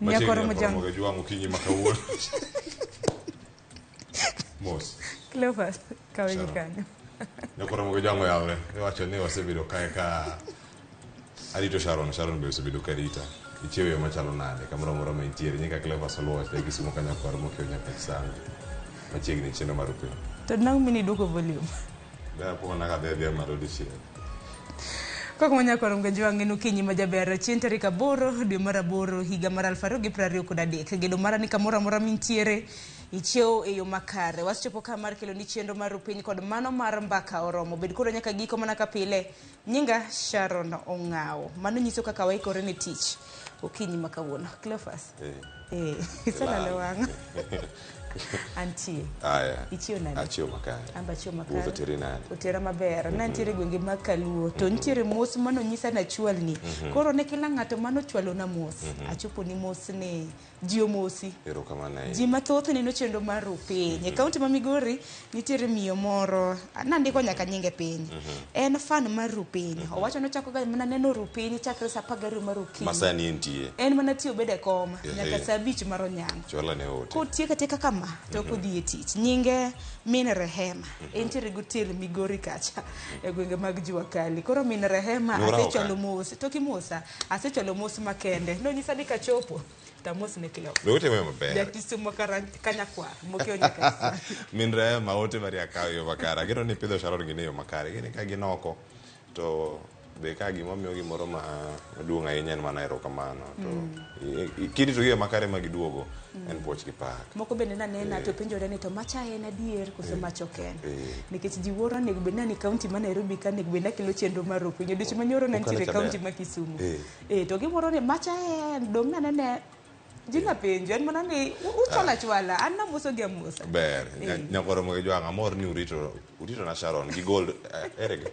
Nyakwar Machiegni Mojang. Ramogi Jwang' okinyi ma kawuono. Mos. Cleophas, kawe gi Sharon. kanyo. Nyakwar Ramogi Jwang' oyawre. Iwacho ni wasebedo kae ka arito Sharon, Sharon be osebedo ka rita. Ichiewo e yo machalo nade? Kamoro amora ma intiere. Nyinga Cleophas Oluoch, ja Kisumo ka nyakwar mokiewo nyaka Chisango. Machiegni chenro mar upendo. To nang' mini duoko volume. Ne akwongo kadhi adhiya malo dichiel. Kok manyakoro Mgajwang' en okinyi ma jaber chieng' tarik 8 dwe mar 8 higa mar 2023. Gedo mara ni kamoro amora mintiere ichiew e yo makare. Wasechopo ka mar kelo ni chenro mar rupiny kod mano mar mbaka oromo. Bed kodwa nyaka giko mana ka pile. Nyinga Sharon Ong'awo. Mano nyiso kaka waikore ne tich okinyi ma kawuono. Cleophas. Eh. Eh, iselalo wang'a. Antie. Aya. Ichiew nade? Achiew makare. An be achiew makare. Wuoth oteri nade? Otera maber. Ne antiere e gwenge mag Kaluo to nitiere mos manonyisa nachwalni. Koro ne kila ng'ato manochwalona mos. Achopo ni mos ni ji omosi. Erokamano ahinya. Ji mathoth neno chenro mar Rupiny. E kaunti ma Migori nitiere miyo moro, nandiko nyaka nyinge piny. En fan mar Rupiny. Owacho ni ochako ga mana neno Rupiny chakre saa 12 mar okinyi. Masani entie. En mana tiyo bedo e kom nyaka Ehe. saa 5 mar onyango. Chwala ne ote. Kotieko atieka kama to ok odhi e tich. Nyinge Min Rehema. Entiere gi otel Migori kacha e gwenge mag Jua Kali. Koro Min Rehema Nurao asechwalo ka. mos. Tok imosa. Asechwalo mos makende. Nonyisa ni kachopo to amos ne Cleo. Be utimo maber. Jakisumo kanyakwar mokiewo nyaka Kiswahili. Min Rehema ote mari akawo e yo makare. Ageno ni ipidho Sharon gini e yo makare. Gini ka gin oko to be ka gima miyo gimoro ma maduong' ahinya en mana erokamano. To kirito gi e yo makare ma giduogo en puoch gi pak. Moko bende nanena to penjore ni to macha en adier koso macha ok en. Eh. Nikech ji wuoro onego bed ni kaunti ma Nairobi ka onego bed ni akelo chenro mar Rupiny. Odiochieng' manyoro ne nitiere Okalo kaunti chaber. ma Kisumu. Eh. Eh, to giwuoro ni macha en dong' nanene ji napenjo en mana ni uchwalo achwala an namoso gi amosa. Ber. Eh. Nyakwar Ramogi Jwang' amor ni urito urito na Sharon gi gold ere gi.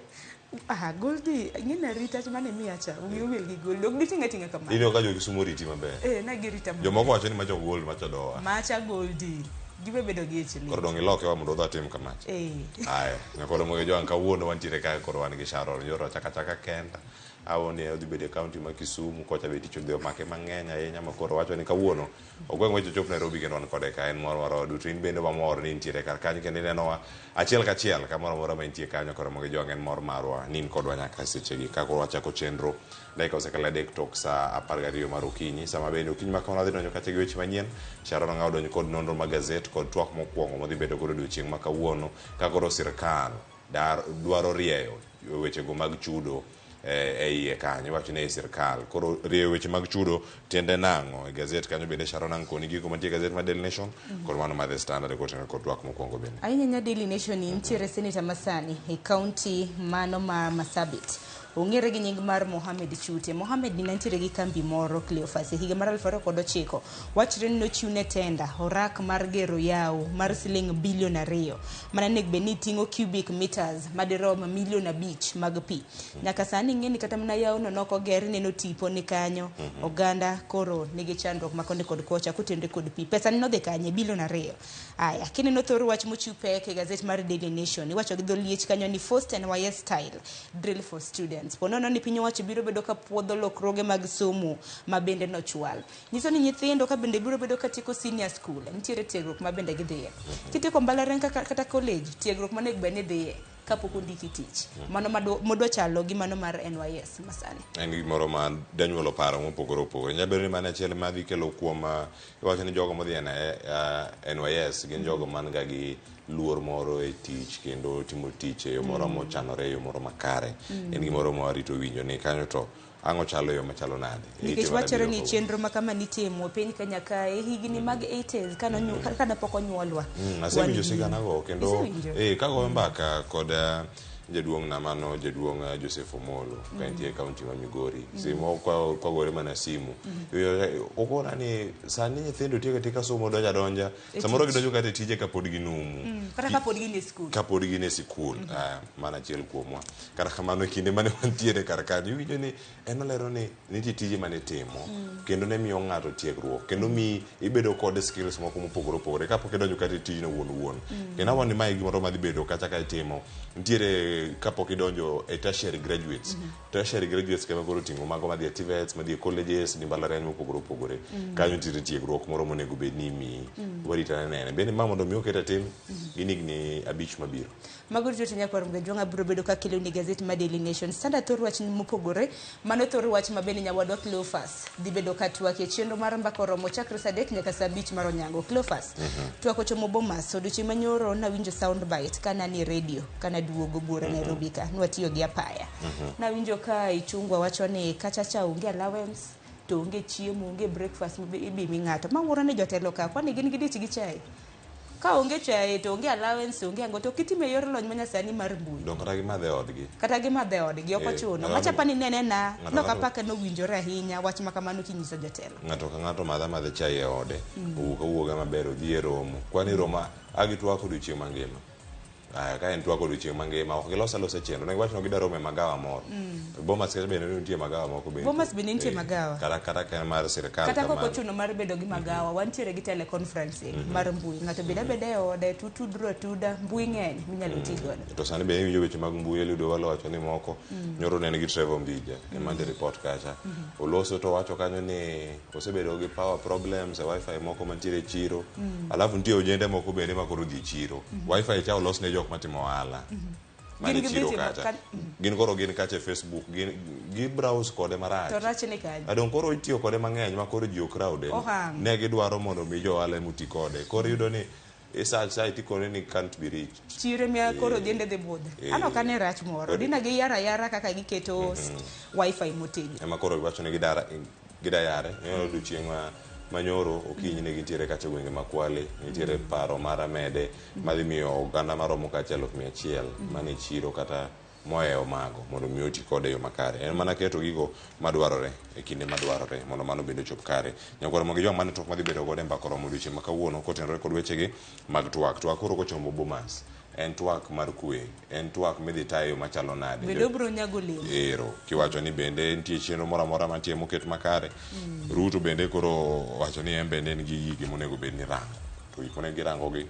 Ah, Goldie, ing'e arita mane miya cha, wiyi owil gi Goldie. Ok diting'e ating'a kamano. Ineno ka jo Kisumu oriti maber. Eh, ne girita maber. Jomoko wacho ni macha ok gold macha dowa. Macha Goldie. Gibe bedo gi ich lit. Koro dong' iloke wa mondo wadhi watim kamacha. Eh. Aya, nyakwar Ramogi Jwang' kawuono wantiere ka koro wan gi Sharon. Nyoro achaka achaka kenda. Awoni odhi bedo e kaunti ma Kisumu kocha be tich odhi omake mang'eny ahinya ma koro wacho ni kawuono ogweng' weche chop Nairobi kendo wan kode ka en mor marwa duto. In bende wamor ni intiere kar kanyo kendo inenowa achiel kachiel kamoro amora ma intie kanyo koro Ramogi Jwang' en mor marwa ni in kodwa nyaka sechegi ka koro wachako chenro dakika osekalo 3 tok saa 12 mar okinyi. Sama bende okinyi ma kawuono wadhi donjo kacha gi weche manyien. Sharon Ong'awo donjo kod nonro mag gazet kod twak mokwongo modhi bedo godo odiochieng' ma kawuono ka koro sirkal dar dwaro rieyo wechego mag chudo e iye kanyo iwacho ni ei sirkal koro rieyo weche mag chudo tiende nang'o e gazet kanyo bende Sharon ang' koni gigo mantie e gazet mar Daily Nation kod mano mar The Standard kotenore kod twak mokwongo bende. Ahinya nya Daily Nation ni nitiere seneta masani e kaunti mano ma Marsabit. Ong'ere gi nying mar Mohamed Chute. Mohamed ni nitiere gi kambi moro Cleophas e higa mar 2009. Wachre ni nochiwne tenda orak mar gero yawo mar siling bilion 2 mana onego bed ni ting'o cubic meters madirom milion 5 mag pi. Nyaka sani ing'e ni kata mana yawo no nok oger ineno tipo ni kanyo. Oganda koro nigi chandruok ma koni kod kocha kotenore kod pi. Pesa ni nodhi kanye? Bilion 2. Aya, kineno thor wach mochiw pek e gazet mar Daily Nation, iwacho gi dho liech kanyo ni forced NYS style drill for students. Po nono ni piny owacho biro bedo ka puodho lokruoge mag somo ma bende nochwal. Nyiso ni nyithindo ka bende biro bedo ka tieko senior school, nitiere tiegruok ma bende gidhiye. Kitieko mbalariany kata college, tiegruok monego bed ni dhiye kapok ondiki tich. Mano modwa chalo gi mano mar NYS masani. En gimoro ma danyuolo paro mopogore opogore. Nyalo bedo ni mano achiel ma dhi kelo kuom iwacho ni jogo modhi e NYS gin jogo man ga gi luor moro e tich kendo timo tich e yo moro mochanore e yo moro makare. En gimoro ma warito winjo ni kanyo to ang'o chalo e yo machalo nade. Nikech wachore ni chenro ma kama nitimo e piny Kenya kae higni mag 80s kane pok onyuolwa. Asewinjo sigana go kendo kagoyo mbaka kod jaduong' na mano jaduong' Joseph Omolo ka entie e kaunti ma Migori. Simo kwagore mana simu. Okona ni sani nyithindo tieko atieka somo donjo adonja. Samoro gidonjo kata e tije kapod ginumu. Kata kapod gin e skul. Kapod gin e sikul. Mano achiel kuomwa. Kata kamano e kinde mane wantiere kar kanyo iwinjo ni en olero ni nitie tije mane itimo kendo ne miyo ng'ato tiegruok kendo miyi ibedo kod skills moko mopogore opogore kapok idonjo kata e tijno wuon wuon. Kendo awuo ni mae gimoro madhi bedo kata ka itimo. Nitiere Kapok idonjo e tertiary graduates. Tertiary graduates kema koro oting'o mago madhi e TVETs, madhi e colleges, gi mbalariany mopogore opogore. Kanyo nitiere tiegruok moro monego bed ni imiyi. Warit ane nene. Bende ma mondo mi oket e tim, gin higni 5 mabiro. Mago duto te nyakwar Mgajwang' abiro bedo ka keloni gazet mar Daily Nation. Standard thor wach mopogore, mano thor wach ma bende nyawadwa Cleophas dhi bedo ka twak e chenro mar mbaka oromo chakre saa 3 nyaka saa 5 mar onyango. Cleophas, twak ochomo Bomas. Odiochieng' manyoro nawinjo sound bite ka nanie radio ka naduogo buora Nairobi ka nwatiyo gi apaya. Nawinjo ka Ichung'wa wacho ni kacha cha onge allowance to onge chiemo, onge breakfast ibi mi ng'ato. Mawuoro ni jotelo ka kwani gin gidich gi chai. Ka onge chae to onge allowance, onge ang'o, to kitime e yor lony manyasani mar mbui. Dong kata gimadhe odgi. Kata gimadhe odgi, ok ochuno. Macha ni nene na, nok apaka nowinjore ahinya wach ma kamano kinyiso jotelo. Ng'ato ka ng'ato madha madha chai e ode. Owuok awuoga maber odhi e romo. Kwani romo a gitwak odiochieng' mangima. Aya, ka en twak odiochieng' mangima, ok gilos alosa chenro. Ne giwacho ni gidwa romo e magawa moro. Bomas kacha bende nitie magawa moko bende. Bomas bende nitie magawa. Kata ka en mar sirikal Kata kok ochuno mar bedo gi magawa, wantiere gi teleconferencing mar mbui. Ng'ato bed abeda e ode, tutudru atuda, mbui ng'eny minyalo ti godo. To sani bende iwinjo weche mag mbui, Eliud Owalo wacho ni moko nyoro ne en gi Trevor Mbija e Monday Report kacha. Oloso to wacho kanyo ni osebedo gi power problems e wifi moko mantiere e chiro. Alafu nitie ojende moko bende ma koro dhi e chiro. Wifi cha olos ne jok matimo ohala. Mane Gin chiro gidhi timo kacha. Gin koro gin kacha e Facebook, gin gi browse kode marach. To rach ni kanyo. Adong koro itiyo kode mang'eny ma koro ji ok crowd. Ohang. Ne gidwaro mondo mi jo ohala ema oti kode. Koro iyudo ni e search site ikone ni can't be reached. Chiro ema koro ojende dhi budhe. An ok ane rach moro. Dina giyaro ayara kaka giketo wifi motegno. Ema koro giwacho ni gida yare. Ineno odiochieng' manyoro okinyi ne gintiere kacha e gwenge ma Kwale, nitiere paro mar amede madhi miyo oganda maromo kacha 100,000 mane chiro kata mohewo mago mondo mi oti kode e yo makare. En mana keto gigo madwarore e kinde madwarore mondo mano bende ochop kare. Nyakwar Ramogi Jwang' mane twak madhi bedo godo e mbaka oromo odiochieng' ma kawuono kotenore kod wechegi mag twak. Twak koro kochomo Bomas. En twak mar kwe, en twak midhi tayo e yo machalo nade. Bende obiro nyago olemo. Ero, kiwacho ni bende nitie chenro moro amora mantie moket makare. Ruto bende koro owacho ni en bende en gi gige monego bed ni rango. To gik monego girango gi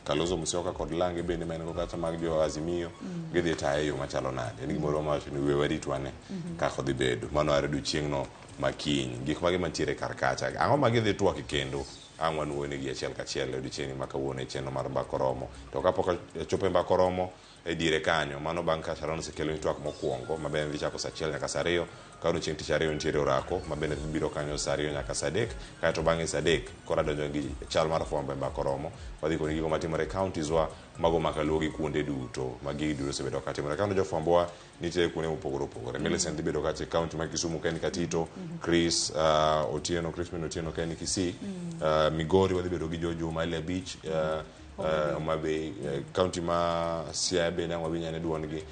Kalonzo Musyoka kod lange bende ma en go kacha mag jo Azimio, gidhi taye e yo machalo nade. En gimoro mawacho ni we warit wane kaka odhi bedo. Mano are odiochieng'no ma kiny. Gik mage mantiere kar kacha. Ang'o ma gidhi twak kendo? Ang' wanuoyo negi achiel kachiel e odiochieng' ma kawuono e chenro mar Mbaka Oromo. To kapok achopo e Mbaka Oromo e diere kanyo, mano bang' ka Sharon osekelo ni twak mokwongo, ma bende dhi chako saa 1 nyaka saa 2, kawuono chieng' tich ariyo nitiere orako, ma bende dhi biro kanyo saa 2 nyaka saa 3, kaeto bang'e saa 3 koro adonjo gi chal mar fwambo e Mbaka Oromo. Wadhi koni gigo matimore e counties wa, mago makaluo gi kuonde duto, ma gigi duto osebedo katimore. Kano jofwambo wa nitiere kuonde mopogore opogore. Millicent dhi bedo kacha e county ma Kisumu ka en Katito, Chris Otieno, Crispin Otieno ka en Kisii, Migori wadhi bedo gi Joe Juma Elia Beach, Homa Bay, county ma Siaya bende ang' wawinj ane duondgi.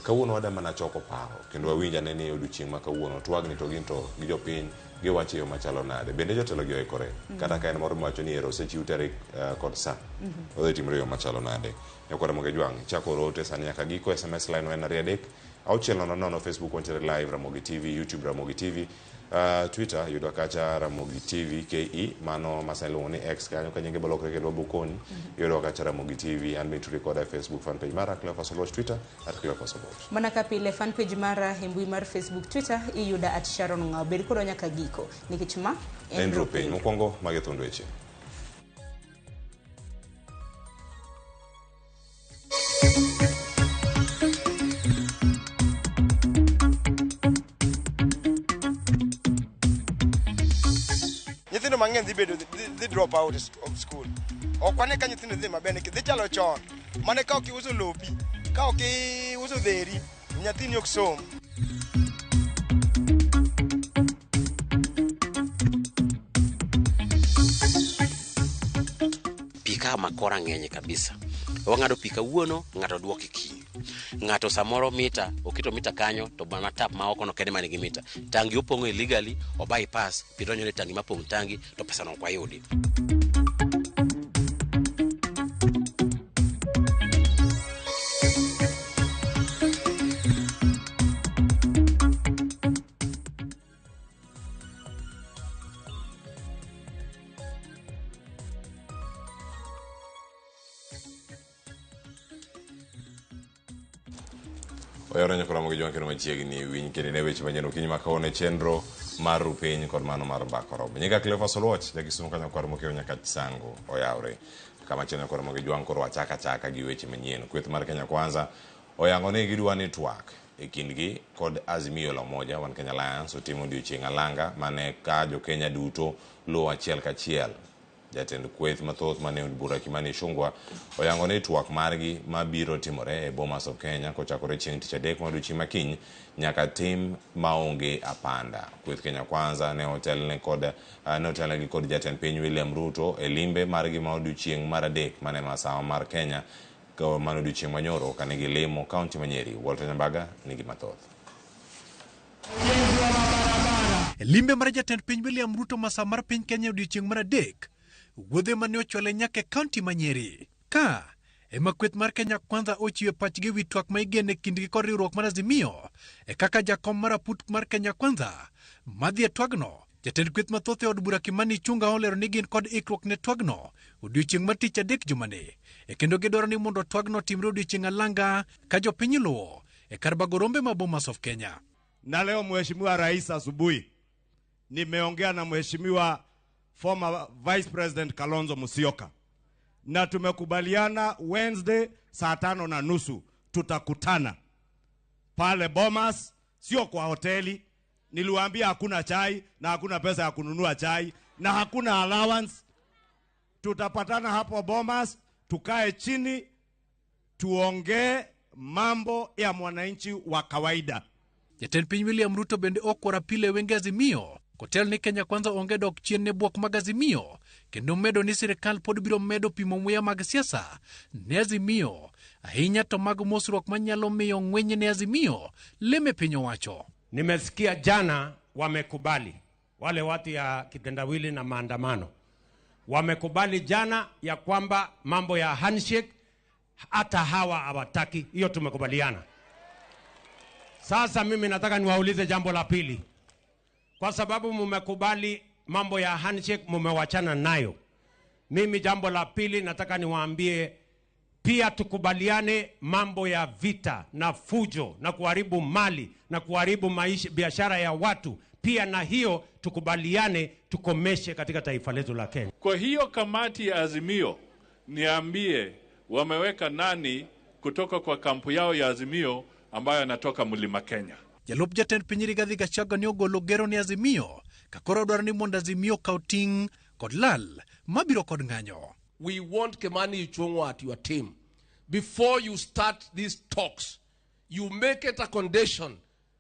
Kawuono wadwa mana choko paro kendo wawinj ane ni odiochieng' ma kawuono twagni to gin to gi jopiny giwacho e yo machalo nade. Bende jotelo gi oikore kata ka en moro miwacho ni ero osechiw tarik kod sa odhi timore e yo machalo nade. Nyakwar Ramogi Jwang', chako oro ote sani nyaka giko. SMS line en 23 6 0 0. Facebook wantiere live Ramogi TV, YouTube Ramogi TV, Twitter yudo kacha Ramogi TV KE, mano masani iluongo ni X kanyo ka nyinge bolokre kendo wabokoni. Yudo kacha Ramogi TV, an be koda e Facebook fan page mara Cleophas Oluoch, Twitter at Cleophas Oluoch. Mana ka pile fan page mara e mbui mar Facebook, Twitter iyuda at Sharon Ng'ao. Bed kodwa nyaka giko nikech ma en Rupiny. Mokwongo magi thund weche. Nyithindo mang'eny dhi bedo dhi drop out of school. Ok wane ka nyithindo dhi maber nikech dhi chalo chon. Mane ka ok iuso lopi, ka ok iuso dheri, nyathini ok som. Pi ka makora ng'eny kabisa. Wang'ado pi kawuono, ng'ato duoke kiny. Ng'ato samoro mita, oketo mita kanyo, to mana tap ma oko no kende manigi mita. Tangi opong'o illegally, o bypass, pi donjo ne tangi mapong' tangi, to pesa no ok wayudi. Oyawore nyaka Ramogi Jwang' kendo machiegni winj kendo ine weche manyien okinyi ma kawuono e chenro mar Rupiny kod mano mar Mbaka Oromo. Nyinga Cleophas Oluoch, ja Kisumu ka nyakwar Mokeo nyaka Sango oyawre. Kama chielo nyakwar Ramogi Jwang' koro wachaka achaka gi weche manyien. Kweth mar Kenya Kwanza oyango ni gidwa ni twak e kindgi kod Azimio la Umoja One Kenya Alliance otimo odiochieng' alanga mane ka jo Kenya duto luwo achiel kachiel. Jatend kweth mathoth mane od bura Kimani Ichung'wa oyango ni twak margi mabiro timore e Bomas of Kenya kochakore chieng' tich adek mar odiochieng' makiny nyaka tim maonge apanda. Kweth Kenya Kwanza ne otelne kod ne otelnegi kod jatend piny William Ruto e limbe margi ma odiochieng' mar adek mane masawa mar Kenya mano odiochieng' manyoro kane gilimo kaunti ma Nyeri. Walter Nyambaga nigi mathoth. E limbe mar jatend piny William Ruto masawa mar piny Kenya e odiochieng' mar adek, wuodhe mane ochwale nyaka e kaunti ma Nyeri. Ka ema kweth mar Kenya Kwanza ochiwe pachgi ewi twak ma igeno e kindgi kod riwruok mar Azimio e kaka jakom mar aput mar Kenya Kwanza madhi e twagno. Jatend kweth mathoth e od bura Kimani Ichung'wa olero ni gin kod ikruok ne twagno odiochieng' mar tich adek jumani e kendo gidwaro ni mondo twagno otimre odiochieng' alanga ka jopiny luwo e kar bago rombe ma Bomas of Kenya. Na leo Mheshimiwa Rais, asubuhi nimeongea na Mheshimiwa former Vice President Kalonzo Musyoka na tumekubaliana Wednesday saa 5:30 tutakutana pale Bomas, sio kwa hoteli. Niliwaambia hakuna chai na hakuna pesa ya kununua chai na hakuna allowance. Tutapatana hapo Bomas, tukae chini tuongee mambo ya mwananchi wa kawaida. Jatend piny William Ruto bende okworo pile wenge Azimio kotel ni Kenya Kwanza onge dok chien ne bwok mag Azimio kendo medo ni sirikal pod biro medo pimo muya mag siasa ne Azimio ahinya to mag mosruok manyalo miyo ng'wenye ne Azimio leme piny owacho. Nimesikia jana wamekubali wale watu ya kitendawili na maandamano wamekubali jana ya kwamba mambo ya handshake hata hawa hawataki hiyo, tumekubaliana. Sasa mimi nataka niwaulize jambo la pili, kwa sababu mumekubali mambo ya handshake, mumewachana nayo. Mimi jambo la pili nataka niwaambie pia tukubaliane mambo ya vita na fujo na kuharibu mali na kuharibu maisha, biashara ya watu pia, na hiyo tukubaliane tukomeshe katika taifa letu la Kenya. Kwa hiyo kamati ya Azimio, niambie wameweka nani kutoka kwa kampu yao ya Azimio ambayo anatoka Mlima Kenya? Jalup jatend piny Rigathi Gachagua ne ogolo gero ne Azimio ka koro dwaro ni mondo Azimio okaw ting' kod lal mabiro kod ng'anyo. We want Kimani Ichung'wa at your team. Before you start these talks, you make it a condition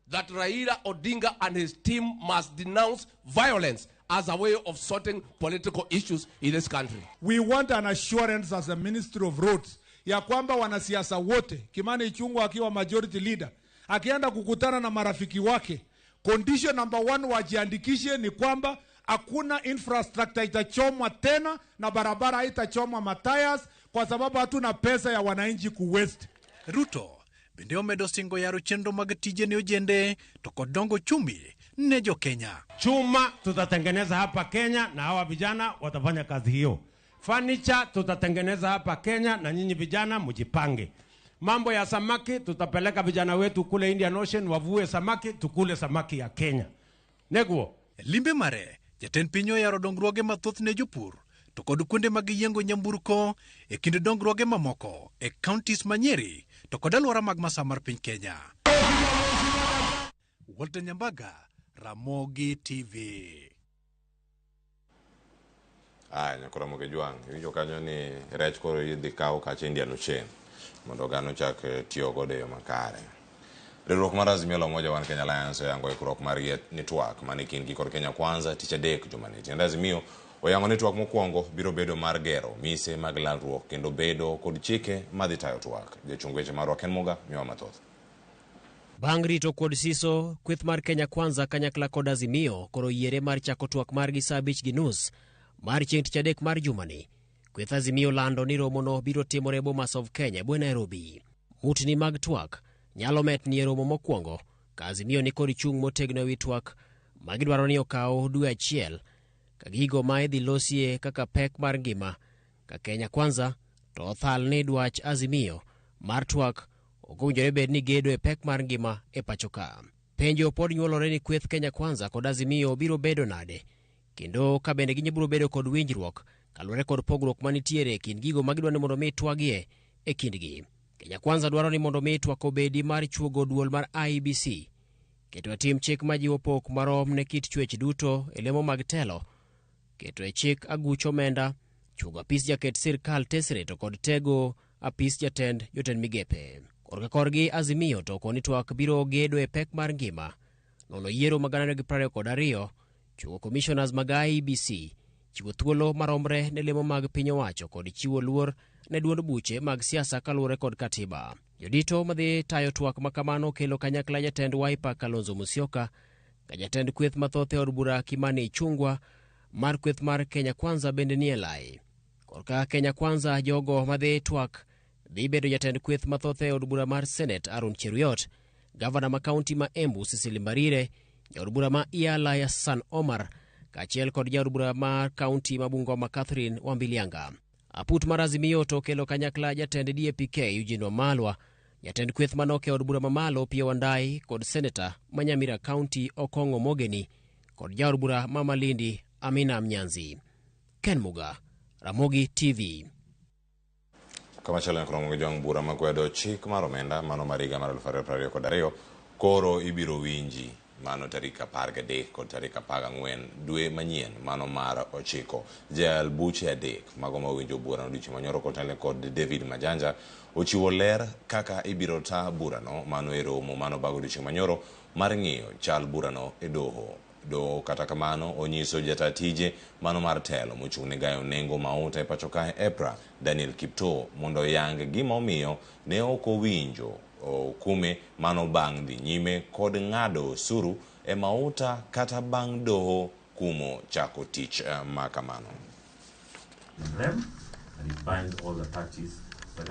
that Raila Odinga and his team must denounce violence as a way of sorting political issues in this country. We want an assurance as a Ministry of Roads ya kwamba wanasiasa wote, Kimani Ichung'wa akiwa majority leader, akienda kukutana na marafiki wake, condition number one wajiandikishe ni kwamba hakuna infrastructure itachomwa tena na barabara haitachomwa matires, kwa sababu hatuna pesa ya wananchi kuwaste. Ruto bende omedo singo yaro chenro mag tije ne ojende to kod dongo uchumi ne jo Kenya. Chuma tutatengeneza hapa Kenya na hawa vijana watafanya kazi hiyo. Furniture tutatengeneza hapa Kenya na nyinyi vijana mjipange. Mambo ya samaki tutapeleka vijana wetu kule Indian Ocean wavue samaki, tukule samaki ya Kenya. Neguo. Limbe mare, jatend piny oyaro dongruoge mathoth ne jopur to kod kuonde mag yiengo nyamburko e kind dongruoge mamoko e counties ma Nyeri to kod alwora mag masawa mar piny Kenya. Walter Nyambaga, Ramogi TV. Aya, nyakora Ramogi Jwang', iwinjo kanyo ni rech koro idhi kaw kacha Indian Ocean mondo oganda ochak tiyo godo e yo makare. Riwruok mar Azimio la Umoja One Kenya Alliance oyango ikruok margi ni twak mane kindgi kod Kenya Kwanza tich adek jumani. Tiend Azimio oyango ni twak mokwongo biro bedo mar gero mise mag lalruok kendo bedo kod chike madhi tayo twak. Jachung weche marwa Ken Muga miwa mathoth. Bang' rito kod siso, kweth mar Kenya Kwanza kanyakla kod Azimio koro yiere mar chako twak margi saa 5:30 mar chieng' tich adek mar jumani. Kweth Azimio lando ni romono biro timore Bomas of Kenya e bwe Nairobi. Mutni mag twak nyalo metni e romo mokwongo ka Azimio ni kod chung' motegno ewi twak ma gidwaro ni okaw dwe achiel ka gigo ma idhi losie kaka pek mar ngima ka Kenya Kwanza to othal ni dwach Azimio mar twak Ok owinjore bed ni gedo e pek mar ngima e pacho ka. Penjo pod nyuolore ni kweth Kenya Kwanza kod Azimio biro bedo nade, kendo ka bende ginyalo bedo kod winjruok kaluwore kod pogruok manitiere e kind gigo ma gidwa ni mondo mi twagie e kindgi. Kenya Kwanza dwaro ni mondo mi twak obedi mar chuogo duol mar IEBC, keto e tim chik majiwo pok marom ne kit chwech duto e lemo mag telo, keto e chik aguch omenda, chuogo apis jaket sirkal tesre to kod tego apis jatend jotend migepe. Korka korgi Azimio to koni twak biro gedo e pek mar ngima, nono yiero mag 2022, chuogo commissioners mag IEBC, chiwo thuolo maromre ne lemo mag piny owacho kod chiwo luor ne duond buche mag siasa kaluwore kod katiba. Jodito madhi tayo twak makamano kelo kanyakla jatend Wiper Kalonzo Musyoka, ka jatend kweth mathoth e od bura Kimani Ichung'wa mar kweth mar Kenya Kwanza bende nie lai. Korka Kenya Kwanza jogo madhi twak dhi bedo jatend kweth mathoth e od bura mar Senate Aaron Cheruiyot, gavana ma kaunti ma Embu Cecily Mbarire, jaod bura ma Iala Hassan Omar, kaachiel kod jaod bura mar kaunti ma Bungoma Catherine Wambilianga. Aput mar Azimio to okelo kanyakla jatend DAP-K Eugene Wamalwa, jatend kweth manok e od bura mamalo Opiyo Wandayi kod seneta ma Nyamira County Okong'o Mogeni kod jaod bura ma Malindi Amina Mnyanzi. Ken Muga, Ramogi TV. Kamachielo nyaka romo gi jong bura makwedo chik mar omenda mano mar higa mar 2022 koro ibiro winji mano tarik 13 kod tarik 14 dwe manyien mano mar 9. Jayal buche 3 mago ma owinjo burano odiochieng' manyoro kotelne kod David Majanja ochiwo ler kaka ibiro ta burano mano e romo mano bago odiochieng' manyoro mar ng'iyo chal burano e doho. Doho kata kamano onyiso jata tije mano mar telo mochung' ne gayo nengo mauta e pacho kae EPRA Daniel Kiptoo mondo oyang gima omiyo ne ok owinjo okume mano bang' dhi nyime kod ng'ado osuru e mauta kata bang' doho kumo chako tich ma kamano.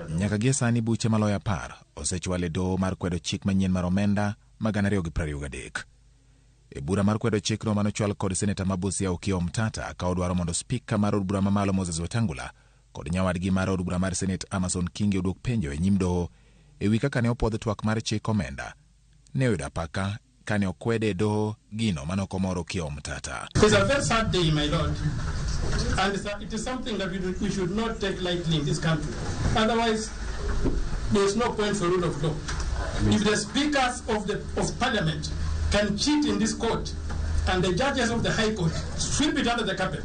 Nyaka gie sani buche maloyo 10 osechwal e doho mar kwedo chik manyien mar omenda ma 2023. E bura mar kwedo chikno manochwal kod seneta ma Busia Okiya Omtata ka odwaro mondo spika mar od bura mamalo Moses Wetangula kod nyawadgi mar od bura mar Senate Amason Kingi oduok penjo e nyim doho e wi kaka ne opuodh twak mar chik omenda. Ne oyudo apaka kane okwede e doho gino mane ok omoro Okiya Omtata. It's a very sad day, my lord, and it is something that we should not take lightly in this country. Otherwise, there is no point for rule of law. If the speakers of parliament can cheat in this court and the judges of the High Court sweep it under the carpet,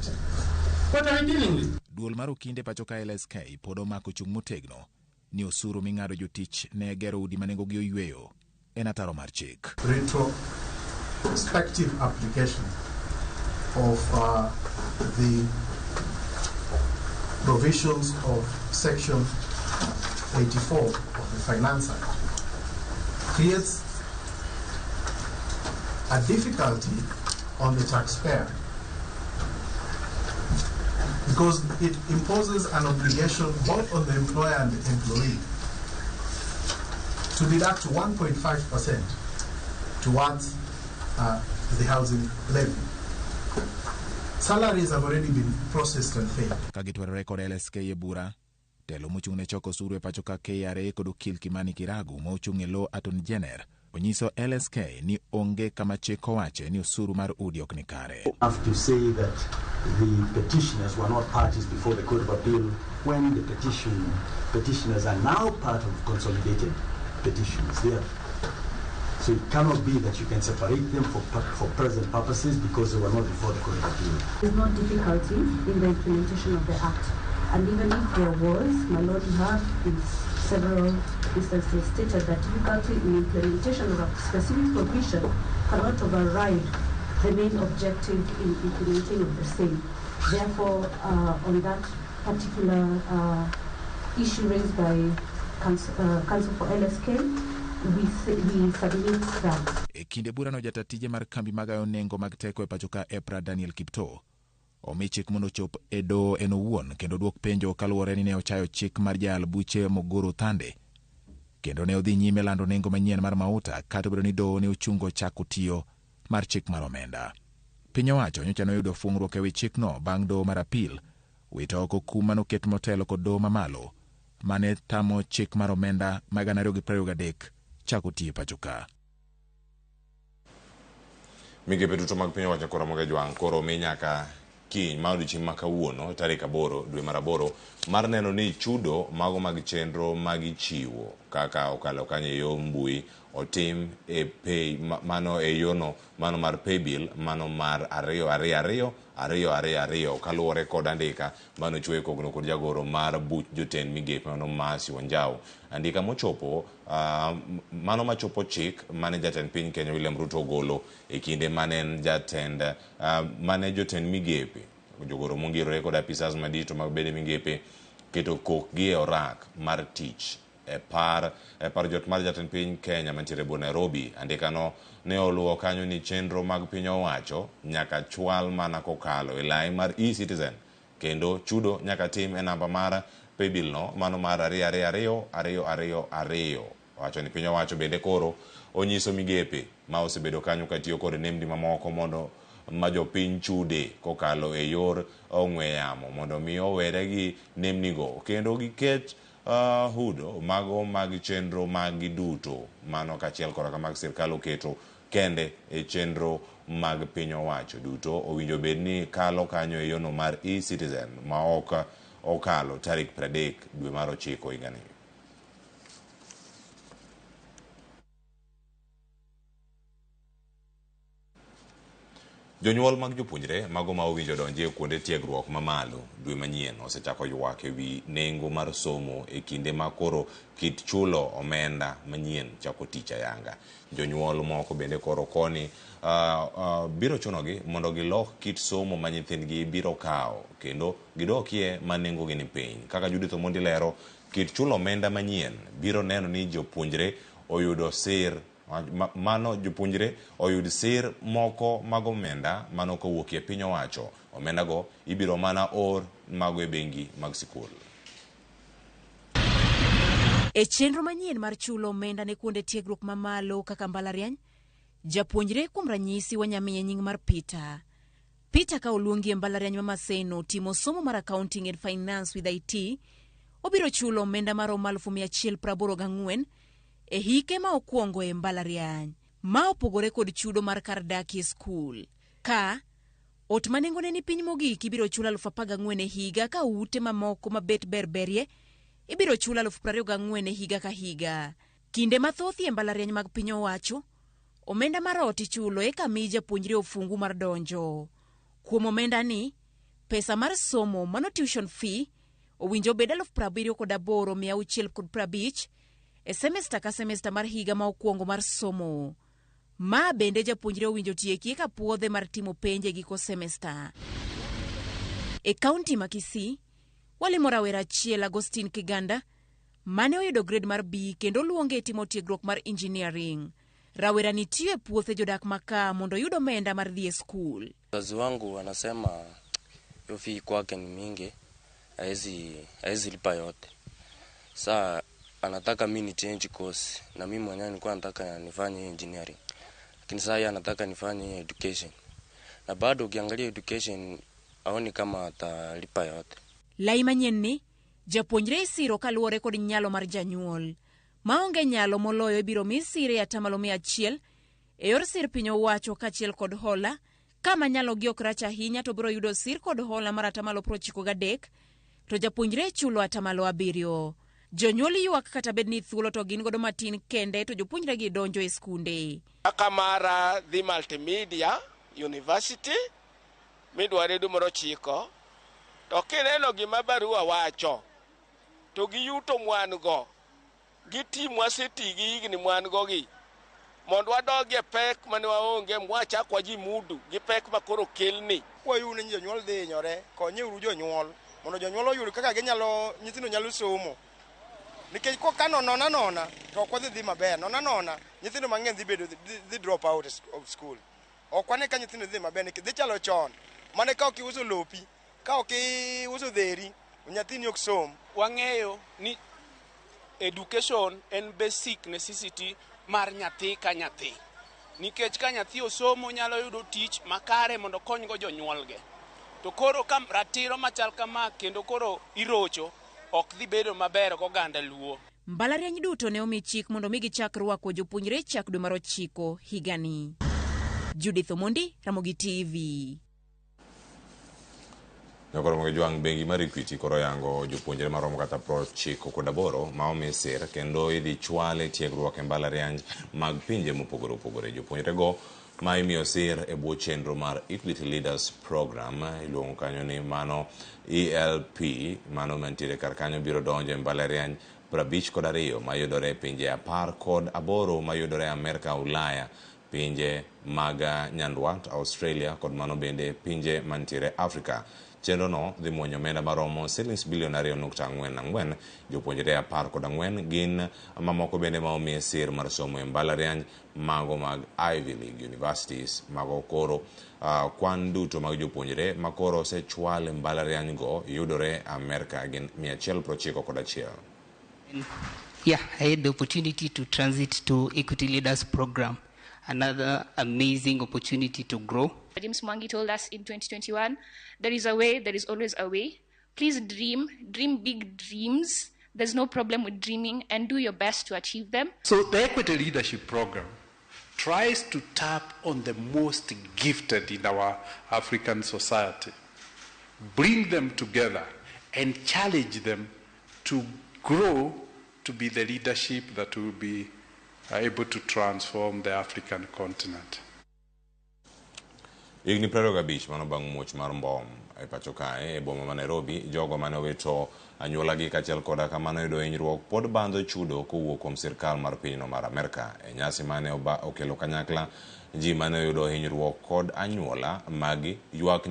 what are we dealing with? Duol mar okinde pacho ka LSK pod omako chung' motegno ni osuru ming'ado jotich ne gero udi ma nengogi oyweyo en ataro mar chik. Retrospective application of the provisions of Section 84 of the Finance Act creates a difficulty on the taxpayer because it imposes an obligation both on the employer and the employee to deduct 1.5% towards the housing levy. Salaries have already been processed and paid. Ka gitwarore kod LSK e bura, telo mochung' ne choko osuru e pacho ka KRA kod okil Kimani Kiragu ma ochung' e lo Attorney General onyiso LSK ni onge kama chik owache ni osuru mar udi ok ni kare. I have to say that the petitioners were not parties before the Court of Appeal when the petitioners are now part of consolidated petitions there. So it cannot be that you can separate them for present purposes because they were not before the Court of Appeal. There's no difficulty in the implementation of the Act. And even if there was, my Lord, you have in several instances stated that difficulty in implementation of a specific provision cannot override the main objective in implementing of the same. Therefore, on that particular issue raised by Council for LSK, we submit that. E kinde burano jata tije mar kambi magayo nengo mag teko e pacho ka EPRA Daniel Kiptoo omi chik mondo ochop e doho en owuon kendo duok penjo kaluwore ni ne ochayo chik mar jayal buche Mogoro Thande kendo ne odhi nyime lando nengo manyien mar mauta kata obedo ni doho ne ochungo chako tiyo mar chik mar omenda. Piny owacho nyocha noyudo fung'ruok ewi chikno bang' doho mar apil wito oko kum manoket motelo kod doho mamalo mane tamo chik mar omenda ma 2023 chako tiyo e pacho ka. Migepe duto mag piny owacho koro Ramogi Jwang' koro omi nyaka kiny ma odiochieng' ma kawuono tarik 8 dwe mar 8 mar neno ni chudo mago mag chenro magichiwo kaka okalo kanyo e yo mbui otim e pay mano e yono mano mar paybill mano mar 222 222 kaluwore kod andika mano chwe kogno kod jagoro mar buch jotend migepe mano Mercy Wanjau. Andika mochopo mano machopo chik mane jatend piny Kenya William Ruto ogolo e kinde mane en jatend mane jotend migepe jogoro mongirore kod apisas madito mag bede migepe keto kokgi e orak mar tich e par jot mar jatend piny Kenya mantiere e Nairobi. Andikano ne oluwo kanyo ni chenro mag piny owacho nyaka chwal mana kokalo e lai mar eCitizen kendo chudo nyaka tim e namba mar paybill no mano mar 222 222. Owacho ni piny owacho bende koro onyiso migepe ma osebedo kanyo katiyo kod nembni mamoko mondo ma jopiny chude kokalo e yor ong'we yamo mondo mi owere gi nembnigo kendo giket hudo mago mag chenro mag duto mano kachiel korka mag sirkal oketo kende e chenro mag piny owacho duto owinjo bed ni kalo kanyo e yono mar eCitizen ma ok okalo tarik 30 dwe mar 9 higani. Jonyuol mag jopuonjre mago ma owinjo donji e kuonde tiegruok mamalo dwe manyien osechako ywak e wi nengo mar somo e kinde ma koro kit chulo omenda manyien chako tich ayanga. Jonyuol moko bende koro koni biro chunogi mondo gilok kit somo ma nyithindgi biro kawo kendo gidokie ma nengogi ni piny. Kaka Judith Omondi lero, kit chulo omenda manyien biro neno ni jopuonjre oyudo sir mano jopuonjre oyud sir moko mag omenda mano kowuok e piny owacho. Omenda go ibiro mana or mago e bengi mag sikul. E chenro manyien mar chulo omenda ne kuonde tiegruok mamalo kaka mbalariany, japuonjre kuom ranyisi wanyamiye nying mar Peter. Peter ka oluongi e mbalariany ma Maseno timo somo mar Accounting and Finance with IT, obiro chulo omenda maromo 184,000 e hike ma okwongo e mbalariany, ma opogore kod chudo mar kar dak e skul. Ka ot ma nengone ni piny mogik ibiro chulo 14,000 e higa, ka ute mamoko mabet berberie ibiro chulo 24,000 e higa ka higa. Kinde mathoth e mbalariany mag piny owacho, omenda mar ot ichulo eka mi japuonjre ofungu mar donjo. Kuom omenda ni, pesa mar somo mano tuition fee owinjo bed 78,650 e semester ka semester mar higa ma okwongo mar somo. Ma bende japuonjre owinjo tieki eka puodhe mar timo penj e giko semester. E kaunti ma Kisii, walimo rawera achiel Agustin Kiganda mane oyudo grade mar B kendo oluonge e timo tiegruok mar engineering. Rawera ni tiyo e puothe jodak maka mondo oyud omenda mar dhi e skul. Wazazi wangu wanasema hiyo fee kwake ni mingi, haezi lipa yote. Saa anataka mimi ni change course, na mimi mwenyewe nilikuwa nataka nifanye engineering. Lakini sasa yeye anataka nifanye education. Na bado ukiangalia education haoni kama atalipa yote. Lai manyien ni, japuonjre isiro kaluwore kod nyalo mar janyuol. Maonge nyalo moloyo ibiro mi sire 100% e yor sir piny owacho kaachiel kod hola. Kama nyalogi ok rach ahinya to biro yudo sir kod hola mar 93% to japuonjre chulo 7%. Jonyuol ywak kata bed ni thuolo to gin godo matin kende to jopuonjre gi donjo e skunde. Kaka mara dhi Multimedia University midware dwe mar 9 to kineno gima barua wacho to giyuto mwan go gi tim waseti gi higni mwan go gi mondo wadogie pek mane waonge mwachak waji mudu gi pek ma koro kelni. Kwayu ni jonyuol dhi hinyore, konyeuru jonyuol mondo jonyuol oyud kaka ginyalo nyithindo nyalo somo. Nikech kokano nona nona to ok wadhi dhi maber, nona nona nyithindo mang'eny dhi bedo dhi drop out of school. Ok wane ka nyithindo dhi maber nikech dhi chalo chon mane ka ok iuso lopi, ka ok iuso dheri, nyathini ok som. Wang'eyo ni education en basic necessity mar nyathi ka nyathi. Nikech ka nyathi osomo nyalo yudo tich makare mondo okonygo jonyuolge. To koro ka ratiro machal kama kendo koro irocho, ok dhi bedo maber goganda Luo. Mbalariany duto ne omi chik mondo mi gichak rwako jopuonjre chak dwe mar 9 higani. Judith Omondi, Ramogi TV. Nyakoro mag jwang' bengi mar Equity koro yango jopuonjre maromo kata 98 ma omi sir kendo idhi chwale tiegruok e mbalariany mag pinje mopogore opogore. Jopuonjre go ma imiyo sir e bwo chenro mar Equity Leaders Program iluongo kanyo ni mano ELP mano mantiere kar kanyo biro donjo e mbalariany 52 mayudore e pinje 18 mayudore Amerka, Ulaya, pinje mag Nyandwat, Australia kod mano bende pinje mantiere Afrika. Chenro no dhi muonyo omenda maromo silings bilion 2.44. Jopuonjre 14 gin mamoko bende ma omiye sir mar somo e mbalariany mago mag Ivy League Universities. Mago koro kwan duto mag jopuonjre ma koro osechwal e mbalariany go yudore Amerka gin 191. Yeah, I had the opportunity to transit to Equity Leaders Program, another amazing opportunity to grow. James Mwangi told us in 2021, there is a way, there is always a way. Please dream, dream big dreams. There's no problem with dreaming, and do your best to achieve them. So the Equity Leadership Program tries to tap on the most gifted in our African society, bring them together and challenge them to grow to be the leadership that will be able to transform the African continent. Higni 25 mano bang' muoch mar mbom e pacho kae e boma ma Nairobi, jogo mane owito anyuolagi kaachiel koda kamano yudo hinyruok pod bandho chudo kowuok kuom sirkal mar pinyno mar Amerka. E nyasi mane okelo kanyakla ji mane oyudo hinyruok kod anyuola magi ywak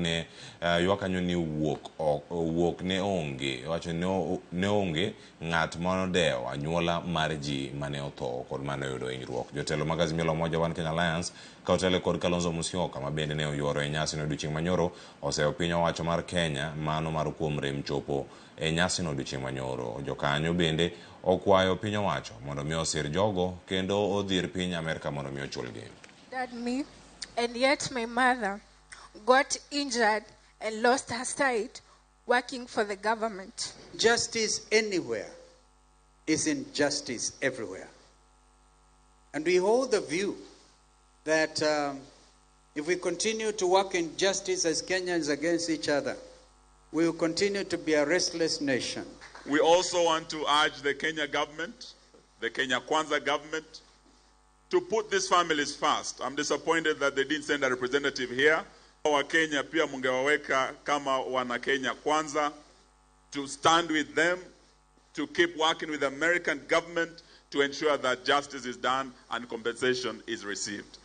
kanyo ni wuok ne onge, wacho ne onge ng'at manodewo anyuola mar ji mane otho kod mane oyudo hinyruok. Jotelo mag Azimio la Umoja One Kenya Alliance ka otelo kod Kalonzo Musyoka ma bende ne oyuoro e nyasi no odiochieng' manyoro oseyo piny owacho mar Kenya mano mar kuom rem chopo e nyasi no odiochieng' manyoro. Jokanyo bende okwayo piny owacho mondo mi osir jogo kendo odhir piny Amerka mondo mi ochulgi. Me, and yet my mother got injured and lost her sight working for the government. Justice anywhere is injustice everywhere. And we hold the view that if we continue to work in justice as Kenyans against each other, we will continue to be a restless nation. We also want to urge the Kenya government, the Kenya Kwanza government, to put these families first. I'm disappointed that they didn't send a representative here. Wa Kenya pia mungewaweka kama wana Kenya Kwanza, to stand with them, to keep working with the American government to ensure that justice is done and compensation is received.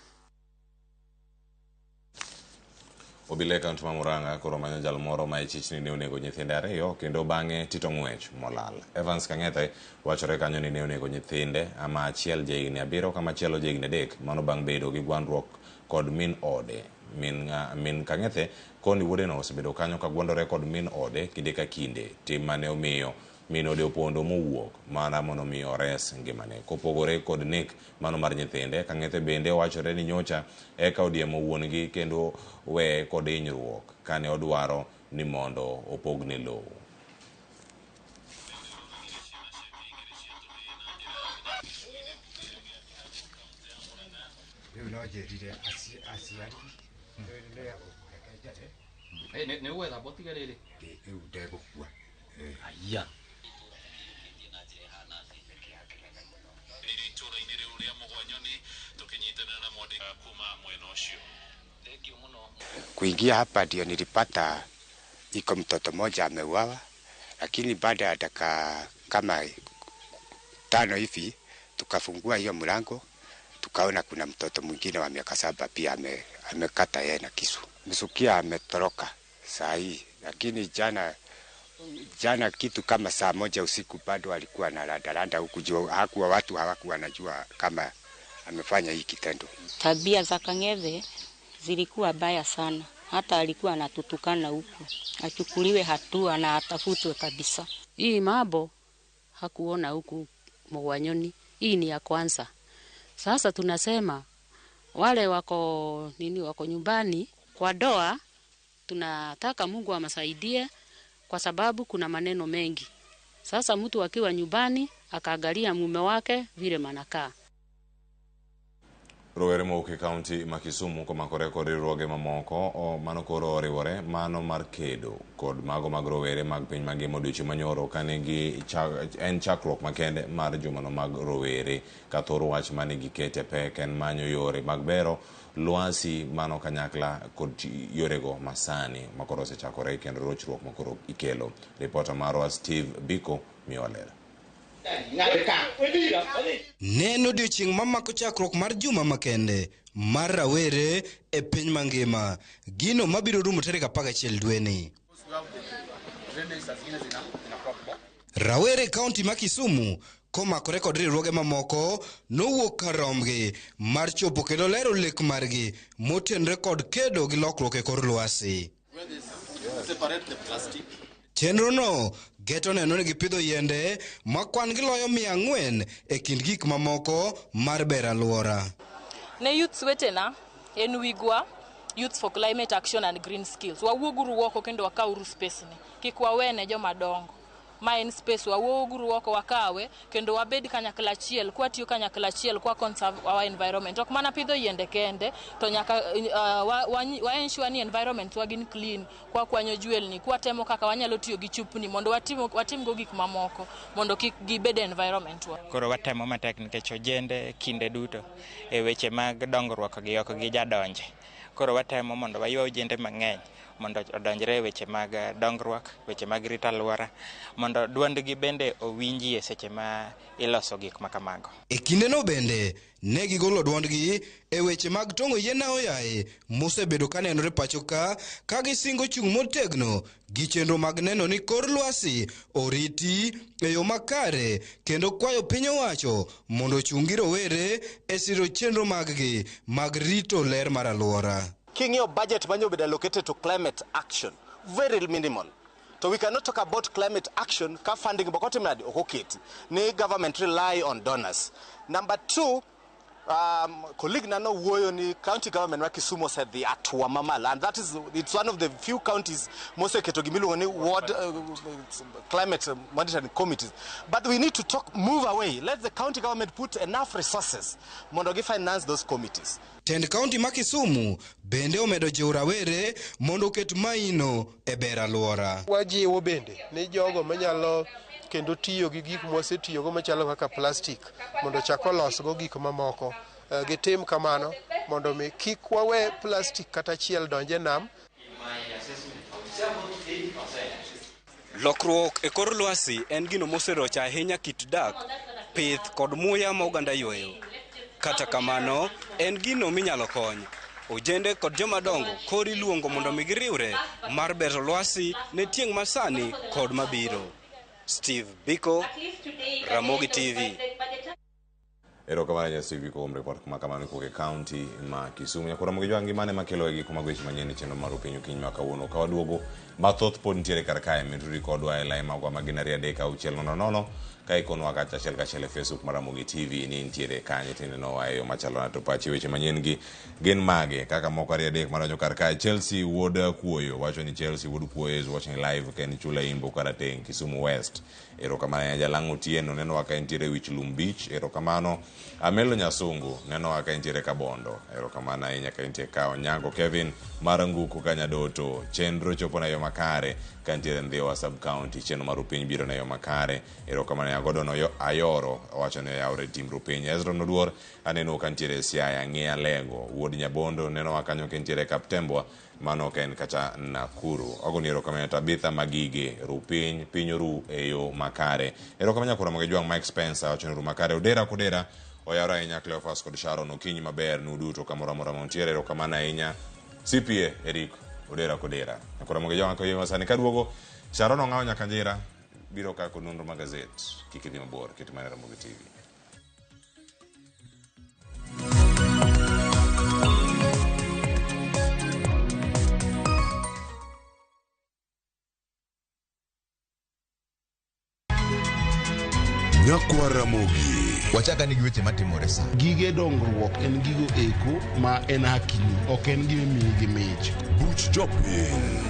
Obila e kaunti ma Murang'a koro manyo jal moro ma e chichni ne onego nyithinde ariyo kendo bang'e tito ng'wech molal. Evans Kang'ethe wachore kanyo ni ne onego nyithinde ama achiel jahigni 7 kamachielo jahigni 3 mano bang' bedo gi gwandruok kod min ode. Min Kang'ethe koni wuodeno osebedo kanyo ka gwandore kod min ode kinde ka kinde, tim mane omiyo min ode opondo mowuok mana mondo mi ores ngimane. Kopogore kod nek mano mar nyithinde, Kang'ethe bende wachore ni nyocha eka odiemo wuon-gi kendo weye kod hinyruok kane odwaro ni mondo opogne lowo. Kuingia hapa ndio nilipata iko mtoto mmoja ameuawa, lakini baada ya dakika kama 5 hivi tukafungua hiyo mlango tukaona kuna mtoto mwingine wa miaka 7 pia amekata yeye na kisu. Msukia ametoroka saa hii, lakini jana kitu kama saa 1 usiku bado alikuwa na landalanda huku juu, hakuwa watu hawakuwa wanajua kama amefanya hii kitendo. Tabia za Kang'ethe zilikuwa baya sana, hata alikuwa anatutukana huku. Achukuliwe hatua na atafutwe kabisa. Hii mambo hakuona huku Mugwanyoni, hii ni ya kwanza. Sasa tunasema wale wako nini, wako nyumbani kwa doa, tunataka Mungu amasaidie kwa sababu kuna maneno mengi. Sasa mtu akiwa nyumbani akaangalia mume wake vile manakaa. Rowere mowuok e kaunti ma Kisumu komakore kod riwruoge mamoko mano koro oriwore mano mar kedo kod mago mag rowere mag piny mangima odiochieng' manyoro kane gi en chakruok makende mar jumano mag rowere ka thor wach mane gikete pek en manyo yore mag bero lwasi mano kanyakla kod yorego masani makoro osechakore kendo rochruok makoro ikelo. Ripota marwa Steve Biko miyowa ler. Ne en odiochieng' mamako chakruok mar juma makende mar rawere e piny mangima, gino mabiro rumo tarik 11 dweni. Rawere e kaunti ma Kisumu komakore kod riwruoge mamoko nowuok kar rombgi mar chopo kendo lero lek margi motenore kod kedo gi lokruok e kor lwasi. Chenrono geto neno ni gipidho yiende ma kwan gi loyo 400 e kind gik mamoko mar bero alwora. Ne youths wetena, en wigwa Youth for Climate Action and Green Skills. Wawuoguru oko kendo wakawuru space ni. Kik wawene joma dongo. Ma en space, wawuoguru oko wakawe kendo wabed kanyakla achiel, kwatiyo kanyakla achiel, kwa conserve our environment. Ok mana pidho yiende kende, to nyaka wa ensure ni environment wa gin clean, kwa kwanyo jwelni, kwa temo kaka wanyalo tiyo gi chupni mondo watimgo gik mamoko mondo kik gibed e environment wa. Koro watemo matek nikech ojende kinde duto e weche mag dongruok gi ok gijadonje. Koro watemo mondo waywa ojende mang'eny mondo odonjre e weche mag dongruok, weche mag rito alwora, mondo duondgi bende owinjie seche ma iloso gik ma kamago. E kindeno bende ne gigolo duondgi e weche mag tong'o yien aoyaye mosebedo ka nenore pacho ka gisingo chung' motegno gi chenro mag neno ni kor lwasi oriti e yo makare kendo kwayo piny owacho mondo ochung' gi rowere e siro chenro maggi mag rito ler mar alwora. King'iyo budget manyo bedo allocated to climate action, very minimal. So we cannot talk about climate action ka funding ok otim nade, ok oketi. Ni government rely on donors. Number two, colleague nano wuoyo ni county government ma Kisumu osedhi atua mamalo, and that is, it's one of the few counties moseketo gimiluongo ni ward climate monitoring committees. But we need to move away. Let the county government put enough resources mondo gi finance those committees. Tend county ma Kisumu bende omedo jiwo rawere mondo oket maino e ber alwora. Wajiwo bende ni jogo manyalo kendo tiyo gi gik mwasetiyogo machalo kaka plastic mondo ochak olosgo gik mamoko. Gitim kamano mondo mi kik wawe plastic kata achiel donje nam. Lokruok e kor lwasi en gino moserocho ahinya kit dak, pith kod muya ma oganda yweyo. Kata kamano, en gino minyalo kony. Ojende kod jomadongo koro iluongo mondo mi giriwre mar bero lwasi ne tieng' masani kod mabiro. Steve Biko, Ramogi TV. Erokamano ahinya Steve Biko kuom ripot ma kamano kowuok e kaunti ma Kisumu. Nyaka Ramogi Jwang' gimane makelo e giko mag weche manyien e chenro mar Upiny Okinyi ma kawuono. Ka waduogo mathoth pod nitiere kar kae, meduru kodwa e lai magwa ma gin 2 3 6 0 0 ka ikonwa kacha achiel kachiel e Facebook mar Ramogi TV ni nitiere kanye tinenowa e yo machalo nade to pachi weche manyien gi gin mage kaka moko 2 3 madonjo kar kae. Chelsea wuod Kuoyo wacho ni Chelsea wuod Kuoyo is watching live ka en Chula Imbo Karateng' Kisumu West. Erokamano ahinya Jalang'o Otieno nenowa ka entiere Wich Lum Beach. Erokamano Amelo Nyasungu nenowa ka entiere Kabondo. Erokamano ahinya ka entie ka Onyango Kevin mar Nguku Kanyadoto. Chenro chopo na yo makare ka ntiere Ndhiwa Sub County. Chenro mar Rupiny biro na yo makare. Erokamano ahinya Gordon Ayoro owacho ni oyawre tim Rupiny. Ezra Noduor aneno ka ntiere Siaya Ng'iya Lego. Wuod Nyabondo nenowa kanyo ka entiere Kaptembwa. Mano ok en kata Nakuru. Agoni erokamano Tabitha Magige, Rupiny, piny oru e yo makare. Erokamano nyakora Ramogi Jwang' Mike Spencer wacho ni oru makare. Odera Kodera oyawre ahinya Cleophas kod Sharon okinyi maber nu duto kamoro amora ma untiere. Erokamano ahinya CPA Eric Odera Kodera. Nyakora Ramogi Jwang' koyie masani kaduogo Sharon ong'awo nyaka njira biro ka kod nonro mag gazet. Kik idhi mabor, ket mana Ramogi TV. Nyakwa Ramogi. Wachaka ni gi weche matimore sa. Gige dongruok en gigo eko ma en hakini, ok en gima imiyi gi mich. Buch jopiny.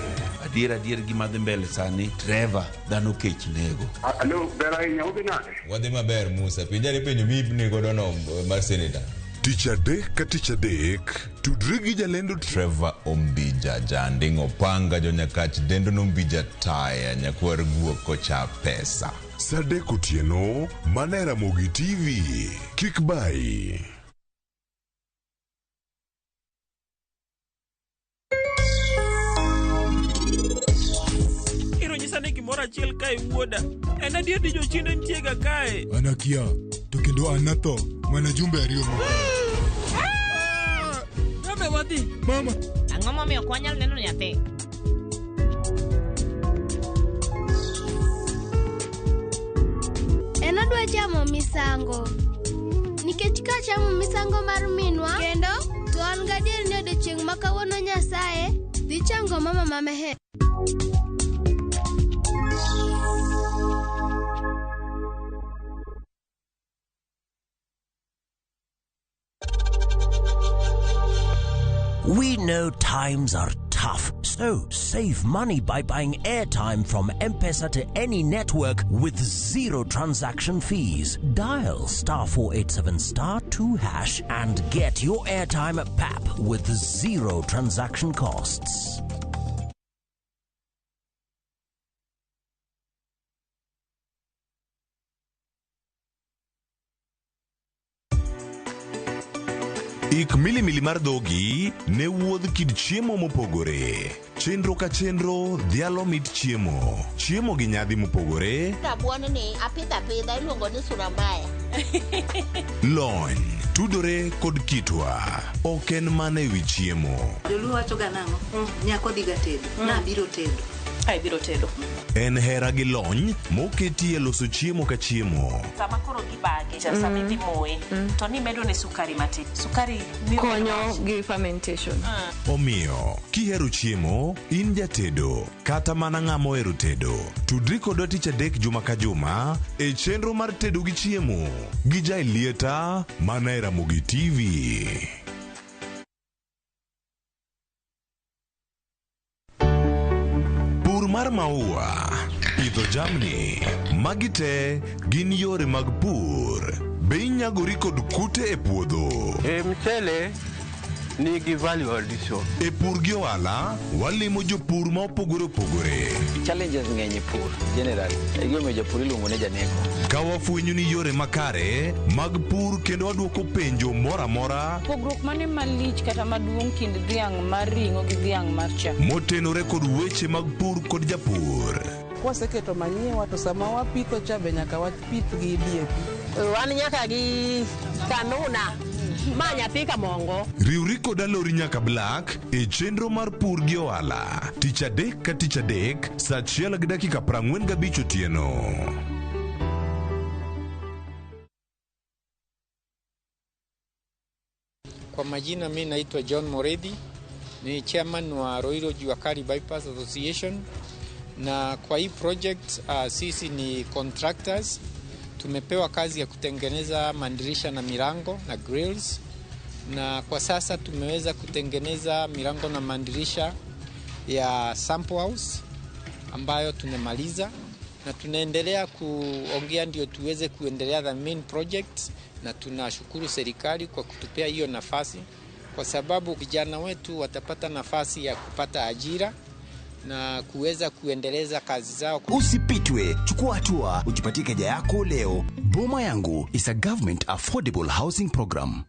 Adier adier gima dhi mbele sani, Trevor, dhano kech nego. Alo, ber ahinya, udhi nade? Wadhi maber Musa, penjane penjo mi godo no mar senator. Tich adek ka tich adek, tudri gi jalendo Trevor Ombija, Janding' Opanga, Jonyakach Dendo Nombija Taya, Nyakwar Guok kocha pesa. Sa adek otieno, mana e Ramogi TV. Kik bayi. Ero nyisa ni gimoro achiel kae wuoda. En adier ni jochiende nitie ga kae. An akia, to kendo an natho mana jumbe ariyo mokalo. Nabe wadhi. Mama. Ang'o momiyo ok wanyal neno nyathi? En odwa chamo misango. Nikech ka chamo misango mar minwa kendo to an gadier ni odiechieng' ma kawuono Nyasaye dhi chango mama ma Meher. We know times are tough, so save money by buying airtime from M-Pesa to any network with zero transaction fees. Dial star 487 star 2 hash and get your airtime at PAP with zero transaction costs. Ik milimili mar dhogi ne wuodh kit chiemo mopogore. Chenro ka chenro dhialo mit chiemo. Chiemo gi nyadhi mopogore, Rabuon ni apidho apidha iluongo ni sura mbaya. lony, tudore kod kitwa. Ok en mana ewi chiemo. Joluo wacho ga nang'o? Nyako dhiga tedo. Nabiro tedo. Ai biro tedo. En hera gi lony moketi e loso chiemo ka chiemo. Sama koro gibage, cha sama idhi moye, to nimedo ne sukari matin. Sukari miyo konyo gi fermentation. Omiyo, kihero chiemo, in jatedo, kata mana ng'ama ohero tedo, tudri kodwa tich adek juma ka juma e chenro mar tedo gi chiemo gi Jaelieta mana e Ramogi TV. Pur mar maua, pidho jamni, magi te gin yore mag pur. Be inyagori kod kute e puodho? E mchele nigi value addition. E pur gi ohala, walimo jopur ma opogore opogore. Challenges ng'eny e pur generally. E gimomiyo japur iluongo ni janeko. Ka wafwenyo ni yore makare mag pur kendo wadwoko penjo moro amora Pogruok mane malich kata maduong' kind dhiang' mar ring'o gi dhiang' mar chak? motenore kod weche mag pur kod japur. Kwaseketo manyiwa to sama wapitho cha be nyaka wapith gi DAP. Wan nyaka gi kanuna ma nyathi kamongo. Riwri kod Alori nyaka Black e chenro mar pur gi ohala tich adek ka tich adek saa achiel gi dakika 45 otieno. Kwa majina mi naitwa John Moredi, ni chairman wa Ruiru Jua Kali Bypass Association, na kwa hii project sisi ni contractors. Tumepewa kazi ya kutengeneza madirisha na milango na grills, na kwa sasa tumeweza kutengeneza milango na madirisha ya sample house ambayo tumemaliza, na tunaendelea kuongea ndio tuweze kuendelea the main project, na tunashukuru serikali kwa kutupea hiyo nafasi, kwa sababu vijana wetu watapata nafasi ya kupata ajira na kuweza kuendeleza kazi zao. Usipitwe, chukua hatua, ujipatie keja yako leo. Boma Yangu is a government affordable housing program.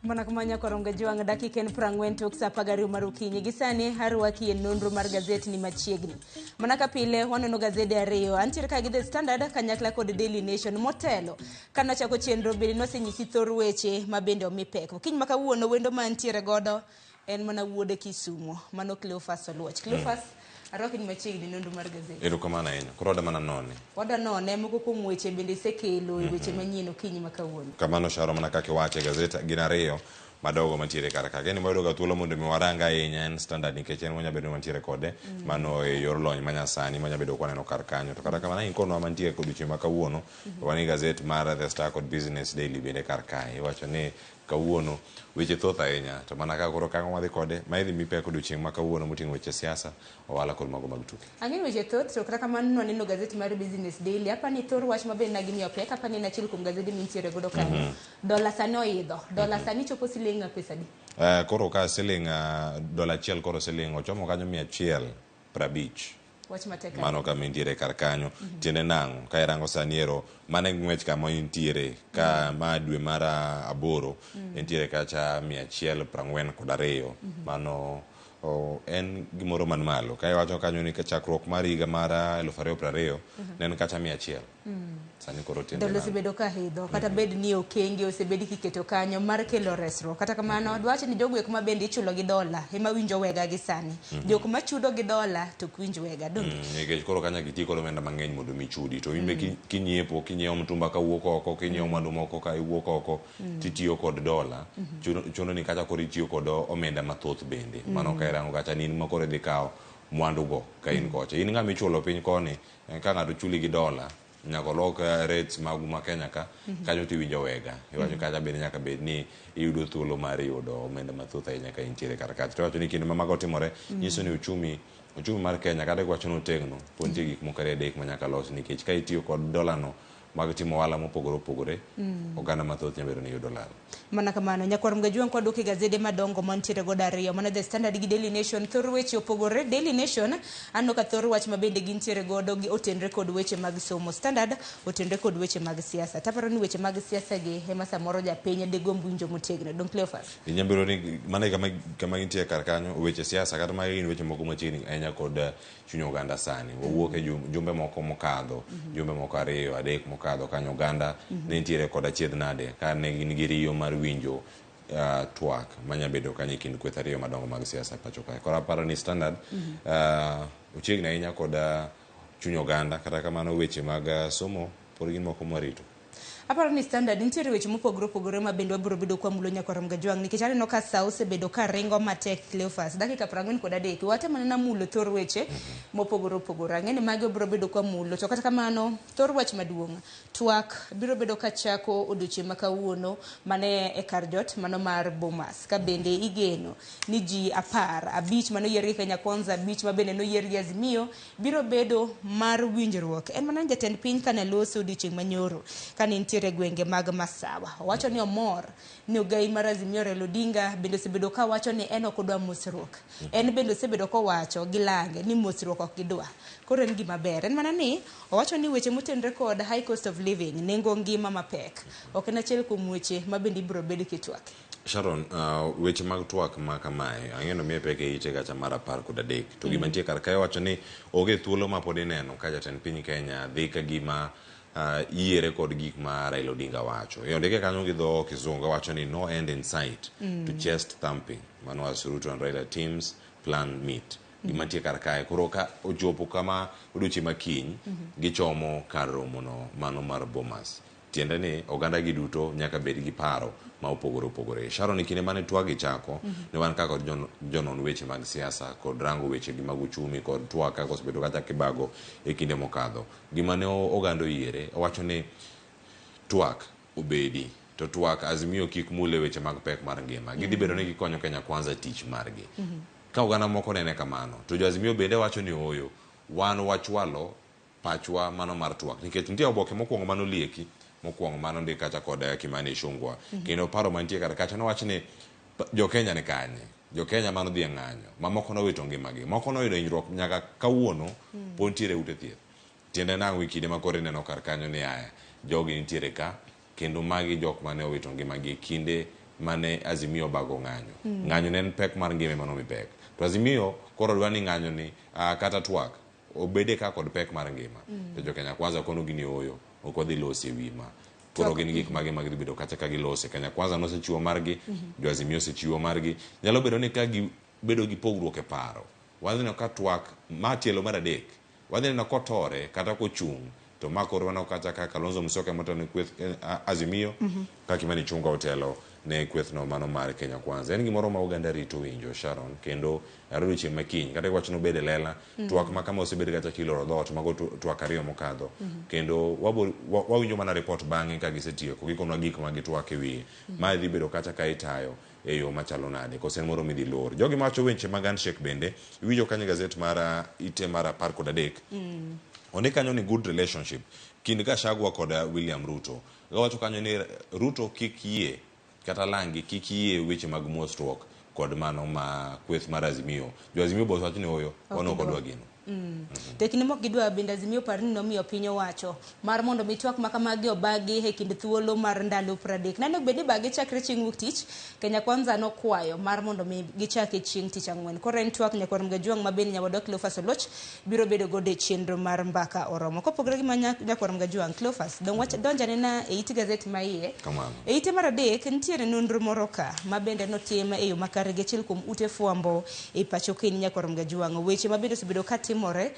Mana kamano korongo jwang' dakika en 40 tok sa 12 mar okinyi. Gi sani arwaki e nonro mar gazet ni machiegni. Mana ka pile waneno gazede ariyo. Antiere ka gi The Standard kanyakla kod Daily Nation motelo. Kane achako chenro bende nosenyisi thor weche ma bende omi pek. Okinyi ma kawuono wendo mantiere godo en mana wuod Kisumo. Mano Cleophas Oluoch. Cleophas, Arwaki ni machiegni nonro mar gazet. Erokamano ahinya. Koro wada mana none. Wada none moko kuom weche bende isekelo e weche manyien okinyi ma kawuono. Kamano Sharo mana kaka iwache gazet gin ariyo madogo mantiere kar ka. Gini wayudo ga thuolo mondo mi warang ahinya en Standard nikech en wanya bedo mantiere kode mano e yor lony manyasani manya bedo kwaneno kar kanyo. To kata kamano in kodwa mantie kod odiochieng' ma kawuono wan gi gazet mar The Star kod Business Daily bende kar kae. Iwacho ni kawuono weche thoth ahinya to mana ka koro kang'o wadhi kode ma idhi mi pek odiochieng' ma kawuono moting'o weche siasa, ohala kod mago mag tuke. Ang'eyo weche thoth to kata kamano nwaneno gazet mar Business Daily. Apa ni thor wach maber na gimiyo pek. Apa ni en achiel kuom gazede mintiere godo kanyo. Dola sani oidho. Dola sani chopo siling pesa adi? Koro ka siling dola achiel koro siling ochomo kanyo 150. Wach matek ahinya. Mano kama intiere kar kanyo. Tiende nang'o? Ka irango sani ero mano e ng'wech kama intiere ka ma dwe mar aboro entiere kacha 142. Mano en gimoro man malo. Ka iwacho kanyo ni chakruok mar higa mar 2020 ne en kacha 100. Sani koro tiende Dola nang'o? osebedo ka idho kata bed ni okenge osebedi kiketo kanyo mar kelo resruok. Kata kamano dwach ni jogo eko ma bende ichulo gi dola ema winjo wega gi sani. Jok machudo gi dola to ok winj wega. Donge? Nikech koro ka nyaka iti kod omenda mang'eny mondo mi chudi to in be kinyiepo kinyiewo mtumba kawuok oko kinyiewo mwandu moko ka iwuok oko titiyo kod dola chuno ni kacha koro itiyo kod omenda mathoth bende. Mano ka irango kacha ni in ma koro idhi kawo mwandu go ka in kocha. In ng'ama ichulo piny koni ka ng'ato chuli gi dola nyaka olok rates magu ma Kenya ka kanyo tiwinjo wega. Iwacho kacha bende nyaka bed ni iyudo thuolo mar yudo omenda mathoth ahinya ka intiere kar kacha. To iwacho ni kinde ma mago otimore nyiso ni uchumi mar Kenya kata kiwacho ni otegno pod nitie gik moko ariyo adek ma nyaka los nikech ka itiyo kod dola no mag timo ohala mopogore opogore oganda mathoth nyalo bedo ni yudo lal. Mana kamano, nyakwar Mgajwang' kwadwoko e gazede madongo mantiere godo ariyo, mana The Standard gi Daily Nation, thor weche opogore. Daily Nation, aneno ka thor wach ma bende gintiere godo gi otenre kod weche mag somo. Standard otenre kod weche mag siasa. Taparo ni weche mag siasa gi ema samoro japiny degomb winjo motegno. Don Cleophas. Inyalo bedo ni mana e kama gintie kar kanyo weche siasa kata magi gin weche moko machiegni ahinya kod chuny oganda sani. Wawuok e jumbe moko mokadho, jumbe moko ariyo adek mokadho kanyo oganda ne nitiere kod achiedh nade ka ne gin gi riyo mar winjo twak manya bedo kanyo e kind kweth ariyo madongo mag siasa e pacho kae. Koro aparo ni Standard ochiegni ahinya kod chuny oganda kata kamano weche mag somo pod gin moko mwarito. Aparo ni Standard nitiere weche mopogore opogore ma bende wabiro bedo kwamulo nyakwar Mgajwang' nikech aneno ka sa osebedo ka ringo matek Cleophas. Dakika 43 watemo mana mulo thor weche mopogore opogore. Ang'e ni magi wabiro bedo kwamulo to kata kamano thor wach maduong' twak biro bedo ka chako odiochieng' ma kawuono mane e kar jot mano mar Bomas ka bende igeno ni ji 15 manoyier gi Kenya Kwanza 5 ma bende noyier gi Azimio biro bedo mar winjruok. En mana jatend piny kane loso odiochieng' manyoro kane nitiere gwenge mag Masawa. Owacho ni omor ni ogai mar Azimio Raila Odinga bende osebedo ka wacho ni en ok odwa mosruok. En bende osebedo kowacho gi lange ni mosruok ok gidwa. Koro en gima ber. En mana ni owacho ni weche motenore kod high cost of living, nengo ngima mapek, ok en achiel kuom weche ma bende ibiro bed kitwak. Sharon, weche mag twak ma kamae ang'eyo ni omiye pek e ite kacha mar 13 to gima nitie kar kae wacho ni onge thuolo ma pod ineno ka jatend piny Kenya dhi ka gima yiere kod gik ma Raila Odinga wacho. E ondike kanyo gi dho kizungu wacho ni no end in sight to chest thumping. Mano as Ruto and Raila teams plan meet. Gima nitie kar kae koro ka ochopo kama odiochieng' ma kiny gichomo kar romono mano mar Bomas. Tiende ni oganda gi duto nyaka bed gi paro ma opogore opogore. Sharon, e kinde mane twak gi chako, ne wan kaka jonon weche mag siasa kod rango weche gi mag uchumi kod twak kaka osebedo kacha kibago e kinde mokadho. Gima ne oganda oyiere, owacho ni twak obedi to twak Azimio kik mule weche mag pek mar ngima. Gidhi bedo ni gikonyo Kenya Kwanza tich margi. Ka oganda moko nene kamano, to jo Azimio bende wacho ni ooyo, wan wachwalo pachwa mano mar twak nikech nitie oboke mokwongo manolieki mokwongo manondik kacha kod Kimani Ichung'wa. Kendo paro mantie kar kacha nowach ni jo Kenya ni kanye, jo Kenya manodhi e ng'anyo mamoko nowito ngimagi, moko noyudo hinyruok nyaka kawuono pod nitiere ute thieth. Tiende nang'o e kinde ma koro ineno kar kanyo ni aya jogi nitiere ka kendo magi jok mane owito ngimagi e kinde mane Azimio obago ng'anyo. Ng'anyo ne en pek mar ngima ema nomi pek. To Azimio koro dwa ni ng'anyo ni kata twak obede ka kod pek mar ngima. To jo Kenya Kwanza kono gini ooyo, ok wadhi losi e wi ma. Koro gin gik mage ma gidhi bedo kacha ka gilose. Kenya Kwanza nosechiwo margi, jo Azimio osechiwo margi. Nyalo bedo ni ka gibedo gi pogruok e paro, Wadhi neno ka twak ma tielo mar adek wadhi neno kotore kata kochung' to ma koro waneno kacha ka Kalonzo Musyoka ema otelo ne kweth Azimio ka Kimani Ichung'wa otelo ne kwethno mano mar Kenya Kwanza. En gimoro ma oganda rito winjo Sharon kendo odiochieng' ma kiny kata iwacho ni obed e lela twak ma kama osebed kacha kiloro dhoot mago twak ariyo mokadho kendo wabo wawinjo mana report bang'e ka gisetieko gikonwa gik ma gitwak e wiye mae dhi bedo kacha ka itayo e yo machalo nade koso en moro midhi lor. Jogi mawacho weche mag handshake bende iwinjo kanyo e gazet mar ite mar 13 Ondik kanyo ni good relationship kind Gachagua kod William Ruto. Giwacho kanyo ni Ruto kik yie kata langi kik yie weche mag mosruok kod mano ma kweth mar Azimio. Jo Azimio be osewacho ni ooyo, wan ok wadwa gino. To e kinde mok gidwa bende Azimio par ni nomiyo piny owacho mar mondo mi twak ma kamagi obagi e kind thuolo mar ndalo 30. Nane bed ni bagi chakre chieng' wuok tich, Kenya Kwanza nokwayo mar mondo mi gichake chieng' tich ang'wen. Koro en twak nyakwar Mgajuang' ma bende nyawadwa Cleophas Oluoch biro bedo godo e chenro mar mbaka oromo. Kopogore gi ma nyakwar Mgajuang', Cleophas, dong wach donj anena e it gazet ma iye. Kamano. E ite mar adek nitiere nonro moro ka ma bende notim e yo makare gi achiel kuom ute fwambo e pacho kaendi nyakwar Mgajuang'. Weche ma bende osebedo ka timore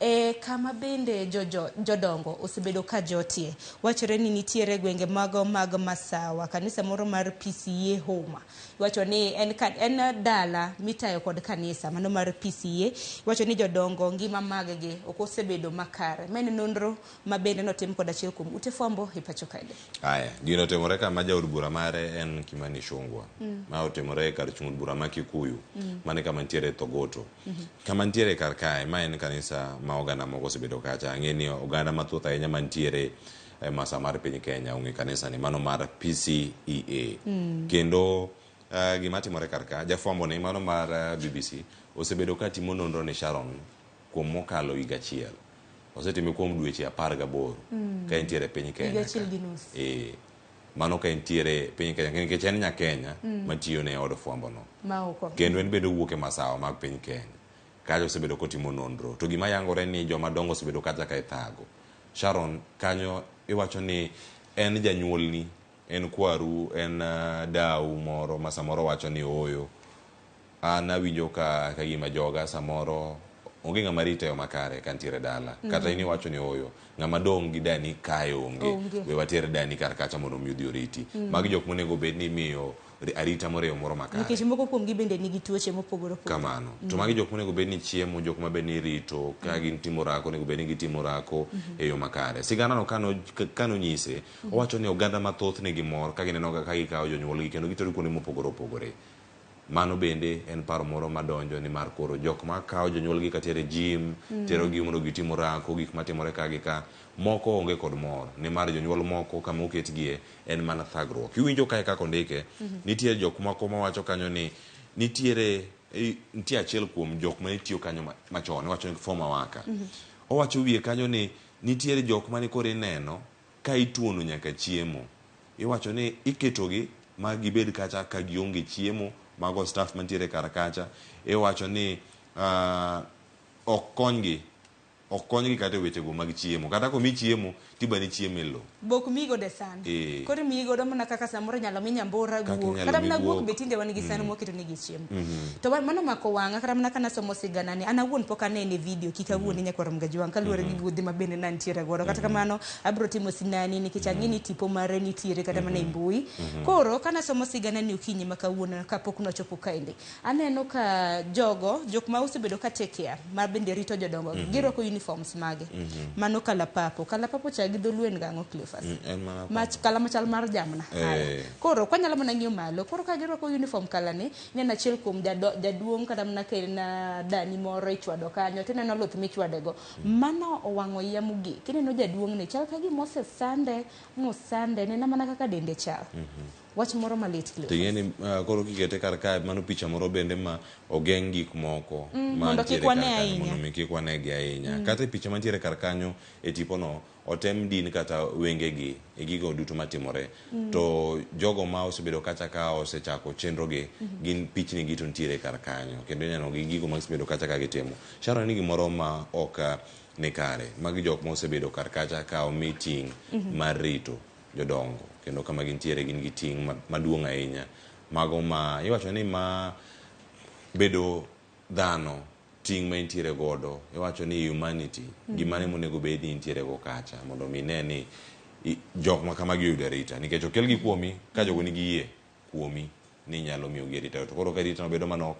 e kama bende jodongo osebedo ka jotie. Wachore ni nitiere gwenge mago mag Masawa, kanisa moro mar PCEA Home. Iwacho ni en, en dala mitayo kod kanisa mano mar PCEA. Iwacho ni jodongo ngima maggi ok osebedo makare. Ma en nonro ma bende notim kod achiel kuom ute fwambo e pacho kaendi. Aya, gino otimore kama jaod bura mare en Kimani Ichung'wa. Ma otimore kar chung' od bura ma Kikuyu. Mano kama nitiere Thogoto. Kama nitiere kar kae, ma en kanisa ma oganda moko osebedo kacha. Ang'e ni oganda mathoth ahinya mantiere e masa mar piny Kenya ong'e kanisa ni mano mar PCEA. Kendo gima timore kar ka, jafwambo ni mano mar BBC osebedo ka timo nonro ni Sharon kuom mokalo higa achiel. Osetime kuom dweche 18 ka entiere piny Kenya. Higa achiel gi nus. Mano ka entiere piny Kenya nikech en nya Kenya matiyo ne od fwambo no. Ma oko. Kendo en bende owuok e masawa mag piny Kenya. Kacha osebedo kotimo nonro. To gima yangore ni joma dongo osebedo kacha ka ithago. Sharon, kanyo iwacho ni en janyuolni, en kwaru, en dau moro ma samoro wacho ni ooyo. An awinjo ka gima joga samoro onge ng'ama rita e yo makare ka nitiere dala. Kata in iwacho ni ooyo, ng'ama dong' gi dani kae onge. We water dani kar kacha mondo mi odhi oriti. Magi jok monego bed ni imiyo arita moro e yo moro makare. Nikech moko kuom gi bende nigi tuoche mopogore opogore. Kamano. To magi jok monego bed ni chiemo, jok ma bed ni irito, ka gin timo orako onego bed ni gitimo orako e yo makare. Sigana no kano nyise, owacho ni oganda mathoth nigi mor ka gineno ka gikawo jonyuolgi kendo gitero kuonde mopogore opogore. Mano bende en paro moro madonjo ni mar koro jok ma kawo jonyuolgi ka tere gym, tero gi mondo gitim orako, gik matimore ka gi ka, moko onge kod mor nimar jonyuol moko kama oketgie en mana thagruok. Iwinjo kae kaka ondike, nitie jok moko mawacho kanyo ni nitiere nitie achiel kuom jok mane tiyo kanyo machon, iwacho ni former worker. Owacho wiye kanyo ni nitiere jok mane koro ineno ka ituono nyaka chiemo. Iwacho ni iketogi ma gibed kacha ka gionge chiemo, mago staff mantiere kar kacha. Iwacho ni ok konygi, ok konygi kata e wechego mag chiemo. Kata komi chiemo, tibani chiemo e lowo. Bok miyi godo e san. Koro imiyi godo mana kaka samoro inyalo mi nyambura, Kaka guok. inyalo Kata mi mana guok guok. be tinde wan gi san mwaketo negi chiemo. To mano omako wang'a kata mana kanasomo sigana ni an awuon pok anene e video kik awuon ni nyakwar Mgajuang' kaluwore gi guodhi ma bende nantiere godo. Kata kamano abiro timo sinani nikech ang'e ni tipo mare nitiere kata mana e mbui. Koro kanasomo sigana ni okinyi ma kawuono kapok nochopo kaendi, aneno ka jogo, jok ma osebedo ka take care ma bende rito jodongo, girwako uniforms mage. Mano kalapapo. Kalapapo cha gi dholuo en gang'o, Cleophas? En mana Mach kala machal mar jamna. Koro kwanyalo mana ng'iyo malo, koro ka girwako uniform kala ni, ineno achiel kuom jaduong' kata mana ka en dani moro ichwado kanyo, tineno luth michwadego. Mano owang'o iya mogik. Ineno jaduong' ni chal ka gima osesande, mosande, nena mana kaka dende chal. Wach moro malit, Cleophas. To ing'e ni koro kikete kar kae, mano picha moro bende ma ogeng' gik moko ma Mondo kik nitiere wane kar kanyo, ahinya. mondo mi kik wanegi ahinya. Kata e picha mantiere kar kanyo e tipono, otem din kata wengegi e gigo duto matimore. To jogo ma osebedo kacha ka osechako chenrogi, gin pichni gi to nitiere kar kanyo. Kendo ineno gi gigo ma gisebedo kacha ka gitimo. Sharon ni gimoro ma ok ni kare. Magi jok ma osebedo kar kacha ka omi ting' mar rito jodongo. Kendo kama gintiere gin gi ting' maduong' ahinya. Mago ma iwacho ni ma bedo dhano ting' ma intiere godo iwacho ni humanity gimane monego bed ni intiere go kacha mondo mi ine ni jok ma kamagi oyudo arita nikech okelgi kuomi ka jogo nigi yie kuomi ni inyalo miyogi arita to koro ka arita no bedo manok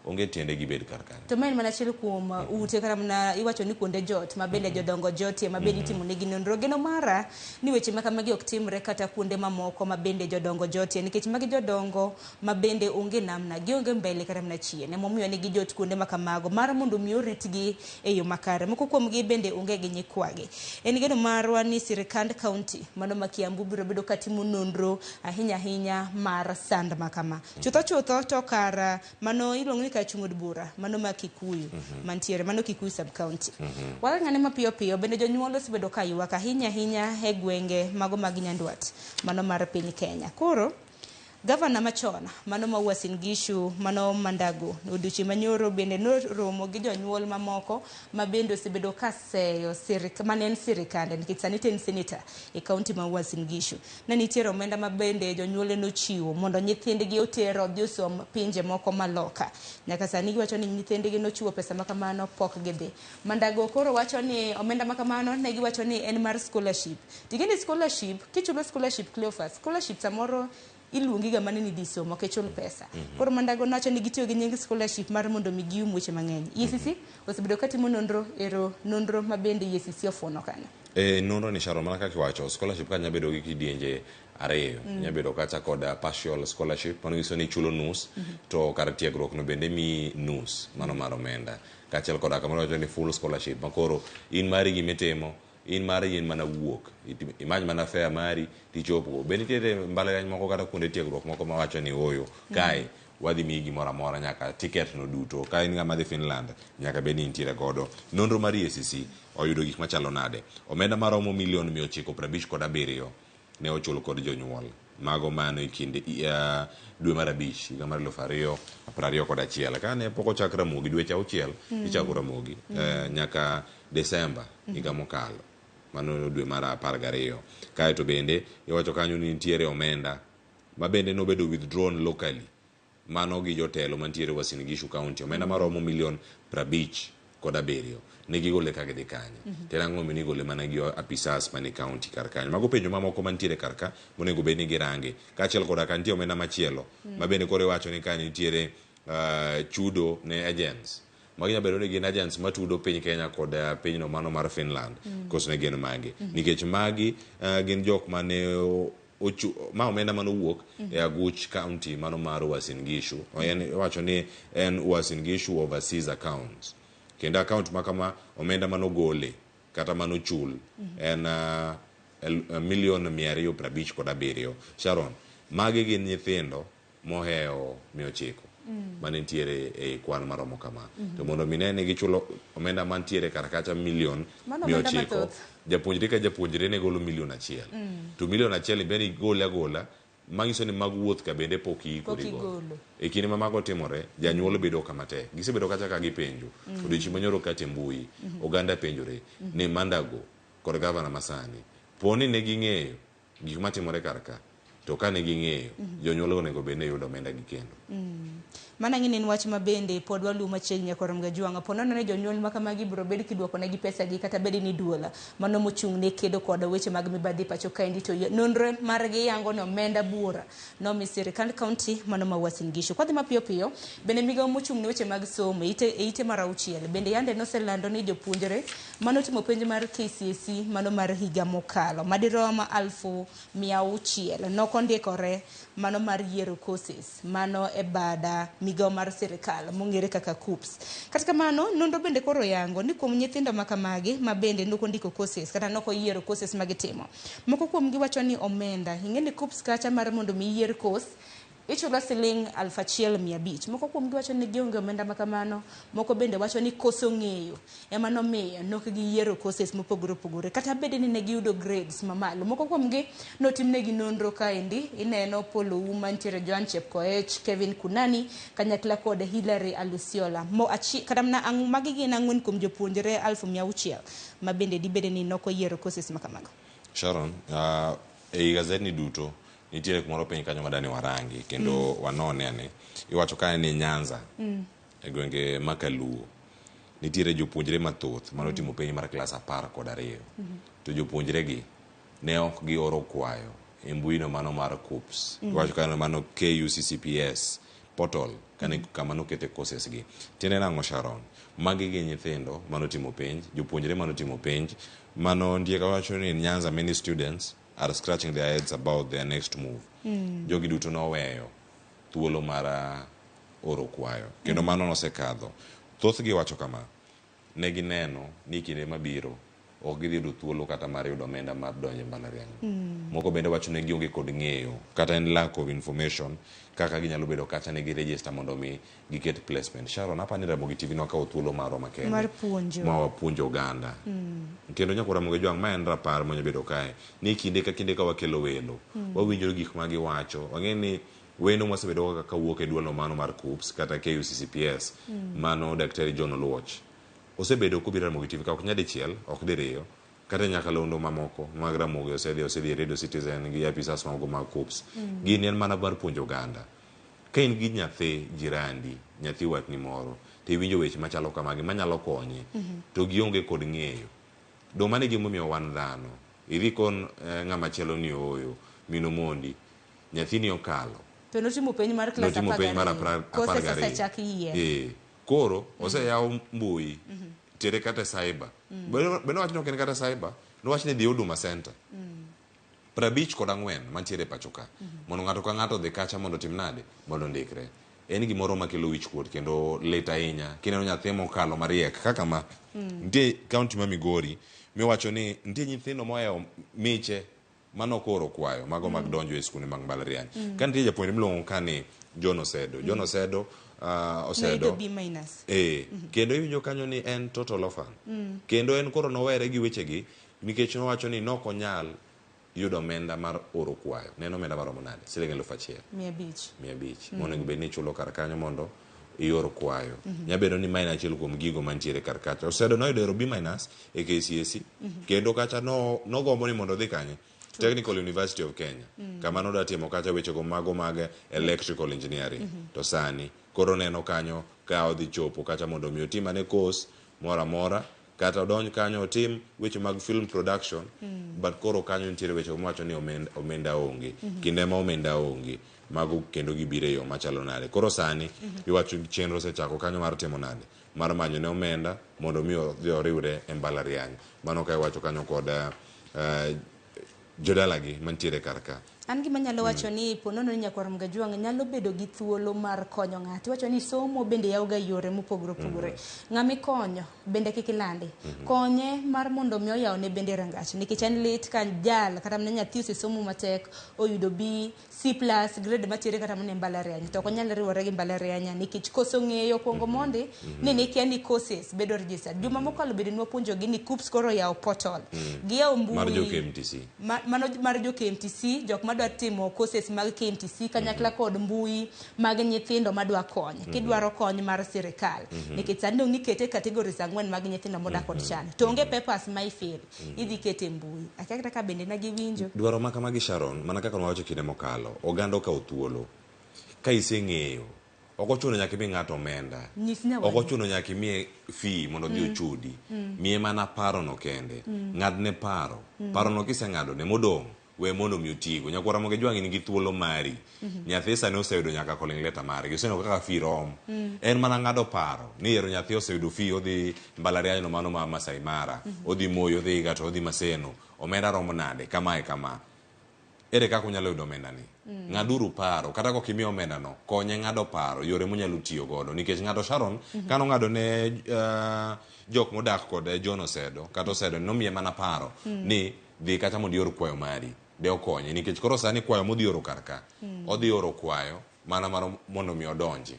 onge tiende gibed kar kanyo. To ma en mana achiel kuom ute kata mana iwacho ni kuonde jot ma bende jodongo jotie ma bende itimo negi nonro. Geno mara ni weche ma kamagi ok timre kata kuonde mamoko ma bende jodongo jotie nikech magi jodongo ma bende onge namna, gionge mbele kata mana chien. Emomiyo ne gijot kuonde ma kamago mar mondo mi oritgi e yo makare. Moko kuomgi bende onge gi nyikwagi. En geno marwa ni sirikand county mano ma Kiambu biro bedo katimo nonro ahinya ahinya mar sand ma kama. Chutho chutho to kar mano iluongo ni kar chung' od bura mano ma Kikuyu mantiere mano Kikuyu sub county. Warang'ane mapiyo piyo bende jonyuol osebedo ka ywak ahinya ahinya e gwenge mago mag Nyandwat mano mar piny Kenya. Koro gavana machon mano ma Uasin Gishu mano Mandago odiochieng' manyoro bende noromo gi jonyuol mamoko ma bende osebedo ka seyo mane en sirikande nikech sani to en senator e kaunti ma Uasin Gishu. Ne nitiere omenda ma bende jonyuol nochiwo mondo nyithindgi oter odhi osom pinje moko maloka. Nyaka sani giwacho ni nyithindgi nochiwo pesa ma kamano pok gidhi. Mandago koro wacho ni omenda ma kamano ne giwacho ni en mar scholarship. Ting'e ni scholarship, kichulo scholarship Cleophas, scholarship samoro iluongi ga mana ni dhi somo ok ichul pesa. Koro Mandago nowacho ni gitiyo gi nying scholarship mar mondo mi gium weche mang'eny. EACC osebedo katimo nonro ero nonro ma bende EACC ofuono kanyo. Nonro ni Sharon, mana kaka iwacho, scholarship ka nya bedo gi kidienje ariyo. Nya bedo kacha kod partial scholarship, mano nyiso ni ichulo nus, to kar tiegruok no bende miyi nus, mano mar omenda. Kaachiel koda kamoro wacho ni full scholarship, ma koro in mari gimitimo, in mari in mana wuok, imany mana fare mari tichopgo. Be nitiere mbalariany moko kata kuonde tiegruok moko mawacho ni ooyo, kae wadhi miyi gimoro amora nyaka ticket no duto. Ka in ng'ama dhi Finland, nyaka bed ni intiere godo. Nonro mar EACC oyudo gik machalo nade? Omenda maromo milion 957 ne ochul kod jonyuol. Mago mano e kind dwe mar 5 higa mar 2021. Kane pok ochak Ramogi dweche 6 ichako Ramogi nyaka Desemba higa mokalo. Mano dwe mar 12. Kaeto bende iwacho kanyo ni nitiere omenda ma bende nobedo withdrawn locally. Mano gi jotelo mantiere Uasin Gishu County. Omenda maromo milion 57 ne gigole ka gidhi kanye. To en ang'o momiyo nigole mana gi apisas mane county kar kanyo. Mago penjo mamoko mantiere kar ka monego bed ni girange. Kaachiel koda ka nitie omenda machielo ma bende koro iwacho ni ka nitiere chudo ne agents. Magi nyalo bedo ni gin agents matudo piny Kenya kod pinyno mano mar Finland. Koso ne gin magi. Nikech magi gin jok mane ma omenda mane owuok e aguch county mano mar Uasin Gishu. En iwacho ni en Uasin Gishu overseas accounts. Kendo account ma kama omenda manogole kata manochul en milion 257. Sharon, magi gin nyithindo mohewo 900 mane nitiere e kwan maromo kama. To mondo mi ne ni gichulo omenda mantiere kar kacha milion 900, japuonjre ka japuonjre ne golo milion 1. To milion 1 bende igole agola, manyiso ni mag wuoth ka bende pok iikori godo. E kinde ma mago timore, janyuol bedo kama tek. Gisebedo kacha ka gipenjo. Odiochieng' manyoro kata e mbui, oganda penjore ni Mandago kod gavana masani, po ni ne ging'eyo gik matimore kar ka, to ka ne ging'eyo, jonyuol onego bed ni yudo omenda gi kendo. Mana ng'e ni en wach ma bende pod waluwo machiegni nyaka Ramogi Ajwang'. Po nono ni jonyuol ma kamagi biro bed kiduoko negi pesa gi kata bed ni duol mano mochung' ne kedo kod weche mag mibadhi pacho kaendi to nonro margi yango ni omenda buora nomi sirikand county mano ma Uasin Gishu. Kwadhi mapiyo piyo bende migawo mochung' ne weche mag somo e ite mar 6 bende yande noselando ni jopuonjre manotimo penj mar KCSE mano mar higa mokalo madirom 600,000 nokondikore mano mar yiero courses mano e bada migawo mar sirikal mong'ere kaka KUCCPS. Kata kamano nonro bende koro yango ni kuom nyithindo ma kamagi ma bende nokondiko courses kata nokoyiero courses ma gitimo, moko kuomgi wacho ni omenda ing'e ni KUCCPS kacha mar mondo mi iyier course ichulo siling 1500. Moko kuomgi wacho ni gionge omenda ma kamano, moko bende wacho ni koso ng'eyo ema nomiyo nok giyiero courses mopogore opogore kata bed ni ne giyudo grades mamalo. Moko kuomgi notimnegi nonro kaendi, ineno Paul Ouma, nitiere Joan Chepkoech, Kevin Kunani kanyakla kod Hilary Alusiola. Kata mana magi gin 4 kuom jopuonjre 600,000 ma bende dibede ni nokoyiero courses ma kamago. Sharon, ei gazetni duto nitiere kumoro piny kanyo madani warangi kendo wanone ane. Iwacho kae ni Nyanza e gwenge ma Kaluo Nitiere jopuonjre mathoth manotimo penj mar klas 12. To jopuonjre gi ne ok gioro kwayo e mbuino mano mar KUCCPS. Iwacho kanyo mano KUCCPS portal kane kama nokete courses gi. Tiende nang'o Sharon? Magi gin nyithindo manotimo penj, jopuonjre manotimo penj, mano nitie kawacho ni in Nyanza many students are scratching their heads about their next move. Jogi duto noweyo thuolo mar oro kwayo. Kendo mano nosekadho. Thothgi wacho kama, ne gineno ni kinde mabiro ok gidhi yudo thuolo kata mar yudo omenda mar donjo e mbalariany. Moko bende wacho ni gionge kod ng'eyo kata en lack of information kaka ginyalo bedo kacha ni gi register mondo mi giket placement. Sharon, apa ni Ramogi TV nokawo thuolo marwa makende Mar puonjo. ma wapuonjo oganda. Kendo nyaka Ramogi Jwang' ma en rapar monya bedo kae ni kinde ka kinde ka wakelo welo wawinjo gik ma giwacho. Wang'e ni wendo mwasebedo kaka kawuok e duol mano mar KUCCPS kata KUCCPS mano Daktari John Oluoch osebedo kobiro Ramogi TV ka ok nyadichiel ok diriyo kata nyakalondo mamoko mag Ramogi osedhi e Radio Citizen gi apisas mamoko mag KUCCPS. Gini en mana mar puonjo oganda. Ka in gi nyathi jirandi, nyathi watni moro, to iwinjo weche machalo kamagi manyalo konye, to gionge kod ng'eyo. Dong' mano e gimomiyo wan dhano. Idhi kon ng'ama chielo ni ooyo, min Omondi, nyathini okalo. To notimo penj mar klas Notimo penj mar 12. apar Courses gariyo. osechak yier. Koro oseyaw mbui, tere kata e cyber. Be nowach ni ok en kata cyber, nowach ni dhi Huduma Center. 54 mantiere e pacho ka. Mondo ng'ato ka ng'ato odhi kacha mondo otim nade? Mondo ondikre. En gimoro makelo wichkuot kendo lit ahinya. Kineno nyathi mokalo mariek kaka ma. Nitie county ma Migori miwacho ni nitie nyithindo mohewo miche mano koro kwayo mago mag donjo e skunde mag mbalariany. Ka nitie japuonjre miluongo ka ni John Osedo. John Osedo Osedo. Noyudo B minus. Kendo iwinjo kanyo ni en total orphan. Kendo en koro nowere gi wechegi nikech nowacho ni nok onyal yudo omenda mar oro kwayo. Ne en omenda maromo nade? Siling 1000. 500. 500. Monego bed ni ichulo kar kanyo mondo ior kwayo. Nyalo bedo ni ma en achiel kuom gigo mantiere kar kacha. Osedo noyudo ero B minus e KCSE. Kendo kacha nogombo ni mondo odhi kanye? Technical University of Kenya. Kama nodwa timo kacha wechego mago mag electrical engineering. To sani koro neno kanyo ka odhi chopo kacha mondo mi otim ane course moro amora kata odonj kanyo otim weche mag film production. But koro kanyo nitiere weche mowacho ni omenda onge. Kinde ma omenda onge mago kendo gibiro e yo machalo nade. Koro sani iwacho chenro osechako kanyo mar timo nade? Mar manyo ne omenda mondo mi odhi oriwre e mbalariany. Mano ka iwacho kanyo kod jodalagi mantiere kar ka. An gima anyalo wacho ni ponono ni nyakwar Mgajwang' nyalo bedo gi thuolo mar konyo ng'ato. Iwacho ni somo bende yawo ga yore mopogore opogore. Ng'ama ikonyo bende kik ilande. Konye mar mondo mi oyawne bende rangach. Nikech en lit ka jal kata mana nyathi osesomo matek oyudo B, C plus, grade matiere kata mana e mbalariany. To ok onyal riwore gi mbalariany nikech koso ng'eyo kuongo mondi ni nikia ni courses bedo registered. Juma mokalo bende nwapuonjogi ni KUCCPS koro oyawo portal. Giyawo mbui. Mar jo KMTC. Mano mar jo KMTC, jok madwa timo courses mag KMTC kanyakla kod mbui mag nyithindo madwa kony. Kidwaro kony mar sirikal. Nikech sani dong' nikete categories 4 mag nyithindo modak kod chan. To onge papers ma ifill. Idhi kete mbui. Akia kata ka bende ne giwinjo. Dwaro ma kamagi Sharon, mana kaka nwawacho kinde mokalo, oganda okawo thuolo. Ka iseng'eyo, ok ochuno nyaka imi ng'ato omenda. Nyis nyawadu. Ok ochuno nyaka imiye fee mondo odhi ochudi. Miye mana paro no kende. Ng'adne paro. Paro no kiseng'ado ne modong', we mondo mi otigo. Nyakwar Ramogi Jwang' in gi thuolo mari. Nyathi sani oseyudo nyaka calling letter margi. Oseneno kaka fee rom. En mana ng'ado paro ni ero nyathi oseyudo fee odhi mbalariany no mano ma Masai Mara. Odhi Moi, odhi Egerton, odhi Maseno. Omenda romo nade? Kamae kama. Ere kaka unyalo yudo omenda ni? Ng'aduru paro. Kata kok imiyo omenda no, konye ng'ado paro, yore monyalo tiyo godo. Nikech ng'ato Sharon, kano ng'ado ne jok modak kod John Osedo, kata Osedo, nomiye mana paro ni dhi kata mondo ior kwayo mari. De okonye. Nikech koro sani kwayo modhi oro kar ka, odhi oro kwayo mana mar mondo mi odonji.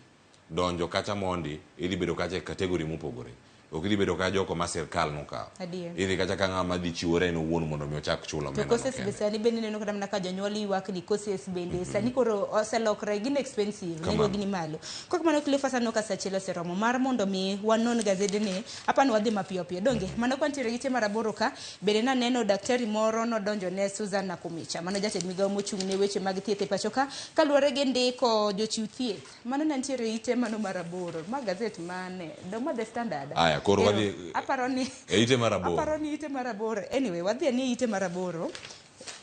Donjo kacha mondi, idhi bedo kacha e category mopogore. Ok idhi bedo ka joko ma sirkal nokawo. Idhi kacha ka ng'ama dhi chiwore en owuon mondo mi ochak chulo To omenda no courses be kende. sani bende ineno kata mana ka jonyuol ywak ni courses bende sani koro oselokre, gin expensive, Kamano. nengo gi ni malo. Kok mano Cleophas aneno ka saa achiel oseromo mar mondo mi wanon gazede ni, apani wadhi mapiyo piyo. Donge, mano kwantiere gi chieng' mar 8 ka, bende naneno daktari moro nodonjo ne Susan Nakhumicha, mano jatend migawo mochung' ne weche mag thieth e pacho ka, kaluwore gi ndiko jochiw thieth. Mano ne nitiere ite mano mar 8. Ma gazet mane? Doma The Standard. Aya. Aya, koro Ero, wadhi aparo ni e ite mar aboro. Aparo ni ite mar aboro. Anyway, wadhi ni ite mar aboro.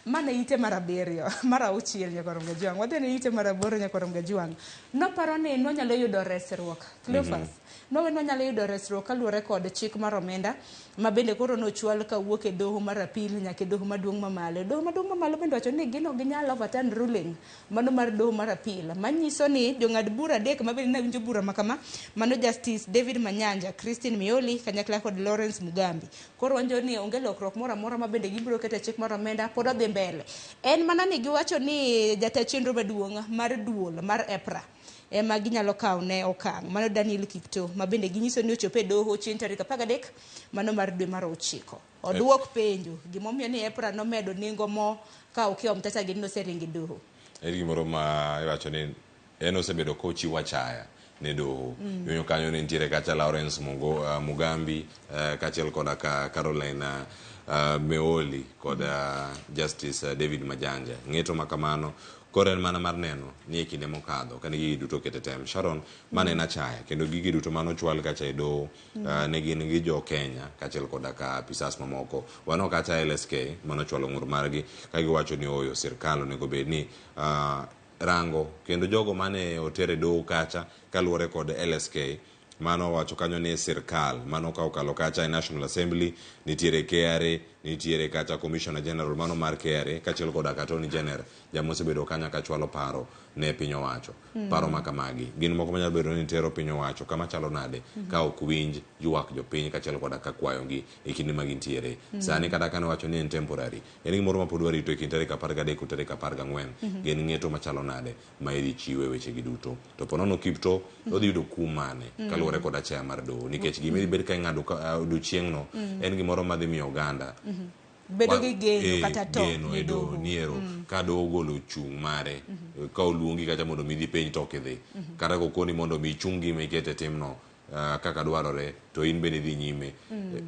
Mano e ite mar abiriyo, mar auchiel nyakwar Mgajwang'. Wadhi ni ite mar aboro nyakwar Mgajwang'. Noparo ni nonyalo yudo resruok. Cleophas. Nowe nonyalo yudo resruok kaluwore kod chik mar omenda ma bende koro nochwal kawuok e doho mar appeal nyaka e doho maduong' mamalo. Doho maduong' mamalo bende wacho ni gin ok ginyal overturn ruling mano mar doho mar appeal manyiso ni jong'ad bura adek ma bende nawinjo bura ma kama mano Justice David Manyanja, Christine Mioli kanyakla kod Lawrence Mugambi. Koro wanjo ni onge lokruok moro amora ma bende gibiro keto e chik mar omenda pod odhi mbele. En mana ni giwacho ni jata chenro maduong' mar duol mar EPRA ema ginyalo kawo ne okang'. Mano Daniel Kiptoo ma bende ginyiso ni ochopo e doho chieng' tarik 13 mano mar dwe mar ochiko. Oduok penjo gimomiyo ni EPRA nomedo nengo mo ka okiwa mtacha gi noseringo e doho. En gimoro ma iwacho ni en osebedo kochiwo achaya ne doho. Iwinjo kanyo ne nitiere kacha Lawrence Mugambi kaachiel koda ka Caroline Meoli kod Justice David Majanja. Ng'eto ma kamano koro en mana mar neno ni e kinde mokadho kane gigi duto oket e tem. Sharon, mano en achaya kendo gigi duto mane ochwal kacha e doho ne gin gi jo Kenya kaachiel koda ka apisas mamoko. Waneno kacha LSK mane ochwalo ng'ur margi ka giwacho ni oyo sirkal onego bed ni rango kendo jogo mane oter e doho kacha kaluwore kod LSK mano owacho kanyo ni sirkal mano ka okalo kacha e National Assembly nitiere KRA nitiere kacha Commissioner General mano mar KRA kaachiel koda ka Attorney General jama osebedo kanyo ka chwalo paro ne piny owacho. Paro ma kamagi gin moko manyalo bedo ni tero piny owacho kama chalo nade ka ok winj ywak jopiny kaachiel koda ka kwayogi e kinde ma gintiere. Sani kata kane owacho ni en temporary en gimoro ma pod warito e kind tarik 13 kod tarik 14. Gin ng'eto machalo nade ma idhi chiw e wechegi duto. To po nono Kiptoo odhi yudo kum mane kaluwore kod achaya mar doho nikech gima idhi bed ka ing'ado odiochieng'no en gimoro madhi miyo oganda Bedo gi geno kata to geno ne e doho doho. ni ero ka doho ogolo chung' mare ka oluongi kacha mondo mi idhi penj to ok idhi kata kokoni mondo mi ichung gima ikete timno kaka dwarore to in bende idhi nyime.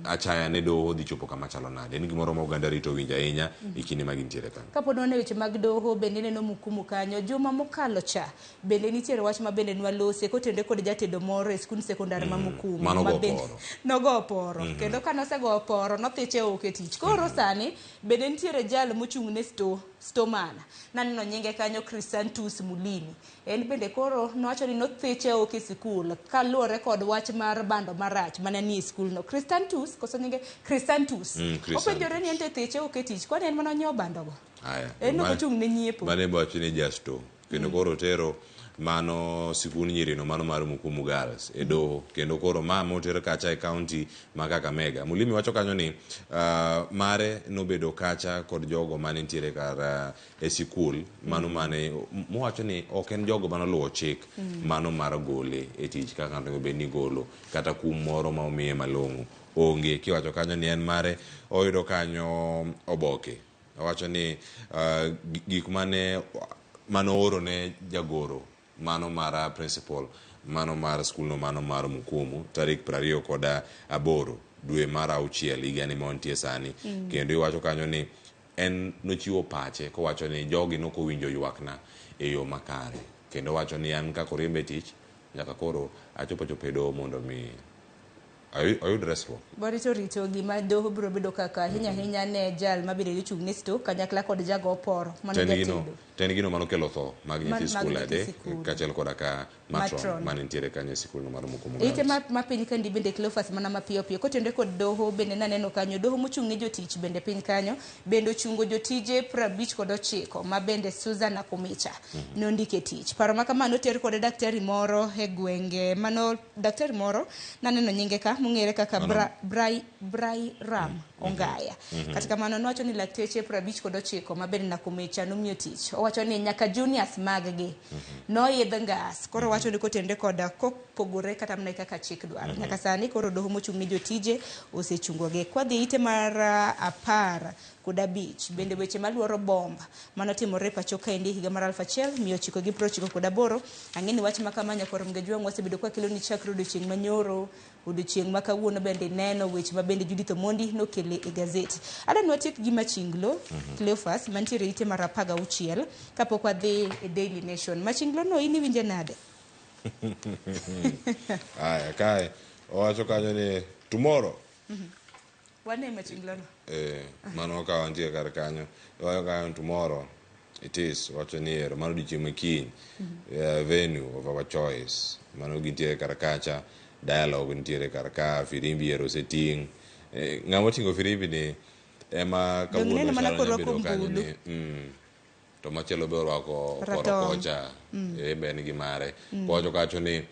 Achaya ne doho dhi chopo kama chalo nade en gimoro ma oganda rito winjo ahinya e kinde ma gintiere kanyo. Kapod wan e weche mag doho bende ineno Mukumu kanyo juma mokalo cha bende nitiere wach ma bende nwalose kotenore kod jatedo moro e skund sekondar ma Mukumu Mano ma go bende poro. nogo poro kendo ka nosego poro nothiche oko e tich. Koro sani bende nitiere jal mochung' ne stoman naneno nyinge kanyo Chrysanthus Mulimi en bende koro nowacho ni nothiche oko e sikul kaluwore kod wach mar bando marach mane nie skul no. Chrysanthus koso nyinge Chrysanthus openjore ni ente thiche oko e tich kwani en mana onyiewo bando go. Aya, En ok ochung' ne nyiepo. Mane wacho ni jasto kendo koro tero mano sikund nyirino mano mar Mukumu Girls e doho kendo koro ma moter kacha e county ma Kakamega. Mulimi wacho kanyo ni mare nobedo kacha kod jogo mane nitiere kar e sikul mano mane mowacho ni ok en jogo manoluwo chik mano mar gole e tich kaka ng'ato onego bed ni golo kata kum moro ma omiye malong'o onge. Kiwacho kanyo ni en mare oyudo kanyo oboke owacho ni gik mane manooro ne jagoro mano mar principal mano mar skulno mano mar Mukumu tarik 28 dwe mar auchiel higani ma wantie sani. Kendo iwacho kanyo ni en nochiwo pache kowacho ni jogi nokowinjo ywakna e yo makare kendo wacho ni an kaka oriembe tich nyaka koro achopo achopo e doho mondo mi oyud resruok. Warito rito gima doho biro bedo kaka ahinya ahinya ne jal mabiro ochung' ne sto kanyakla kod jago poro mano jatedo. Ten gino mano kelo tho mag nyithi skul adek kaachiel koda ka matron mane nitiere kanyo e sikulno mar Mukumu Ite Girls. ma piny kandi bende Cleophas mana mapiyo piyo kotenore kod doho bende naneno kanyo doho mochung' ne jotich bende piny kanyo bende ochungo jotije 59 ma bende Susan Akumicha nondike tich. Paro ma kama noter kod daktari moro e gwenge mano daktari moro naneno nyinge ka mong'ere kaka Brai Ram Ongaya. Kata kamano nowacho ni lakteche 59 ma bende Nakumicha nomiyo tich. Owacho ni nyaka juniors mag gi noidh ngas. Koro owacho ni kotenore koda kopogore kata mana kaka chik dwaro. Nyaka sani koro doho mochung' ne jotije osechungogi. Kwadhi ite mar 15 bende weche maluoro bomba manotimore pacho kaendi higa mar 1998. Ang'e ni wach ma kama nyakwar Mgajwang' wasebedo kwa keloni chakre odiochieng' manyoro odiochieng' ma kawuono bende neno weche ma bende Judith Omondi nokele e gazeti. Adwa ni watiek gi Machinglo Cleophas mantiere ite mar 16 kapok wadhi e Daily Nation. Machinglo no in iwinje nade? Aya, kae owacho kanyo ni Tomorrow. Wane machinglono. Mano ka wantie kar kanyo. Iwacho kanyo tomorrow it is wacho ni ero mano odiochieng' ma kiny. Venue of our choice. Mano gintiere kar kacha. Dialogue nitiere kar ka. Firimbi ero oseting'. Ng'ama oting'o firimbi ni ema Dong' kawuono neno mana Sharon korwako nyabedo kanyo ombulu. ni to machielo be orwako Ratong'. korokocha. Be en gi mare. Kowacho kacho ni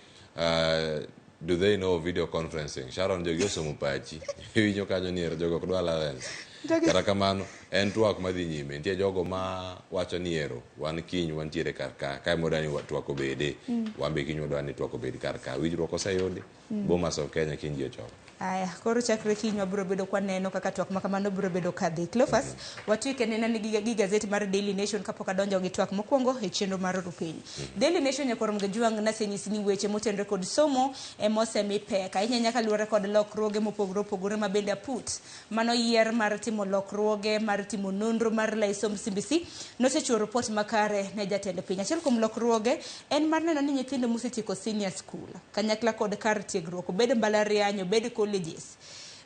do they know video conferencing? Sharon jogi osomo pachi. Iwinjo kanyo ni ero jogo ok dwa allowance. Kata kamano en twak madhi nyime. Nitie jogo ma wacho ni ero wan kiny wantiere kar ka. Kae modwa ni twak obede. Wan be kiny wadwa ni twak obed kar ka. Winjruok oseyudi. Bomas of Kenya kiny ji ochoko. Aya, koro chakre kiny wabiro bedo kwaneno kaka twak ma kamano biro bedo kadhi. Cleophas, watwike nena ni gi gazet mar Daily Nation kapok adonjo gi twak mokwongo e chenro mar Rupiny. Daily Nation nyakwar Mgajuang' nasenyisi ni weche motenore kod somo ema osemi pek. Ahinya nyaka luwore kod lokruoge mopogore opogore ma bende aput. Mano yier mar timo lokruoge mar timo nonro mar Laisom CBC nosechiwo ripot makare ne jatend piny. Achiel kuom lokruoge en mar neno ni nyithindo mosetieko senior school kanyakla kod kar tiegruok, obed mbalariany, obed colleges,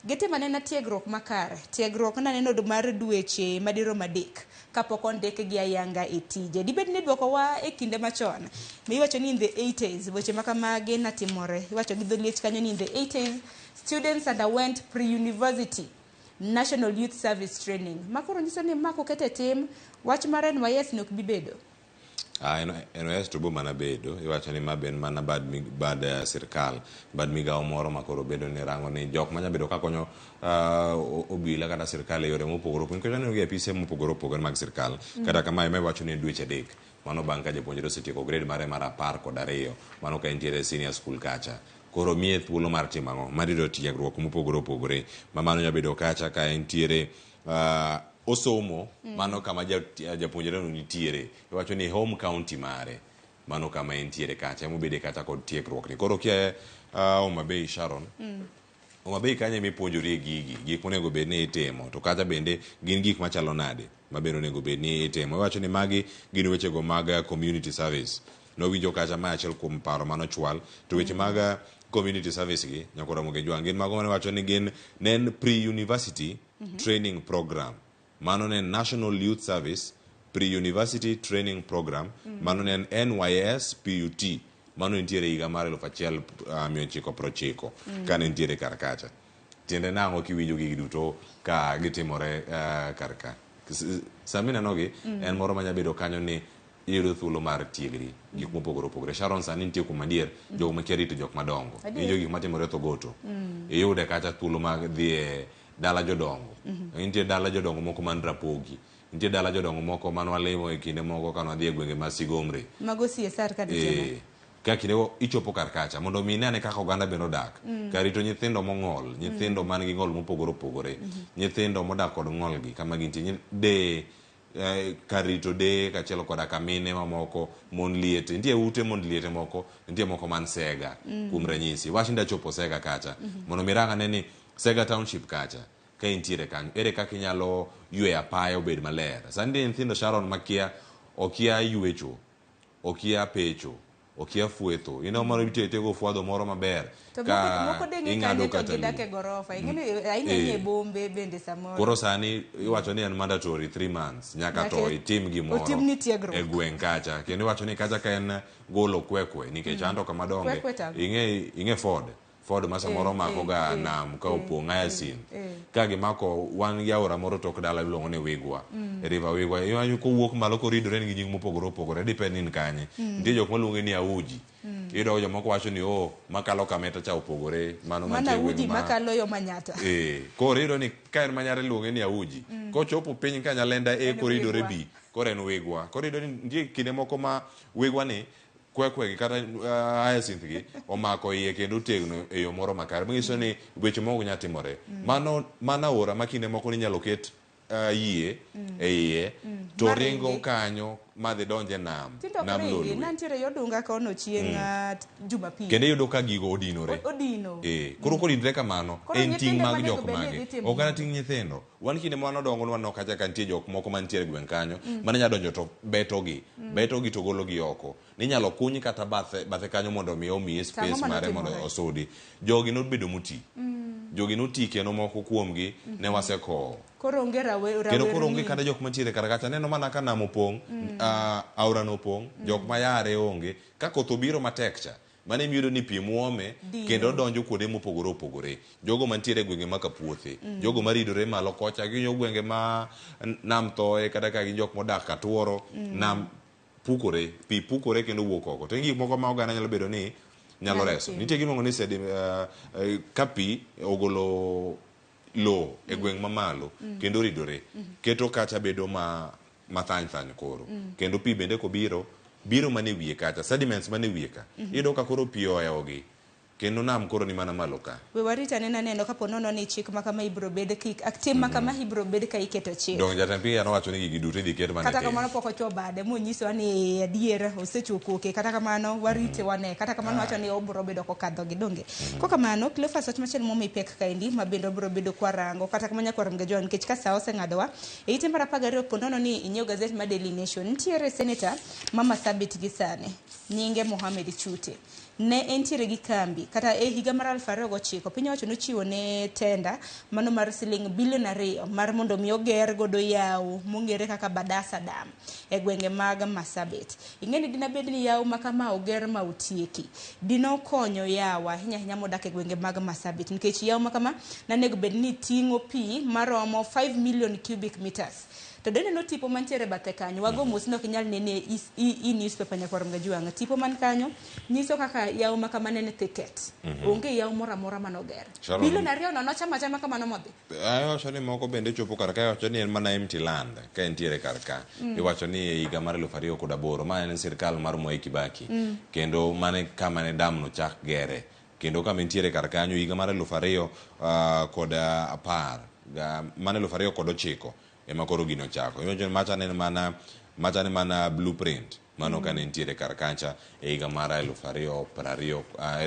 gitimo anena tiegruok makare. Tiegruok naneno mar dweche madirom 3 kapok ondikgi ayanga e tije. Dibed ni duokowa e kinde machon miwacho ni in the 80s weche ma kamagi natimore. Iwacho gi dho liech kanyo ni in the 80s students underwent pre-university National Youth Service Training. Ma koro nyiso ni ma koket e tim, wach mar NYS ne ok bi bedo. NYS to bo mana bedo. Iwacho ni ma be en mana bad sirkal, bad migawo moro ma koro bedo ni rango ni jok manya bedo ka konyo obila kata sirkal e yore mopogore opogore. Nikech waneno gi apise mopogore opogore mag sirkal. Kata kamae ema iwacho ni dweche 3. Mano bang' ka japuonjre osetieko grade mare mar 12. Mano ka entiere senior school kacha. Koro miye thuolo mar timo ang'o? Mar yudo tiegruok mopogore opogore. Ma mano nyalo bedo kacha ka entiere osomo, mano kama japuonjre no nitiere. Iwacho ni home county mare. Mano kama entiere kacha, emobede kacha kod tiegruok ni. Koro kia Homa Bay Sharon. Homa Bay kanyo ema ipuonjorie gigi, gik monego bed ni itimo. To kacha bende gin gik machalo nade ma bende onego bed ni itimo. Iwacho ni magi gin wechego mag community service. Nowinjo kacha ma achiel kuom paro manochwal. To weche mag community service gi, Nyakwar Ramogi Jwang', gin mago mane wacho ni gin ne en pre-university training program. Mano ne en National Youth Service Pre-University Training Program. Mano ne en NYS PUT. Mano nitiere higa mar 1990 kane nitiere kar kacha. Tiende nang'o kiwinjo gigi duto ka gitimore kar ka? Sama inenogi, en moro manya bedo kanyo ni iyudo thuolo mar tiegri gik mopogore opogore. Sharon sani nitie kuom adier jogo makia rito jok madongo. Iwinjo gik matimore Thogoto. Iyude kacha thuolo mag dhi e dala jodongo. Nitie dala jodongo moko man Rapogi. Nitie dala jodongo moko mane walimo e kinde moko kane wadhi e gwenge mag Sigomre. Mago CSR ka ditimo. Ka kindego ichopo kar kacha mondo mi inene kaka oganda bende odak. Kar rito nyithindo mong'ol, nyithindo man gi ng'ol mopogore opogore, nyithindo modak kod ng'ol gi kama gintie, de kar rito deye kaachiel koda ka mine mamoko, mond liete. Nitie ute mond liete moko, nitie moko man Sega, kuom ranyisi. Wach ni dachopo Sega kacha, mondo mi irang ane ni Sega Township kacha, ka intiere kanyo, ere kaka inyalo yweyo apaya obed maler. Sani nitie nyithindo Sharon makia, okia ywecho, okia pecho, okia fuetho. Ineno mano itiyo go fwadho moro maber. To ka moko denge ing'ado kanyo to kata gidak lum. e gorofa. Ing'eni ahinya ahinya e bombe bende samoro. Koro sani iwacho ni en mandatory 3 months nyaka to itim gimoro otimni tiegruok. e gweng' kacha. Kendo iwacho ni kacha ka en golo kwekwe nikech anto kama donge Kwekwe to? ing'e Ford. Ford ma samoro mako ga nam ka opong' hyacinth. Ka gimako wan gi aora moro tok dala iluongo ni Wigwa. River Wigwa. Iwacho kowuok malo koridore nigi nying mopogore opogore depend ni in kanye. Nitie jok maluonge ni Auji. Iyudo jomoko wacho ni oh makalo Kameta cha opogore mano Mana mantie e gweng' Auji makalo yo Manyatta. Koro iyudo ni ka en Manyata iluonge ni Auji. Kochopo piny ka Nyalenda E En koro ridore Wigwa. B. Koro en Wigwa. Koro iyudo ni nitie kinde moko ma Wigwa ni kwekwe gi kata hyacinth gi omako iye kendo otegno e yo moro makare. Manyiso ni weche moko nyalo timore. Mano mana aora ma kinde moko ninyalo ket yie e iye to Maringi. ringo kanyo madhi donje nam Tindo nam ringi lolwe nantiere yodunga kono chieng' Jumapil. Kendo iyudo ka gigo odinore. Odino. Koro kodinre kamano, Koro en ting' nyithindo mag ema jok onego bed ni mage. dhi timo Ok kata gino. ting' nyithindo. Wan kinde ma wanodongo nwaneno kacha ka nitie jok moko mantiere e gweng' kanyo mane nyalo donjo to betogi. Betogi to gologi oko. Ninyalo kuny kata bathe, bathe kanyo mondo mi omiye To ang'o space mane mare mondo otimore? osudi. Jogi nobedo moti. Jogi noti kendo moko kuomgi ne wasekowo. Koro onge Kendo koro onge rawerni. kata jok mantiere kar kacha. Neno mana ka nam opong', aora no opong', jok ma yare onge. Ka koth obiro matek cha, mano ema iyudo ni pi muome Dino. kendo donjo kuonde mopogore opogore. Jogo mantiere e gwenge ma Kapuothe, jogo maridore malo kocha, gin gwenge ma nam thoe, kata ka gin jok modak Katuoro, nam pukore, pi pukore kendo wuok oko. To en gik moko ma oganda nyalo bedo ni nyalo Nyalo reso. timo. Nitie gima iluongo ni ka pi ogolo lowo e gweng' mamalo kendo ridore, keto kacha bedo ma mathany thany koro. Kendo pi bende kobiro, biro mana e wiye kacha, sediments mana e wiye ka. Iyudo ka koro pi ohewogi, kendo nam koro ni mana malo ka. We warit anena neno kapo nono ni chik ma kama ibiro bed kik tim ma kama ibiro bed ka iketo chik. Donge jatend piny nowacho ni gigi duto idhi ket mana e Kata tim. kamano pok ochuo bade monyisowa ni adier osechuo koke. Kata kamano warite wane. Kata kamano wacho ni obiro bedo kokadho gi donge. Kokamano Cleophas wach machielo momi pek kaendi ma bende obiro bedo kwarango. Kata kamano nyaka warom gi John nikech ka sa oseng'adowa. E ite mar 12 po nono ni inyiew gazet mar Daily Nation. Nitiere seneta ma Marsabit gi sani. Nyinge Mohamed Chute. Ne entiere gi kambi kata e higa mar 2009 piny owacho nochiwo ne tenda mano mar siling bilion 2 mar mondo mi oger godo yawo mong'ere kaka Badasa Dam e gwenge mag Marsabit. Ing'e ni dina bed ni yawo ma kama oger ma otieki dino konyo yawo ahinya ahinya modak e gwenge mag Marsabit nikech yawo ma kama nanego bed ni ting'o pi maromo 5 million cubic meters. To deneno tipo mantiere bathe kanyo, wago mos ni ok inyal nene e newspaper nyakwar Mgajuang'. Tipo man kanyo nyiso kaka yawo ma kama nene thicket. Onge yawo moro amora manoger. Sharon. Bilion 2 no nochamo achama kamano modhi. Iwacho ni moko bende chopo kar ka, iwacho ni en mana empty land ka entiere kar ka. Iwacho ni e higa mar 2008 ma en sirkal mar Mwai Kibaki. Kendo mane kama ne dam no chak gere. Kendo kama entiere kar kanyo higa mar 2010, mano 2009 ema koro gino ochako. Iwacho ni macha ne mana blueprint mano kane nitiere kar kacha e higa mar 2020,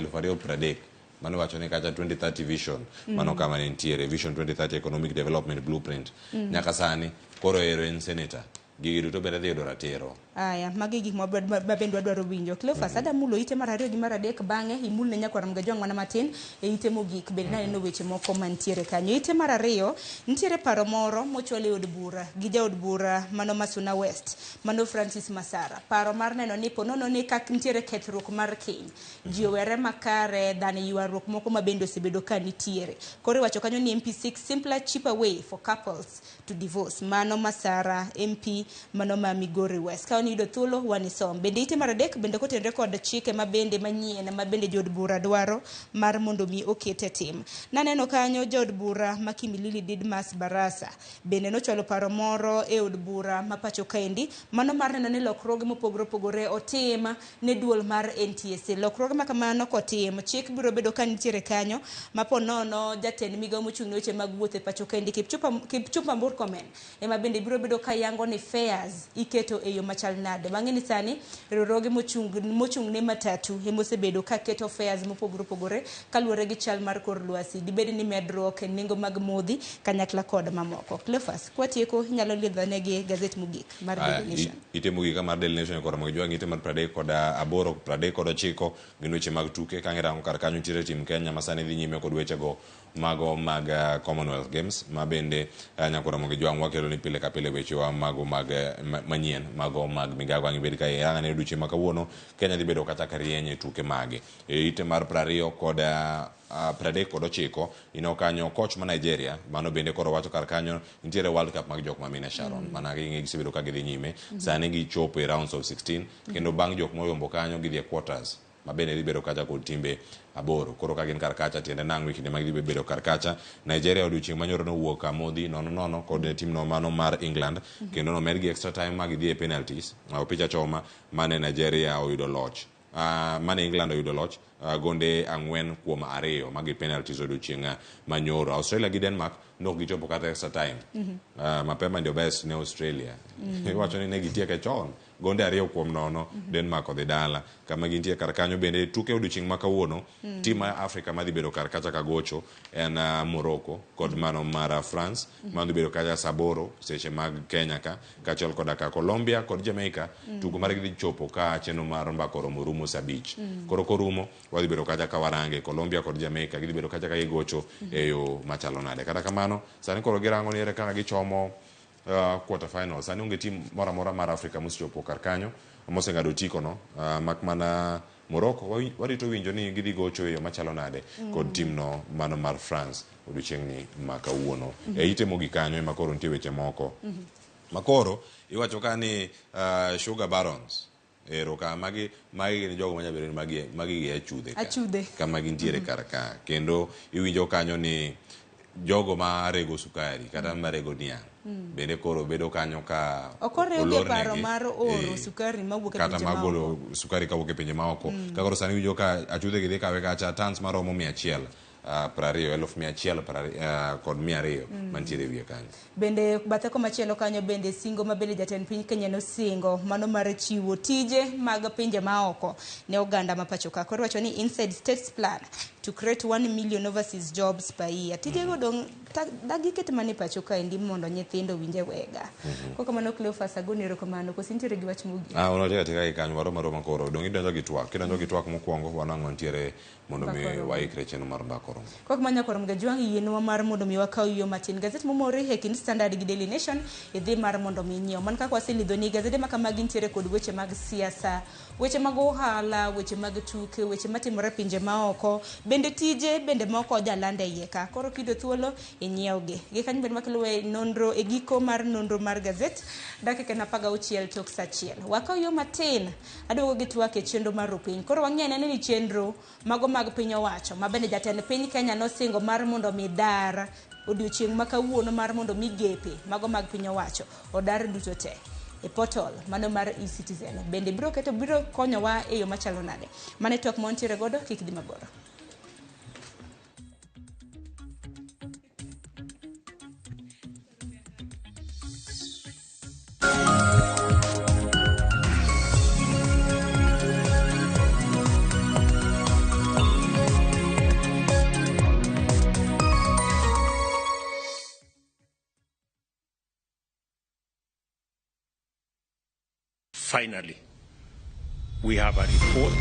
2030. Mano wacho ni kacha 2030 vision, mano kama ne nitiere Vision 2030 Economic Development Blueprint. Nyaka sani koro ero en senator. Gigi duto bende dhi yudo ratiro. Aya, magi gik ma bende wadwaro winjo. Cleophas, ada mulo ite mar 2 gi mar 3 bang'e imul ne nyakwar Mgajuang' mana matin e ite mogik bende naneno weche moko mantiere kanyo. Ite mar 2 nitiere paro moro mochwal e od bura gi jaod bura mano Masuna West, mano Francis Masara. Paro mar neno ni po nono ni kak nitiere kethruok mar keny. Ji owere makare than ywaruok moko ma bende osebedo ka nitiere. Koro iwacho kanyo ni MP6 simpler cheaper way for couples to divorce. Mano Masara MP mano ma Migori West. Ka wan yudo thuolo wanisom. Bende ite mar 3 bende kotenore kod chike ma bende manyien ma bende jood bura dwaro mar mondo mi oket e tim. Naneno kanyo jaod bura ma Kimilili Didmas Barasa bende nochwalo paro moro e od bura ma pacho kaendi mano mar neno ni lokruoge mopogore opogore otim ne duol mar NTSA. Lokruoge ma kamano kotim chik biro bedo ka nitiere kanyo ma po nono jatend migawo mochung' ne weche mag wuoth e pacho kaendi Kipchumba Murkomen ema bende biro bedo ka yango ni fares iketo e yo machal nade. Wang'e ni sani riwruoge mochung' ne matatu ema osebedo ka keto fares mopogore opogore kaluwore gi chal mar kor lwasi. Dibed ni medruok e nengo mag modhi kanyakla kod mamoko. Cleophas, kwatieko inyalo liedhonegi gazet mogik mar Daily Nation. Ite mogik mar Daily Nation kod Ramogi Jwang', ite mar 38, 39 gin weche mag tuke. Ka irango kar kanyo nitiere tim Kenya ma sani dhi nyime kod wechego mago mag Commonwealth Games ma bende nyako Ramogi Jwang' wakelo ni pile ka pile wechewa mago mag manyien mago mag migago. Ang' ibed ka irang'o ane odiochieng' ma kawuono Kenya dhi bedo kata ka rieny e tuke mage. E ite mar 20 kod 39 ineno kanyo coach ma Nigeria mano bende koro wacho kar kanyo nitiere World Cup mag jok ma mine Sharon. Mana ging'e gisebedo ka gidhi nyime. Sani gichopo e rounds of 16 kendo bang' jok moyombo kanyo gidhi e quarters ma bende dhi bedo kacha kod timbe 8. Koro ka gin kar kacha tiende nang'o e kinde ma gidhi bedo kar kacha. Nigeria odiochieng' manyoro nowuok amodhi 0-0 kod tim no mano mar England kendo nomedgi extra time ma gidhi e penalties. Opich achoma mane Nigeria oyudo loch. Mane England oyudo loch gonde 4-2 magi penalties odiochieng' manyoro. Australia gi Denmark nok gichopo kata extra time. Mapema ndio best ne Australia. Iwacho ni ne gitieke chon. gonde 2-0. Denmark odhi dala. Kama gintie kar kanyo bende tuke odiochieng' ma kawuono, tim mar Afrika madhi bedo kar kacha ka gocho en Morocco kod mano mar France, madhi bedo kacha saa 8 seche mag Kenya ka, kaachiel koda ka Colombia kod Jamaica. Tugo margi dhi chopo ka chenro mar mbaka oromo rumo saa 5. Koro korumo wadhi bedo kacha ka warange Colombia kod Jamaica gidhi bedo kacha ka gigocho e yo machalo nade. Kata kamano sani koro girango ni ere kaka gichomo quarter final. Sani onge tim moro amora mar Afrika mosechopo kar kanyo moseng'ado otiko no, mak mana Morocco. Warito winjo ni gidhi gocho e yo machalo nade kod tim no mano mar France odiochieng'ni ma kawuono. E ite mogik kanyo ema koro nitie weche moko makoro iwacho ka ni Sugar Barons ero ka magi gin jogo manyalo bedo ni magi gi achudhe ka. Achudhe. Kama gintiere kar ka. Kendo iwinjo kanyo ni jogo ma rego sukari kata ma rego niang' bende koro bedo kanyo ka Ok oriwgi e paro olornegi, mar oro sukari mawuok e kata pinje mar maoko. golo sukari kawuok e pinje maoko. Ka koro sani iwinjo ka achudhe gi dhi kawe kacha tons maromo mia achiel, prariyo, eluf mia achiel kod mia ariyo mantiere e wiye kanyo. Bende bathe komachielo kanyo bende singo ma bende jatend piny Kenya nosingo mano mar chiwo tije mag pinje maoko ne oganda ma pacho ka. Koro wacho ni inside states plan to create 1 million overseas jobs per year. Tijego dong' dagiket mana e pacho kaendi mondo nyithindo winje wega. Kok kamano Cleophas, agoni erokamano. Koso intiere gi wach mogik? Unatiyo atika gi kanyo warom aroma koro. Dong' idonjo gi twak. Kidonjo gi twak mokwongo wanang'o nitiere mondo mi Mbaka oromo. waikre chenro mar mbaka oromo. Kok manya koro Mgajwang' yienwa mar mondo mi wakaw yo matin. Gazet momori e kind Standard gi Daily Nation idhi mar mondo mi inyiew. Man kaka waselidho ni gazede ma kamagi nitiere kod weche mag siasa, weche mag ohala, weche mag tuke, weche matimore e pinje maoko, bende tije bende moko jalanda e iye ka. Koro kiyudo thuolo inyiewgi. Gi kanyo bende wakelo e nonro e giko mar nonro mar gazet dakika en 16 tok saa 1. Wakaw yo matin aduogo gi twak e chenro mar rupiny. Koro wang'e anena ni chenro mago mag piny owacho ma bende jatend piny Kenya nosingo mar mondo mi dar odiochieng' ma kawuono mar mondo migepe mago mag piny owacho odar duto te e portal mano mar eCitizen. Bende biro konyowa e yo machalo nade? Mano e twak ma wantiere godo, kik dhi mabor. Finally, we have a report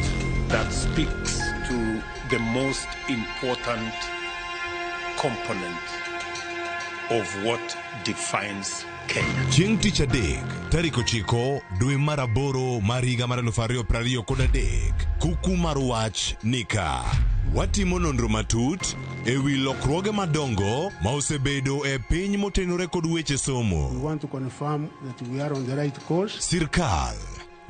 that speaks to the most important component of what defines Kenya. Chieng' tich adek, tarik 9 dwe mar 8 mar higa mar 2023, kuku mar wach nika. Watimo nonro matut e wi lokruoge madongo ma osebedo e piny motenore kod weche somo. We want to confirm that we are on the right course. Sirkal,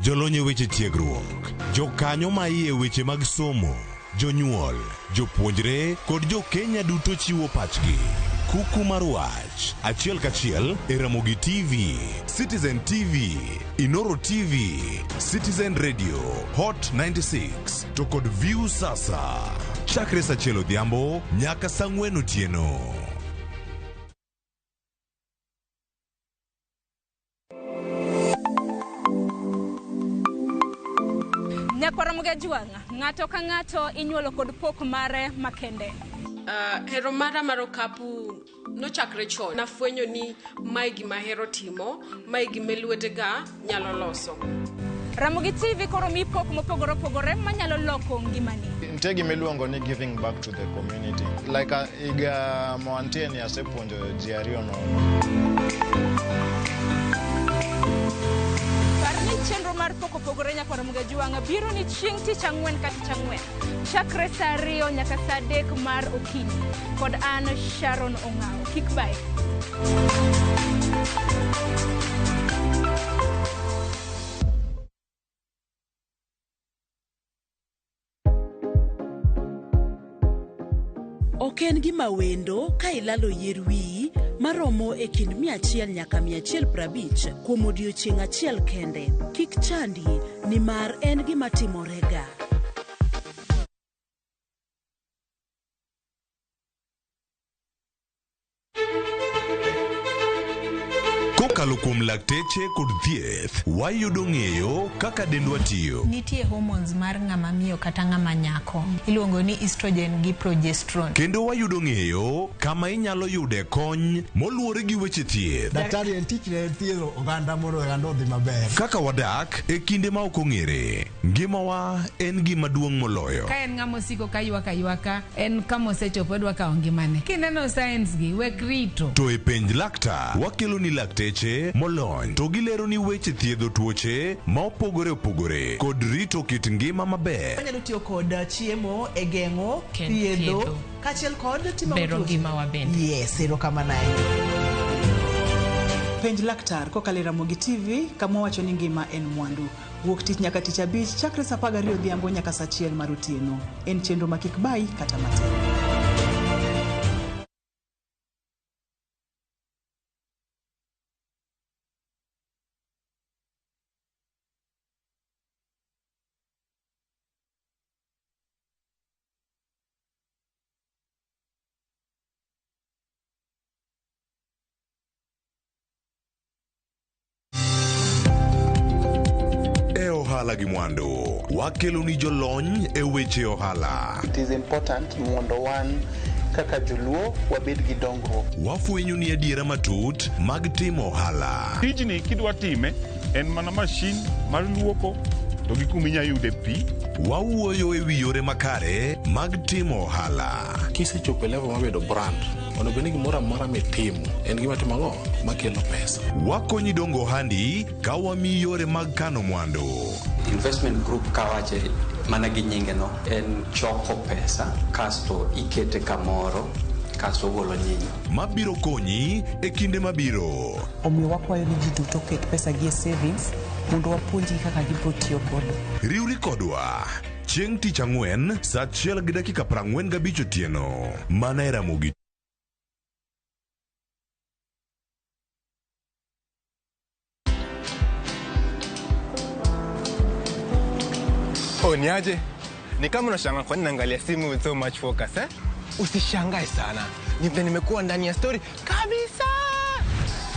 jolony e weche tiegruok, jokanyo ma iye weche mag somo, jonyuol, jopuonjre kod jo-Kenya duto chiwo pachgi. Kuku mar wach, achiel kachiel e Ramogi TV, Citizen TV, Inoro TV, Citizen Radio, Hot 96 to kod View Sasa. Chakre saa 1 odhiambo nyaka saa 4 otieno. Nyakwara Mgajwang', ng'ato ka ng'ato inyuolo kod pok mare makende. Hero mara mar okapu nochakre chon. Nafwenyo ni mae gima ahero timo, mae gima lwetega nyalo loso. Ramogi TV koro mi pok mopogore opogore manyalo loko ngimani. Nitie gima iluongo ni giving back to the community. Like higa moantie ni asepuonjo ji 2 nono. Par ni chenro mar pok opogore Nyakwara Mgajwang' biro ni chieng' tich ang'wen ka tich ang'wen. Chakre saa 2 nyaka saa 3 mar okinyi. Kod an Sharon Ong'awo. Kik bae. Ok en gima wendo ka ilalo yier wiyi maromo e kind 100 nyaka 150 kuom odiochieng' achiel kende. Kik chandi nimar en gima timorega. Kokalo kuom lakteche kod thieth, wayudo ng'eyo kaka dendwa tiyo. Nitie hormones mar ng'ama miyo kata ng'ama nyako. Iluongo ni estrogen gi progesterone. Kendo wayudo ng'eyo kama inyalo yude kony moluwore gi weche thieth. Daktari en tichne en thiedho oganda mondo oganda odhi maber. Kaka wadak e kinde ma ok ong'ere, ngimawa en gima duong' moloyo. Ka en ng'ama osiko ka ywak aywaka, en kama osechopo odwa kawo ngimane. Kineno signs gi, wek rito. To e penj laktar, wakelo ni lakteche molony to gilero ni weche thiedho tuoche ma opogore opogore kod rito kit ngima maber. Wanyalo tiyo kod chiemo e geng'o, Ken thiedho, thiedho. kaachiel kod timo Bero tuoche. ngimawa bende. Yes, erokamano ahinya. Penj laktar kokalo e Ramogi TV kama wacho ni ngima en mwandu. Wuok tich nyaka tich abich chakre saa 12 odhiambo nyaka saa 1 mar otieno. En chenro ma kik bayi kata matin. E ohala gi mwandu, wakelo ni jolony e weche ohala. It is important mondo wan kaka joluo wabed gi dongruok. Wafwenyo ni adiera matut mag timo ohala. Tijni kidwa time en mana mashin mar luoko to gi kuma inya yude pi. Wawuoyo e wi yore makare mag timo ohala. Kisechopo e level mar bedo brand, onego bed ni gimoro amora mitimo en gima timo ang'o makelo pesa. Wakonyi dongo ohandi ka wamiyi yore mag kano mwandu. Investment group kawache mana gi nyinge no en choko pesa kasto ikete kamoro kasto ogolo nyinyo. Mabiro konyi e kinde mabiro. Omiyo wakwayo ni ji duto oket pesa gi e savings mondo wapuonjgi kaka gibiro tiyo godo. Riwri kodwa chieng' tich ang'wen saa 1:45 otieno mana e Ramogi Oh, ni aje? Ni kama unashangaa kwa nini naangalia simu with so much focus, eh? Usishangae sana. Ni vile nimekuwa ndani ya story kabisa.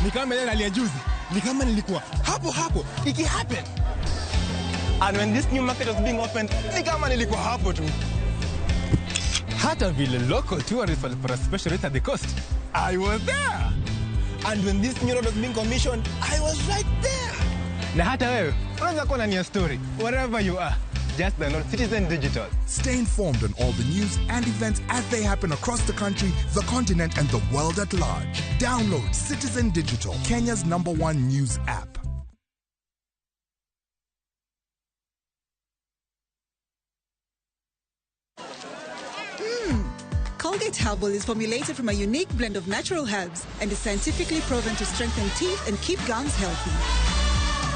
Ni kama ile nalia juzi. Ni kama nilikuwa hapo hapo iki happen. And when this new market was being opened, ni kama nilikuwa hapo tu. Hata vile local tourists walipata special rate at the coast, I was there. And when this new road was being commissioned, I was right there. Na hata wewe unaweza kuwa ndani ya story wherever you are. Just download Citizen Digital. Stay informed on all the news and events as they happen across the country, the continent, and the world at large. Download Citizen Digital, Kenya's #1 news app. Colgate Herbal is formulated from a unique blend of natural herbs and is scientifically proven to strengthen teeth and keep gums healthy.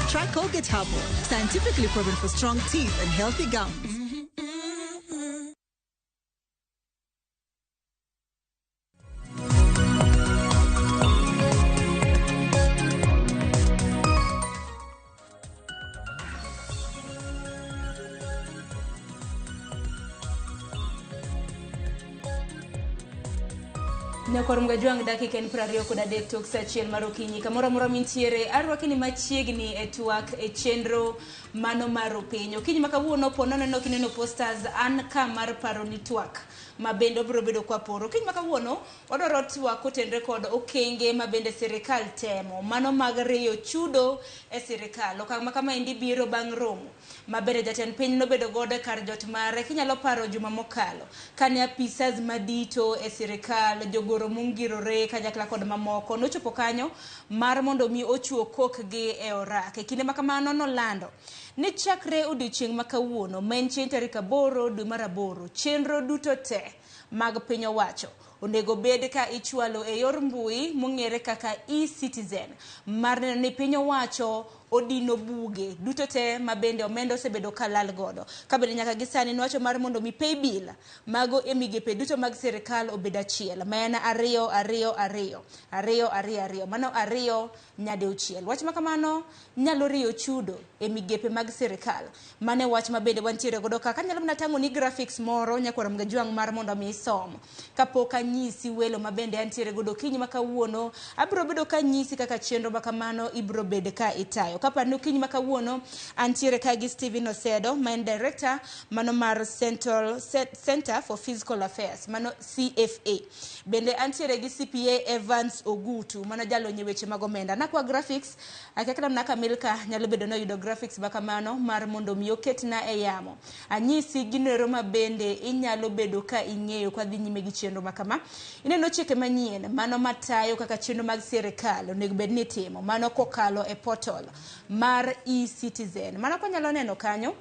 Try Colgate Herbal, scientifically proven for strong teeth and healthy gums. Nyakwar Mgajwang' dakika en 23 tok saa 1 mar okinyi. Kamoro amora mintiere, arwaki ni machiegni e twak e chenro mano mar opiny. Okinyi ma kawuono po nono kineno posters an ka mar paro ni twak ma bende obiro bedo kwa poro. Okinyi ma kawuono wadwaro twak kotenre kod okenge ma bende sirikal temo mano mag riyo chudo e sirikal. Okang' ma kamaendi biro bang' romo ma bende jatend piny nobedo godo e kar jot mare kinyalo paro juma mokalo kane apisas madito e sirikal jogoro mongirore kanyakla kod mamoko nochopo kanyo mar mondo mi ochuo kokgi e orak. E kinde ma kamano nolando ni chakre odiochieng' ma kawuono ma en chieng' tarik 8 dwe mar 8 chenro duto te mag piny owacho onego bed ka ichwalo e yor mbui mong'ere kaka e-citizen mar neno ni piny owacho odino buge duto te ma bende omenda osebedo kalal godo. Ka bende nyaka gi sani nowacho mar mondo mi pay bill mago e migepe duto mag sirikal obed achiel ma en 2 2 2 2 2 2 mano 2 nyadiuchiel. Wach ma kamano nyalo riyo chudo e migepe mag sirikal. Mano e wach ma bende wantiere godo ka. Kanyalo mana tang'o ni graphics moro nyakwar Mgajwang' mar mondo mi isom. Kapok anyisi welo ma bende antiere godo okinyi ma kawuono, abiro bedo ka anyisi kaka chenro ma kamano ibiro bed ka itayo. Kapar ni okinyi ma kawuono antiere ka gi Stephen Osedo ma en director mano mar Central Center for Fiscal Affairs mano CFA. Bende antiere gi CPA Evans Ogutu mano jalony e weche mag omenda. Nakwa graphics, akia kata mana ka Milka nyalo bedo ni oyudo graphics ma kamano mar mondo mi oketna e yamo. Anyisi ginoero ma bende inyalo bedo ka ing'eyo kwa dhi nyime gi chenro ma kama. Ineno chike manyien mano matayo kaka chenro mag sirikal onego bed ni itimo mano kokalo e portal mar eCitizen. Mano kwanyalo neno kanyo,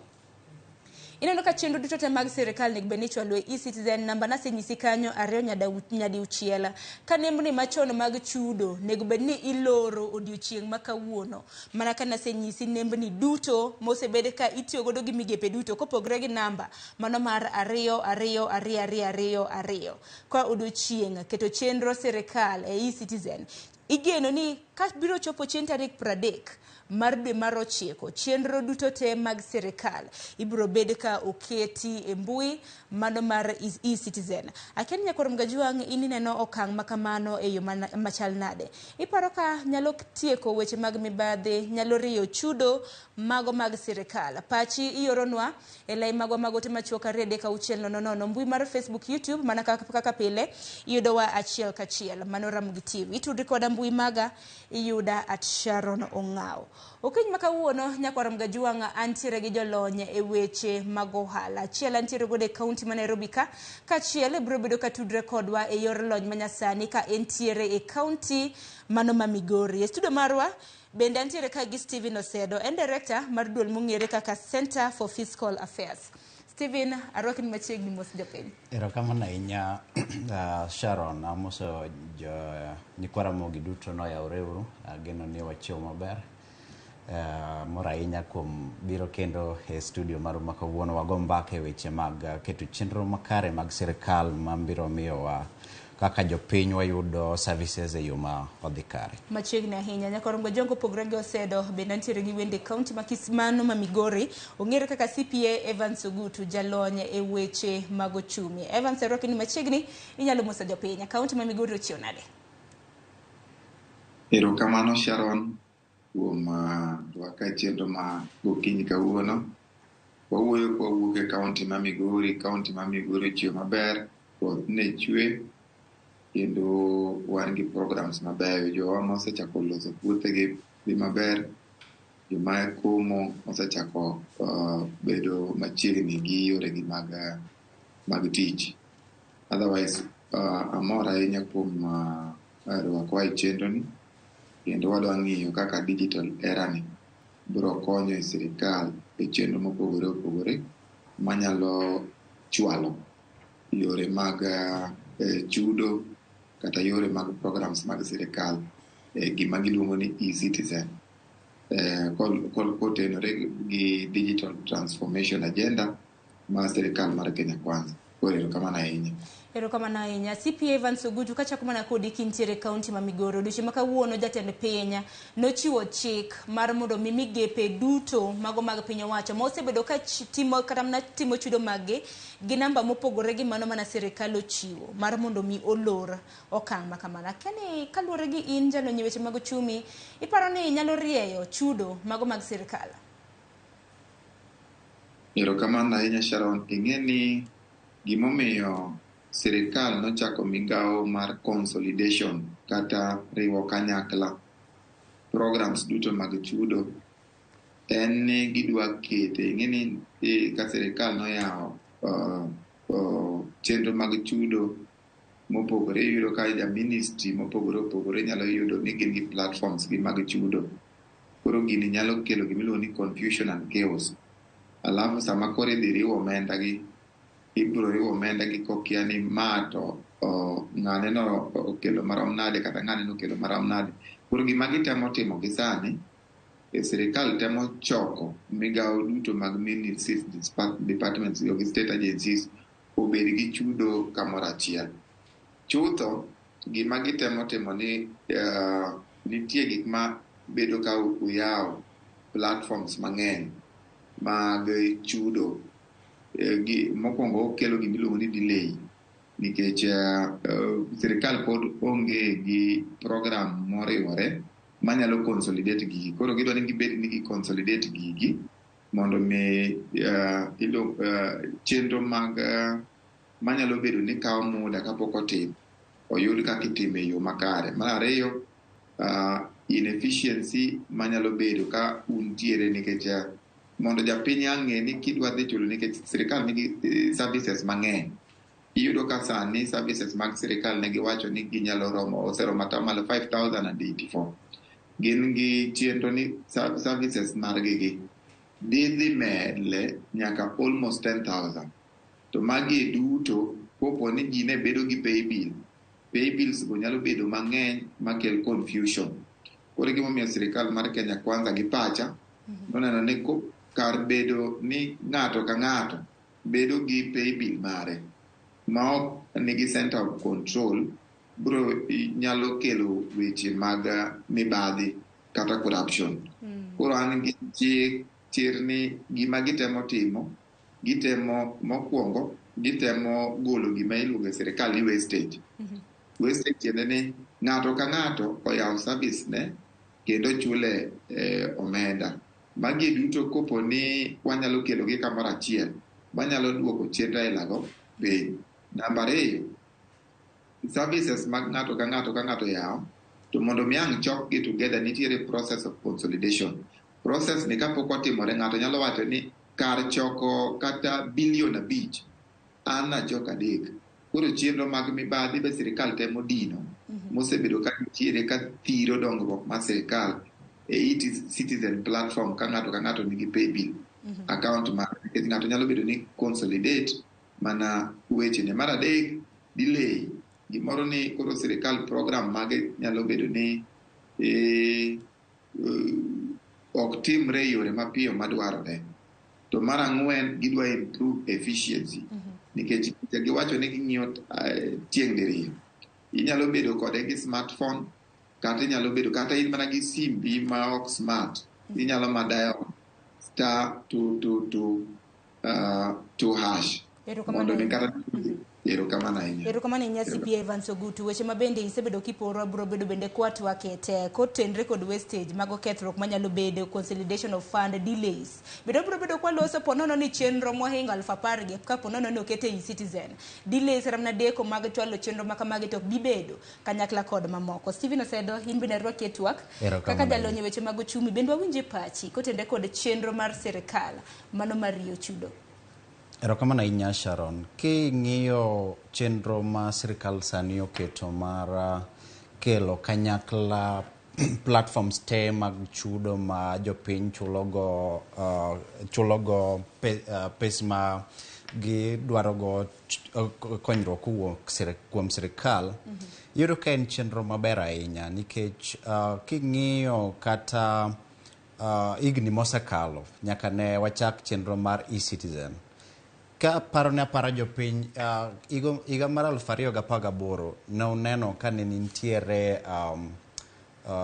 ineno ka chenro duto te mag sirikal onego bed ni ichwalo e eCitizen. Namba nasenyisi kanyo 2 nyadiuchiel. Ka nembni machon mag chudo onego bed ni iloro odiochieng' ma kawuono. Mana ka nasenyisi nembni duto mosebed ka itiyo godo gi migepe duto kopogre gi namba mano mar 2 2 2 2 2 2. Ka odiochieng' keto chenro sirikal e eCitizen, igeno ni ka biro chopo chieng' tarik 30 mar dwe mar 9, chenro duto te mag sirikal ibiro bed ka oketi e mbui mano mar eCitizen. Akia ni nyakwar Mgajwang' in ineno okang' ma kamano e yo machal nade? Iparo ka nyalo tieko weche mag mibadhi, nyalo riyo chudo mago mag sirikal? Pachi ioronwa e lai magwa mag ote machuok 2 3 6 0 0, mbui mar Facebook, YouTube, mana kaka pile iyudowa achiel kachiel. Mano Ramogi TV. Itudri koda mbui maga, iyuda at Sharon Ong'aw. Okinyi ma kawuono nyakwar Mgajwang' antiere gi jolony e weche mag ohala. Achiel antiere godo e kaunti ma Nairobi ka, kaachiel biro bedo ka tudre kodwa e yor lony manyasani ka entiere e kaunti mano ma Migori. E studio marwa bende antiere ka gi Stephen Osedo, en director mar duol mong'ere kaka Center for Fiscal Affairs. Stephen, arwakni machiegni, mos jopiny. Erokamano ahinya Sharon, amoso jo nyikwa Ramogi duto noyawre uru, ageno ni wachiew maber. Mor ahinya kuom biro kendo e studio maru ma kawuono wago mbaka e weche mag keto chenro makare mag sirikal mabiro miyowa kaka jopiny wayudo services e yo ma odhi kare. Machiegni ahinya. Nyakwar Mgajwang' kopogre gi Osedo, bende antiere gi wende kaunti ma Kismano ma Migori, ong'ere kaka CPA Evans Ogutu, jalony e weche mag ochumi. Evans, arwakni machiegni, inyalo moso jopiny. Kaunti ma Migori ochiew nade? Erokamano Sharon kuom rwaka e chenro ma gokinyi kawuono. Wawuoyo kwawuok e kaunti ma Migori. Kaunti ma Migori ochiew maber, koth ne chwe, kendo wan gi programs mabeyo. Jowa mosechako loso puothegi dhi maber, joma komo osechako bedo machiegni gi yoregi mag tich. Otherwise, amor ahinya kuom rwakowa e chenro ni, kendo wadwa ng'iyo kaka digital era ni biro konyo e sirikal e chenro mopogore opogore manyalo chwalo yore mag chudo kata yore mag programs mag sirikal gima giluongo ni eCitizen kotenore gi digital transformation agenda mar sirikal mar Kenya Kwanza. Koro erokamano ahinya. Erokamano ahinya. CPA Evans Ogutu, kachako mana kodi kintiere kaunti ma Migori, odiochieng' ma kawuono jatend piny nochiwo chik mar mondo mi migepe duto mago mag piny owacho ma osebedo ka timo kata mana timo chudo mag-gi gi namba mopogore gi mano mana sirikal ochiwo mar mondo mi olor okang' ma kamano. Akia ni kaluwore gi in jalony e weche mag ochumi, iparo ni nyalo rieyo chudo mago mag sirikal? Erokamano ahinya Sharon. Ing'e ni gimomiyo sirikal nochako migawo mar consolidation kata riwo kanyakla programs duto mag chudo en ni gidwa kete. Ing'e ni ka sirikal noyawo chenro mag chudo mopogore, iyudo ka ja ministry mopogore opogore nyalo yudo ni gin gi platforms gi mag chudo. Koro gini nyalo kelo gimiluongo ni confusion and chaos. Alafu sama koro idhi riwo omenda gi, ibiro riwo omenda gi kokia ni ma to ng'ane no okelo marom nade kata ng'ane no okelo marom nade. Koro gima gitemo timo gi sani Sirikal temo choko migawo duto mag ministries, departments gi state agencies obed gi chudo kamoro achiel. Chutho, gima gitemo timo ni nitie gik ma bedo ka uyawo platforms mang'eny mag chudo. Mokwongo okelo gima iluongo ni delay nikech sirikal pod onge gi program moriwore manyalo consolidate gigi. Koro gidwa ni gibed ni gi consolidate gigi mondo mi chenro mag manyalo bedo ni kawo muda kapok otim oyud kaka itime e yo makare. Mar ariyo, inefficiency manyalo bedo ka untiere nikech mondo japiny ang'e ni kidwa dhi chulo nikech sirikal nigi services mang'eny. Iyudo ka sani services mag sirikal ne giwacho ni ginyalo romo oseromo atamalo 5084. Gin gi chenro ni services margi gi dhi mele nyaka almost 10,000. To magi duto kopo ni ji ne bedo gi paybill, paybills go nyalo bedo mang'eny makel confusion. Koro gimomiyo sirikal mar Kenya Kwanza gi pacha noneno ni kar bedo ni ng'ato ka ng'ato bedo gi paybill mare ma ok nigi center of control bro nyalo kelo weche mag mibadhi kata corruption. Koro an gi chir ni gima gitemo timo, gitemo mokwongo, gitemo golo gima iluongo e sirikal ni wastage. Wastage tiende ni ng'ato ka ng'ato oyawo service ne kendo chule omenda. Magi duto kopo ni wanyalo kelo gi kamoro achiel, wanyalo duoko chenro ailago piny. Namba ariyo, services mag ng'ato ka ng'ato ka ng'ato yawo, to mondo mi ang' chokgi together nitiere process of consolidation. Process ni kapok otimore ng'ato nyalo wacho ni kar choko kata bilion 5, an achoko 3. Koro chenro mag mibadhi be sirikal temo dino, mosebedo ka nitiere ka thiro dongruok mar sirikal e e-citizen platform ka ng'ato ka ng'ato nigi paybill account mare. Nikech ng'ato nyalo bedo ni consolidate mana wechene. Mar adek, delay. Gimoro ni koro sirikal program mage nyalo bedo ni ok timre e yore mapiyo madwarore. To mar ang'wen, gidwa improve efficiency. Nikech giwacho ni ging'iyo tieng' diriyo. Inyalo bedo kode gi smartphone, kata inyalo bedo kata in mana gi simbi ma ok smart. Inyalo ma dial *222 2#. Mondo mi kata erokamano ahinya. Erokamano ahinya CPA Evans Ogutu. Weche ma bende isebedo kiporo biro bedo bende kwatwake te kotenre kod wastage mago kethruok manyalo bedo consolidation of fund delays. Bende biro bedo kwaloso ponono ni chenro mohingo 10,000 gi kaponono ni okete e-citizen. Delays kata mana deko mag chwalo chenro ma kamagi to ok bi bedo kanyakla kod mamoko. Stephen Osedo, in bende arwaki e twak kaka jalony e weche mag ochumi. Bende wawinje pachi kotenre kod chenro mar sirikal mano mar riyo chudo. Erokamano ahinya Sharon. King'iyo chenro ma sirikal sani oketo mar kelo kanyakla platforms te mag chudo ma jopiny chulogo pes ma gidwarogo konyruok kowuok kuom sirikal, iyudo ka en chenro maber ahinya nikech king'iyo kata higni mosekalo nyaka ne wachak chenro mar e-citizen. Ka paro ne apara jopiny, higa mar 2018 ne uneno ka ne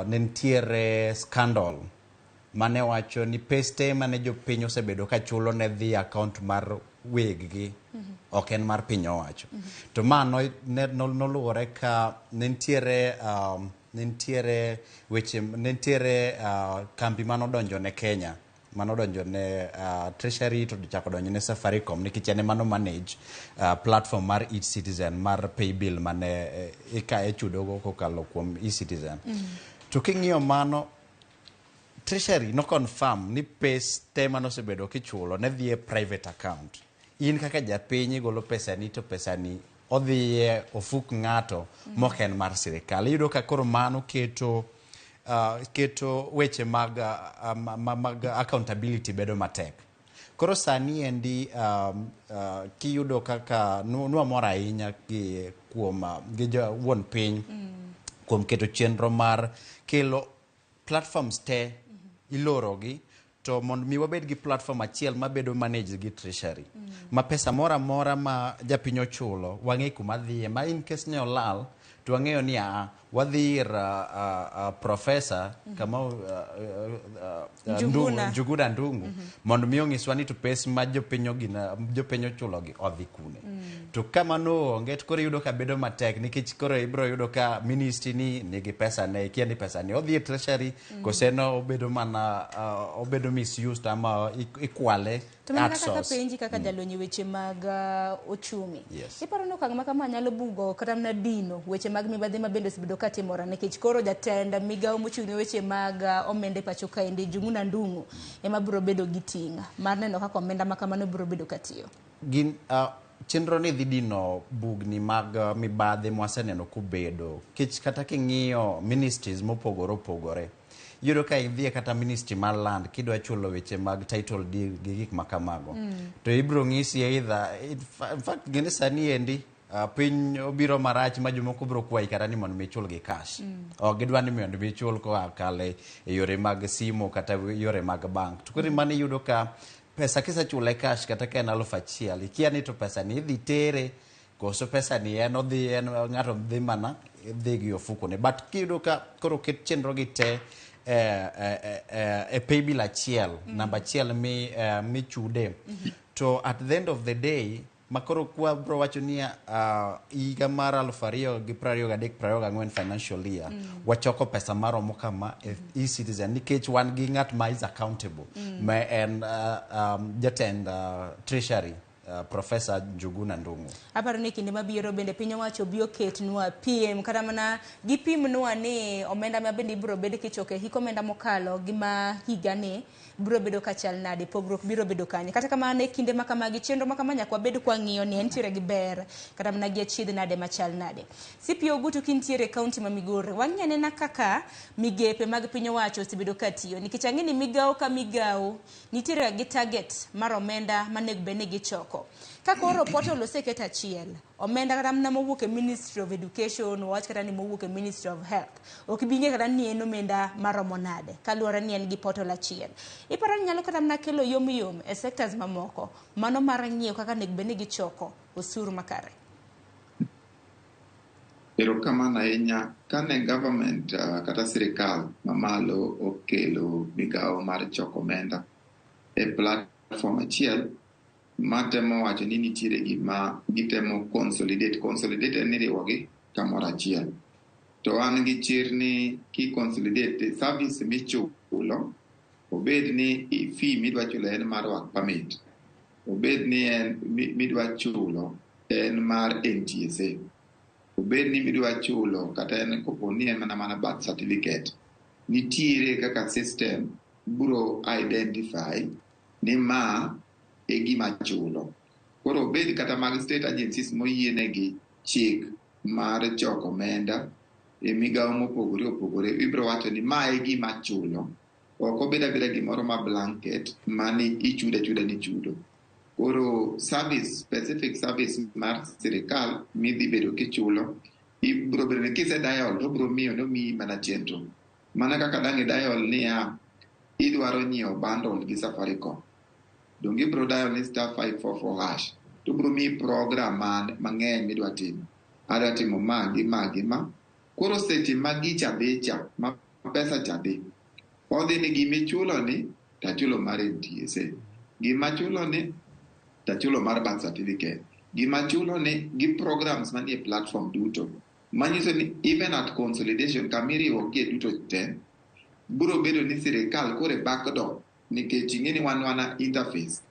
nitiere scandal mane wacho ni pes te mane jopiny osebedo ka chulo ne dhi account mar weg gi, ok en mar piny owacho. To ma noluwore ka nitiere weche, nitiere kambi manodonjo ne Kenya, manodonjo ne Treasury to chako donjo ne Safaricom nikech en ema no manage platform mar e-citizen mar paybill mane ichudogo kokalo kuom e-citizen. To king'iyo mano, Treasury no confirm ni pes te manosebedo kichulo ne dhi e private account. In kaka japiny igolo pesani to pesani odhi e ofuk ng'ato mok en mar sirikal. Iyudo ka koro mano keto weche mag accountability bedo matek. Koro sani endi kiyudo kaka nwamor ahinya gi kuom gi wuon piny kuom keto chenro mar kelo platforms te ilorogi to mondo mi wabed gi platform achiel mabedo managed gi treasury ma pesa moro amora ma japiny ochulo wang'e kuma dhiye ma in case ne olal to wang'eyo ni aa wadhi ir professor Kamau Njuguna. Njuguna Ndung'u mondo mi onyiswa ni to pes ma jopiny ogina jopiny ochulogi odhi kune. To ka mano onge to koro iyudo ka bedo matek nikech koro ibiro yudo ka ministry ni nigi pesa ne ikia ni pesa ni odhi e treasury kose no obedo mana obedo misused ama ikwale To mana at kaka source. penji kaka jalony e weche mag ochumi. Yes. Iparo ni okang' ma kama nyalo bugo kata mana dino weche mag mibadhi ma bende osebedo ka timore nikech koro jatend migawo mochung' ne weche mag omenda e pacho kaendi Njuguna Ndung'u ema biro bedo gi ting' mar neno kaka omenda ma kamano biro bedo ka tiyo. Gin chenro ni dhi dino bugni mag mibadhi mwaseneno kobedo kech kata king'iyo ministries mopogore opogore iyudo ka idhi e kata ministry mar land kidwa chulo weche mag title deed gi gik ma kamago to ibiro ng'isi either in fact gini sani endi piny obiro marach ma jomoko biro kwayi kata ni mondo mi ichul gi cash. Ok gidwa ni mondo mi ichul koa kale e yore mag simo kata yore mag bank. To koro mano iyudo ka pesa kisechule cash kata ka en 1000 ikia ni to pesa ni idhi tere koso pesa ni en odhi en ng'ato dhi mana dhi gi ofukone. But kiyudo ka koro ket chenro gi te e paybill achiel, namba achiel mi michude to at the end of the day makoro kwa bro wacho ni higa mar 2023-24 financial year wachoko pesa maromo kama e e-citizen nikech wan gi ng'at ma is accountable ma en jatend treasury Professor Njuguna Ndung'u. Aparo ni kinde mabiro bende piny owacho bi oketnwa piem kata mana gipimnwa ni omenda ma bende ibiro bed kichoko e hik omenda mokalo gi ma higani biro bedo ka chal nade, pogruok biro bedo kanye. Kata kamano e kinde ma kamagi chenro ma kama nyaka wabed kwang'iyo ni entiere gi ber kata mana gi achiedh nade machal nade. CPO Ogutu kintiere e kaunti ma Migori, wang'i anena kaka migepe mag piny owacho osebedo ka tiyo nikech ang'e ni migawo ka migawo nitiere gi target mar omenda manego bed ni gichoko. Ka koro portal oseket achiel, omenda kata mana mowuok e Ministry of Education, wawach kata ni mowuok e Ministry of Health, ok bi ng'e kata ni en omenda maromo nade kaluwore ni en gi portal achiel. Iparo ni nyalo kata mana kelo yom yom e sectors mamoko, mano mar ng'iyo kaka onego bed ni gichoko osuru makare. Erokamano ahinya. Kane government kata sirikal mamalo okelo migawo mar choko omenda e platform achiel, matemo wacho ni nitiere gima gitemo consolidate. Consolidate en ni riwogi kamoro achiel. To an gi chir ni ki consolidate service michulo, obed ni fee midwa chulo en mar work permit, obed ni en midwa chulo en mar NTSA, obed ni midwa chulo kata en kopo ni en mana birth certificate, nitiere kaka system biro identify ni ma e gima chulo. Koro obed kata mag state agencies moyienegi chik mar choko omenda e migawo mopogore opogore, ibiro wacho ni ma e gima chulo. Ok obed abeda gimoro ma blanket mani ichudo achuda ni chudo. Koro service, specific service mar sirikal midhi bedo kichulo, ibiro bedo ni kise dial to obiro miyo nomiyi mana chenro. Mana kaka dang' i dial niya, idwaro nyiewo bundle gi Safaricom. Donge ibiro dial ni star 544 hash to biro miyi program mang'eny midwa timo. Adwa timo ma gi ma gi ma. Koro seche ma gicha dhi cha, ma pesa cha dhi, odhi ni gimichulo ni tachulo mar NTSA, gimachulo ni tachulo mar birth certificate, gimachulo ni gi programs manie platform duto. Manyiso ni even at consolidation kamiriwogie duto te, biro bedo ni sirikal koro e backdoor nikech ing'e ni wan wana interface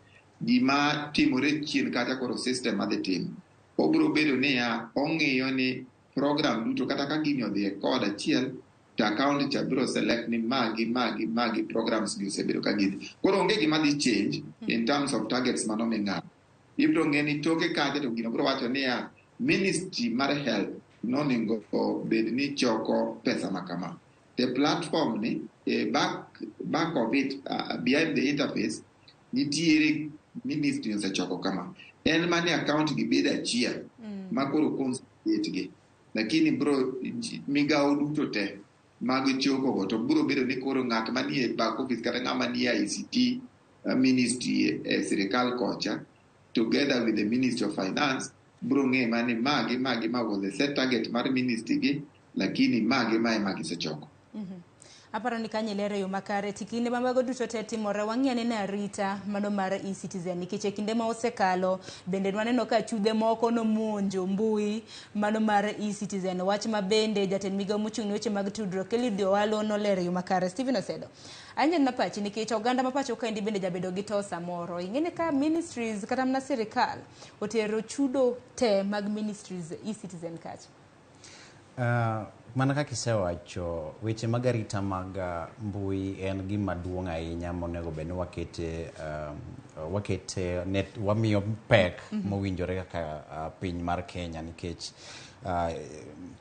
gima timore chien kacha koro system madhi timo obiro bedo niya ong'iyo ni program duto kata ka gini odhi e code achiel to account cha biro select ni magi magi magi programs gi osebedo ka gidhi. Koro onge gima dhi change in terms of targets mano ming'ado. Ibiro ng'e ni toke kacha to gino biro wacho niya ministry mar health nonego bed ni choko pesa ma kama. The platform ni back of it, behind the interface nitiere ministry osechoko kama. En mani account gi bedo achiel ma koro consolidate gi. Lakini bro migawo duto te Mag choko go to biro bedo ni koro ng'at manie back office kata ng'ama nie ICT ministry e sirikal kocha together with the Ministry of Finance biro ng'e mani magi magi ma was the set target mar ministry gi, lakini magi ma ema gisechoko. Aparo ni kanyo ilero e yo makare. Ti kinde ma mago duto te timore, wang'i anena arita mano mar e-Citizen nikech e kinde ma osekalo bende nwaneno ka chudhe moko nomonjo mbui mano mar e-Citizen. Wach ma bende jatend migao mochung' ne weche mag tudruok Eliud Owalo nolero e yo makare. Stephen Osedo. Aneno pachi nikech oganda ma pacho kaendi bende jabedo gi to samoro. Ing'e ni ka ministries kata mana sirikal otero chudo te mag ministries e-Citizen kacha. Mana kaka isewacho, weche mag arita mag mbui en gima duong' ahinya monego bed ni wakete net, wamiyo pek mowinjore kaka piny mar Kenya nikech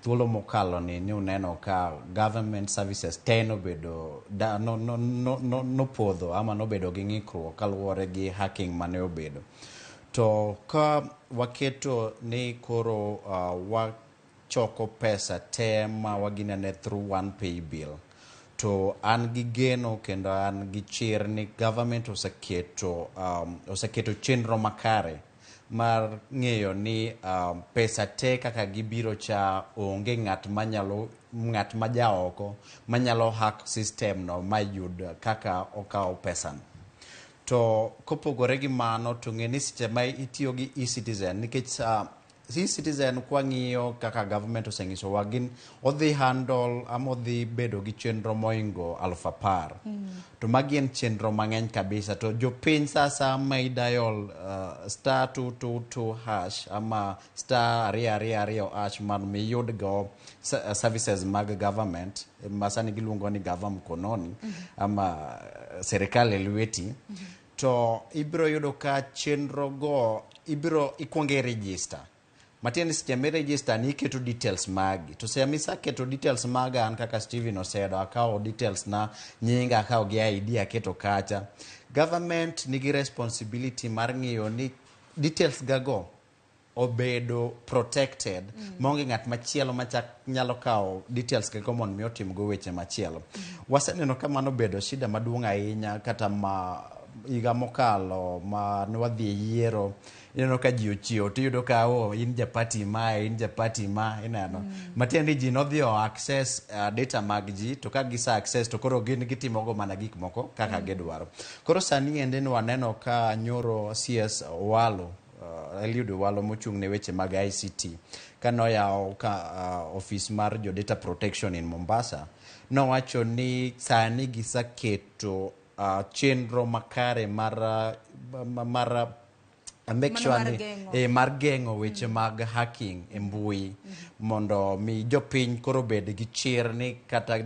thuolo mokalo ni uneno ka government services te nobedo da, no, no, no, no, nopodho ama nobedo gi ng'ikruok kaluwore gi hacking mane obedo. To ka waketo ni koro wachoko pesa te ma waginene through one pay bill, to an gi geno kendo an gi chir ni government oseketo chenro makare mar ng'eyo ni pesa te kaka gibiro cha onge ng'at manyalo, ng'at ma jaoko manyalo hack system no mayud kaka okawo pesa no. To kopogore gi mano to ng'e ni seche ma itiyo gi e-Citizen nikech e-Citizen kwang'iyo kaka government osenyisowa gin odhi handle ama odhi bedo gi chenro moingo 10,000. To magi en chenro mang'eny kabisa to jopiny sasa ma i dial *222# ama *222# mondo mi iyud go services mag government ma sani giluongo ni Gava Mkononi ama serikal e lweti, to ibiro yudo ka chenro go ibiro ikuongo i register. Matiende ni seche mi register ni iketo details magi, to seche miseketo details maga, an kaka Steven Osedo akawo details na, nyinga akawo gi ID aketo kacha, government nigi responsibility mar ng'iyo ni details gago obedo protected maonge ng'at machielo machak nyalo kawo details gago mondo mi otimgo weche machielo. Waseneno ka mano obedo shida maduong' ahinya kata ma higa mokalo ma ne wadhi e yiero, ineno ka ji ochiewo tiyudo ka oh, in ja party ma, in ja party ma, ineno matiende ni ji nodhi o access data mag ji, to ka gise access to koro gin gitimogo mana gik moko kaka gidwaro. Koro sani ende ni waneno ka nyoro CS Owalo, Eliud Owalo mochung' ne weche mag ICT, kanoyawo ka office mar jo data protection in Mombasa, nowacho ni sani giseketo chenro makare mar make Mano sure mar ni geng'o. Mar geng'o weche mag hacking e mbui mondo mi jopiny koro bed gi chir ni kata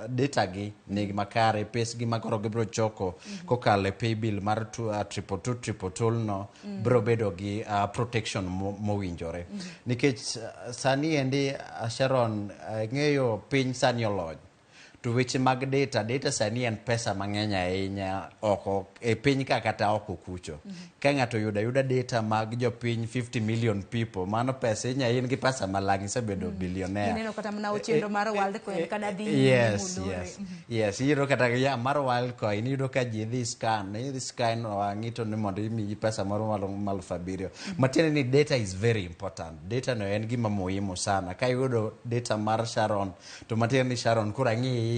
data gi ni makare, pesgi ma koro gibiro choko kokalo e paybill mar 222222 no biro bedo gi protection mowinjore nikech sani endi, Sharon, ng'eyo piny sani olony to weche mag data sani en pesa mang'eny ahinya oko e piny ka kata oko kucho. Ka ng'ato oyudo ayuda data mag jopiny 50 million people, mano pesa inya in gi pesa malang' isebedo billionaire. Gineno kata mana chenro mar Worldcoin kada dhi nyime mulore. Yes, iyudo kata ya mar Worldcoin, iyudo ka ji dhi scan, idhi scan wang'i to ni mondo imiyi pesa moro maromo 7,000. Matiende ni data is very important. Data no en gima muhimu sana. Ka iyudo data mar Sharon to matiende ni Sharon koro ang'iyi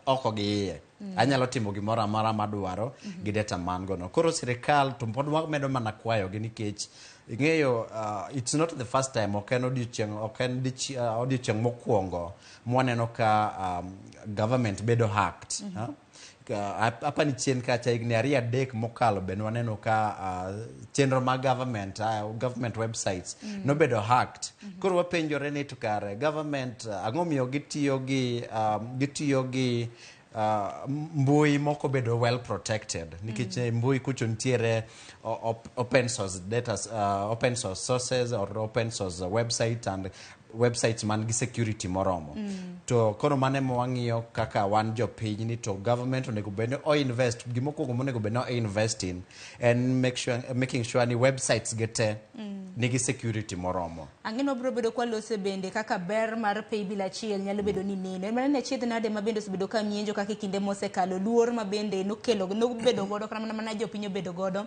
oko gi iye. Anyalo timo gimoro amora madwaro gi data man go no. Koro sirikal to pod wamedo mana kwayogi nikech ing'eyo it's not the first time, ok en odiochieng', ok en odiochieng' mokwongo mwaneno ka government bedo hacked. Huh? Apani chien kacha higni 2 3 mokalo be nwaneno ka chenro mag government, government websites nobedo hacked. Koro wapenjore ni to kare government ang'o miyo gitiyo gi mbui moko bedo well protected nikech mbui kucho nitiere open source data, open source sources or open source website and websites man gi security moromo. To koro mano ema wang'iyo kaka wan jopiny ni to government onego bed ni o invest gimokwongo monego bed ni o invest in en make sure, making sure ni websites ge te nigi security moromo. Ang'e wabiro bedo kwalose bende kaka ber mar paybill achiel nyalo bedo ni neno. En mana ni achiedh nade ma bende osebedo ka mienjo kaka e kinde mosekalo luor ma bende nokelo nobedo godo kata mana mana jopiny obedo godo.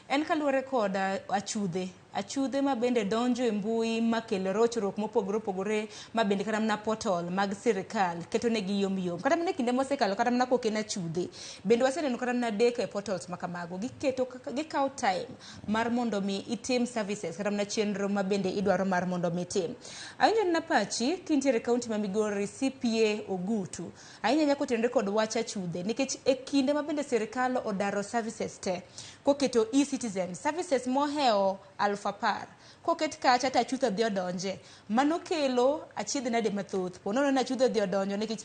En kaluwore kod achudhe achudhe ma bende donjo e mbui makel rochruok mopogore opogore ma bende kata mana portal mag sirikal keto negi yom yom. Kata mana e kinde mosekalo kata mana kok en achudhe bende waseneno kata mana deko e portals ma kamago giketo gikawo time mar mondo mi itim services kata mana chenro ma bende idwaro mar mondo mi itim. Awinjo na pachi kintiere e kaunti ma Migori CPA Ogutu ahinya ahinya kotenore kod wach achudhe nikech e kinde ma bende sirikal odaro services te koketo e-citizen services mohewo 10,000 koket kacha to achudhe odhi odonje mano kelo achiedh nade mathoth po nono ni achudhe odhi odonjo nikech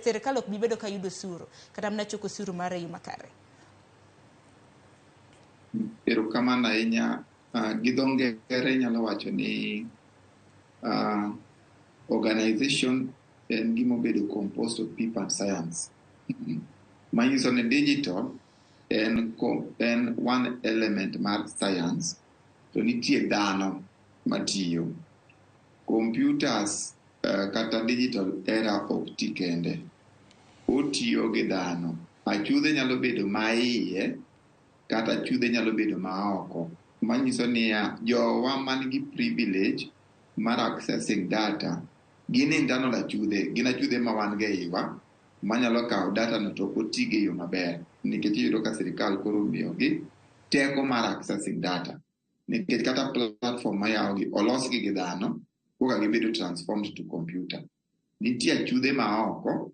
sirikal ok bi bedo ka yudo osuru kata mana choko osuru mare e yo makare. Erokamano ahinya. Gi dho ngere inyalo wacho ni organization en gima obedo composed of people and science. Manyiso ni digital en one element mar science to nitie dhano matiyo. Computers kata digital era ok ti kende. Otiyo gi dhano. Achudhe nyalo bedo ma iye kata achudhe nyalo bedo ma oko. Manyiso niya, jowa man gi privilege mar accessing data gin internal achudhe, gin achudhe ma wan go e iwa manyalo kawo data no to ok otigo e yo maber. Nikech iyudo ka sirikal koro omiyogi teko mar accessing data. Nikech kata platform mayawgi olosgi gi dhano koka gibedo transformed to computer. Nitie achudhe ma oko,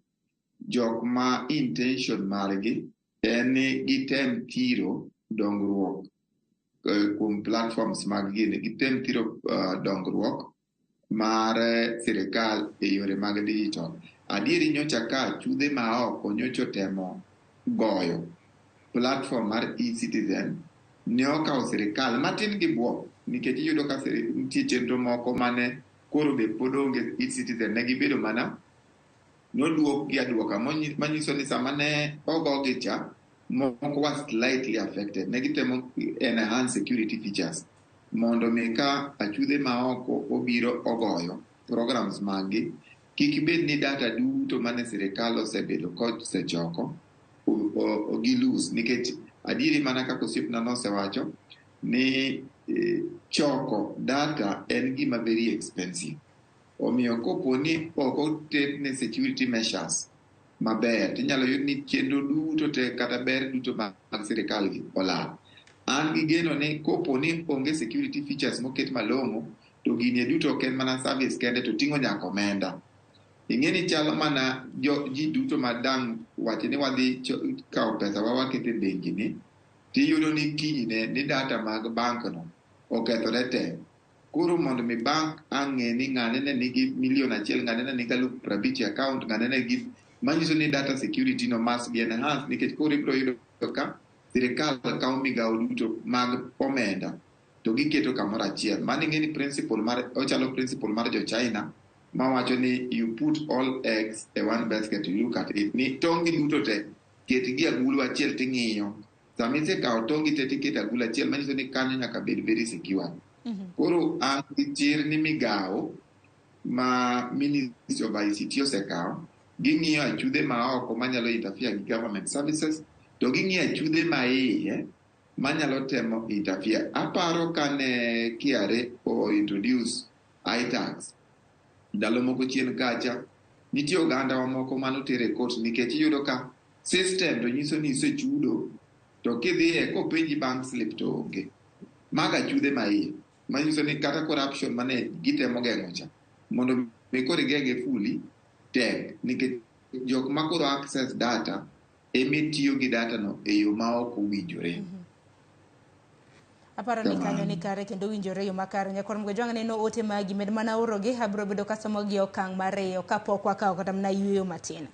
jok ma intention margi en ni gitem thiro dongruok kuom platforms mag gini, gitem thiro dongruok mar sirikal e yore mag digital. Adieri nyocha ka achudhe ma oko nyocha otemo goyo platform mar e-citizen ne okawo sirikal matin gi buok nikech iyudo ka nitie chenro moko mane koro be pod onge e-citizen ne gibedo mana noduokgi aduoka manyiso ni sama ne ogogi cha moko was slightly affected. Ne gitemo enhance security features mondo mi ka achudhe ma oko obiro ogoyo programs maggi kik bed ni data duto mane sirikal osebedo kosechoko gi lose nikech adieri mana kaka osiepna nosewacho ni choko data en gima very expensive. Omiyo kopo ni ok otetne security measures maber tinyalo yud ni chenro duto te kata ber duto mag sirikal gi olal. An gi geno ni kopo ni onge security features moket malong'o to gini duto ok en mana service kende to ting'o nyaka omenda. Ing'e ni chalo mana ji duto ma dang' wacho ni wadhi kawo pesa wa waketo e bengi ni tiyudo ni kinyne ni data mag bank no okethore te. Koro mondo mi bank ang' ng'e ni ng'ane ne nigi milion 1, ng'ane ne nigi 50,000 e account, ng'ane ne nigi manyiso ni data security no must be enhanced nikech koro ibiro yudo ka sirikal kawo migawo duto mag omenda to giketo kamoro achiel. Mano ing'e ni principle mar ochalo principle mar jo China mawacho ni you put all eggs e one basket you look at it ni tong' gi duto te ketgi e agulu achiel ting'iyo. Sama isekawo tong' gi te tiketo e agulu achiel manyiso ni kanyo nyaka bed very secure. Koro an gi chir ni migawo ma Ministry of ICT osekawo ging'iyo achudhe ma oko manyalo interfere gi government services to ging'iyo achudhe ma iye manyalo temo interfere. Aparo kane KRA o introduce iTax ndalo moko chien kacha nitie oganda wa moko manoter e court nikech iyudo ka system to nyiso ni isechudo to kidhiye kopenji bank slip to onge. Mago achudhe ma iye manyiso ni kata corruption mane gitemo geng'o cha mondo mi koro igeng'e fully tek nikech jok ma koro access data emitiyo gi data no e yo ma ok owinjore. Aparo ni kanyo ni kare kendo winjore yo makare. Nyakwar Mgojwang' neno ote magi med mana orogi abiro bedo kasomo gi okang' mar ariyo kapok wakawo kata mana yueyo matin.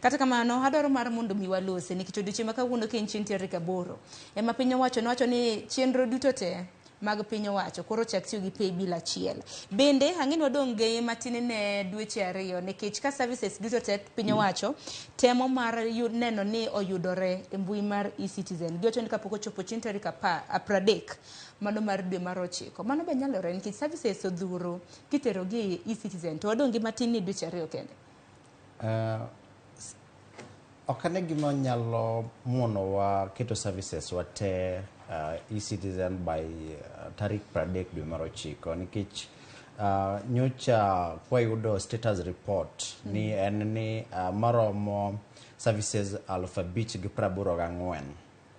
Kata kamano adwaro mar mondo mi walose nikech odiochieng' ma kawuono ka en chieng' tarik 8 ema piny owacho nowacho ni chenro duto te mag piny owacho koro chak tiyo gi paybill achiel. Bende ang'e ni wadong' gi matin ne dweche 2 nikech ka services duto te piny owacho temo mar neno ni oyudore e mbui mar eCitizen. Giwacho ni kapok ochopo chieng' tarik 30 mano mar dwe mar 9. Mano be nyalore nikech services odhuro kitero gi e eCitizen to wadong' gi matin ni dweche 2 kende. Ok ane gima nyalo monowa keto services wa te eCitizen by tarik 30 dwe mar 9 nikech nyocha kwayudo status report ni en ni maromo services 5,084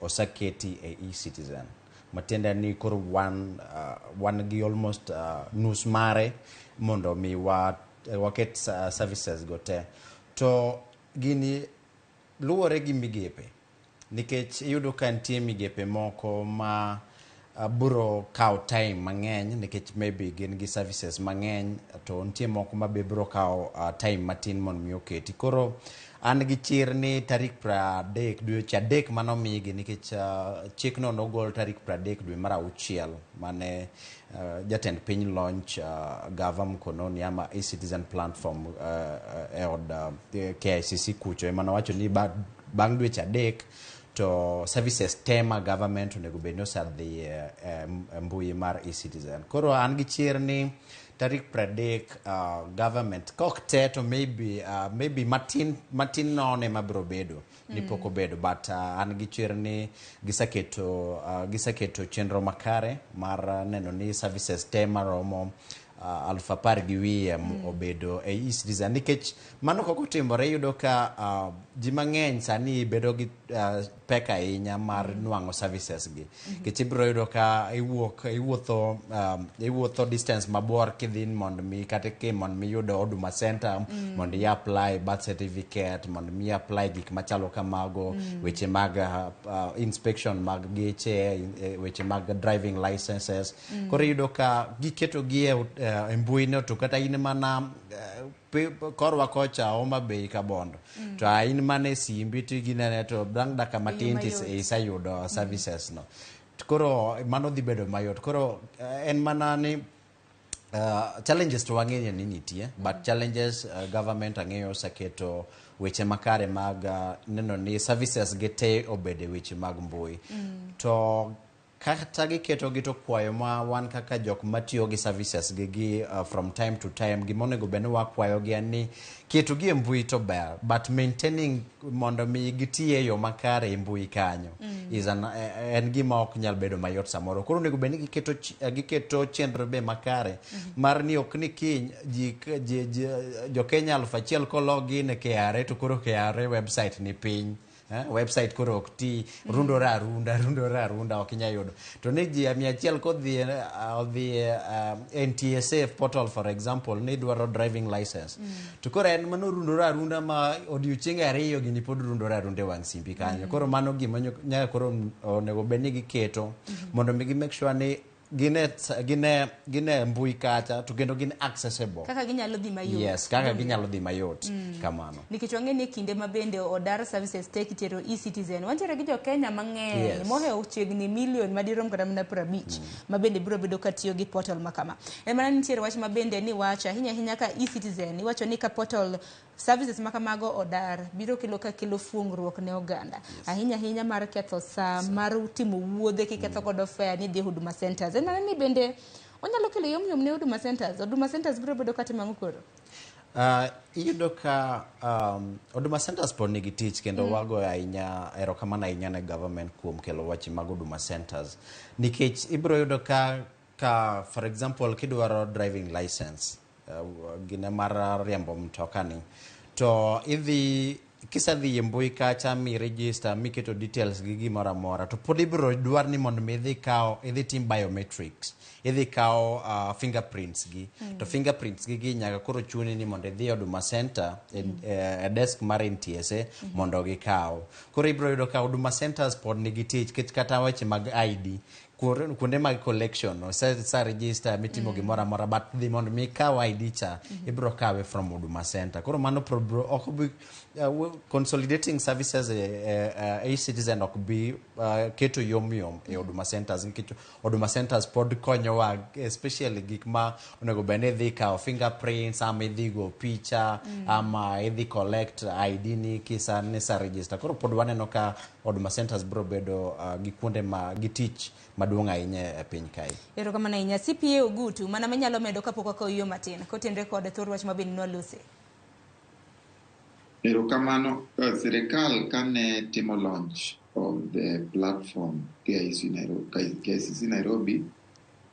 oseketi e eCitizen, matiende ni koro wan gi almost nus mare mondo mi waket services go te. To gini luwore gi migepe, nikech iyudo ka nitie migepe moko ma biro kawo time mang'eny nikech maybe gin gi services mang'eny, to nitie moko ma be biro kawo time matin mondo mi oketi. Koro an gi chir ni tarik 30 dweche 3 manomigi, nikech chikno nogol tarik 30 dwe mar 6 mane jatend piny launch Gava Mkononi ama eCitizen platform e od KICC kucho, ema nowacho ni bang' dweche 3 to services te ma government onego bed ni osedhi e mbui mar eCitizen. Koro an gi chir ni tarik 30 government kok te to maybe matin matin nono ema biro bedo ni pok obedo, but an gi chir ni giseketo chenro makare mar neno ni services te maromo 10,000 obedo e eCitizen, nikech mano kok otimore iyudo ka ji mang'eny sani bedo gi pek ahinya mar nwang'o services gi, nikech ibiro yudo ka iwuotho distance mabor kidhi mondo mi kata ki mondo mi yudo Huduma Center mondo i apply birth certificate, mondo mi apply gik machalo kamago, weche mag inspection mag geche, weche mag driving licenses. Koro iyudo ka giketo gi e mbui no, to kata in mana korwa kocha Homa Bay Kabondo, to in mana e simbi to ginene, to bang' dakika matin to iseyudo services no. Koro mano dhi bedo mayot. Koro en mana ni challenges to wang'eyo ni nitie, but challenges government ang'eyo oseketo weche makare mag neno ni services gi te obedo e weche mag mbui. To kata giketo gi, to kwayo ma wan kaka jok matiyo gi services gi from time to time, gima onego bed ni wakwayo gi en ni keto gi e mbui to ber, but maintaining mondo mi giti e yo makare e mbui kanyo is en gima ok nyal bedo mayot samoro. Koro onego bed ni giketo chenro be makare mar ni ok ni kiny ji jo Kenya 1,000 kolog in e KRA to koro KRA website ni piny. Website koro ok ti, rundore arunda, rundore arunda, ok inyal yudo. To ni ji 100 kodhi odhi NTSA portal, for example, ni dwaro driving license, to koro en mano rundore arunda ma odiochienge 2 gini pod rundore arunda e wang' simbi kanyo. Koro mano gima nyaka koro onego bed ni giketo mondo mi gi make sure ni gin e mbui kacha to kendo gin accessible kaka ginyalo dhi mayot. Yes, kaka ginyalo dhi mayot kamano. Nikech wang'e ni e kinde ma bende odar services te kitero eCitizen, wantiere gi jo Kenya mang'eny mohewo chiegni milion madirom kata mana 50 ma bende biro bedo ka tiyo gi portal ma kama. En mana nitiere wach ma bende ni wacho ahinya ahinya ka eCitizen iwacho ni ka portal services ma kamago odar biro kelo ka kelo fuongruok ne oganda ahinya ahinya mar ketho saa mar timo wuodhe kiketho godo fare ni dhi Huduma Centers. En mana ni bende onyalo kelo yom yom ne Huduma Centers. Huduma Centers biro bedo katimo ang'o koro? Iyudo ka Huduma Centers pod nigi tich kendo wagoyo ahinya erokamano ahinya ne government kuom kelo weche mag Huduma Centers, nikech ibiro yudo ka for example kidwaro driving license, gine mar riembo mtoka ni, to idhi kisedhi e mbui kacha mi register miketo details gi gimoro amora, to pod ibiro dwar ni mondo mi idhi kaw idhi tim biometrics, idhi kaw fingerprints gi. To fingerprints gi nyaka koro chuni ni mondo idhi e Huduma Center e desk mar NTSA mondo gikaw. Koro ibiro yudo ka Huduma Centers pod nigi tich, nikech kata weche mag ID Kuonde mag collection sa register mitimo gimoro amora, but dhi mondo mi ikaw ID cha, ibiro kawe from Huduma Center. Koro mano ok bi consolidating services e-Citizen ok bi keto yom yom e Huduma Centers, nikech Huduma Centers pod konyowa, especially gik ma onego bed ni idhi kawo fingerprints ama idhi go picha ama idhi collect ID ni kisa ni sa register. Koro pod waneno ka Huduma Centers biro bedo gi kuonde ma gi tich maduong' ahinya e piny kae. Erokamano ahinya. CPA Ogutu, mana minyalo medo kapok wakawo yo matin kotenre kod thor wach ma bende nwalose. Erokamano. Sirikal kane timo launch of the platform KICC Nairobi, KICC Nairobi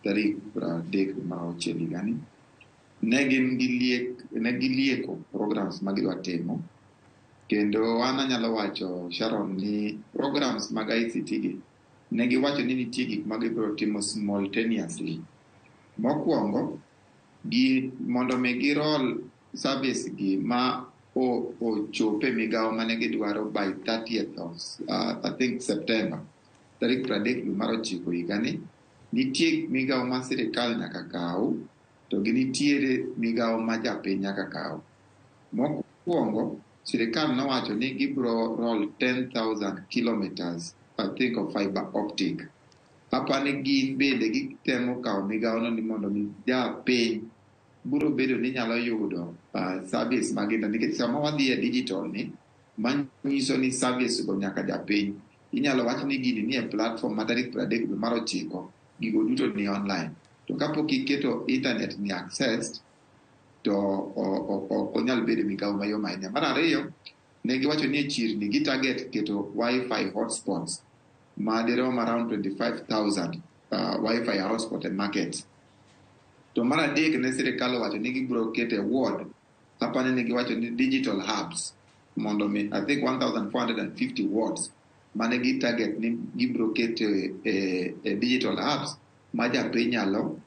tarik 36 higani, ne gin gi liek, ne gilieko programs ma gidwa timo, kendo an anyalo wacho, Sharon, ni programs mag ICT gi ne giwacho ni nitie gik ma gibiro timo simultaneously. Mokwongo, gi mondo mi gi roll service gi ma ochope migawo mane gidwaro by 30th of I think September, tarik 30 dwe mar ochiko higani, nitie migawo ma sirikal nyaka kaw to gi nitiere migawo ma japiny nyaka kaw. Mokwongo, sirikal nowacho ni gibiro roll 10,000 kilometers, I think, of fiber optic. Apani gin bende gitemo kawo migawono ni mondo mi japiny biro bedo ni nyalo yudo service mag internet, nikech sama wadhi e digital ni manyiso ni service go nyaka japiny. Inyalo wach ni gini ni e platform ma tarik 30 dwe mar ochiko, gigo duto ni online, to kapok iketo internet ni accessed to ok onyal bedo migawo mayom ahinya. Mar ariyo, ne giwacho ni e chirni gi target keto wifi hotspots madirom around 25,000 wifi hotspot e market. To mar adek, ne sirikal owacho ni gibiro keto e ward, apani ne giwacho ni digital hubs mondo mi, I think, 1450 wards mane gi target ni gibiro keto e digital hubs ma japiny nyalo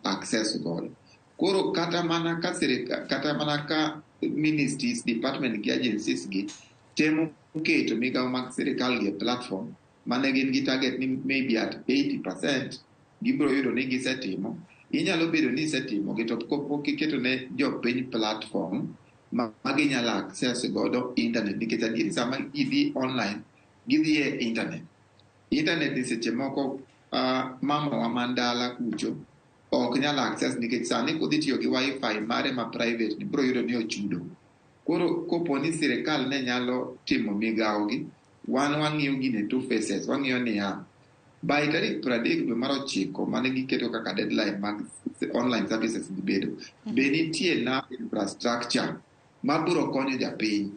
access godo. Koro kata mana ka sirika, kata mana ka ministries, department gi agencies gi temo keto migawo mag sirikal gi e platform mane gin gi target ni maybe at 80% gibiro yudo ni gisetimo, inyalo bedo ni isetimo gi, to pok iketo ne jopiny platform ma ginyalo access godo internet, nikech adieri sama gidhi online, gidhi e internet. Internet ni seche moko mamawa man dala kucho ok nyal access, nikech sani kodhi tiyo gi wifi mare ma private ni biro yudo ni ochudo. Koro kopo ni sirikal ne nyalo timo migawo gi, wan wang'iyo gine two faces. Wang'iyo niya, by tarik 30 dwe mar ochiko mane giketo kaka deadline mag online services gi bedo, be nitie na infrastructure mabiro konyo japiny?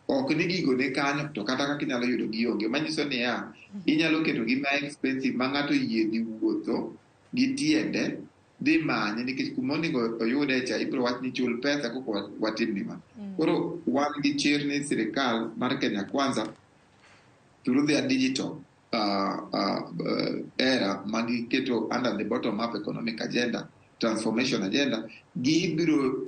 Ok ni gigo ne kanyo, to kata kaka inyalo yudo gionge, manyiso niya, inyalo keto gi ma expensive ma ng'ato oyie dhi wuotho gi tiende dhi manye, nikech kuma onego oyude cha ibiro wach ni chul pesa koko watim ni ma. Koro wan gi chir ni sirikal mar Kenya Kwanza through their digital era magiketo under the bottom up economic agenda, transformation agenda, gibiro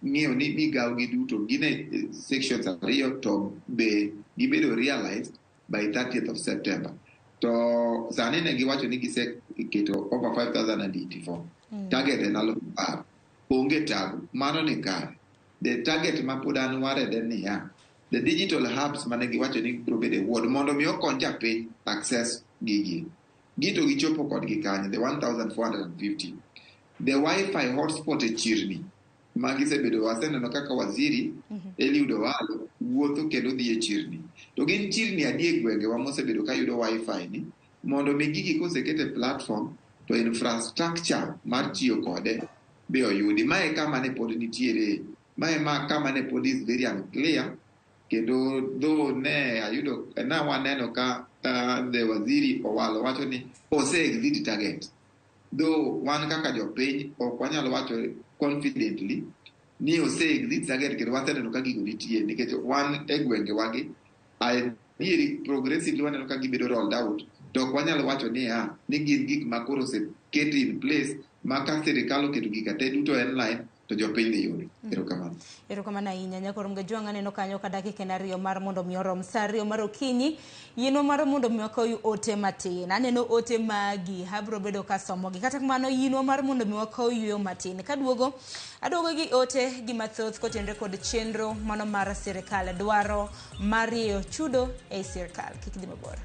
ng'iyo ni migawo gi duto gin e sections ariyo to be gibedo realized by 30th of September. To sani ne giwacho ni giseketo over 5084. Target en 10,000. Onge tabu, mano ni kare. The target ma pod an worried en niya, the digital hubs mane giwacho ni biro bedo e ward mondo mi okony japiny access gigi. Gito gichopo kodgi kanye, the 1450. The wifi hotspot e chirni ma gisebedo, waseneno kaka waziri Eliud Owalo wuotho kendo dhi e chirni. To gin chirni adi e gwengewa mosebedo ka yudo wifi ni mondo mi gigi koseket e platform to infrastructure mar tiyo kode be oyudi. Mae kama ne pod nitiere, mae ma kama ne pod is very unclear, kendo though ne ayudo na waneno ka the waziri Owalo wacho ni ose exceed target. Though wan kaka jopiny ok wanyal wacho confidently ni ose exceed target, kendo waseneno ka gigo nitie, nikech wan e gwengewa gi adieri progressively waneno ka gibedo rolled out, to ok wanyal wacho niya ni gin gik ma koro oseket in place ma ka sirikal oketo gika te duto online. to jopiny dhi yudo. Erokamano. Erokamano ahinya nyakoro Mgajwang' aneno kanyo ka dakika en 2 mar mondo mi orom sa 2 mar okinyi. Yienwa mar mondo mi wakaw ote matin. Aneno ote magi, abiro bedo kasomogi. Kata kamano yienwa mar mondo mi wakaw yueyo matin. Kaduogo, aduogo gi ote gi mathoth kotenore kod chenro mano mar sirikal dwaro mar rieyo chudo ei sirikal. Kik idhi mabor.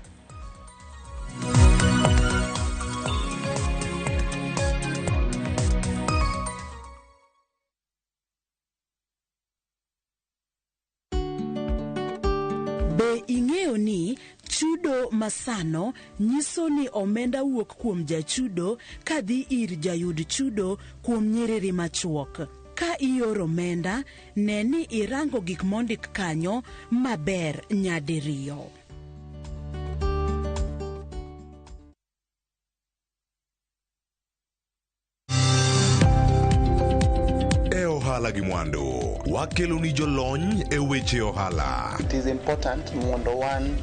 Be ing'eyo ni chudo masano nyiso ni omenda wuok kuom jachudo kadhi ir jayud chudo kuom nyiriri machuok? Ka ioro omenda, ne ni irango gik mondik kanyo maber nyadiriyo. E ohala gi mwandu, wakelo ni jolony e weche ohala. It is important mondo wan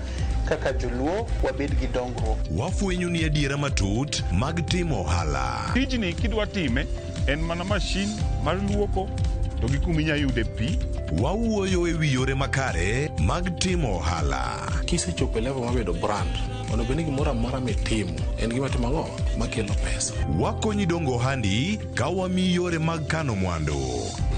kaka joluo wabed gi dongruok. Wafwenyo ni adiera matut mag timo ohala. Tijni kidwa time en mana mashin mar luoko to gi kuma inya yude pi. Wawuoyo e wi yore makare mag timo ohala. Kisechopo e level mar bedo brand, onego bed ni gimoro amora mitimo en gima timo ang'o makelo pesa. Wakonyi dongo ohandi ka wamiyi yore mag kano mwandu.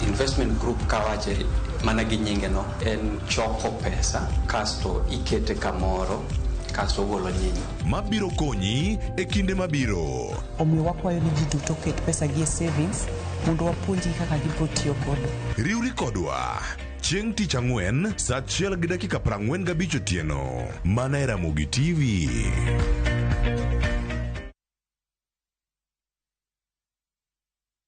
Investment group kawache mana gi nyinge no en choko pesa kasto ikete kamoro kasto ogolo nyinyo. Mabiro konyi e kinde mabiro. Omiyo wakwayo ni ji duto oket pesa gi e savings mondo wapuonjgi kaka gibiro tiyo godo. Riwri kodwa chieng' tich ang'wen sa 1:45 otieno mana e Ramogi TV.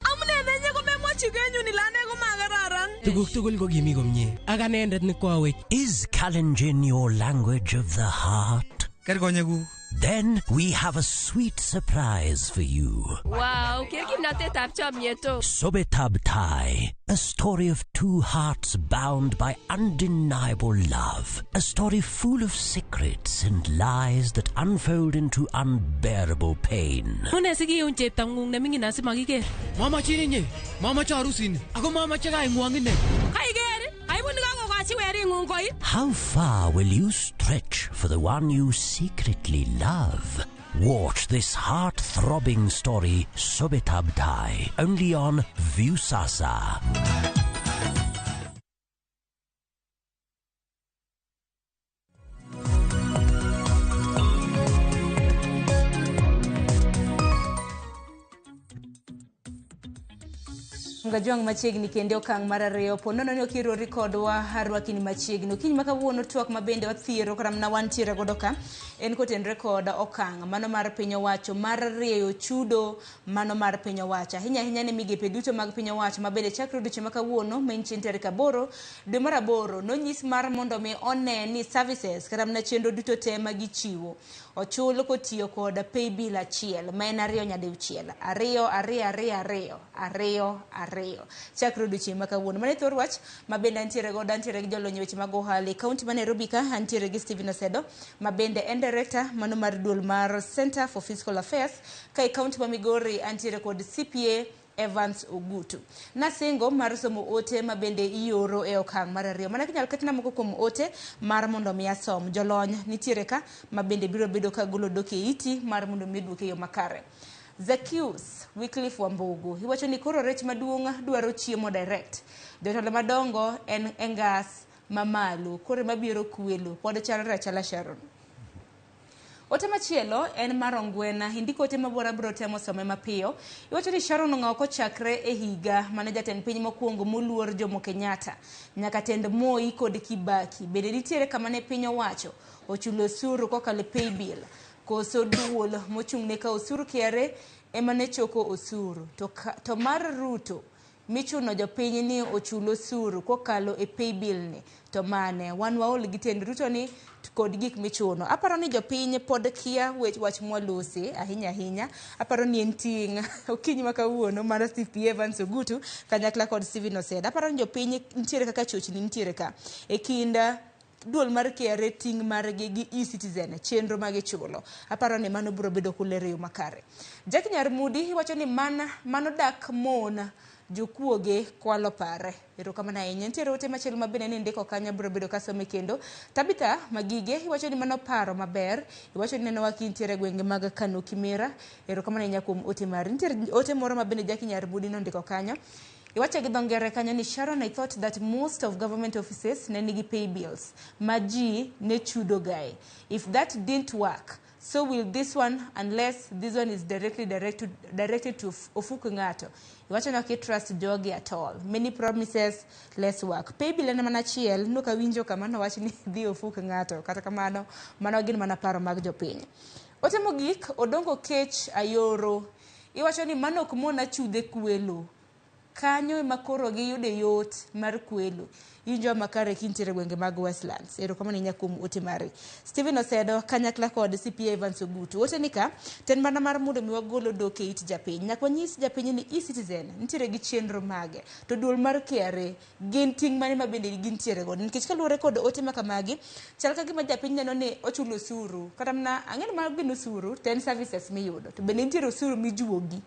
Amune nenye komemwochi kenyun ile ane komakararan. Tuguk tugul ko kimi komie ak anendet ne koawech. Is Kalenjin your language of the heart? Ker konyekuk. Then we have a sweet surprise for you. Wow, ker kimnatetab chomyet o. Sobetab Tai, a story of two hearts bound by undeniable love. A story full of secrets and lies that unfold into unbearable pain. Mune sikiun cheptong'ung neming'in asimakiker. Mamachin inye, mamache arusini, ako mamache kaing'wong ine. Kaiker, aibun kakokochi wering'ung koi. How far will you stretch for the one you secretly love? Watch this heart-throbbing story, Sobetab Tai, only on Viusasa. Mgajwang' machiegni kendo okang' mar 2 po nono ni okirori kodwa arwakini machiegni. Okinyi ma kawuono twak ma bende wathiero kata mana wantiere godo ka en kotenore kod okang' mano mar piny owacho mar rieyo chudo mano mar piny owacho. Ahinya ahinya ne migepe duto mag piny owacho ma bende chakre odiochieng' ma kawuono ma en chieng' tarik 8 dwe mar 8 nonyis mar mondo mi one ni services kata mana chenro duto te ma gichiwo ochul kotiyo kod paybill achiel ma en 2 nyadiuchiel 2 2 2 2 2 2 chakre odiochieng' ma kawuono. Mano e thor wach ma bende antiere godo, antiere gi jolony e weche mag ohala e kaunti ma Nairobi ka, antiere gi Stephen Osedo ma bende en director mano mar duol mar Center for Fiscal Affairs ka e kaunti ma Migori antiere kod CPA Evans Ogutu. Nasingo mar somo ote ma bende ioro e okang' mar 2. Mana kinyal ketna moko kuom ote mar mondo mi asom. Jolony nitiere ka ma bende biro bedo ka golo dok e iti mar mondo mi oduoke e yo makare. Zacchaeus Wycliffe Wambugu iwacho ni koro rech maduong' dwaro chiemo direct. Jotelo madongo en e ngas mamalo koro mabiro kwelo pod chalre achala Sharon. Ote machielo en mar Ongwena, indiko ote mabora biro temo some mapiyo. Iwacho ni Sharon Ong'awo kochakre e higa mane jatend piny mokwongo moluor Jomo Kenyatta nyaka tend Moi kod Kibaki. Bende nitiere kama ne piny owacho ochulo osuru kokalo e paybill koso duol mochung' ne kawo osuru KRA ema ne choko osuru to mar Ruto michuno jopiny ni ochul osuru kokalo e paybill ni to mane wan waol gi tend Ruto ni kod gik michuno. Aparo ni jopiny pod kia wach mwalose ahinya ahinya. Aparo ni en ting' okinyi ma kawuono mar CPA Evans Ogutu kanyakla kod Stephen Oseda. Aparo ni jopiny nitiere kaka chochni nitiere ka e kind duol mar KRA ting' margi gi e-Citizen chenro magichulo. Aparo ni mano biro bedo kulero e yo makare. Jack Nyarmudi iwacho ni mano dak mon Jokuoge kwalo pare. Erokamano ahinya. Nitiere ote machielo ma bende nindiko kanyo abiro bedo kasome kendo. Tabitha Magige iwacho ni mano paro maber. Iwacho ni nenowa kintiere e gwenge mag Kano Kimera. Erokamano ahinya kuom ote mari. Nitiere ote moro ma bende Jackie Nyarbudi nondiko kanyo. Iwacho gi dho ngere kanyo ni Sharon, I thought that most of government offices ne nigi pay bills ma ji ne chudo gae. If that didn't work, so will this one, unless this one is directly directed to ofuk ng'ato. Iwacho ni ok trust jogi at all. Many promises, less work. Pay bill en mana achiel, nok awinjo kama nowach ni dhi ofuk ng'ato. Kata kamano, mano gin mana paro mag jopiny. Ote mogik, Odongo Kech Ayoro. Iwacho ni mano ok mona chudhe kwelo. Kanyo ema koro giyude yot mar kwelo. Iwinjo makare kintiere gwenge mag Westlands. Erokamano ahinya kuom ote mari. Stephen Osedo kanyakla kod CPA Evans Ogutu. Ote ni ka, ten mana mar mondo mi wagol odok e it japiny. Nyaka wanyis japiny ni eCitizen nitiere gi chenro mage. To duol mar KRA gin ting' mane ma bende gintiere godo. Nikech kaluwore kod ote ma kamagi, chal ka gima japiny neno ni ochulo osuru. Kata mana ang'e ni mago gin osuru, to en services miyudo. To bende nitiere osuru mijuogi.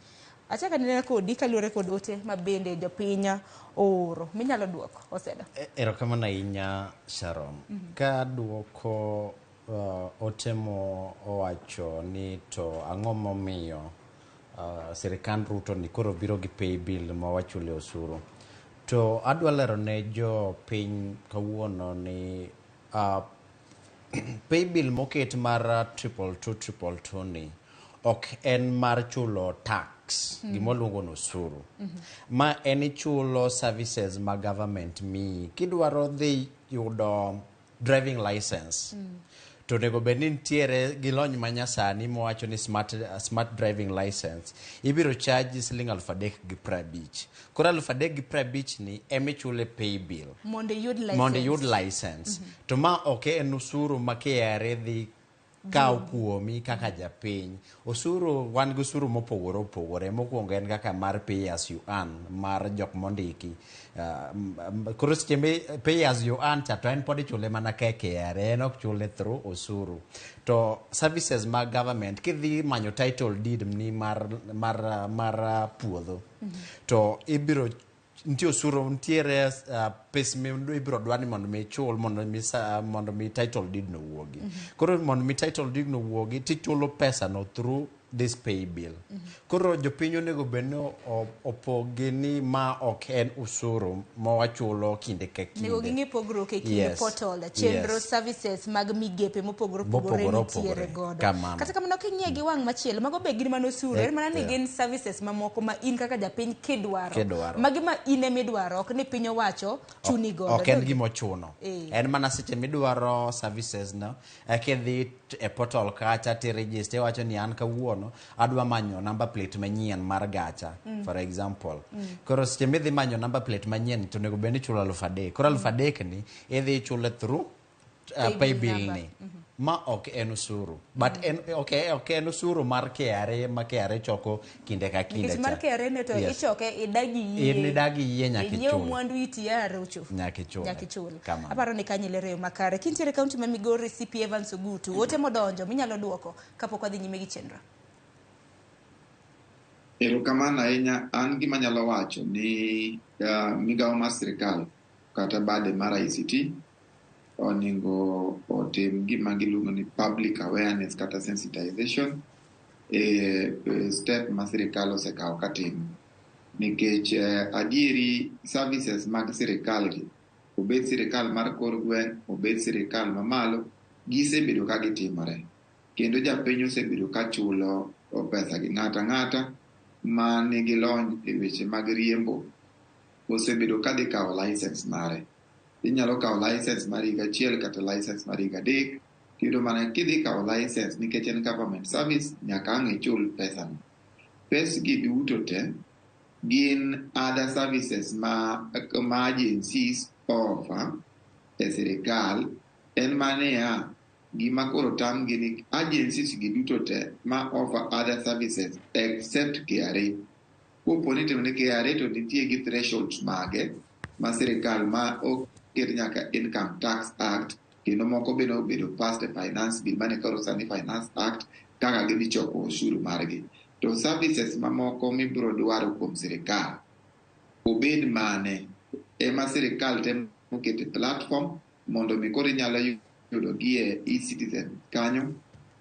Achako anena kodi kaluwore kod ote ma bende jopiny ooro. Minyalo duoko, Osedo. Erokamano ahinya Sharon. Ka duoko ote mo owacho ni to ang'o momiyo sirikand Ruto ni koro biro gi pay bill ma wachule osuru. To adwa lero ne jopiny kawuono ni pay bill moket mar 222 222 ni ok en mar chulo tax, gima waluongo ni osuru. Ma en ichulo services ma government miyi. Kidwaro dhi yudo driving license, to onego bed ni nitiere gi lony manyasani mowacho ni smart driving license ibiro charge siling 3,350. Koro 3,350 ni emichule pay bill mondo iyud license. Mondo iyud license. To ma ok en osuru ma KRA dhi kawo kuomi kaka japiny. Osuru, wan gi osuru mopogore opogore. Mokwongo en kaka mar pay as you earn mar jok mondiki. Koro seche mi pay as you earn cha to en pod ichule mana ka KRA, en ok chule through osuru. To services mag government, kidhi manyo title deed ni mar puodho, to ibiro nitie osuru, nitiere pes mi ibiro dwar ni mondo mi ichul mondo mi title deed no wuogi. Koro mondo mi title deed no wuogi, tichulo pesa no through this pay bill. Koro jopiny onego bed ni opogi ni ma ok en osuru ma wachulo kinde ka Nego kinde. ging'e pogruok e kind portal, chenro, services mag migepe mopogore opogore Mopogore nitiere opogore. godo. Kamano. Kata kamano king'iye gi wang' machielo, mago be gin mana osuru, en mana ni gin services mamoko ma in kaka japiny kidwaro. Kidwaro. Magi ma in emidwaro, ok ni piny owacho chuni godo. Ok en gima ochuno. En mana seche midwaro services no, kidhi e portal kacha tiregister, iwacho ni an kawuono adwa manyo number plate manyien mar gacha, for example. Koro seche midhi manyo number plate manyien to onego bed ni ichulo 3,000. Koro 3,000 ni idhi ichule through Pay pay bill bill number. ni. Ma ok en osuru. But en ok en osuru mar KRA ma KRA choko kinde ka kinde Nikech mar cha. KRA ne to ichoke idagi yie. In idagi yie nyaka Inyiew ichul. mwandu itiare ucho. Nyaka ichule. Nyaka ichul. Kamano. Aparo ni kanyo ilero yo makare. Kintiere kaunti ma Migori, CP Evans Ogutu, ote modonjo minyalo duoko kapok wadhi nyime gi chenro. Erokamano ahinya. An gima anyalo wacho ni migawo mar sirikal kata bade mar ICT onego otim gima giluongo ni public awareness kata sensitization e step ma sirikal osekawo katimo. Nikech adieri services mag sirikal gi, obed sirikal mar kor gweng', obed sirikal mamalo, gisebedo ka gitimore. Kendo japiny osebedo ka chulo pesa gi. Ng'ato ang'ata ma nigi lony e weche mag riembo osebedo ka dhi kawo license mare. Inyalo kawo license mar higa achiel kata license mar higa 3. Tiyudo mana kidhi kawo license nikech en government service, nyaka ang' ichul pesa no. Pes gi duto te gin other services ma agencies offer e sirikal. En maniya, gima koro tamgi ni agencies gi duto te ma offer other services except KRA. Kopo ni itimo ne KRA to nitie gi thresholds mage ma sirikal ma oket nyaka Income Tax Act, kendo moko bende obedo passed e Finance Bill mane koro sani Finance Act kaka gidhi choko osuru margi. To services mamoko mibiro dwaro kuom sirikal Obed mane ema sirikal temo keto e platform mondo mi koro inyalo yudo gi e eCitizen kanyo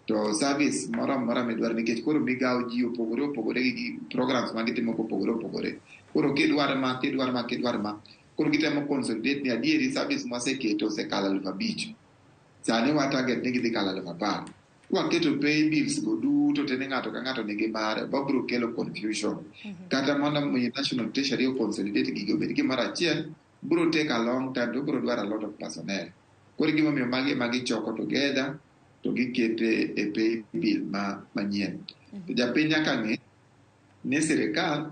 to service moro amora midwaro nikech koro migawo ji opogore opogore gi programs ma gitimo kopogore opogore. Koro kidwaro ma kidwaro ma kidwaro ma koro gitemo consolidate ni adieri service mwaseketo osekalo 5,000. Sani wa target ni gidhi kalo 10,000. Kwaketo pay bills go duto te ni ng'ato ka ng'ato nigi mare wabiro kelo confusion. Kata mondo mi National Treasury o consolidate gigo obed gimoro achiel biro take a long time to biro dwaro a lot of personnel. Koro gimomiyo magi ema gichoko together to gikete e pay bill ma manyien. To japiny nyaka ng'e ni sirikal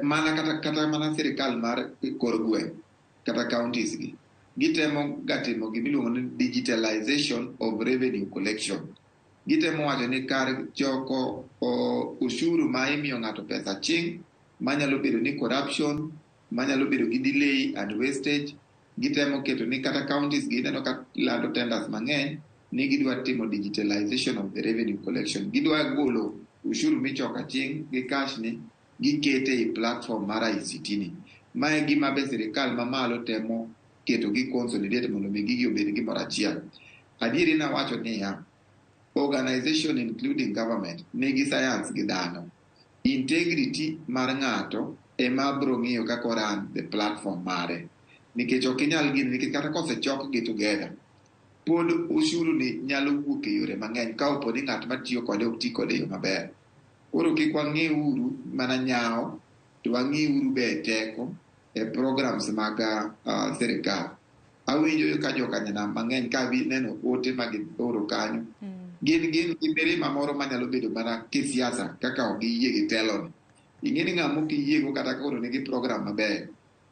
mana kata mana sirikal mar kor gweng' kata counties gi gitemo ga timo gimiluongo ni digitalization of revenue collection. Gitemo wacho ni kar choko ushuru ma imiyo ng'ato pesa ching' manyalo bedo ni corruption manyalo bedo gi delay and wastage gitemo keto ni kata counties gi ineno ka lando tenders mang'eny ni gidwa timo digitalization of the revenue collection. Gidwa golo ushuru michoko aching' gi cash ni gikete e platform mar ICT ni. Mae gima be sirikal mamalo temo keto gi consolidate mondo mi gigi obed gimoro achiel. Adieri nawacho niya, organization including government nigi science gi dhano. Integrity mar ng'ato ema biro ng'iyo kaka o run the platform mare. Nikech ok inyal gini nikech kata kosechok gi together pod ushuru ni nyalo wuok e yore mang'eny ka opo ni ng'at matiyo kode ok ti kode e yo maber. Koro kik wang'i uru mana nyawo to wang'i uru be e teko e programs mag sirikal. Awinjo ka jokanyanam mang'eny ka neno ote ma gioro kanyo. Gin gi mirima moro manyalo bedo mana kisiasa kaka ok giyie gi teloni. Ing'e ni ng'ama ok iyiego kata koro nigi program maber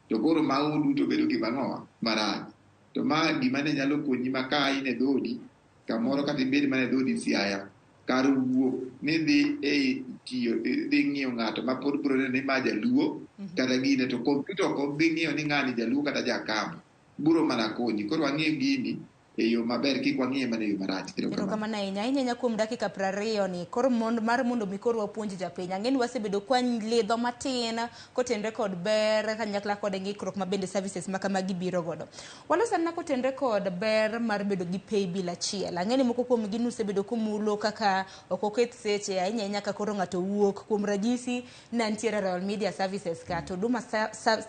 to koro mago duto bedo gima ang'owa marach. To ma gima ne nyalo konyi ma ka in e dhodi kamoro kata ibed mana e dhodi Siaya kar wuok ni dhi e tiyo dhi ng'iyo ng'ato ma pod biro neno ni ma jaluo kata gine to kompyuta ok dhi ng'iyo ni ng'ani jaluo kata jakamba biro mana konyi. Koro wang'iyo gini e yo maber kik wang'iye mana e yo marach. Erokamano ahinya ahinya ahinya kuom dakika 20 ni koro mar mondo mi koro wapuonj japiny. Ang'e ni wasebedo kwa lidho matin kotenre kod ber kanyakla kod ng'ikruok ma bende services ma kamagi biro godo. Walos anena kotenre kod ber mar bedo gi pay bill achiel. Ang'e ni moko kuom gi nusebedo kumulo kaka ok oket seche ahinya ahinya ka koro ng'ato wuok. Kuom ranyisi ne antiere Royal Media Services ka to Huduma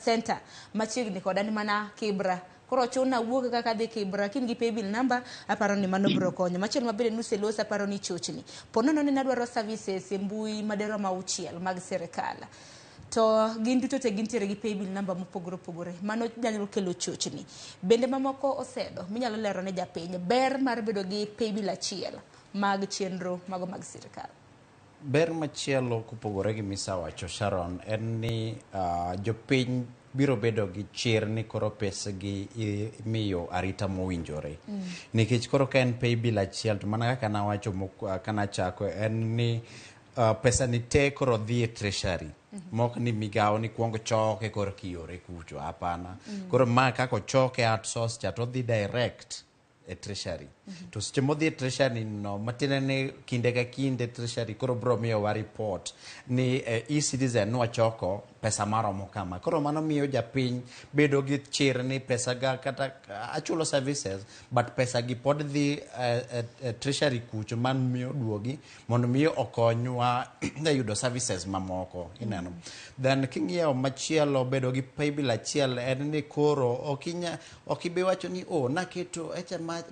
Center machiegni koda ni mana Kibra. Koro chuna wuok kaka adhi Kibra kin gi paybill number aparo ni mano biro konyo. Machielo mabende nuseloso aparo ni chochni. Po nono ni nadwaro services e mbui maderom 6 mag sirikal. To gin duto te gintiere gi paybill number mopogore opogore. Mano nyalo kelo chochni. Bende mamoko osedo minyalo lero ne japiny ber mar bedo gi paybill achiel mag chenro mago mag sirikal. Ber machielo kopogore gi misewacho Sharon en ni jopiny biro bedo gi chir ni koro pesgi imiyo arita mowinjore. Nikech koro ka en paybill achiel to mana kaka nawacho kanachako en ni pesa ni te koro dhi e treasury. Mok ni migawo ni kuongo choke koro kiore kucho hapana. Koro ma kaka ochoke outsource cha to dhi direct e treasury. To seche modhi e treasury no matiende ni kinde ka kinde treasury koro biro miyowa report ni eCitizen nwachoko pesa maromo kama. Koro mano miyo japiny bedo gi chir ni pesa ga kata achulo services but pesa gi pod dhi e treasury kucho man miyo duogi mondo mi okonywa e yudo services mamoko ineno. Then king'iyo machielo bedo gi paybill achiel en ni koro ok ibi wacho ni oh naketo echa mar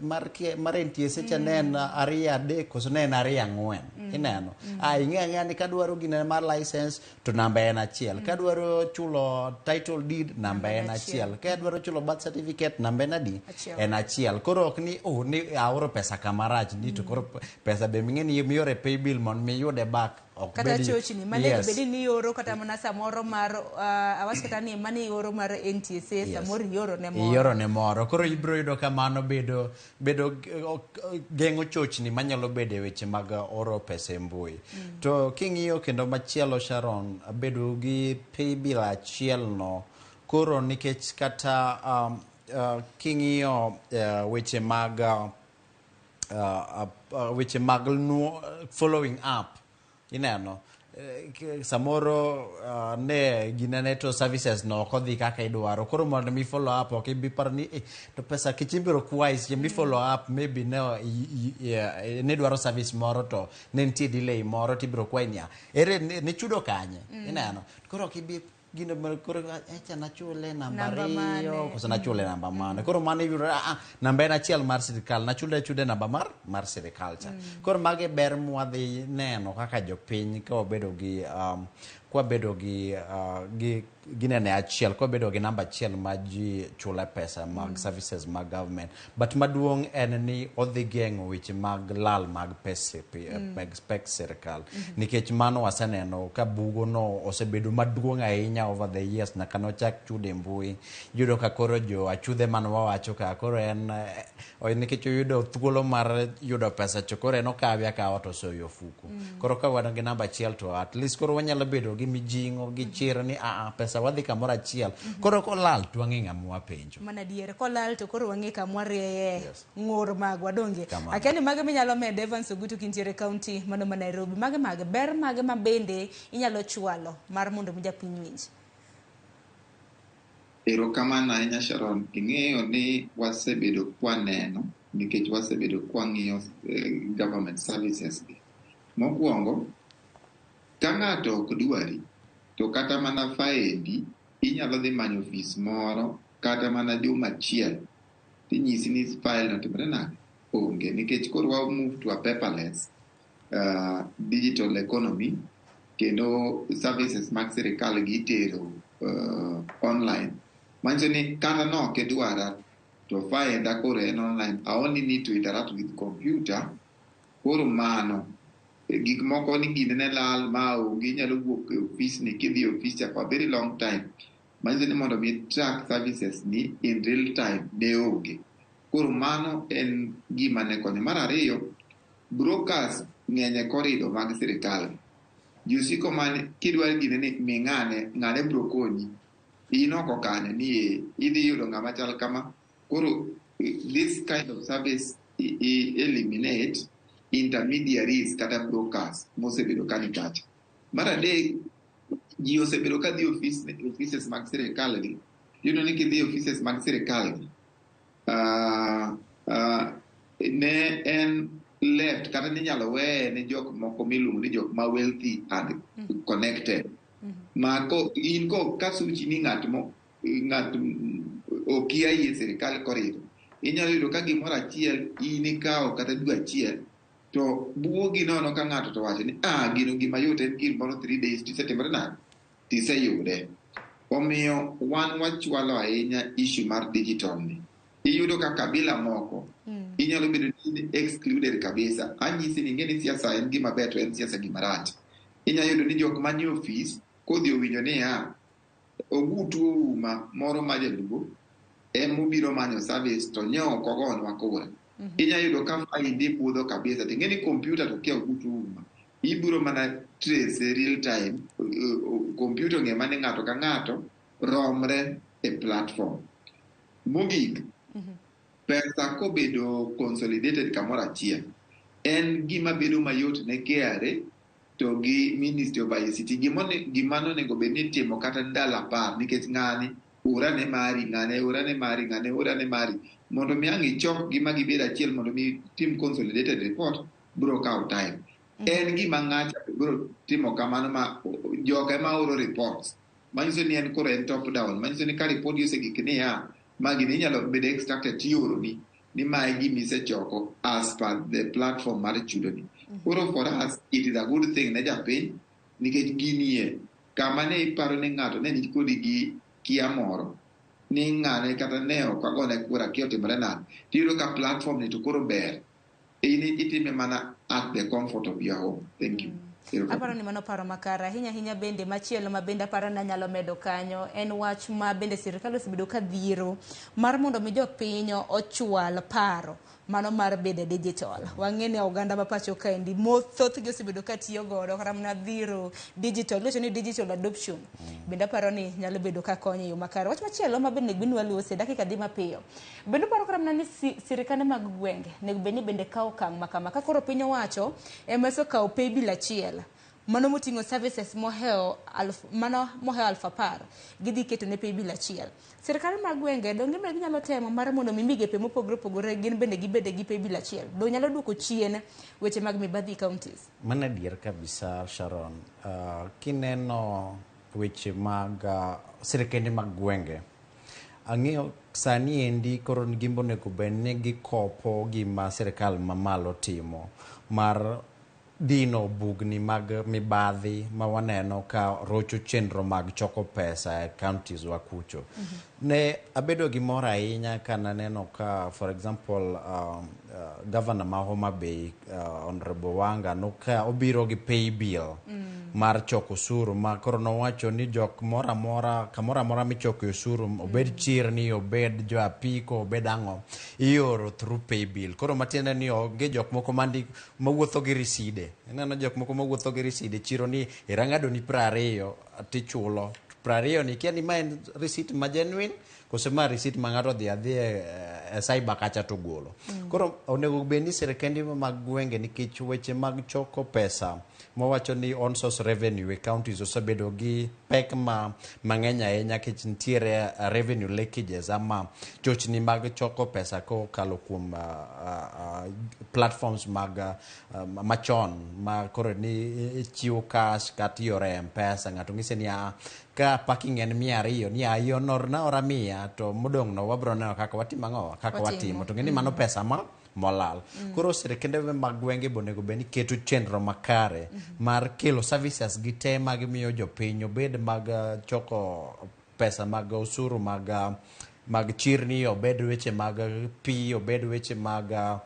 NTSA cha ne en 2 3 koso ne en 2 4 ineno. Ing'e ang'eya ni kadwaro gine mar license to namba en achiel. Kadwaro chulo title deed namba en achiel. Kadwaro chulo birth certificate namba en adi? En achiel. Koro ok ni oh ni aoro pesa kamarach ni to koro pesa be ming'e ni miore paybill mondo miyude back ok kata chochni mane bedi ni ioro kata mana samoro mar awach kata ni mane ioro mar NTSA samoro ioro ne moro. Ioro ne moro. Koro ibiro yudo ka mano bedo geng'o chochni manyalo bedo e weche mag oro pesa e mbui. To king'iyo kendo machielo Sharon bedo gi paybill achiel no koro nikech kata king'iyo weche mag following up ineno Samoro ne ginene to services no ok odhi kaka idwaro. Koro mondo mi follow up ok ibi paro ni to pesa kech ibiro kwayi seche mi follow up, maybe ne nidwaro service moro to ne nitie delay moro, tibiro kwayi niya, ere nichudo kanye? Ineno, koro ok ibi gino koro echa nachule namba Namba ariyo mane? Koso nachule namba mane? Koro mano iyudo, namba en achiel mar sirikal, nachule achude namba mar sirikal cha. Koro magi ber mwadhi neno kaka jopiny ka wabedo gi kwabedo gi gi ginene achiel, kwabedo gi namba achiel ma ji chule pesa mag services mag government. But maduong' en ni odhi geng'o weche mag lal mag pes mag pek sirikal, nikech mano waseneno ka bugo no osebedo maduong' ahinya over the years nyaka nochak chudo e mbui. Iyudo ka koro jo achudhe mane wawacho ka koro en nikech oyudo thuolo mar yudo pesa cho, koro en okawe akawa to osoyo ofuku. Koro ka wan gi namba achiel to at least koro wanyalo bedo gi mijing'o gi chir ni pesa wadhi kamoro achiel. Koro kolal to wang'e ng'ama wapenjo. Mana diere kolal to koro wang'e kama warieye ng'ur magwa, donge? Kamano. Akia ni mage minyalo medo, Evans Ogutu, kintiere kaunti mano ma Nairobi. Mage mage ber mage ma bende inyalo chwalo mar mondo mi japiny winj? Erokamano ahinya, Sharon. Ing'eyo ni wasebedo kwaneno nikech wasebedo kwang'iyo government services gi. Mokwongo, ka ng'ato ok dwari, to kata mana faendi inyalo dhi manyo ofis moro kata mana juma achiel tinyisi ni file no timore nade? Onge. Nikech koro wa move to a paperless digital economy, kendo services mag sirikal gi itero online. Manyiso ni kata nok idwara to faenda koro en online. I only need to interact with computer. Koro mano gik moko ni gine ne lal ma onge, inyalo wuok e ofis ni kidhi e ofis cha for a very long time. Manyiso ni mondo mi track services ni in real time ne onge. Koro mano en gima ne konyo. Mar ariyo, brokers ng'eny e corridor mag sirikal. Ji osiko man kidwaro gine ni mi ng'ane, ng'ane biro konyi. In oko kanyo ni e, idhi yudo ng'ama chal kama. Koro this kind of service i eliminate intermediaries kata brokers mosebedo ka ni kacha. Mar adek, ji osebedo ka dhi offices mag sirikal gi. Iyudo ni kidhi offices mag sirikal gi, ne en left kata ninyalo weye ne jok moko miluongo ni jok ma wealthy and connected. Ma ko in ko kasuchi ni ng'at mo ng'at okia yie sirikal corridor, inyalo yudo ka gimoro achiel in ikawo kata dwe achiel to buogi nono ka ng'ato to wacho ni gino gima yot en gimoro 3 days tisetimore nade tiseyude. Omiyo wan wachwalo ahinya issue mar digital ni. Iyudo ka kabila moko inyalo bedo ni in excluded kabisa. Anyisi ni ing'e ni siasa en gima ber to en siasa gima rach. Inyalo yudo ni jok manie ofis kodhi owinjo niya Ogutu Ouma moro ma jaluo emobiro manyo service to nyo ok ogonwa kura. Inyalo yudo ka faindi budho kabisa to ing'e ni kompyuta to kia Ogutu Ouma. Ibiro mana trace real time. Kompyuta ong'e mana ni ng'ato ka ng'ato romre e platform. Mogik, pesa kobedo consolidated kamoro achiel, en gima bedo mayot ne KRA to gi Ministry of ICT. Gima nonego bed ni itimo kata ndalo 10 nikech ng'ani ora ne mari, ng'ane ora ne mari, ng'ane ora ne mari, mondo mi ang' ichok gi ma gibed achiel mondo mi tim consolidated report biro kawo time. En gima ng'acha biro timo kamano ma joka ema oro reports. Manyiso ni en koro en top down. Manyiso ni ka report osegik niya, ma gini inyalo bedo extracted tioroni ni ma e gima isechoko as per the platform mar chudoni. Koro for us, it is a good thing ne japiny nikech ginie kama ne iparo ni ng'ato ne ni kodi gi kia moro ni ng'ane kata ne ok agone kura kia otimore nade, tiyudo ka platform ni to koro ber. In itime mana at the comfort of your home. Thank you. Aparo ni mano paro makare ahinya ahinya. Bende machielo ma bende aparo ni anyalo medo kanyo en wach ma bende sirikal osebedo ka dhiero mar mondo mi jopiny ochwal paro mano mar bedo digital. Wang'e ni oganda ma pacho kaendi thothgi osebedo ka tiyo godo kata mana dhiro digital, iwacho ni digital adoption. Bende aparo ni nyalo bedo ka konyo e yo makare. Wach machielo ma bende onego bed ni walose dakika dhi mapiyo. Bende uparo kata mana ni sirikande mag gwenge onego bed ni bende kawo okang' ma kama ka koro piny owacho ema osekawo paybill achiel. Mano moting'o services mohewo aluf, mano mohewo 10,000 gidhi keto ne paybill achiel. Sirkal mag gwenge donge bende ginyalo temo mar mondo mi migepe mopogore opogore gin bende gibede gi paybill achiel. Donge nyalo duoko chien weche mag mibadhi e counties? Mano adier kabisa Sharon. Kineno weche mag sirkende mag gwenge, ang'eyo sani endi koro gimbo onego bed ni gikopo gima sirkal mamalo timo mar dino bugni mag mibadhi ma waneno ka rocho chenro mag choko pesa e counties wa kucho. Ne abedo gi mor ahinya ka naneno ka, for example, governor ma Homa Bay, Honorable Wanga, noka obiro gi pay bill mar choko osuru, ma koro nowacho ni jok moro amora, kamoro amora michoke osuru, obed chirni, obed jo apiko, obed ang'o, ioro through pay bill. Koro matiende ni onge jok moko mandik mawuotho gi riside. Ineno jok moko mawuotho gi riside chiro ni irang'ado ni 20 tichulo 20 ni, kia ni ma en receipt ma genuine koso ma receipt ma ng'ato odhi adhi e cyber kacha to golo. Koro onego bed ni sirkende mag gwenge, nikech weche mag choko pesa mawacho ni own source revenue e counties osebedo gi pek ma mang'eny ahinya, nikech nitiere revenue leakages ama chochni mag choko pesa kokalo kuom platforms mag machon ma koro ni ichiwo cash kata ioro e M-Pesa. Ng'ato ng'ise ni ka parking en 200 ni orna ora 100 to modong' no wabro neno kaka watimo ang'o, kaka watimo to ng'e ni mano pesa ma molal. Koro sirkende mag gwenge be onego bed ni keto chenro makare mar kelo services gi te magimiyo jopiny, obed mag choko pesa mag osuru mag chirni, obed weche mag pi, obed weche mag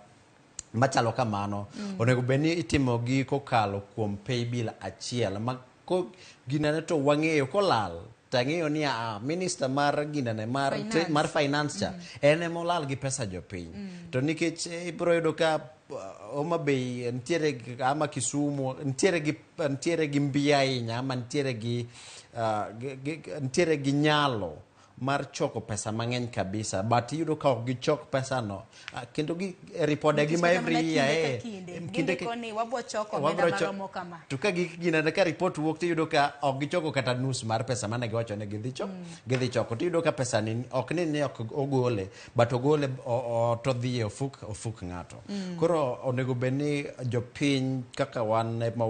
machalo kamano. Onego bed ni itimo gi kokalo kuom paybill achiel ma ko ginene to wang'eyo kolal tang'eyo ni a minister mar ginene mar Finance. Mar finance cha en ema olal gi pesa jopiny. To nikech ibiro yudo ka Homa Bay nitiere ama Kisumu nitiere gi mbi ahinya, ama nitiere gi nyalo mar choko pesa mang'eny kabisa, but iyudo ka ok gichok pesa no. Kendo gi ripode gi ma every year kinde kinde gindiko ni wabro choko wabro omenda maromo kama. To ka ginene ka report wuok, tiyudo ka ok gichoko kata nus mar pesa mane giwacho ni gidhi choko. Tiyudo ka pesa ni ok ni ok ogole, but ogole to dhi e ofuk ng'ato. Koro onego bed ni jopiny kaka wan ema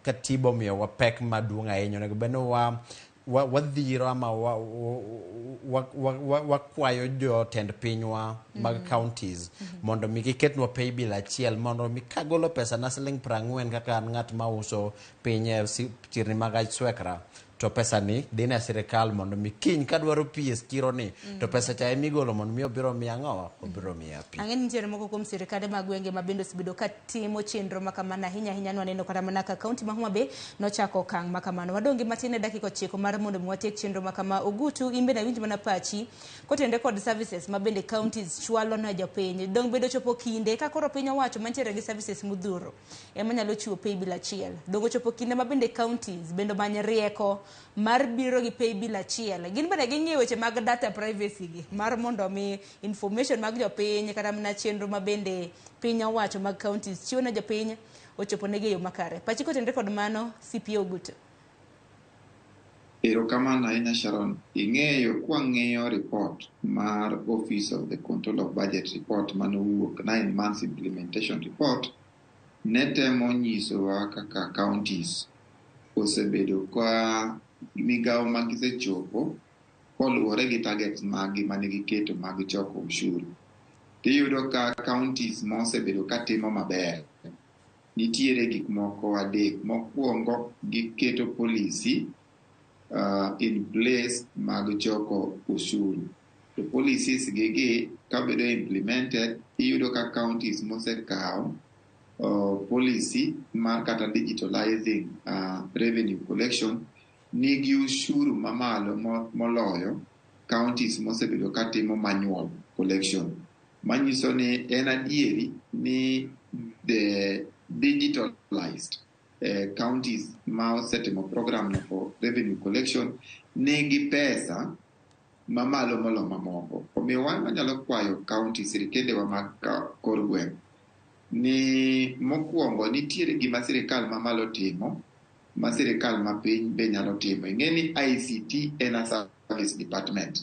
katiba omiyowa pek maduong' ahinya, onego bed ni wa wadhiro ama wakwayo jotend pinywa mag counties mondo mi giketnwa paybill achiel, mondo mi kagolo pesa na siling 40 kaka an ng'at mauso piny e chirni mag Aswekra, to pesa ni dhi ne sirikal, mondo mi kiny kadwaro pi e chiro ni to pesa cha emigolo mondo mi obiro miya ang'owa, obiro miya pi. Ang'e ni nitiere moko kuom sirikande mag gwenge ma bende osebedo ka timo chenro ma kamano ahinya ahinya. Nwaneno kata mana ka kaunti ma Homa Bay nochako okang' ma kamano. Wadong' gi matin e dakika 9 mar mondo mi watiek chenro ma kama. Ogutu, in bende awinj mana pachi kotenore kod services ma bende counties chwalo ne jopiny. Dong' bedo chopo kinde ka koro piny owacho mantiere gi services modhuro ema nyalo chiwo paybill achiel. Dong' ochopo kinde ma bende counties bende omany rieko mar biro gi paybill achiel. Gin bende ging'iyo weche mag data privacy gi mar mondo mi information mag jopiny kata mana chenro ma bende piny owacho mag counties chiwo ne jopiny ochopo negi e yo makare. Pachi kotenore kod mano, CPA Ogutu. Erokamano ahinya, Sharon. Ing'eyo kwang'iyo report mar Office of the Control of Budget report manowuok 9 months implementation report ne temo nyisowa kaka counties osebedo ka migawo ma gisechopo koluwore gi targets maggi mane giketo mag choko ushuru. Tiyudo ka counties mosebedo ka timo maber nitiere gik moko adek. Mokwongo, giketo policy in place mag choko ushuru. To policies gi kabedo implemented, iyudo ka counties mosekawo policy mar kata digitalizing revenue collection nigi ushuru mamalo moloyo counties mosebedo katimo manual collection. Manyiso ni en adieri ni the digitalized counties ma osetimo program no for revenue collection nigi pesa mamalo molo mamoko. Omiyo wan wanyalo kwayo county sirikendewa mag kor gweng' ni mokwongo nitiere gima sirikal mamalo timo. ma sirikal mapiny be nyalo timo. Ing'e ni ICT en a service department.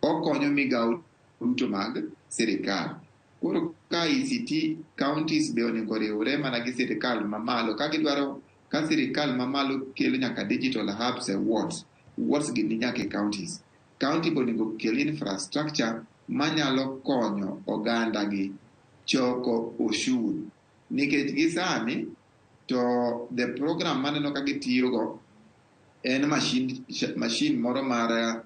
Okonyo migawo duto mag sirikal. Koro ka ICT counties be onego riwre mana gi sirikal mamalo ka gidwaro ka sirikal mamalo kelo nyaka digital hubs e wards. Wards gi ni nyaka e counties. County be onego kel infrastructure manyalo konyo oganda gi choko ushuru. Nikech gi sani to the program maneno ka gitiyogo en machine moro mar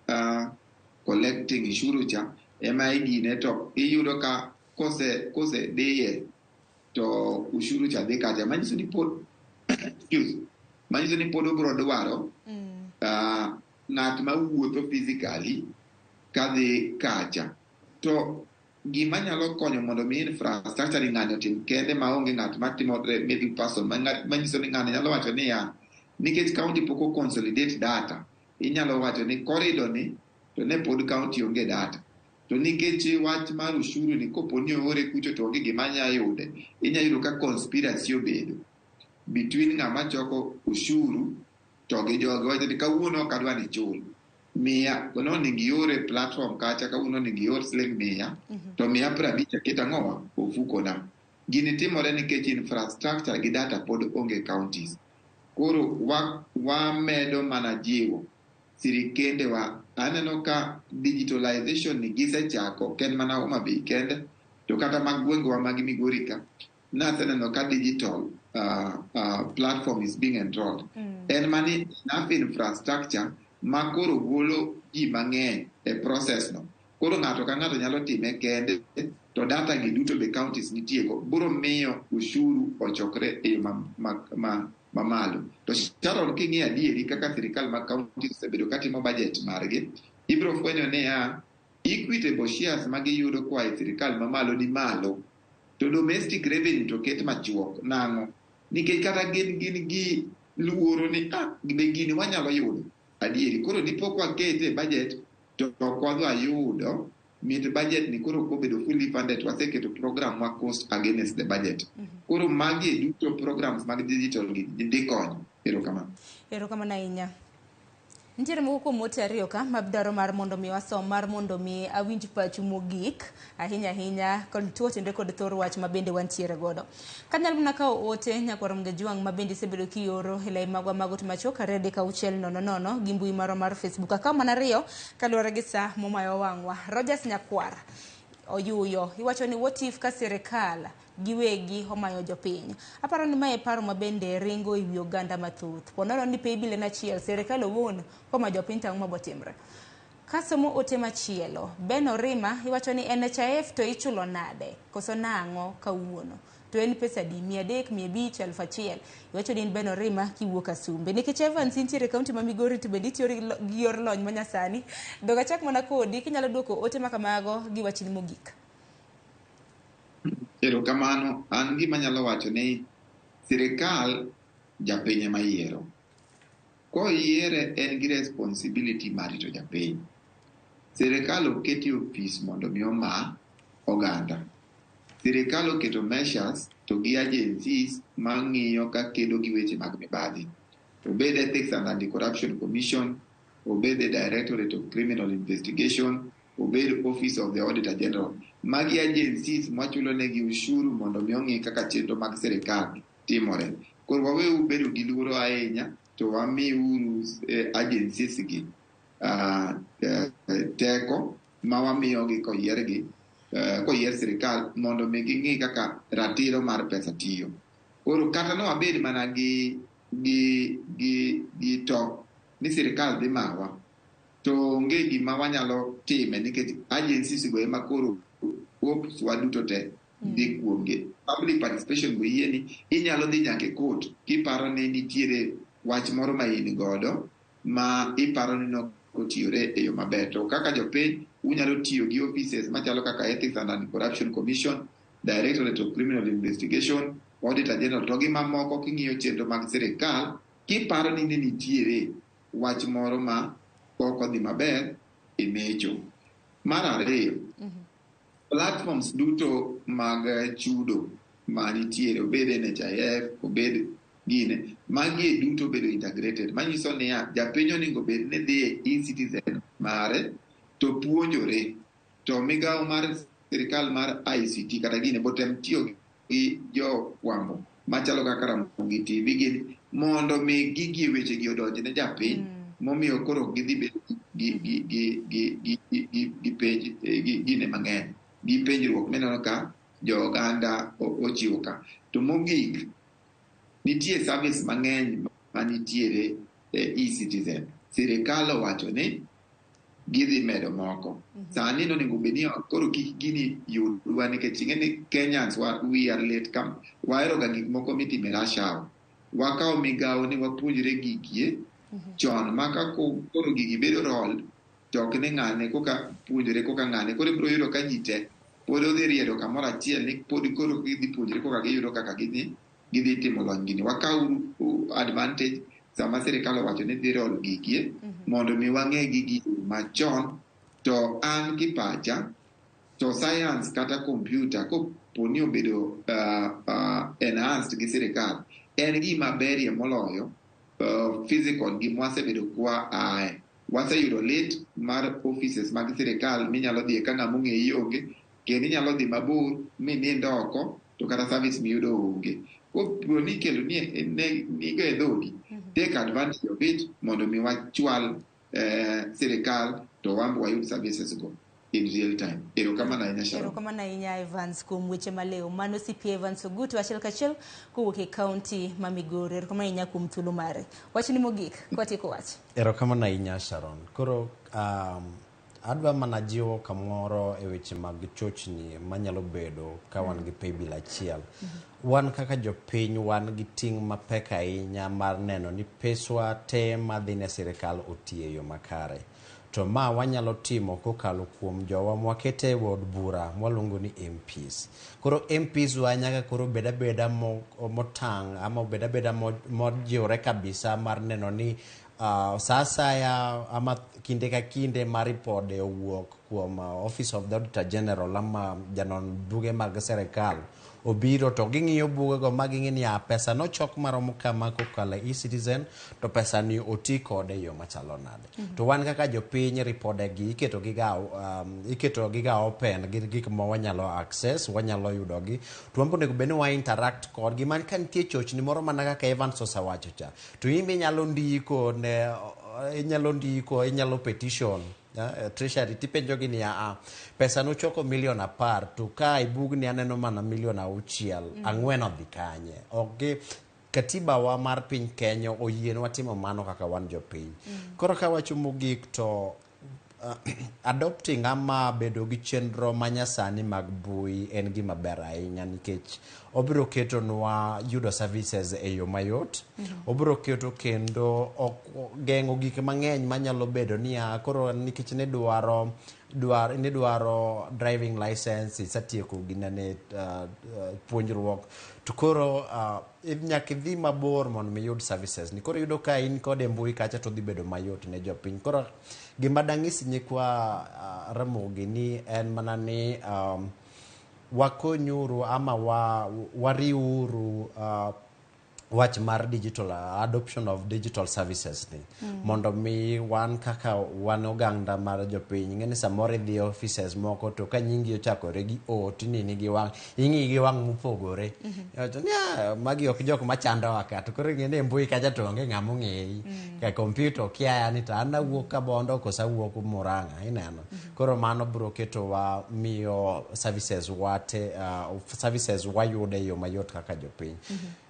collecting ushuru cha ema igine to iyudo ka kose diye to ushuru cha dhi kacha manyiso ni pod excuse manyiso ni pod obiro dwaro ng'at ma wuotho physically kadhi kacha. To gima nyalo konyo mondo mi infrastructure ni ng'ani otim kende maonge ng'at matimo middle person manyiso ni ng'ani nyalo wacho niya nikech county pok o consolidate data inyalo wacho ni corridor ni to ne pod county onge data. To nikech wach mar ushuru ni kopo ni oore kucho to onge gima nya yude, inya yudo ka conspiracy obedo between ng'ama choko ushuru to gi jogi wacho ni kawuono ok adwa ni chul miya nonego iore platform kacha kawuono onego ior siling 100 to 150 aket ang'owa ofukona. Gini timore nikech infrastructure gi data pod onge counties. Koro wamedo mana jiwo sirikende wa aneno ka digitalization ni gisechako ok en mana Homa Bay kende to kata mag gwengewa mag Migori ka naseneno ka digital platform is being enrolled. En mani enough infrastructure ma koro golo ji mang'eny e process no. Koro ng'ato ka ng'ato nyalo time kende to data gi duto be counties nitie go biro miyo ushuru ochokre e yo mamalo. To Sharon king'iyo adieri kaka sirikal mag counties osebedo katimo budget margi, ibiro fwenyo niya equitable shares ma giyudo koa e sirikal mamalo ni malo to domestic revenue to ket machuok. Nang'o? Nikech kata gin gi luoro ni be gini wanyalo yudo adieri. Koro dipo kwakete e budget to ok wadwa yudo mit budget ni koro kobedo fully funded waseketo program wa cost against the budget. Koro magi duto programs mag digital gi dhi konyo. Erokamano. Erokamano ahinya. Nitiere moko kuom ote ariyo ka madwaro mar mondo mi wasom mar mondo mi awinj pachu mogik ahinya ahinya kod tuo tende kod thor wach ma bende wantiere godo. Kanyalo mana kawo ote nyakwar Mgejwang' ma bende isebedo kioro e lai magwa mag ote machuok 2 3 6 0 0 gi mbui marwa mar Facebook. Akawo mana 2 kaluwore gi sa momayo wang'wa. Rogers Nyakwar Oyuyo iwacho ni what if ka sirikal giwegi omayo jopiny. Aparo ni mae paro ma bende ringo e wi oganda mathoth. Ponono ni paybill en achiel, sirikal owuon komayo jopiny to ang'o mabotimre. Kasomo ote machielo, Ben Orima iwacho ni NHIF to ichulo nade koso nang'o kawuono? To en pesa adi? 300, 500, 1000. Iwacho ni in Ben Orima kiwuok Asumbe. Nikech Evans intiere e kaunti ma Migori to bende itiyo gi yor lony manyasani. Dog achak mana kodi kinyalo duoko ote makamago gi wachni mogik. Erokamano. An gima anyalo wacho ni sirikal japiny ema yiero. Koyiere en gi responsibility mar rito japiny. Sirikal oketi ofis mondo mi oma oganda. Sirikal oketo measures to gi agencies mang'iyo ka kedo gi weche mag mibadhi. Obed Ethics and Anti-Corruption Commission, obed the Directorate of Criminal Investigation, obed Office of the Auditor General. Magi agencies mwachulo negi ushuru mondo mi ong'i kaka chenro mag sirikal timore. Koro waweuru bedo gi luoro ahinya to wamiuru agencies gi teko ma wamiyogi koyiergi koyier sirikal mondo mi ging'i kaka ratiro mar pesa tiyo. Koro kata ne wabed mana gi to ni sirikal dhi mawa to onge gima wanyalo time nikech agencies go ema koro hopes wa duto te dhi kuomgi. Public participation go yie ni inyalo dhi nyaka e court kiparo ni nitiere wach moro ma in godo ma iparo ni nokotiyore e yo maber. To kaka jopiny unyalo tiyo gi offices machalo kaka Ethics and Anti-Corruption Commission, Directorate of Criminal Investigation, Auditor General to gi mamoko king'iyo chenro mag sirikal kiparo ni ne nitiere wach moro ma ok odhi maber e mecho. Mar ariyo, platforms duto mag chudo manitiere, obed NHIF, obed gine, Magi e duto bedo integrated. Manyiso niya, japiny onego bed ni dhi e e-citizen mare to puonjore. To migawo mar sirikal mar ICT kata gini botem tiyo gi jofwambo machalo kaka Ramogi TV gini mondo mi gigi wechegi odonj ne japiny momiyo koro ok gidhi bedo gi penj gi gine mang'eny gi penjruok mineno ka jo oganda ochiwo ka. To mogik, nitie service mang'eny manitiere e e-citizen. Sirikal owacho ni gidhi medo moko. Sani nonego bed ni koro kik gini yudwa nikech ing'e ni Kenyans we are late kam wahero ga gik moko mitimo e rush hour. Wakawo migawo ni wapuonjre gigie chon ma ka koro gigi bedo rolled to ok ni ng'ane koka puonjore koka ng'ane koro ibiro yudo ka ji te pod odhi riedo kamoro achiel ni pod koro gidhi puonjre koka giyudo kaka gidhi timo lony gini. Wakaw advantage sama sirikal owacho ni dhi roll gigie mondo mi wang'e gigi machon. To an gi pacha to science kata computer kopo ni obedo enhanced gi sirikal en gima berie moloyo physical gima wasebedo kwa ae. Waseyudo lit mar offices mag sirikal minyalo dhiye ka ng'ama ong'eyi onge, kendo inyalo dhi mabor minind oko to kata service miyudo onge. Kopo ni ikelo ni nigo e dhogi, take advantage of it mondo mi wachwal sirikal to wan be wayud services go in real time. Erokamano ahinya, Sharon. Erokamano ahinya Evans kuom weche malew. Mano CPA Evans Ogutu achiel kachiel kowuok e kaunti ma Migori. Erokamano ahinya kuom thuolo mare. Wachni mogik kwatieko wach. Erokamano ahinya, Sharon. Koro adwa mana jiwo kamoro e weche mag chochni manyalo bedo ka wan gi paybill achiel. Wan kaka jopiny wan gi ting' mapek ahinya mar neno ni peswa te madhi ne sirikal otiyo e yo makare. To ma wanyalo timo kokalo kuom jowa mwakete e od bura mwaluongo ni MPs. Koro MPs wa nyaka koro bed abeda motang' ama obed abeda mojiwre kabisa mar neno ni sa asaya ama kinde ka kinde ma ripode owuok kuom Office of the Auditor General ama janon buge mag sirikal obiro to ging'iyo bugego ma ging'e ni pesa nochok maromo kama kokalo e e-citizen to pesa ni oti kode e yo machalo nade. To wan kaka jopiny ripode gi iketo gi ga open, gin gik ma wanyalo access, wanyalo yudogi, to wan be onego bed ni wa interact kodgi man ka nitie chochni moro mana kaka Evans osewacho cha to in be inyalo ndiko, inyalo petition Treasury tipenjo gi niya, pesa nochoko milion 10 to ka e bugni aneno mana milion 6, 4 odhi kanye? Ok gi katiba wa mar piny Kenya oyienwa timo mano kaka wan jopiny. Koro kawacho mogik to adopting ama bedo gi chenro manyasani mag mbui en gima ber ahinya nikech obiro ketonwa yudo services e yo mayot. Obiro keto kendo ok geng'o gik mang'eny manyalo bedo niya koro nikech nidwaro dwar nidwaro driving license, isetieko ginene puonjruok to koro nyaka idhi mabor mondo mi iyud services ni. Koro iyudo ka in kode e mbui kacha to dhi bedo mayot ne jopiny. Koro gima dang'is nyikwa Ramogi ni en mana ni wakonyuru ama wariwuru wach mar digital adoption of digital services ni mondo mi wan kaka wan oganda mar jopiny ing'e ni samoro idhi e offices moko to ka nyingi ochakore gi O tineni gi wang' ing'i gi wang' mopogore. Iwacho ni, "Ah, magi ok jok machandowa ka." To koro ing'e ni e mbui kacha to onge ng'ama ong'eyi ka kompyuta okiaya ni to an awuok Kabondo koso awuok Murang'a ineno. Koro mano biro ketowa miyo services wate services wayudo e yo mayot kaka jopiny.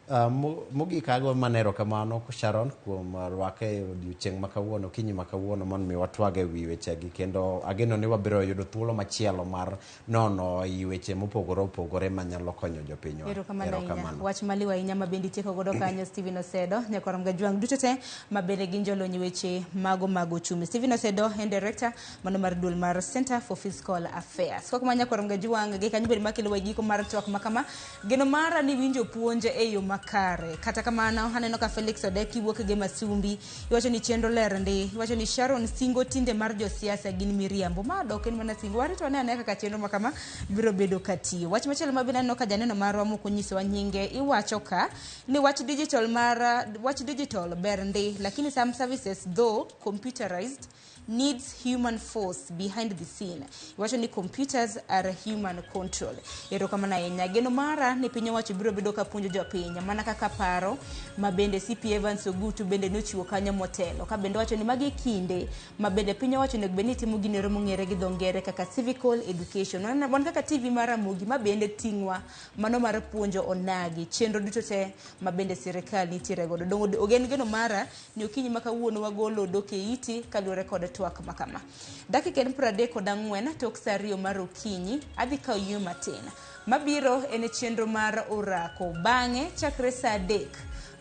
Mogik ago mana erokamano Sharon kuom rwake e odiochieng' ma kawuono, okinyi ma kawuono mondo mi watwag e wi wechegi kendo ageno ni wabiro yudo thuolo machielo mar nono i weche mopogore opogore manyalo konyo jopinywa. Erokamano ahinya. Wach maliw ahinya ma bende itieko godo kanyo Stephen Osedo, nyakwar Mgajwang' duto te ma bende gin jolony e weche mago mag uchumi. Stephen Osedo en director mano mar duol mar Center for Fiscal Affairs. Kok ma nyakwar Mgajwang' gi kanyo bende makelo wa e giko mar twak ma kama. Geno mara ni winjo puonj e yo ma makare. Kata kamano aneno ka Felix Odeki wuok gi Masumbi, iwacho ni chenro ler ndi, iwacho ni Sharon singo tinde mar josiasa gin miriambo. Ma dok en mana singo. Warito ane ane kaka chenro ma kama biro bedo katiyo. Wach machielo ma bende aneno ka janeno marwa mok onyisowa nyinge iwacho ka ni wach digital mar wach digital ber ndi, lakini some services though computerized needs human force behind the scene. Iwacho ni computers are human control. Erokamano ahinya. Geno mara ni piny owacho biro bedo ka puonjo jopiny mana kaka paro ma bende CP Evans Ogutu bende nochiwo kanyo motelo. Ka bende wacho ni magi kinde ma bende piny owacho onego bed ni timo gino mong'ere gi dho ngere kaka civical education. Wan kaka TV mar Ramogi ma bende ting'wa mano mar puonjo onagi chenro duto te ma bende sirikal nitiere godo. Dongo ogen geno mara ni okinyi ma kawuono wagolo dok e iti kaluwore kod twak ma kama. Dakika en 34 tok saa 2 mar okinyi, adhi kawo yweyo matin. Mabiro en chenro mar orako. Bang'e chakre saa 3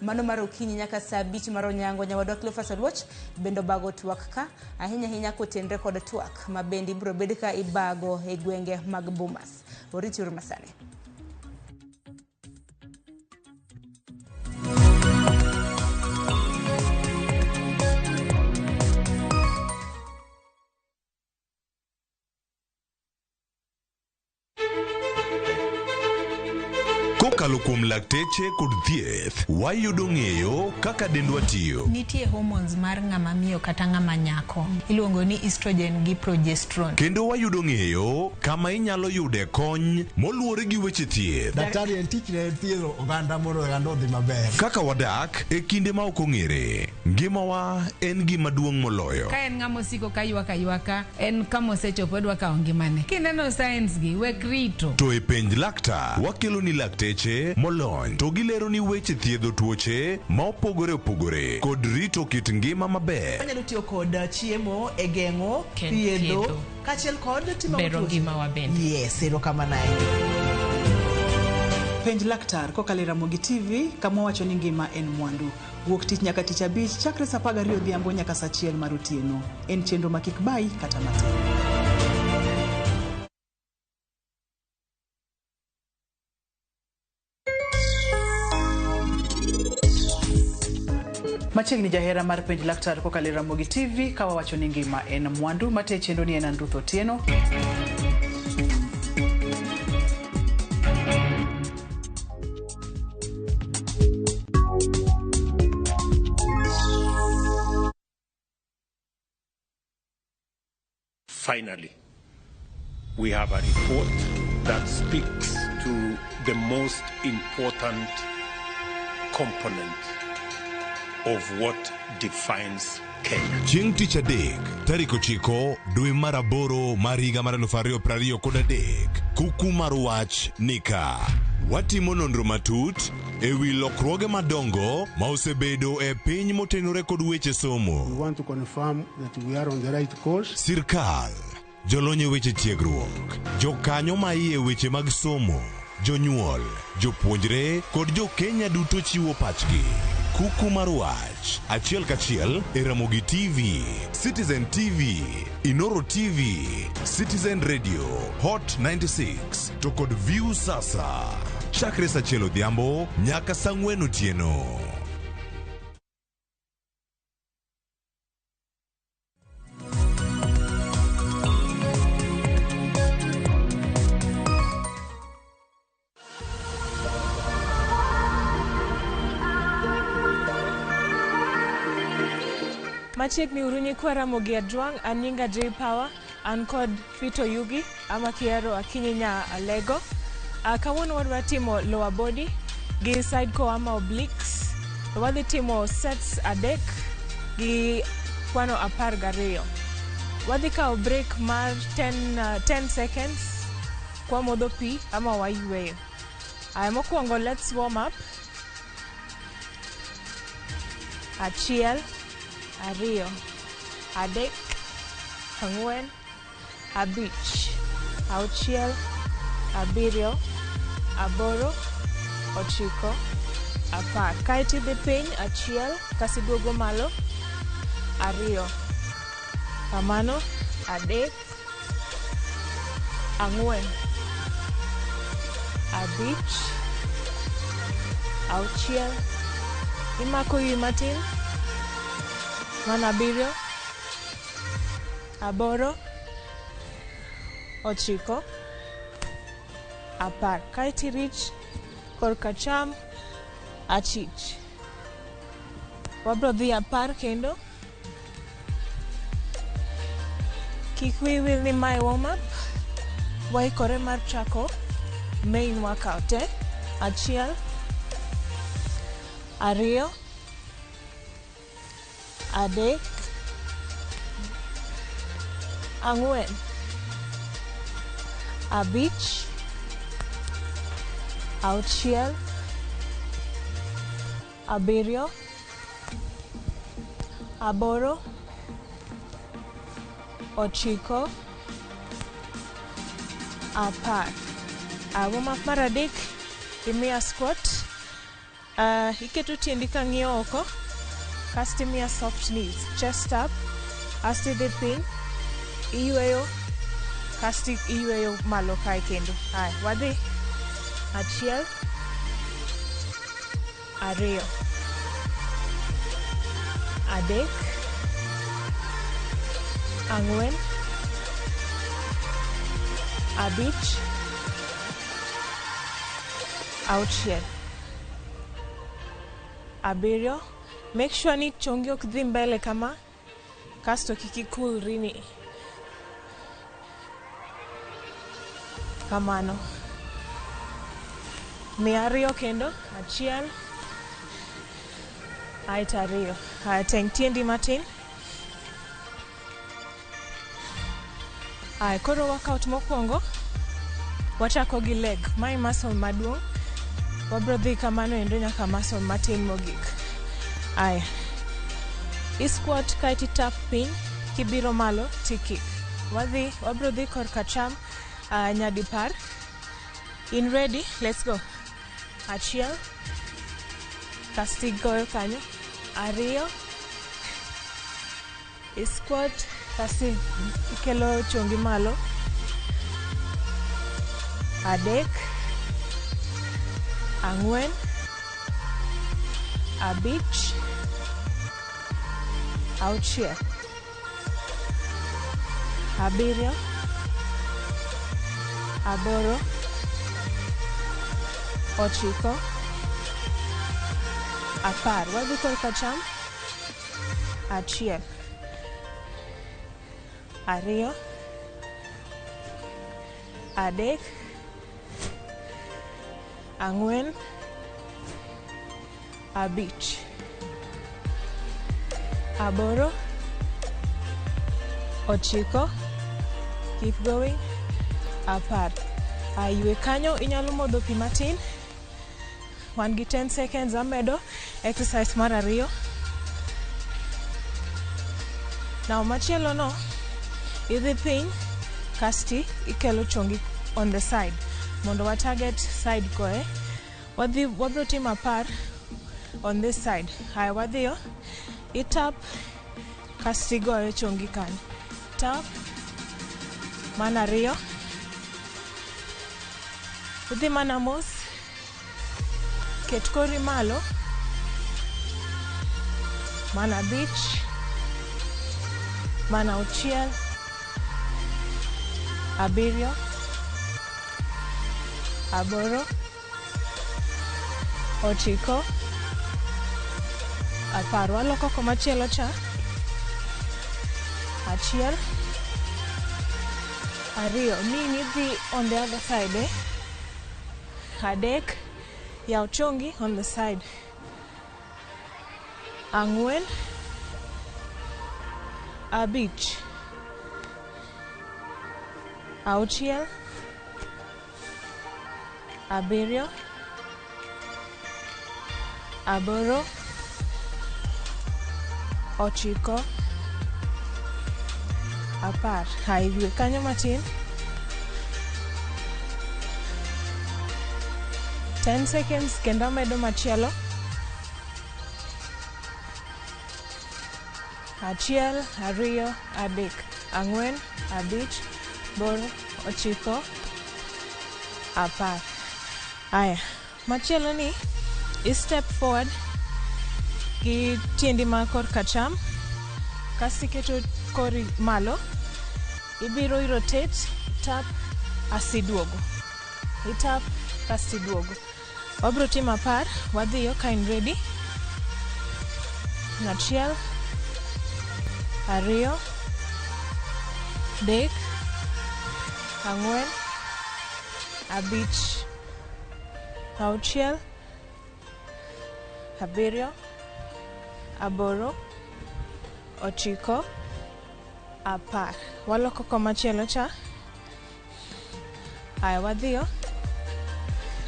mano mar okinyi nyaka saa 5 mar onyango, nyawadwa Cleophas Oluoch bende obago twak ka ahinya ahinya kotenre kod twak ma bende ibiro bed ka ibago e gwenge mag Bomas. Oriti uru masani. Kokalo kuom lakteche kod thieth, wayudo ng'eyo kaka dendwa tiyo. Nitie hormones mar ng'ama miyo kata ng'ama nyako. Iluongo ni estrogen gi progesterone. Kendo wayudo ng'eyo kama inyalo yude kony moluwore gi weche thieth. Daktari en tichne en thiedho oganda mondo oganda odhi maber. Kaka wadak e kinde ma ok ong'ere, ngimawa en gima duong' moloyo. Ka en ng'ama osiko ka ywak aywaka, en kama osechopo odwa kawo ngimane. Kineno signs gi, wek rito. To e penj laktar, wakelo ni lakteche molony to gilero ni weche thiedho tuoche ma opogore opogore kod rito kit ngima maber. Wanyalo tiyo kod chiemo e geng'o, thiedho, thiedho. kaachiel kod timo Bero tuoche. ngimawa bende. Yes, erokamano ahinya. Penj laktar kokalo e Ramogi TV kama wacho ni ngima en mwandu. Wuok tich nyaka tich abich chakre saa 12 odhiambo nyaka saa 1 mar otieno. En chenro ma kik bayi kata matin. Machiegni jahera mar penj laktar kokalo e Ramogi TV ka wawacho ni ngima en mwandu. Mate chenro ni en an Ruth Otieno. Finally, we have a report that speaks to the most important component of what defines Kenya. Chieng' tich adek, tarik 9 dwe mar 8 mar higa mar 2023, kuku mar wach nika. Watimo nonro matut e wi lokruoge madongo ma osebedo e piny motenore kod weche somo. We want to confirm that we are on the right course. Sirkal, jolony e weche tiegruok, jokanyo ma iye weche mag somo, jonyuol, jopuonjre kod jo-Kenya duto chiwo pachgi. Kuku mar wach, achiel kachiel e Ramogi TV, Citizen TV, Inoro TV, Citizen Radio, Hot 96 to kod View Sasa. Chakre saa 1 odhiambo nyaka saa 4 otieno. Machiegni uru nyikwa Ramogi Ajwang', an nyinga J Power, an kod Fito Yugi, ama kihero Akinyi nya Alego. Kawuono wadwa timo lower body gi side core ama obliques. Wadhi timo sets 3 gi kwano 12. Wadhi kawo break mar 10 seconds kwa modho pi ama wayweyo. Aya, mokwongo let's warm up. 1, 2, 3, 4, 5, 6, 7, 8, 9, 10. Kaeto idhi piny 1, kasiduogo malo 2, kamano 3, 4, 5, Auchiel. Imako wiyi matin. Mano 7. 8. 9. 10. Kaeto irich korka cham achich. Wabro dhi 10 kendo. Kik wiyi wil ni mae warm up. Waikore mar chako main workout, eh? 1, 2, 3, 4, 5, 6, 7, 8, 9, 10. Warm up mar 3, imiya squat. Iketo tiendi ka ng'iyo oko, kasto imiya soft knees, chest up, asto idhi piny, iyweyo, kasto iyweyo malo kae kendo. Aya, wadhi. 1, 2, 3, 4, 5, 6, 7. Make sure ni chongi ok dhi mbele kama, kasto kik ikulri ni. Kamano. Mi 2 kendo. 1, aeto 2. Aya, teng tiendi matin. Aya, koro workout mokwongo wachako gi leg. Mae muscle maduong'. Wabro dhi kamano endo nyaka muscle matin mogik. Aya. I squat kaeto i tap piny, kibiro malo ti kick. Wadhi, wabro dhi korka cham nyadipar. In ready, let's go. 1, kasto igoyo kanyo. 2, i squat kasto ikelo chongi malo. 3, 4, 5, 6, 7, 8, 9, 10. Wadhi korka cham. 1, 2, 3, 4, 5, 8, 9, keep going, 10. Ywe kanyo, inyalo modho pi matin. Wan gi 10 seconds amedo exercise mar 2. Now machielo no, idhi piny, kasti ikelo chongi on the side mondo wa target side koe. Wadhi, wabro timo 10 on this side. Haya, wadhiyo. I tap, kasti goyo chongi kanyo. Tap, mana 2. Idhi mana mos, ket kori malo, mana 5, mana 6, 7, 8, 9, 10. Waloko komachielo cha. 1, 2, ni idhi on the other side, eh? 3, yaw chongi on the side. 4, 5, 6, 7, 8, 9, 10. Haya, ywe kanyo matin. 10 seconds kendo amedo machielo. 1, 2, 3, 4, 5, 8, 9, 10. Aya, machielo ni I step forward gi tiendi ma korka cham, kasto iketo kori malo, ibiro i rotate, tap, asto iduogo. I tap, kasto iduogo. Wabiro timo 10, wadhiyo ka in ready. 1, 2, 3, 4, 5, 6, 7, 8, 9, 10. Waloko komachielo cha. Aya, wadhiyo.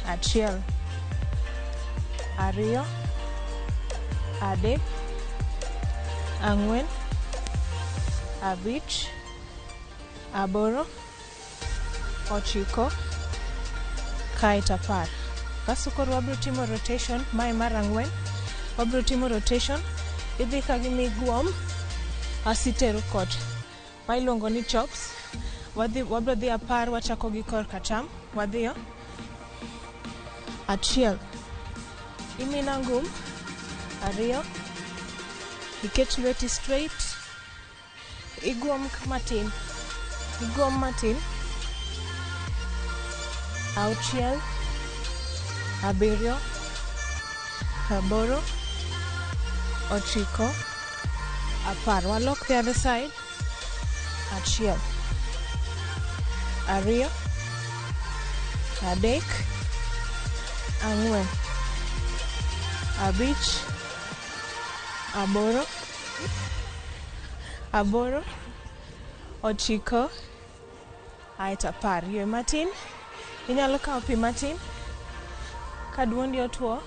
1, 2, 3, 4, 5, 6, 8, kaeto 10. Kasto koro wabiro timo rotation, mae mar 4. Wabiro timo rotation, idhi ka gima iguom, asitero kocha. Ma iluongo ni chops. Wabiro dhi 10, wachako gi korka cham. Wadhiyo. 1, imina ngum. 2, iket lweti straight, iguom matin, iguom matin. 6, 7, 8, 9, 10. Walok the other side. 1, 2, 3, 4, 5, 8, 8, 9, aeto 10. Ywe matin. Inyalo kawo pi matin ka duondi otuo.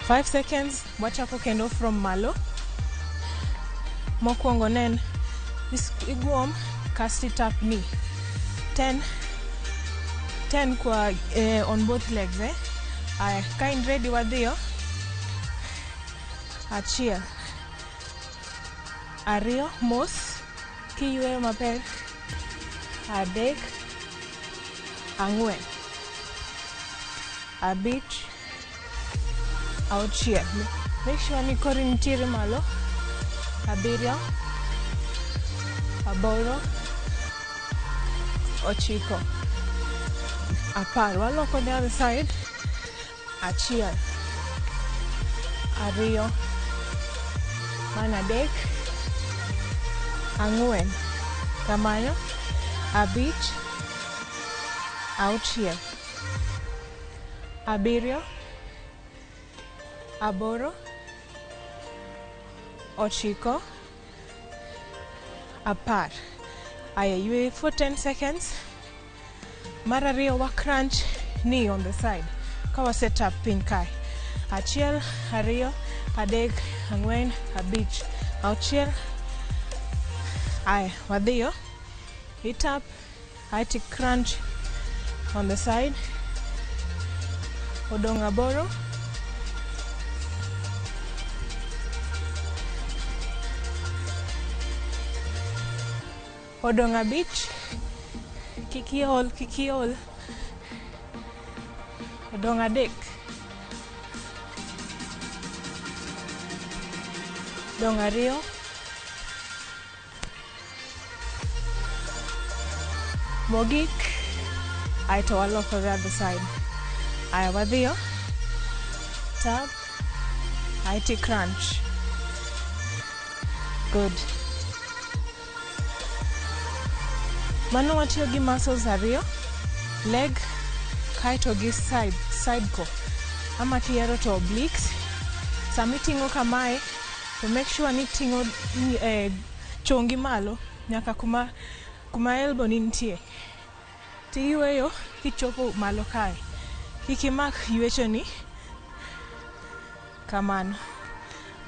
5 seconds, wachako kendo from malo. Mokwongo nen iguom kasto itap knee. 10, 10 kwa on both legs, eh? Aya, ka in ready wadhiyo. 1, 2, mos kiyweyo mapek. 3, 4, 5, 6. Make sure ni kori nitiere malo. 7, 8, 9, 10. Waloko the other side. 1, 2, 3, 4, kamano, 5, 6, 7, 8, 9, 10. Aya, ywe for 10 seconds. Mar ariyo wa crunch knee on the side. Ka wa set up piny kae. 1, 2, 3, 4, 5, 6. Aya, wadhiyo. Hit up, aeto crunch on the side. Odong' 8. Odong' 5. Kik iol, kik iol. Odong' 3. Odong' 2. Mogik. Aeto waloko the other side. Aya, wadhiyo. Tap. Aeto crunch. Good. Mano watiyo gi muscles 2, leg kaeto gi side ko. Ama kihero to obliques. Sama iting'o kamae, to make sure ni iting'o chongi malo nyaka kuma elbow ni nitie. Tiyweyo kichopo malo kae. Kik imak ywechoni kamano.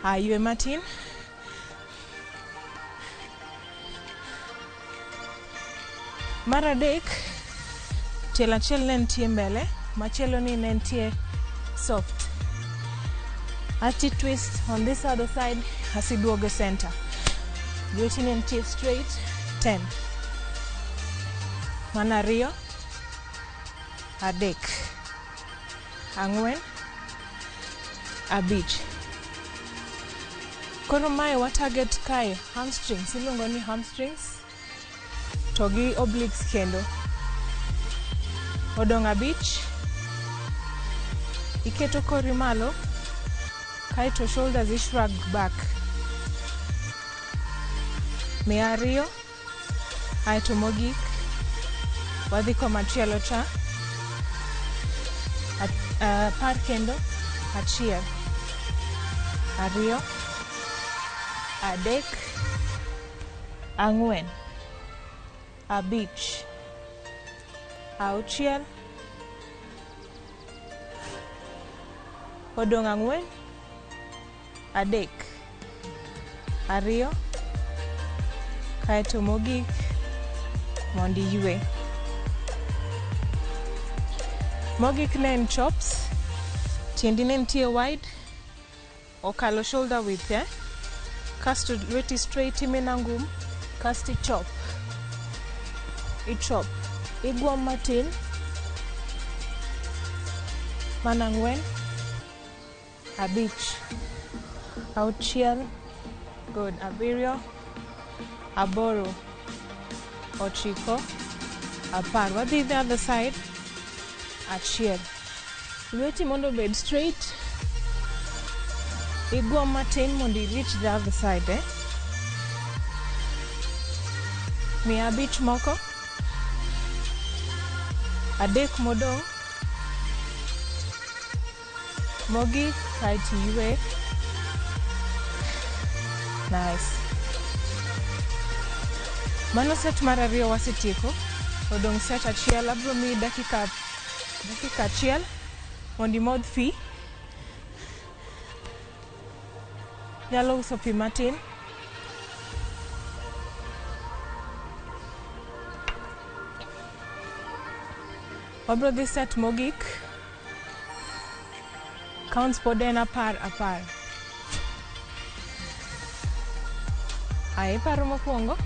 Ywe matin. Mar adek, tielo achiel ne nitie mbele, machielo ni ne nitie soft. Ati twist on this other side, asiduogo center. Lweti ne nitie straight. 10. Mano 2, 3, 4, 5. Koro mae wa target kae hamstrings, iluongo ni hamstrings to gi obliques kendo. Odong' 5. Iketo kori malo kaeto shoulders i shrug back. 200, aeto mogik wadhi komachielo cha. 10 kendo. 1, 2, 3, 4, 5, 6, odong' 4, 3, 2, kaeto mogik mondo iywe. Mogik ne en chops, tiendi ne nitie wide, okalo shoulder width, eh? Kasto lweti straight imena ngum, kasto ichop. Ichop. Igwom matin. Mana 4, 5, 6, good, 7, 8, 9, 10. Wadhi the other side. 1. Lweti mondo obed straight. Igwom matin mondo i reach the other side, eh? 500 moko. 3 modong'. Mogik kaeto iywe. Nice. Mano set mar 2 wasetieko. Odong' set 1. Abiro miyi dakika 1 mondo imodh pi. Nyalo uso pi matin. Wabiro dhi set mogik. Counts pod en 10 10. Ae, iparo mokwongo.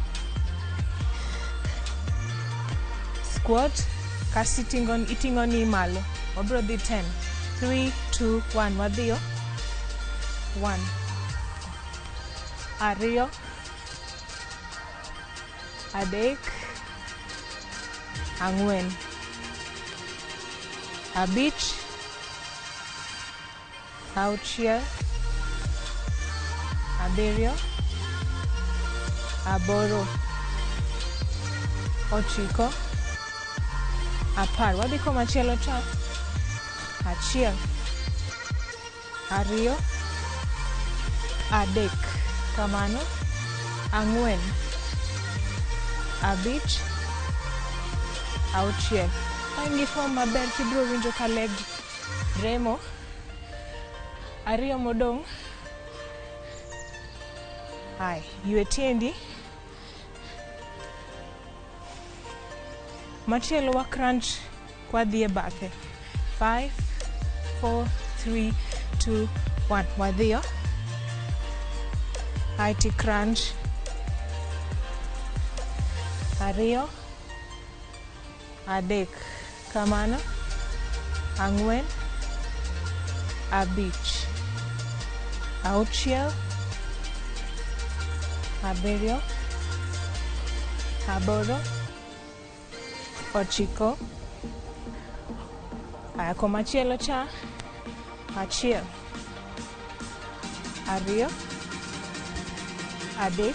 Squat, kasto iting'o ni malo. Wabiro dhi 10. 3, 2, 1. Wadhiyo. 1, 2, 3, 4, 5, 6, 7, 8, 9, 10. Wadhi komachielo cha. 1, 2, 3, kamano, 4, 5, 6. Ka in gi form maber tibiro winjo ka leg remo. 2 modong'. Ai, ywe tiendi. Machielo wa crunch kwadhi e bathe. 5, 4, 3, 2, 1. Wadhiyo. Aeti crunch. 2, 3, kamano, 4, 5, 6, 7, 8, 9. Aya, komachielo cha. 1, 2, 3, 4,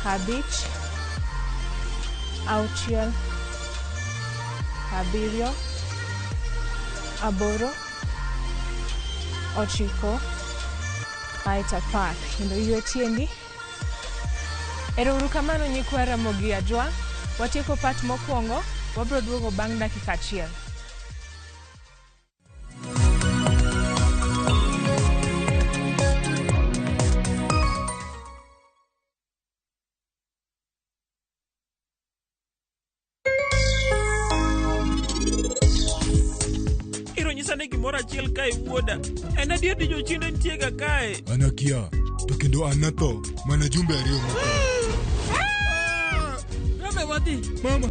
5, 6, 7, 8, 9, aeto 10. Kendo ywe tiendi. Ero uru kamano nyikwa Ramogi Ajwang'. Watieko part mokwongo, wabiro duogo bang' dakika 1. Iro nyisa ni gimoro achiel kae wuoda. En adier ni jochiende nitie ga kae. An akia. To kendo an natho mana jumbe 2 mokalo. Rame wadhi. Mama.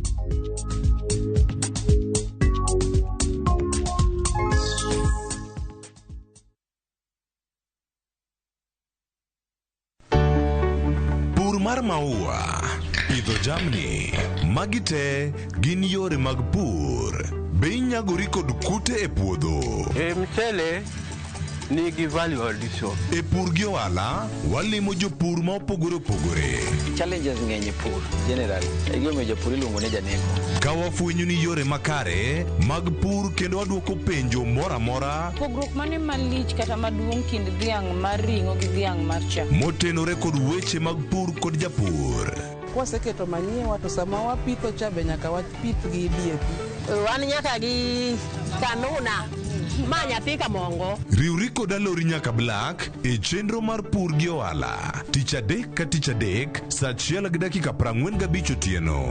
Pur mar maua, pidho jamni, magi te gin yore mag pur. Be inyagori kod kute e puodho? E mchele nigi value addition. E pur gi ohala, walimo jopur ma opogore opogore. Challenges ng'eny e pur generally. E gimomiyo japur iluongo ni janeko. Ka wafwenyo ni yore makare mag pur kendo wadwoko penjo moro amora Pogruok mane malich kata maduong' kind dhiang' mar ring'o gi dhiang' mar chak? motenore kod weche mag pur kod japur. Kwaseketo manyiwa to sama wapitho cha be nyaka wapith gi DAP. Wan nyaka gi kanuna ma nyathi kamongo. Riwri kod Alori nyaka Black e chenro mar pur gi ohala tich adek ka tich adek saa 1:45 otieno.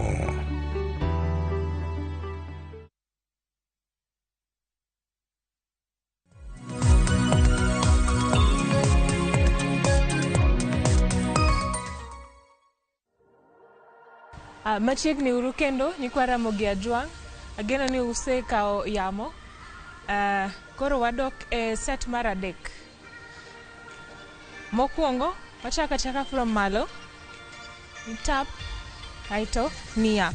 Machiegni uru kendo nyikwa Ramogi Ajwang', ageno ni usekawo yamo. Koro wadok e set mar 3. Mokwongo wachako achaka from malo, ni tap aeto knee up.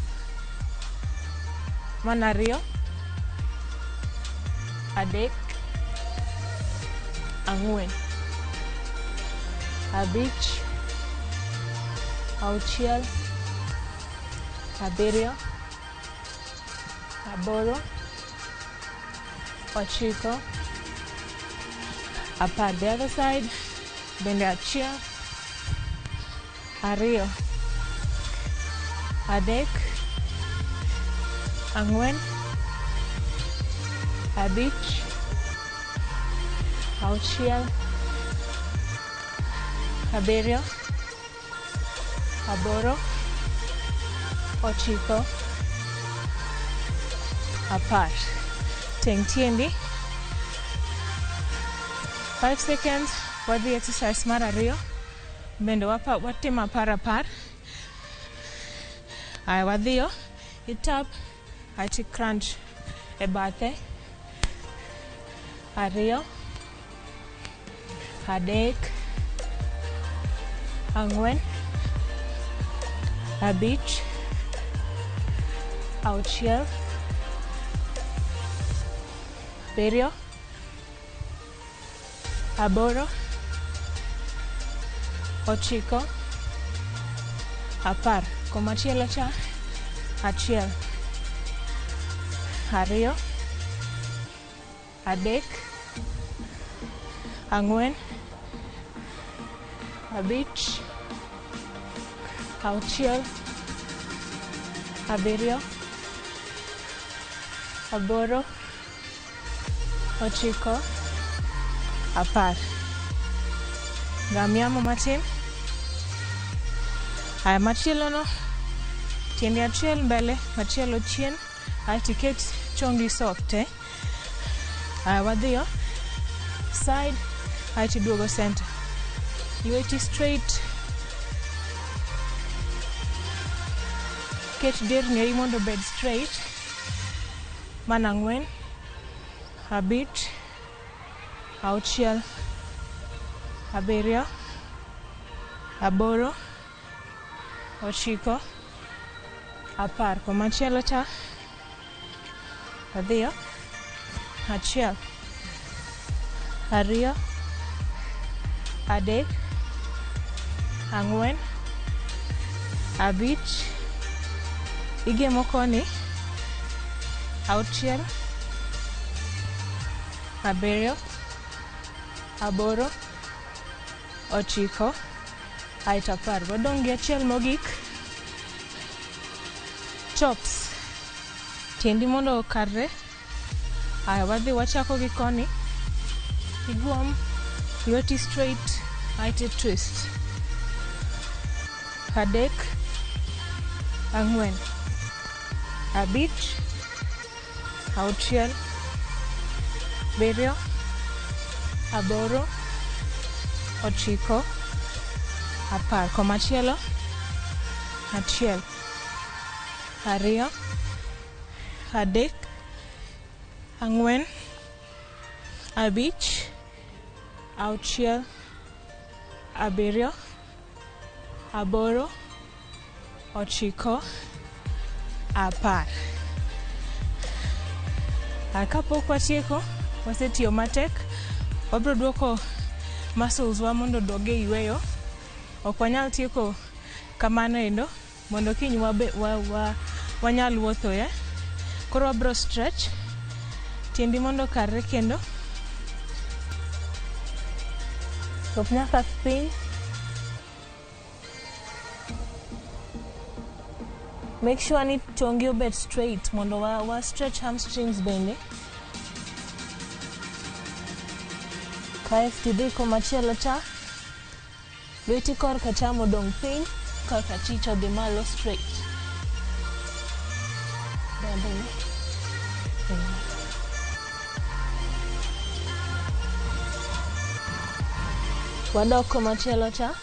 Mano 2, 3, 4, 5, 6, 7, 8, 9, 10. The other side, bende 1, 2, 3, 4, 5, 6, 7, 8, 9, 10. Teng tiendi. 5 seconds. Wadhi exercise mar 2. Bende watimo 10 10. Aya wadhiyo. Itap aeto crunch e bathe. 2, 3, 4, 5, 6, 7, 8, 9, 10. Komachielo cha 1, 2, 3, 4, 5, 6, 7, 8, 9, 10. Gam yamo matin. Aya machielo no, tiendi achiel mbele, machielo chien, aeto iket chongi soft. Aya wadhiyo side, aeto iduogo center. Lweti straight. Ket derni mondo obed straight. Mana 4, 5, 6, 7, 8, 9, 10. Komachielo cha wadhiyo 1, 2, 3, 4, 5, igemo koni, 6, 7, 8, 9, aeto 10. Wadong' gi achiel mogik. Chops. Tiendi mondo okarre. Aya wadhi wachako gi koni. Igwom, lweti straight, aeto twist. 3, 4, 5, 6, 7, 8, 9, 10. Komachielo, 1, 2, 3, 4, 5, 6, 7, 8, 9, 10. Kapok watieko, wasetiyo matek, wabiro duoko muscles wa mondo oduog e yweyo. Ok wanyal tieko kamano endo mondo kiny wanyal wuotho ye. Koro wabiro stretch tiendi mondo okarre kendo. Chop nyaka piny. Make sure ni chongi obet straight mondo wa stretch hamstrings bende. Kaeto idhi komachielo cha. Lweti korka acham odong' piny, korka achich odhi malo straight. Wadok komachielo cha.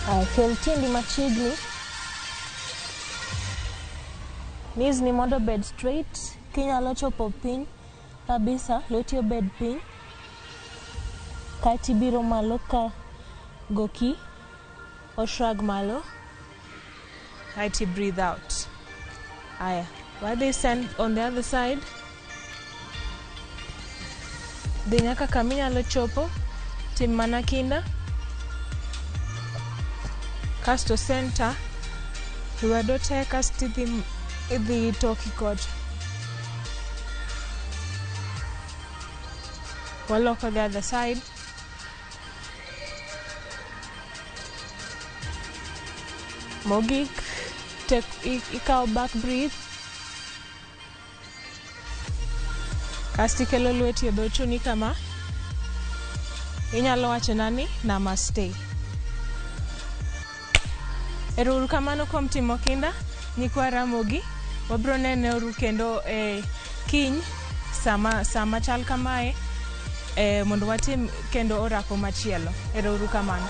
Aya, kel tiendi machiegni. Knees ni mondo obed straight. Kinyalo chopo piny kabisa, lweti obed piny. Kaeto ibiro malo ka goki o shrug malo. Kaeto breathe out. Aya, wadhi send on the other side. Dhi nyaka kama inyalo chopo, tim mana kinda. Kasto center, lwedo te kasto idhi toki kocha. Waloko the other side. Mogik, ikawo back breathe. Kasto ikelo lweti e dho chuni kama. Inyalo wachona ni namaste. Ero uru kamano kuom timo kinda, nyikwa Ramogi. Wabiro nene uru kendo e kiny sama chal kamae mondo watim kendo orako machielo. Ero uru kamano.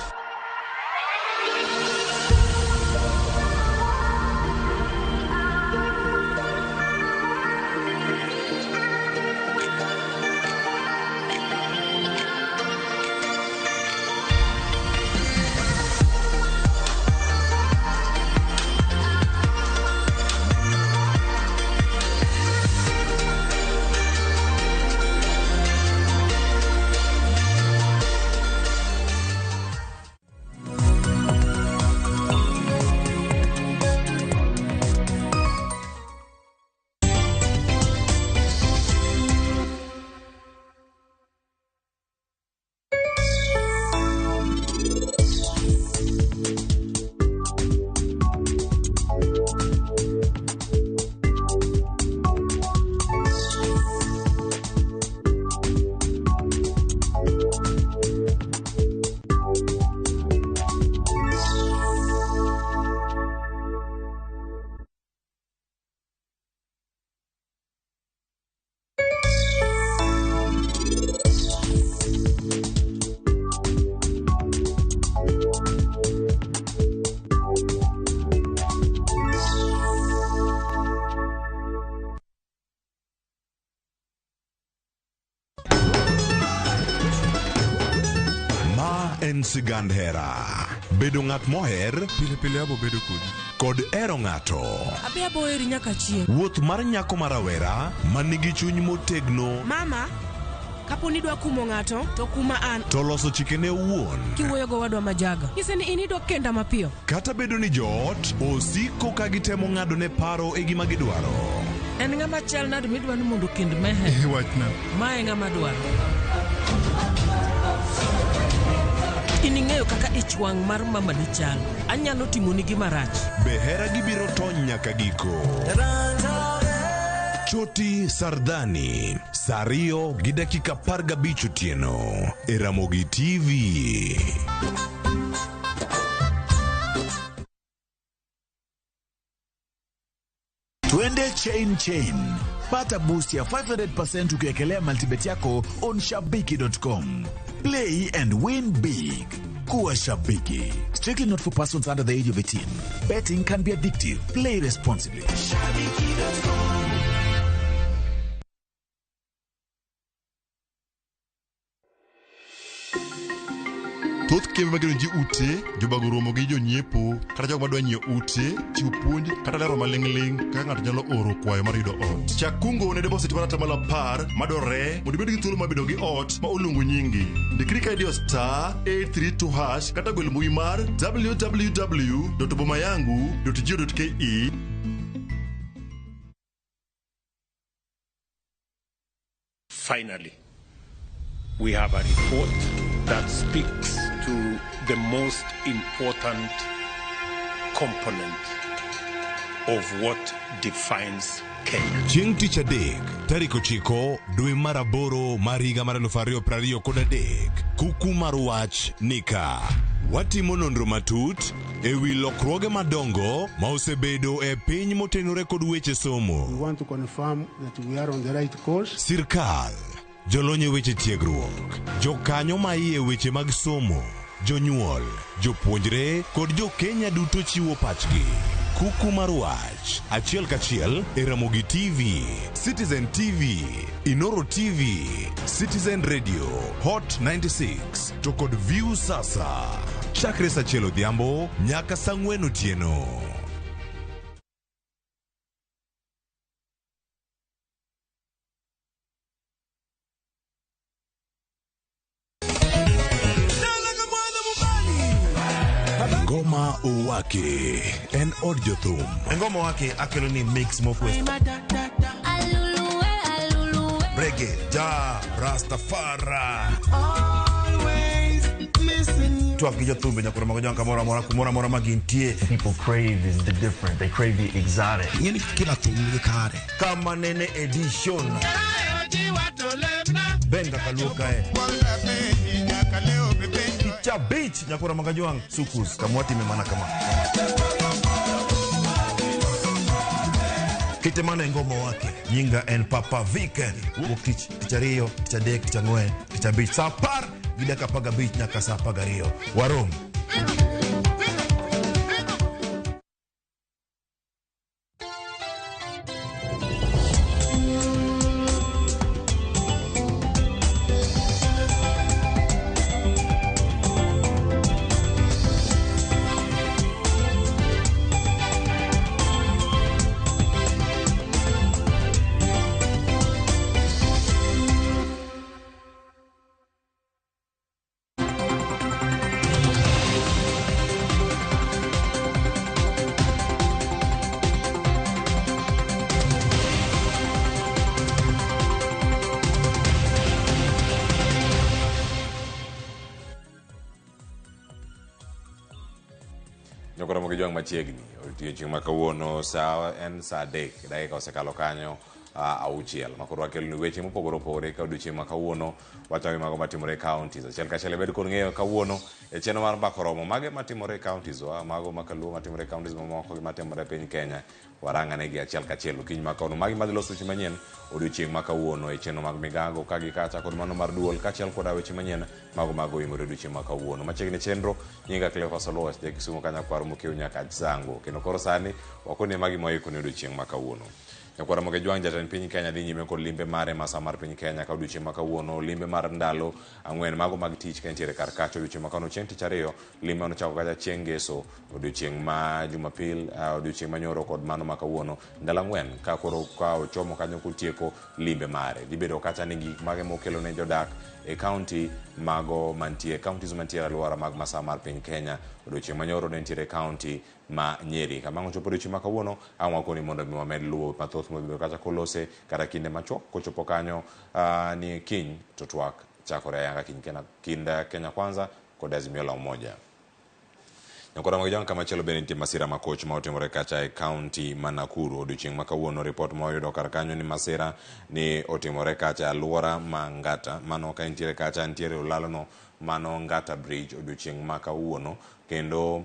Ma en sigand hera. Bedo ng'at moher Pile pile abo bedo kodi. kod hero ng'ato. Abi abo heri nyaka chieng'. Wuoth mar nyako ma rawera ma nigi chuny motegno Mama, kapo ni idwa kumo ng'ato, to kuma an. to loso chikene owuon. Kiwuoyo go wadwa majaga. Nyise ni in idwa kenda mapiyo. Kata bedo ni joot osiko ka gitemo ng'ado ne paro e gima gidwaro. En ng'ama chal nade midwa ni mondo okend Meher? Wachna. Ma e ng'ama dwaro. In ing'eyo kaka ich wang' mar mamani chal. Anyalo timoni gima rach. Be hera gibiro tony nyaka giko. Choti Sardani, saa 2:15 otieno e Ramogi TV. Twende chain chain. Pata boost ya 500% ukiwekelea multibet yako on shabiki.com. Play and win big. Kuwa shabiki. Strictly not for persons under the age of 18. Betting can be addictive. Play responsibly. Thoth kembe magero ji ute, jobago romo gi jonyiepo kata jogo madwa nyiewo ute, chiwo puonj kata lero maling'ling' kaka ng'ato nyalo oro kwayo mar yudo ot. Chak kungo ne deposit mar atamalo 10 madwarore mondo ibed gi thuolo mar bedo gi ot ma oluongo nyingi. Ndikri ka idiyo *832# kata gwel mbui mar www.bomayangu.go.ke. Finally, we have a report that speaks to the most important component of what defines Kenya. Chieng' tich adek, tarik 9 dwe mar 8 mar higa mar 2023, kuku mar wach nika. Watimo nonro matut e wi lokruoge madongo ma osebedo e piny motenore kod weche somo. We want to confirm that we are on the right course. Sirkal, jolony e weche tiegruok, jokanyo ma iye weche mag somo, jonyuol, jopuonjre kod jo-Kenya duto chiwo pachgi. Kuku mar wach, achiel kachiel e Ramogi TV, Citizen TV, Inoro TV, Citizen Radio, Hot 96 to kod View Sasa. Chakre saa achiel odhiambo nyaka saa ang'wen otieno. Ngoma Owake en od jothum. Ngoma Owake akelo ni mix mokwe. Reggae, ja, Rastafari. Twak gi jothumbe nyakoro mago jang kamoro amora kumoro amora ma gintie. People crave is the different. They crave the exotic. Ng'eni kila thum nigi kare. Kama nene edition. Benga kaluo kae. Picha beach nyakoro mago jang sukus kamwatime mana kama. Kite mana e Ngoma Owake. Nyinga en Papa Viken. Wuok tich, tich ariyo, tich adek, tich ang'wen, tich abich. Saa 10 gi dakika 15 nyaka saa 12. Warom. Machiegni odiochieng' ma kawuono saa en saa 3 dakika osekalo kanyo 6 makoro wakeloni weche mopogore opogore ka odiochieng' ma kawuono wachako mago matimore e counties achiel kachiel ibed kod ng'eyo kawuono e chenro mar mbako romo mage matimore e counties wa mago makaluo matimore e counties mamoko gi matimore e piny Kenya warang'ane gi achiel kachiel okinyi ma kawuono magi madhi loso weche manyien odiochieng' ma kawuono e chenro mag migago ka gi kacha kod mano mar duol kaachiel koda weche manyien mago mago imore odiochieng' ma kawuono machiegni chenro nyinga Cleophas Oluoch ja Kisumu kanya kwaro mokiew nyaka Ajsango kendo koro sani wakoni magi moikoni odiochieng' ma kawuono. Nyakwara Moge Jwang' jatend piny Kenya dhi nyime kod limbe mare masa mar piny Kenya ka odiochieng' ma kawuono limbe mar ndalo 4 mago mag tich ka entiere kar kacha odiochieng' ma kawuono chieng' tich ariyo limbe manochako kacha chieng' ngeso odiochieng' ma Jumapil odiochieng' ma nyoro kod mano ma kawuono ndalo 4 ka koro ka ochomo kanyo kotieko limbe mare dhi bedo kacha ni gik mage mokelo ne jodak e county mago mantie counties mantie alwora mag masa mar piny Kenya odiochieng' ma nyoro ne nitiere county ma Nyeri. Kamano chopo odiochieng' ma kawuono ang' wakoni mondo mi wamed luwo mathoth mobedo kacha kolose kata kinde machuok kochopo kanyo ni kiny to twak chakore ayanga kiny kind Kenya Kwanza kod Azimio la Umoja. Nyakwara mag jwang' kamachielo bende nitie masira makoch ma otimore kacha e county ma Nakuru odiochieng' ma kawuono ripot ma wayudo kar kanyo ni masira ni otimore kacha e alwora ma Ngata mano ka nitiere kacha nitiere olalono mano Ngata Bridge odiochieng' ma kawuono kendo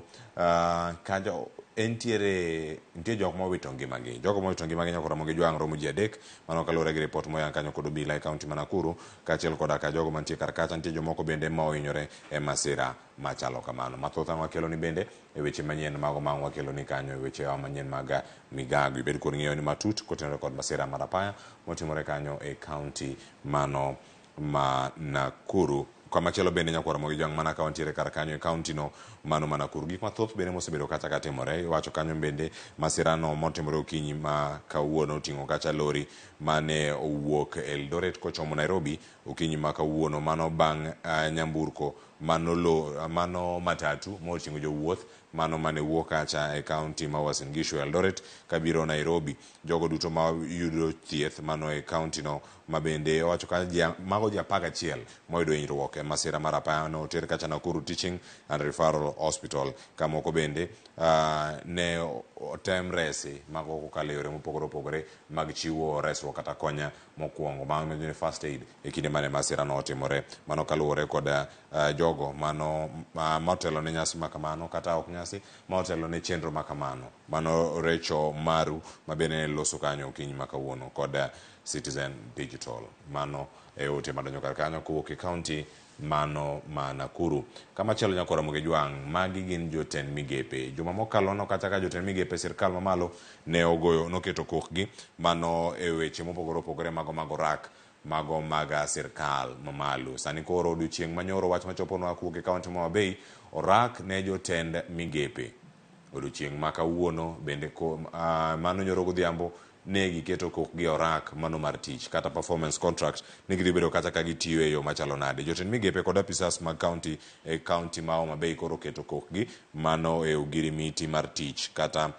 kacha Entiere nitie jok mowito ngimagi. Jogo mowito ngimagi nyaka Ramogi Jwang' romo ji adek. Mano kaluwore gi ripot moyang kanyo kod obila e kaunti ma Nakuru kaachiel koda ka jogo mantie kar kacha nitie jomoko bende ma ohinyore e masira machalo kamano. Mathoth ang' wakeloni bende e weche manyien mago ma ang' wakeloni kanyo e weche manyien mag migago. Ibed kod ng'eyo ni matut kotenore kod masira mar apaya motimore kanyo e kaunti mano ma Nakuru. Kamachielo bende nyakwar Ramogi Jwang' mana ka wantiere kar kanyo e kaunti no mano ma Nakuru. Gik mathoth bende mosebedo kacha ka timore. Iwacho kanyo bende masirano motimore okinyi ma kawuono oting'o kacha lori mane owuok Eldoret kochomo Nairobi okinyi ma kawuono mano bang' nyamburko mano lo mano matatu moting'o jowuoth mano mane wuok kacha e kaunti ma Uasin Gishu Eldoret kabiro Nairobi. Jogo duto ma yudo thieth mano e kaunti no ma bende owacho ka mago ji 11 moyudo hinyruok e masira mar apaya no oter kacha Nakuru Teaching and Referral Hospital. Kamoko bende ne otem resi mago kokalo e yore mopogore opogore mag chiwo resruok kata konya mokwongo ma ni first aid e kinde mane masira no otimore. Mano kaluwore kod jogo mano motelo ne nyasi makamano kata ok nyasi motelo ne chenro makamano. Mano Recho Maru ma bende ne loso kanyo okinyi ma kawuono kod Citizen Digital. Mano e ote madonjo kar kanyo kowuok e kaunti mano ma Nakuru. Kamachielo nyakwar Ramogi Jwang', magi gin jotend migepe. Juma mokalo no kata ka jotend migepe sirkal mamalo ne ogoyo noketo kokgi mano e weche mopogore opogore mago mag orak mago mag sirkal mamalo. Sani koro odiochieng' manyoro wach machoponwa kowuok e kaunti ma Homa Bay, orak ne jotend migepe. Odiochieng' ma kawuono bende mano nyoro godhiambo ne giketo kokgi orak mano mar tich kata performance contract ni gidhi bedo kata ka gitiyo e yo machalo nade. Jotend migepe kod apisas mag kaunti e kaunti ma Homa Bay koro keto kokgi mano e ogirimiti mar tich kata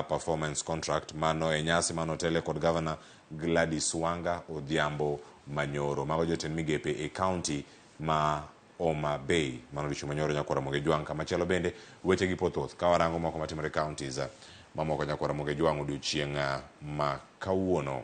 performance contract mano e nyasi manotele kod Governor Gladys Wanga Odhiambo Manyoro. Mago jotend migepe e kaunti ma Homa Bay. Mano odiochieng' manyoro nyakwar Ramogi Jwang'. Kamachielo bende weche gi pothoth ka warango moko matimore counties mamoko nyakwar Ramogi Jwang' odiochieng' ma kawuono.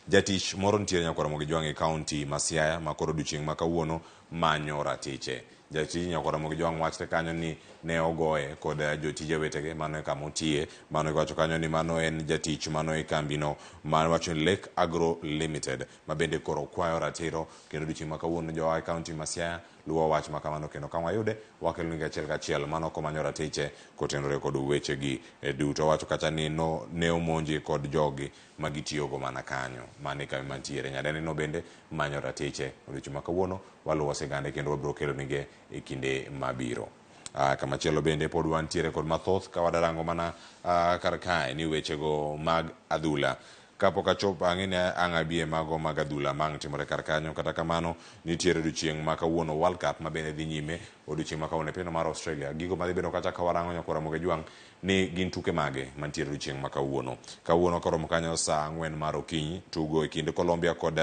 Jatich moro nitiere nyakwar Ramogi Jwang' e kaunti ma Siaya ma koro odiochieng' ma kawuono manyo ratiche. Jatich nyakwar Ramogi Jwang' wachre kanyo ni ne ogoye kod jotije wetege mano e kama otiye. Mano iwacho kanyo ni mano en jatich mano e kambino ma wacho ni Lake Agro Limited ma bende koro kwayo ratiro kendo odiochieng' ma kawuono jowa e kaunti ma Siaya luwo wach ma kamano kendo ka wayude wakelonegi achiel kachiel mano komanyo ratiche kotenore kod wechegi duto. Wacho kacha ni no, ne omonje kod jogi ma gitiyogo mana kanyo mano e kambi mantiere. Nyadendi no bende manyo ratiche. Odiochieng' ma kawuono waluwo sigande kendo wabiro kelonige e kinde mabiro. Kamachielo bende pod wantiere kod mathoth ka wadarango mana kar kae ni wechego mag adhula. Kapok achopo ang'e ni ang' abie mago mag adhula mang' timore kar kanyo. Kata kamano nitiere odiochieng' ma kawuono World Cup ma bende dhi nyime odiochieng' ma kawuono e pinyno mar Australia. Gigo madhi bedo kacha ka warango nyakwar Ramogi Jwang' ni gin tuke mage mantiere odiochieng' ma kawuono. Kawuono koromo kanyo saa 4 mar okinyi tugo e kind Colombia kod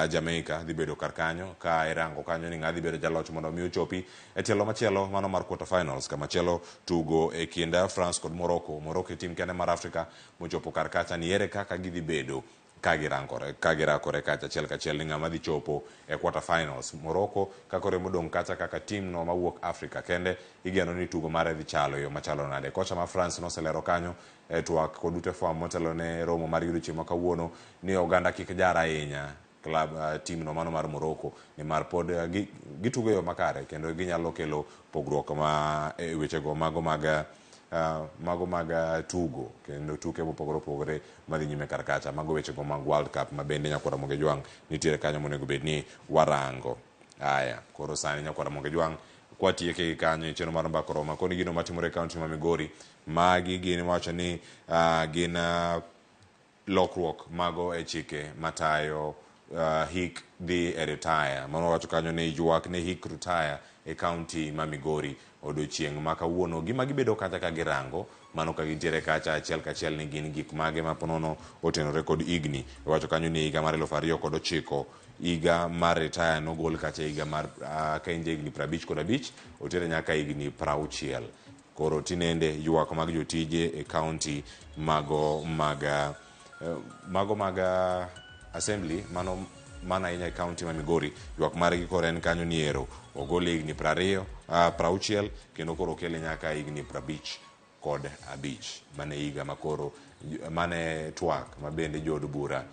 Jamaica dhi bedo kar kanyo ka irango kanyo ni ng'a dhi bedo jaloch mondo mi ochopi e tielo machielo mano mar quarter finals. Kamachielo tugo e kind France kod Morocco. Morocco e tim kende mar Afrika mochopo kar kacha ni ere kaka gidhi bedo ka girangore ka girakore kacha achiel kachiel ni ng'ama dhi chopo e quarter finals. Morocco ka koro emodong' kacha kaka tim no mawuok Afrika kende igeno ni tugo mare dhi chalo e yo machalo nade. Kocha ma France noselero kanyo e twak kod ute fwambo motelo ne romo mar odiochieng' ma kawuono ni oganda kik jar ahinya club team no mano mar Morocco nimar pod gitugo e yo makare kendo ginyalo kelo pogruok ma e wechego mago mag tugo kendo tuke mopogore opogore madhi nyime kar kacha. Mago wechego mag World Cup ma bende nyakwar Ramogi Jwang' nitiere kanyo monego bed ni warango. Aya, koro sani nyakwar Ramogi Jwang' kwatieke gi kanyo e chenro mar Mbaka Oroma koni gino matimore e kaunti ma Migori. Magi gin wacho ni gin lokruok mago e chike matayo hik dhi e retire. Mano wacho kanyo ni ywak ne hik retire e kaunti ma Migori odiochieng' ma kawuono. Gima gibedo kacha ka girango mano ka gintiere kacha achiel kachiel ni gin gik mage ma ponono otenore kod higni. Iwacho kanyo ni higa mar 2009 higa mar retire nogol kacha higa mar ka in ja higni 55 otere nyaka higni 60. Koro tinende ywak mag jotije e kaunti mago mag assembly mano mana ahinya e kaunti ma Migori. Ywak margi koro en kanyo ni ero ogol higni 20 60 kendo koro okele nyaka higni 50. kod abich. Mane higa makoro mane twak ma bende jood bura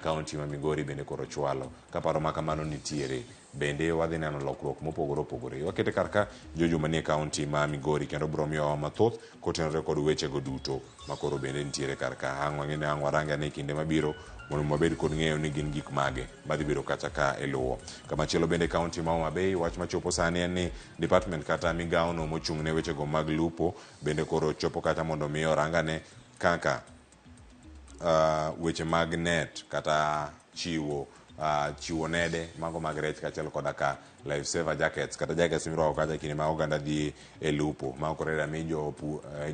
kaunti ma Migori bende koro chwalo. Ka paro ma kamano nitiere, bende wadhi neno lokruok mopogore opogore. Wakete kar ka jojo manie kaunti ma Migori kendo biro miyowa mathoth kotenore kod wechego duto makoro bende nitiere kar ka. Ang' wang'e ni ang' warange ane kinde mabiro mondo wabed kod ng'eyo ni gin gik mage madhi bedo kacha ka e luwo. Kamachielo bende kaunti ma Homa Bay, wach machopo sani en ni department kata migawono mochung' ne wechego mag lupo bende koro chopo kacha mondo mi orangane kaka weche mag net kata chiwo chiwo nede mago mag rech kaachiel koda ka life saver jackets kata jackets mirwako kacha kinde ma oganda dhi e lupo ma ok oreda mi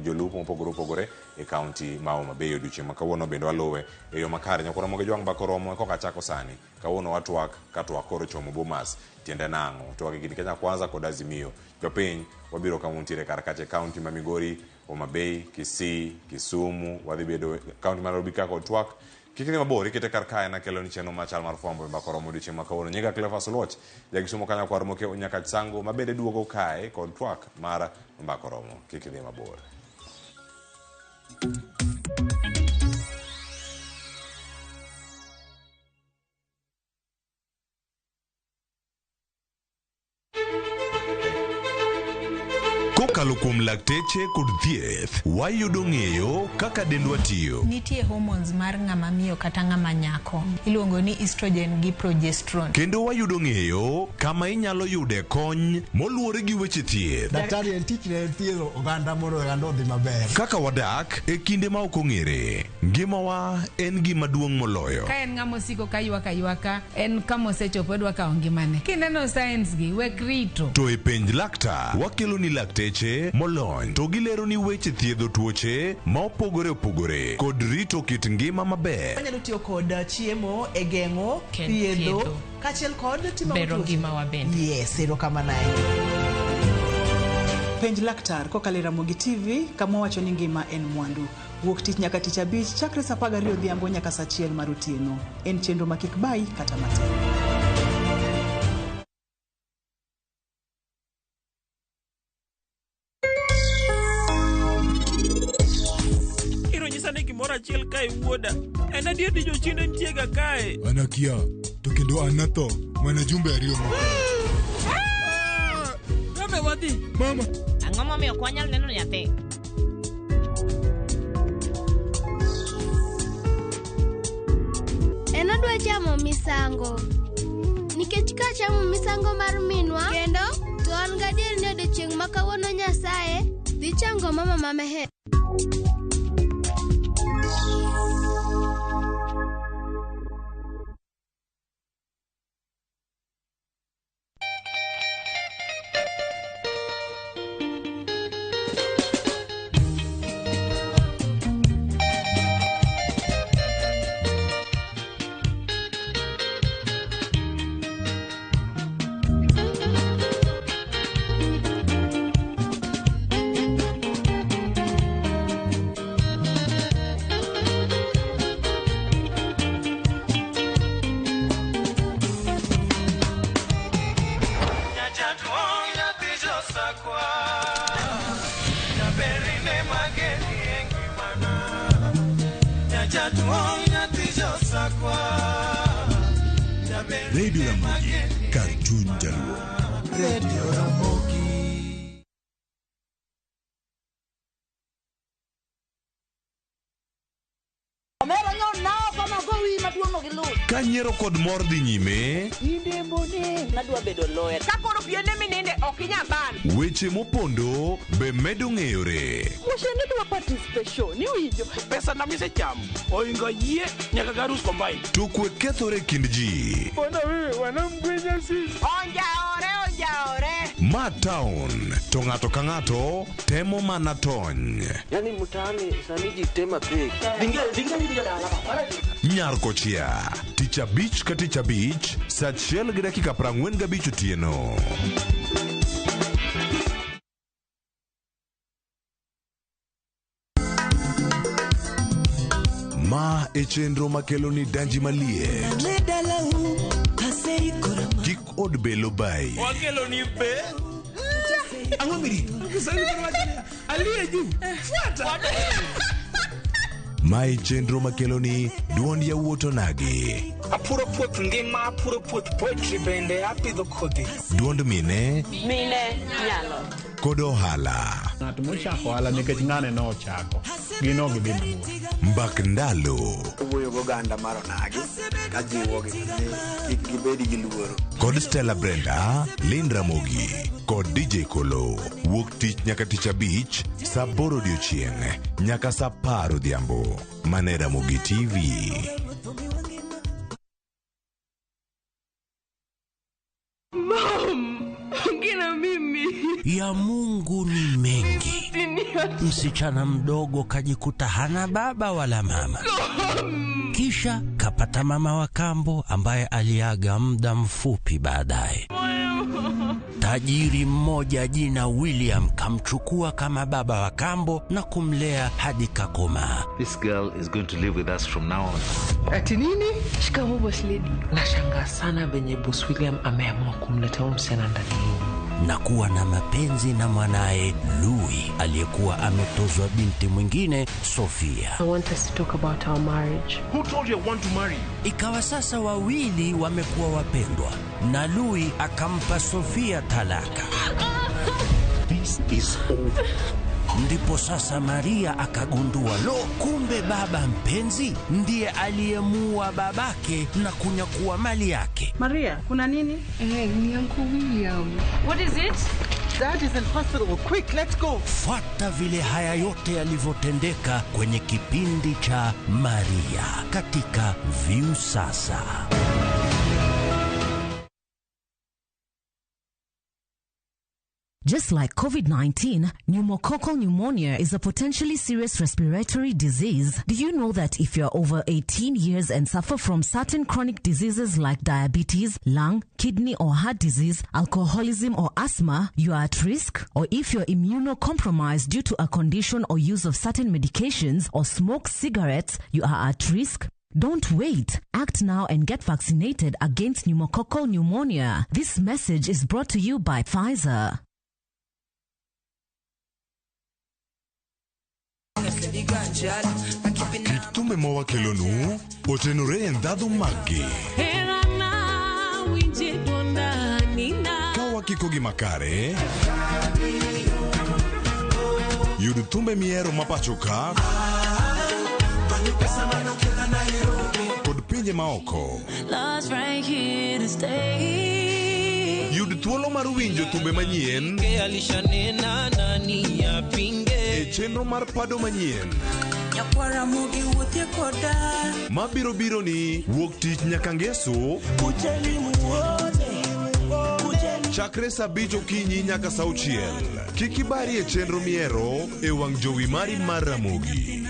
jolupo mopogore opogore e kaunti ma Homa Bay odiochieng' ma kawuono bende waluwe e yo makare. Nyakwara Ramogi Jwang' mbaka oromo koka chako sani. Kawuono watwak ka twak koro chomo Bomas tiende nang'o? Twak e kind Kenya Kwanza kod Azimio. Jopiny wabiro kama untiere kar kacha e kaunti ma Migori, Homa Bay, Kisii, Kisumu, wadhi bedo kaunti ma Nairobi ka kod twak. Kik idhi mabor, ikete kar kae nakelo ni chenro machal mar fwambo e mbaka oromo odiochieng' ma kawuono. Nyinga Cleophas Oluoch, jakisumo kanyo kwar moke Nyakach Sango, ma bende duogo kae kod twak mar mbaka oromo. Kik idhi mabor. Kokalo kuom lakteche kod thieth, wayudo ng'eyo kaka dendwa tiyo. Nitie hormones mar ng'ama miyo kata ng'ama nyako. Iluongo ni estrogen gi progesterone. Kendo wayudo ng'eyo kama inyalo yude kony moluwore gi weche thieth. Daktari en tich ne en thiedho oganda mondo oganda odhi maber. Kaka wadak e kinde ma ok ong'ere, ngimawa en gima duong' moloyo. Ka en ng'ama osiko ka ywak aywaka, en kama osechopo odwa kawo ngimane. Kineno signs gi, wek rito. To e penj laktar, wakelo ni lakteche molony to gilero ni weche thiedho tuoche ma opogore opogore kod rito kit ngima maber. Wanyalo tiyo kod chiemo e geng'o, thiedho, thiedho. kaachiel kod timo Bero tuoche. ngimawa bende. Yes, erokamano ahinya. Penj laktar kokalo e Ramogi TV kama wacho ni ngima en mwandu. Wuok tich nyaka tich abich chakre saa 12 odhiambo nyaka saa 1 mar otieno. En chenro ma kik bayi kata matin. Iro nyisa ni gimoro achiel kae wuoda. En adier ni jochiende nitie ga kae. An akia, to kendo an natho mana jumbe ariyo mokalo. Kabe wadhi. Mama. Ang'o momiyo ok wanyal neno nyathi? En odwa chamo misango. Nikech ka chamo misango mar minwa kendo, to an gadier ni odiochieng' ma kawuono Nyasaye dhi chango mama ma Meher. Radio Ramogi, kar chuny jaluo. Radio Ramogi. Omera nyo nao kama gowi maduong' no gi luth. Ka nyiero kod mor dhi nyime, Nadwa bedo lawyer. Ka koro piende mininde ok inyal ban. weche mopondo be medo ng'eyore. Mushende dwa participation, iwinjo? Pesa na misechamo oingo yie nyaka garus combine. To kwe kethore e kind ji. Mbona wewe wanamgwenya sisi? Onjaore, onjaore. Ma town to ng'ato ka ng'ato temo mana tony. Yani mtaani sani ji tema pek. Nyar kochia, tich abich ka tich abich, saa 1:45 otieno. Ma e chenro makelo ni danji maliet. Kik od belo bayi. Wakelo ni be. Ang'o mirito? Kiswahili koro wacho niya, Aliye juu. Fuata. Mae chenro makeloni duond yawuot onagi. Apuro puoth ngima, apuro puoth poetry bende apidho kodhi. Duond mine. Mine nyalo. Kod ohala. Ng'at mochako ohala nikech ng'ane nochako, gin ok gidhi mabor. Mbak ndalo. Owuoyo gi oganda mar onagi ka jiwogi ni kik gibed gi luoro. Kod Stella Brenda, Lynn Ramogi kod DJ Kolo. Wuok tich nyaka tich abich, saa aboro odiochieng' nyaka saa apar odhiambo. Mana e Ramogi TV. Mom, ongea na mimi. Ya Mungu ni mengi. Msichana mdogo kajikuta hana baba wala mama, kisha kapata mama wa kambo ambaye aliaga muda mfupi baadaye. Tajiri mmoja jina William kamchukua kama baba wa kambo na kumlea hadi kakomaa. This girl is going to live with us from now on. Ati nini? Shikamoo boss lady. Nashangaa sana venye boss William ameamua kumleta huyu msichana ndani yenu. Na kuwa na mapenzi na mwanaye Louis aliyekuwa ametozwa binti mwingine Sofia. I want us to talk about our marriage. Who told you I want to marry you? Ikawa sasa wawili wamekuwa wapendwa na Louis akampa Sofia talaka. This is over. Ndipo sasa Maria akagundua, lo, kumbe baba mpenzi ndiye aliyemuua babake na kunyakua mali yake. Maria, kuna nini? Ni Uncle William. What is it? Dad is in hospital. Quick, let's go. Fuata vile haya yote yalivyotendeka kwenye kipindi cha Maria katika Viusasa. Just like COVID 19, pneumococcal pneumonia is a potentially serious respiratory disease. Do you know that if you're over 18 years and suffer from certain chronic diseases like diabetes, lung, kidney or heart disease, alcoholism or asthma, you are at risk? Or if you're immunocompromised due to a condition or use of certain medications or smoke cigarettes, you are at risk? Don't wait. Act now and get vaccinated against pneumococcal pneumonia. This message is brought to you by Pfizer. Kit thumbe ma wakelonu otenore e ndhadhu maggi. Ka wakikogi makare, yud thumbe mihero ma pacho ka kod pinje maoko. Yud thuolo mar winjo thumbe manyien e chenro mar pado manyien mabiro biro ni wuok tich nyaka ngeso chakre saa abich okinyi nyaka saa auchiel. Kik ibari e chenro mihero e wang' jowi mari mar Ramogi.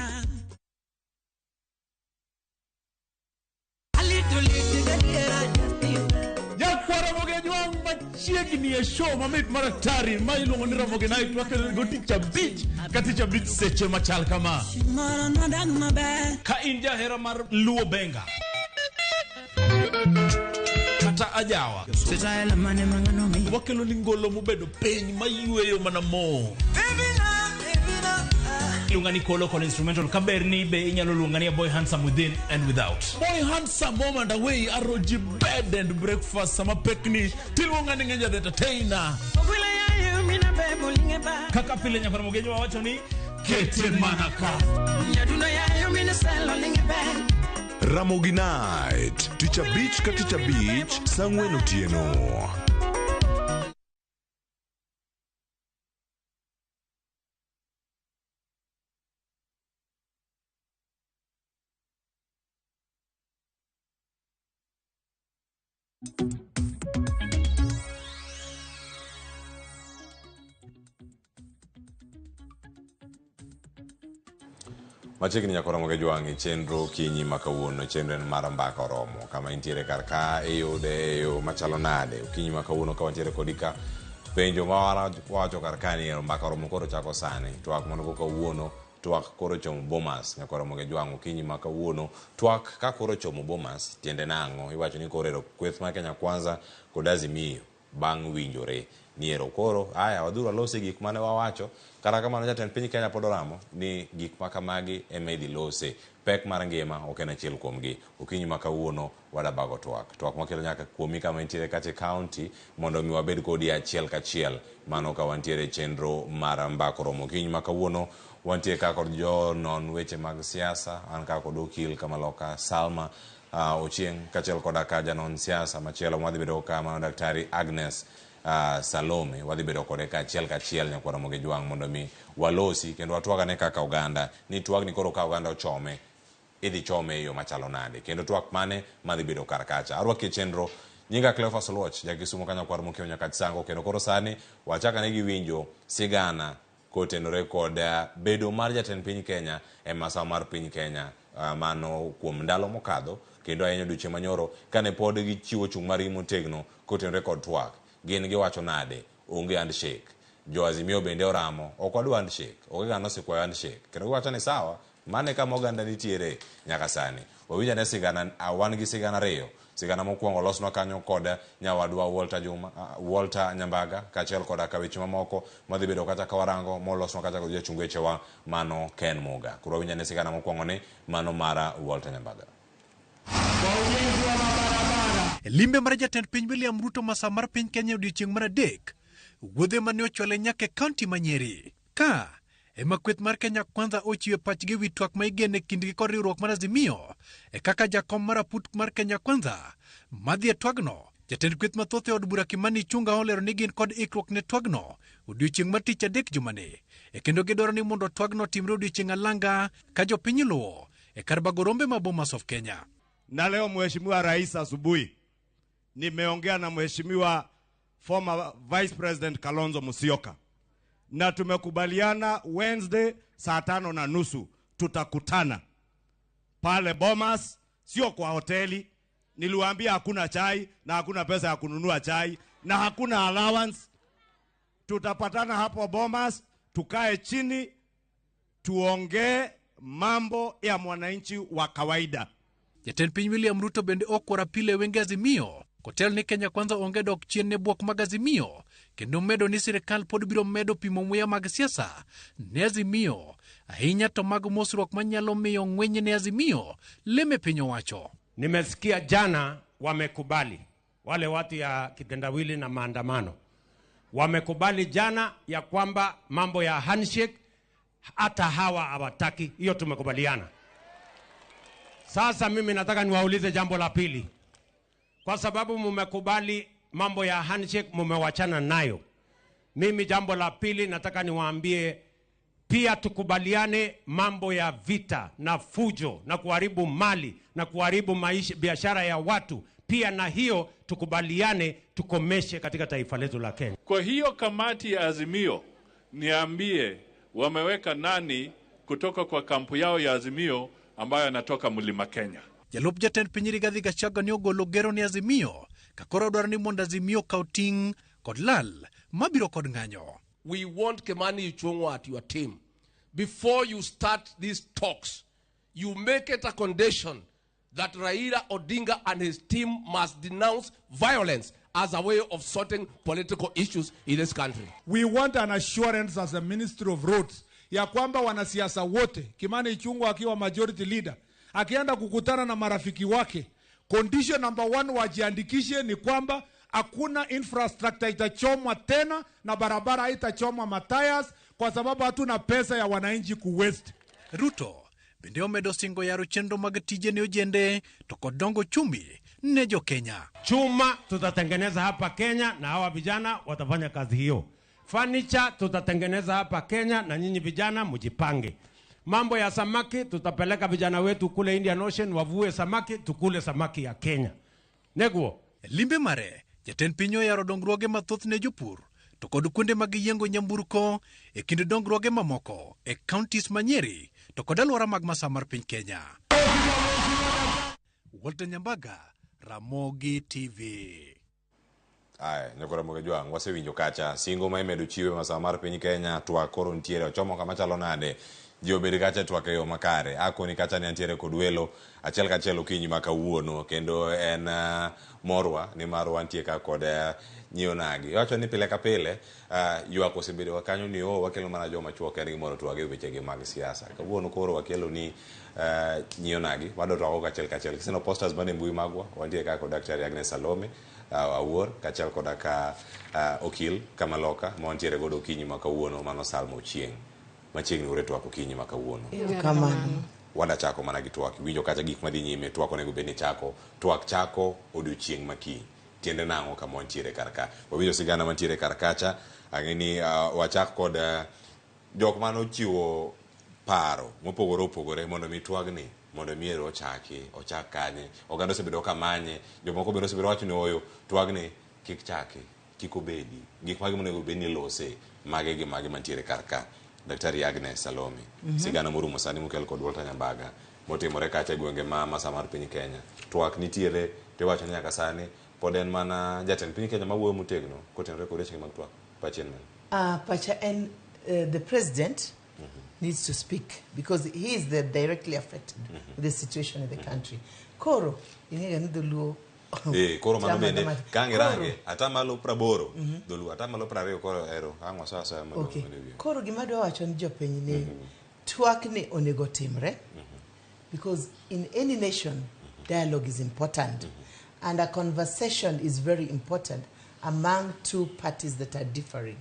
Nyakwar Ramogi Ajwang' machiegni e show mamit mar atari ma iluongo ni Ramogi Night wakelo go tich abich ka tich abich seche machal kama. Ka in jahera mar Luo Benga kata ajawa, wakelo ni ngolo mobedo piny mayweyo mana mo. Iluonga ni Kolo kod instrumental kaber ni be inyalo luonga ni a boy handsome within and without. Boy handsome home and away aroji bed and breakfast sama pekni tiluonga ni ng'enya the entertainer. Kaka pile nyakwar Ramogi Ajwang' wacho ni kete mana ka. Ramogi Night, tich abich ka tich abich, saa ang'wen otieno. Machiegni nyakwar Ramogi Ajwang' e chenro kinyi ma kawuono, chenro en mar mbaka oromo. Kama intiere kar ka iyude e yo machalo nade. Okinyi ma kawuono ka wantiere kodi ka penjo ma wacho kar ka ni mbaka oromo koro chako sani. Twak mano kawuono, twak koro chomo Bomas. Nyakwar Ramogi Ajwang' okinyi ma kawuono, twak ka koro chomo Bomas tiende nang'o? Iwacho ni koro ero kweth mar Kenya Kwanza kod Azimio bang' winjore ni ero koro aya wadhuru walose gik mane wawacho. Kata kamano jatend piny Kenya pod oramo ni gik ma kamagi ema idhi lose. Pek mar ngima ok en achiel kuomgi. Okinyi ma kawuono wadabago twak. Twak makelo nyaka kuomi kama intiere kata e county mondo mi wabed kodi achiel kachiel. Mano ka wantiere e chenro mar mbako romo. Okinyi ma kawuono wantie ka kod jonon weche mag siasa. An ka kod okil kamaloka Salma Ochieng' kaachiel koda ka janon siasa machielo mwadhi bedo ka mano Daktari Agnes Salome. Wadhi bedo kode ka achiel kachiel nyakwar Ramogi Jwang' mondo mi walosi kendo watwagane kaka oganda ni twagni koro ka oganda ochome idhi chome e yo machalo nade kendo twak mane madhi bedo kar kacha. Arwaki e chenro. Nyinga Cleophas Oluoch, ja Kisumo ka nyakwar Mokiewo Nyakach Sango, kendo koro sani wachakane gi winjo sigana kotenore kod bedo mar jatend piny Kenya e masawa mar piny Kenya mano kuom ndalo mokadho kendo ahinya odiochieng' manyoro kane pod gichiwo chung' margi motegno kotenore kod twak. Gin giwacho nade? Onge handshake. Jo Azimio bende oramo, ok wadwa handshake. Onge ng'ano osekwayo handshake. Kendo giwacho ni sawa, mano e kama oganda nitiere nyaka sani. Wawinj ane sigana, wan gi sigana ariyo. Sigana mokwongo olosnwa kanyo kod nyawadwa Walter Juma, Walter Nyambaga kaachiel koda ka weche mamoko madhi bedo kacha ka warango molosnwa kacha kod jachung wechewa mano Ken Muga. Koro wawinj ane sigana mokwongo ni mano mara Walter Nyambaga. Limbe mar jatend piny William Ruto masawa mar piny Kenya e odiechieng' mar adek, wuodhe mane ochwale nyaka e kaunti ma Nyeri. Ka ema kweth mar Kenya Kwanza ochiwe pachgi e wi twak ma igeno e kindgi kod riwruok mar Azimio e kaka jakom mar aput mar Kenya Kwanza madhi e twagno. Jatend kweth mathoth e od bura Kimani Ichung'wa olero ni gin kod ikruok ne twagno odiechieng' mar tich adek jumani e kendo gidwaro ni mondo twagno otimre odiechieng' alanga ka jopiny luwo e kar bago rombe ma Bomas of Kenya. Na leo Mheshimiwa Rais asubuhi nimeongea na Mheshimiwa former Vice President Kalonzo Musyoka na tumekubaliana Wednesday saa 5:30 tutakutana pale Bomas, sio kwa hoteli. Niliwaambia hakuna chai na hakuna pesa ya kununua chai na hakuna allowance. Tutapatana hapo Bomas, tukae chini tuongee mambo ya mwananchi wa kawaida. Jatend piny William Ruto bende okworo pile wenge Azimio kotel ni Kenya Kwanza onge dok chien ne bwok mag Azimio kendo medo ni sirikal pod biro medo pimo muya mag siasa ne Azimio ahinya to mag mosruok manyalo miyo ng'wenye ne Azimio leme piny owacho. Nimesikia jana wamekubali wale watu ya kitendawili na maandamano wamekubali jana ya kwamba mambo ya handshake hata hawa hawataki, hiyo tumekubaliana. Sasa mimi nataka niwaulize jambo la pili. Kwa sababu mmekubali mambo ya handshake, mmewachana nayo. Mimi jambo la pili nataka niwaambie pia tukubaliane mambo ya vita na fujo na kuharibu mali na kuharibu maisha, biashara ya watu. Pia na hiyo tukubaliane tukomeshe katika taifa letu la Kenya. Kwa hiyo kamati ya Azimio niambie wameweka nani kutoka kwa kampu yao ya Azimio ambayo anatoka Mlima Kenya. Jalup jatend piny Rigathi Gachagua ne ogolo gero ne Azimio ka koro dwaro ni mondo Azimio okaw ting' kod lal mabiro kod ng'anyo. We want Kimani Ichung'wa at your team. Before you start these talks, you make it a condition that Raila Odinga and his team must denounce violence as a way of sorting political issues in this country. We want an assurance as a Ministry of Roads ya kwamba wanasiasa wote, Kimani Ichung'wa akiwa majority leader, akienda kukutana na marafiki wake, condition number 1 wajiandikishe ni kwamba hakuna infrastructure itachomwa tena na barabara haitachomwa matayas kwa sababu hatuna pesa ya wananchi ku waste. Ruto bende omedo singo yaro chenro mag tije ne ojende to kod dongo chumi ne jo Kenya. Chuma tutatengeneza hapa Kenya na hawa vijana watafanya kazi hiyo. Furniture tutatengeneza hapa Kenya na nyinyi vijana mjipange. Mambo ya samaki tutapeleka vijana wetu kule Indian Ocean wavue samaki, tukule samaki ya Kenya. Neguo. Limbe mare jatend piny oyaro dongruoge mathoth ne jopur to kod kuonde mag yiengo nyamburko e kind dongruoge mamoko e counties ma Nyeri to kod alwora mag masawa mar piny Kenya. Walter Nyambaga, Ramogi TV. Aya, nyakora Ramogi Jwang', wasewinjo kacha singo ma imedo chiwe masawa mar piny Kenya, twak koro nitiere ochomo kama chalo nade. Ji obed kacha e twak e yo makare. Akoni kacha ni antiere kod welo achiel kachiel okinyi ma kawuono kendo en uh, morwa nimar wantie ka kod uh, nyiewo nagi. Iwacho ni pile ka pile uh, ywak osebedo kanyo ni oh, wakelo mana joma chuo kendgi mondo twag e wechegi mag siasa. Kawuono koro wakelo ni uh, nyiewo nagi wadwa twako kachiel kachiel. Kiseneno posters mane mbui magwa wantie ka kod Daktari Agnes Salome uh, Awuor kaachiel koda ka uh, okil Kamaloka ma wantiere godo okinyi ma kawuono mano Salma Ochieng'. Machiegni ure twak okinyi ma kawuono. Kamano. Wada chako mana gi twak. Iwinjo kacha gik madhi nyime, twak onego bed ni chako. Twak chako odiochieng' ma kiny. Tiende nang'o kama wantiere kar ka? Wawinjo sigana mantiere kar kacha. Ang'e ni uh, wachak kod uh, jok mane ochiwo paro mopogore opogore mondo mi twagni mondo mi ero ochaki ochak kanye. Oganda osebedo ka manye, jomoko bende osebedo wacho ni oyo twagni kik chaki, kik obedi. Gik mage monego bed ni ilose, mage gi mage mantiere kar ka. Daktari Agnes Salome, mm -hmm. Sigana morumo sani mokel kod Walter Nyambaga motimore kacha e gwenge ma masa mar piny Kenya. Twak nitiere tiwacho ni nyaka sani pod en mana jatend piny Kenya mawuoyo motegno kotenore kod wechegi mag twak. Pachi en mane? Pacha en the president mm -hmm. needs to speak because he is the directly affected mm -hmm. with the situation in the mm -hmm. country. Koro ing'eyo ni dholuo Eh, koro mano bende ka ang' irange atamalo praboro mm -hmm. dholuo atamalo prariyo koro ero ang' wasoyo asoya madong' okay. mane wiye. Koro gima adwa wacho ni jopiny ni mm -hmm. twak ni onego timre mm -hmm. because in any nation mm -hmm. dialogue is important mm -hmm. and a conversation is very important among two parties that are differing.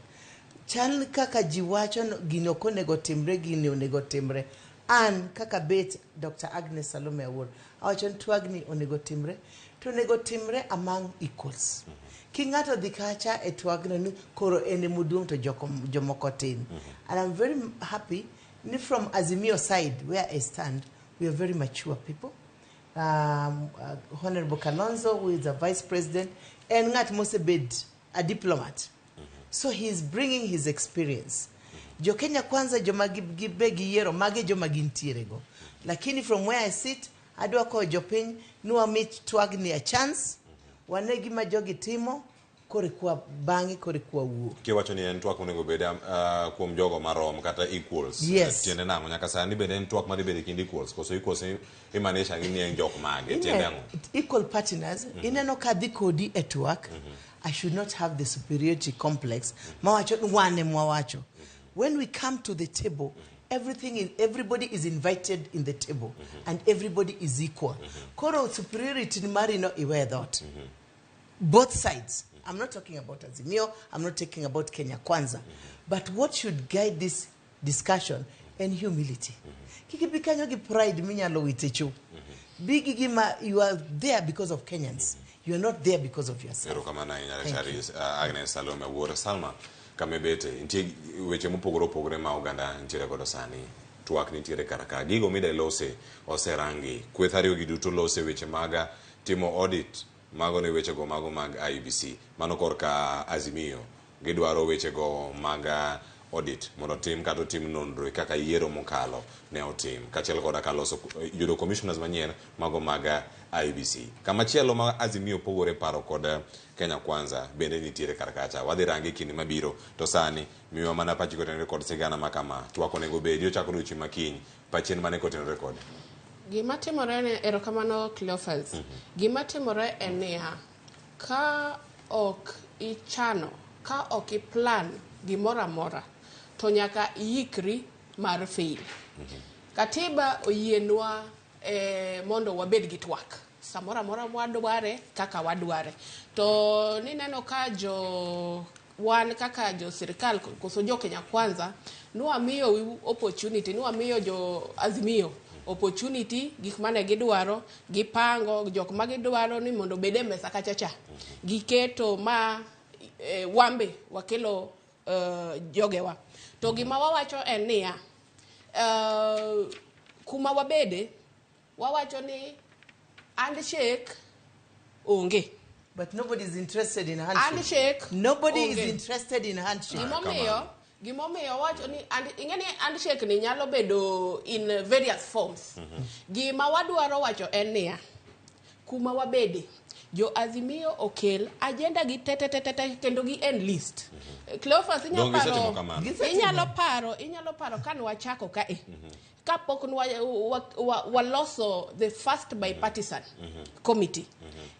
Chal kaka ji wacho no, gini ok onego timre, gini onego timre. An kaka bet Dr. Agnes Salome Awuor, awacho ni twagni onego timre, to onego timre among equals. Ki ng'ato dhi kacha e twagno ni koro en emoduong' to joko, jomoko tin. And I'm very happy ni from Azimio side where I stand, we are very mature people. Honorable Kalonzo, who is the vice president, en ng'at mosebed a diplomat. So he is bringing his experience. Jo Kenya Kwanza joma gibe giyiero mage joma gintiere go. Lakini from where I sit, adwa kowo jopiny ni wami twagni a chance, wane gima jogi timo, koro kwa bang'e koro kwa wuo. Kiwacho ni en twak monego bed uh, kuom jogo marom kata equals. Yes. Tiende nang'o? Nyaka sani bende en twak madhi bedo e kind equals koso equals imaanisha ni en jok mage? Tiende ang'o? Equal partners, mm -hmm. ineno ka dhi kodi e twak, mm -hmm. I should not have the superiority complex. Mawacho ni wan ema wawacho. When we come to the table, everything is, everybody is invited in the table mm -hmm. and everybody is equal. Mm -hmm. Koro superiority ni mari no iwe dhot. Mm -hmm. Both sides. I'm not talking about Azimio, I'm not talking about Kenya Kwanza. Mm -hmm. But what should guide this discussion en humility. Mm -hmm. Kik ibi kanyo gi pride minyalo wite chu. Mm -hmm. Bi gi gima you are there because of Kenyans. Mm -hmm. You are not there because of yourself. Erokamano ahinya Daktari Agnes Salome Awuor. Salma, kama ibete, nitie weche mopogore opogore ma oganda nitiere godo sani. Twak nitiere kar ka. Gigo mida lose oserangi. Kweth ariyogi duto lose weche mag timo audit mago ne wechego mago mag IEBC. Mano korka Azimio. Gidwaro wechego mag audit mondo otim kata otim nonro e kaka yiero mokalo ne otim kaachiel koda ka loso yudo commissioners manyien mago mag IEBC. Kamachielo ma Azimio pogore paro kod Kenya Kwanza bende nitiere kar kacha. Wadhi range e kinde mabiro to sani miwa mana pachi kotenore kod sigana ma kama. Twak onego bedi ochako odiochieng' ma kiny. Pachi en mane kotenore kode? Gima timore ne erokamano Cleophas. Gima timore en niya, ka ok ichano, ka ok i plan gimoro amora, to nyaka iikri mar fail. Katiba oyienwa eh, mondo wabed gi twak samoro amora mwadware kaka wadware. To nineno ka jo wan kaka jo sirikal koso jo Kenya Kwanza nwamiyo opportunity, nwamiyo jo Azimio opportunity gik mane gidwaro gipango jok ma gidwaro ni mondo obed e mesa kacha cha giketo ma e, wambe wakelo uh, jogewa to gima wawacho en niya uh, kuma wabede wawacho ni handshake onge But nobody is interested in handshake. Handshake. Nobody onge. is interested in handshake. Gimomiyo gimomiyo wacho ni ing'e ni handshake ni nyalo bedo in various forms. Mm -hmm. Gima wadwaro wacho en niya, kuma wabede Jo Azimio okel agenda gi te te te te te kendo gi enlist. Cleophas inyalo Donge gisetimo paro kamano? inyalo paro ka nwachako kae. Kapok waloso the first bipartisan committee.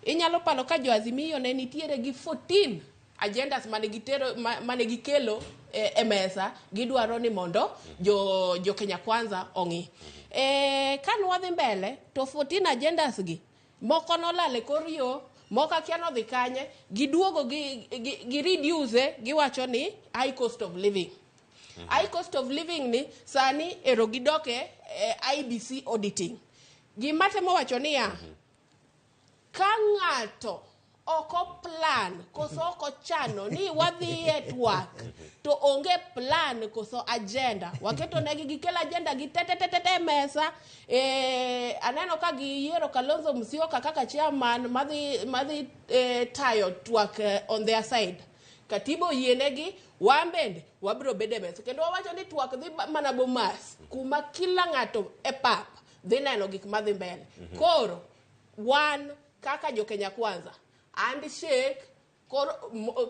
Inyalo paro ka jo Azimio ne nitiere gi 14 agendas mane gitero mane gikelo e mesa gidwaro ni mondo jo Kenya Kwanza ong'i. Ka nwadhi mbele to 14 agendas gi moko nolal e kor yo, moko akia nodhi kanye, giduogo gi reduce giwacho ni high cost of living. High cost of living ni sani ero gidok e IBC auditing. Gima temo wacho niya, ka ng'ato ok plan koso ok ochano ni wadhi e twak to onge plan koso agenda, waketo negi gikel agenda gi te te te te te e mesa. Aneno ka giyiero Kalonzo Musyoka kaka chairman madhi tayo twak on their side. Katiba oyienegi, wan bende wabiro bedo e mesa kendo wawacho ni twak dhi mana Bomas kuma kila ng'ato e pap dhi neno gik madhi mbele. Koro wan kaka jo Kenya Kwanza handshake koro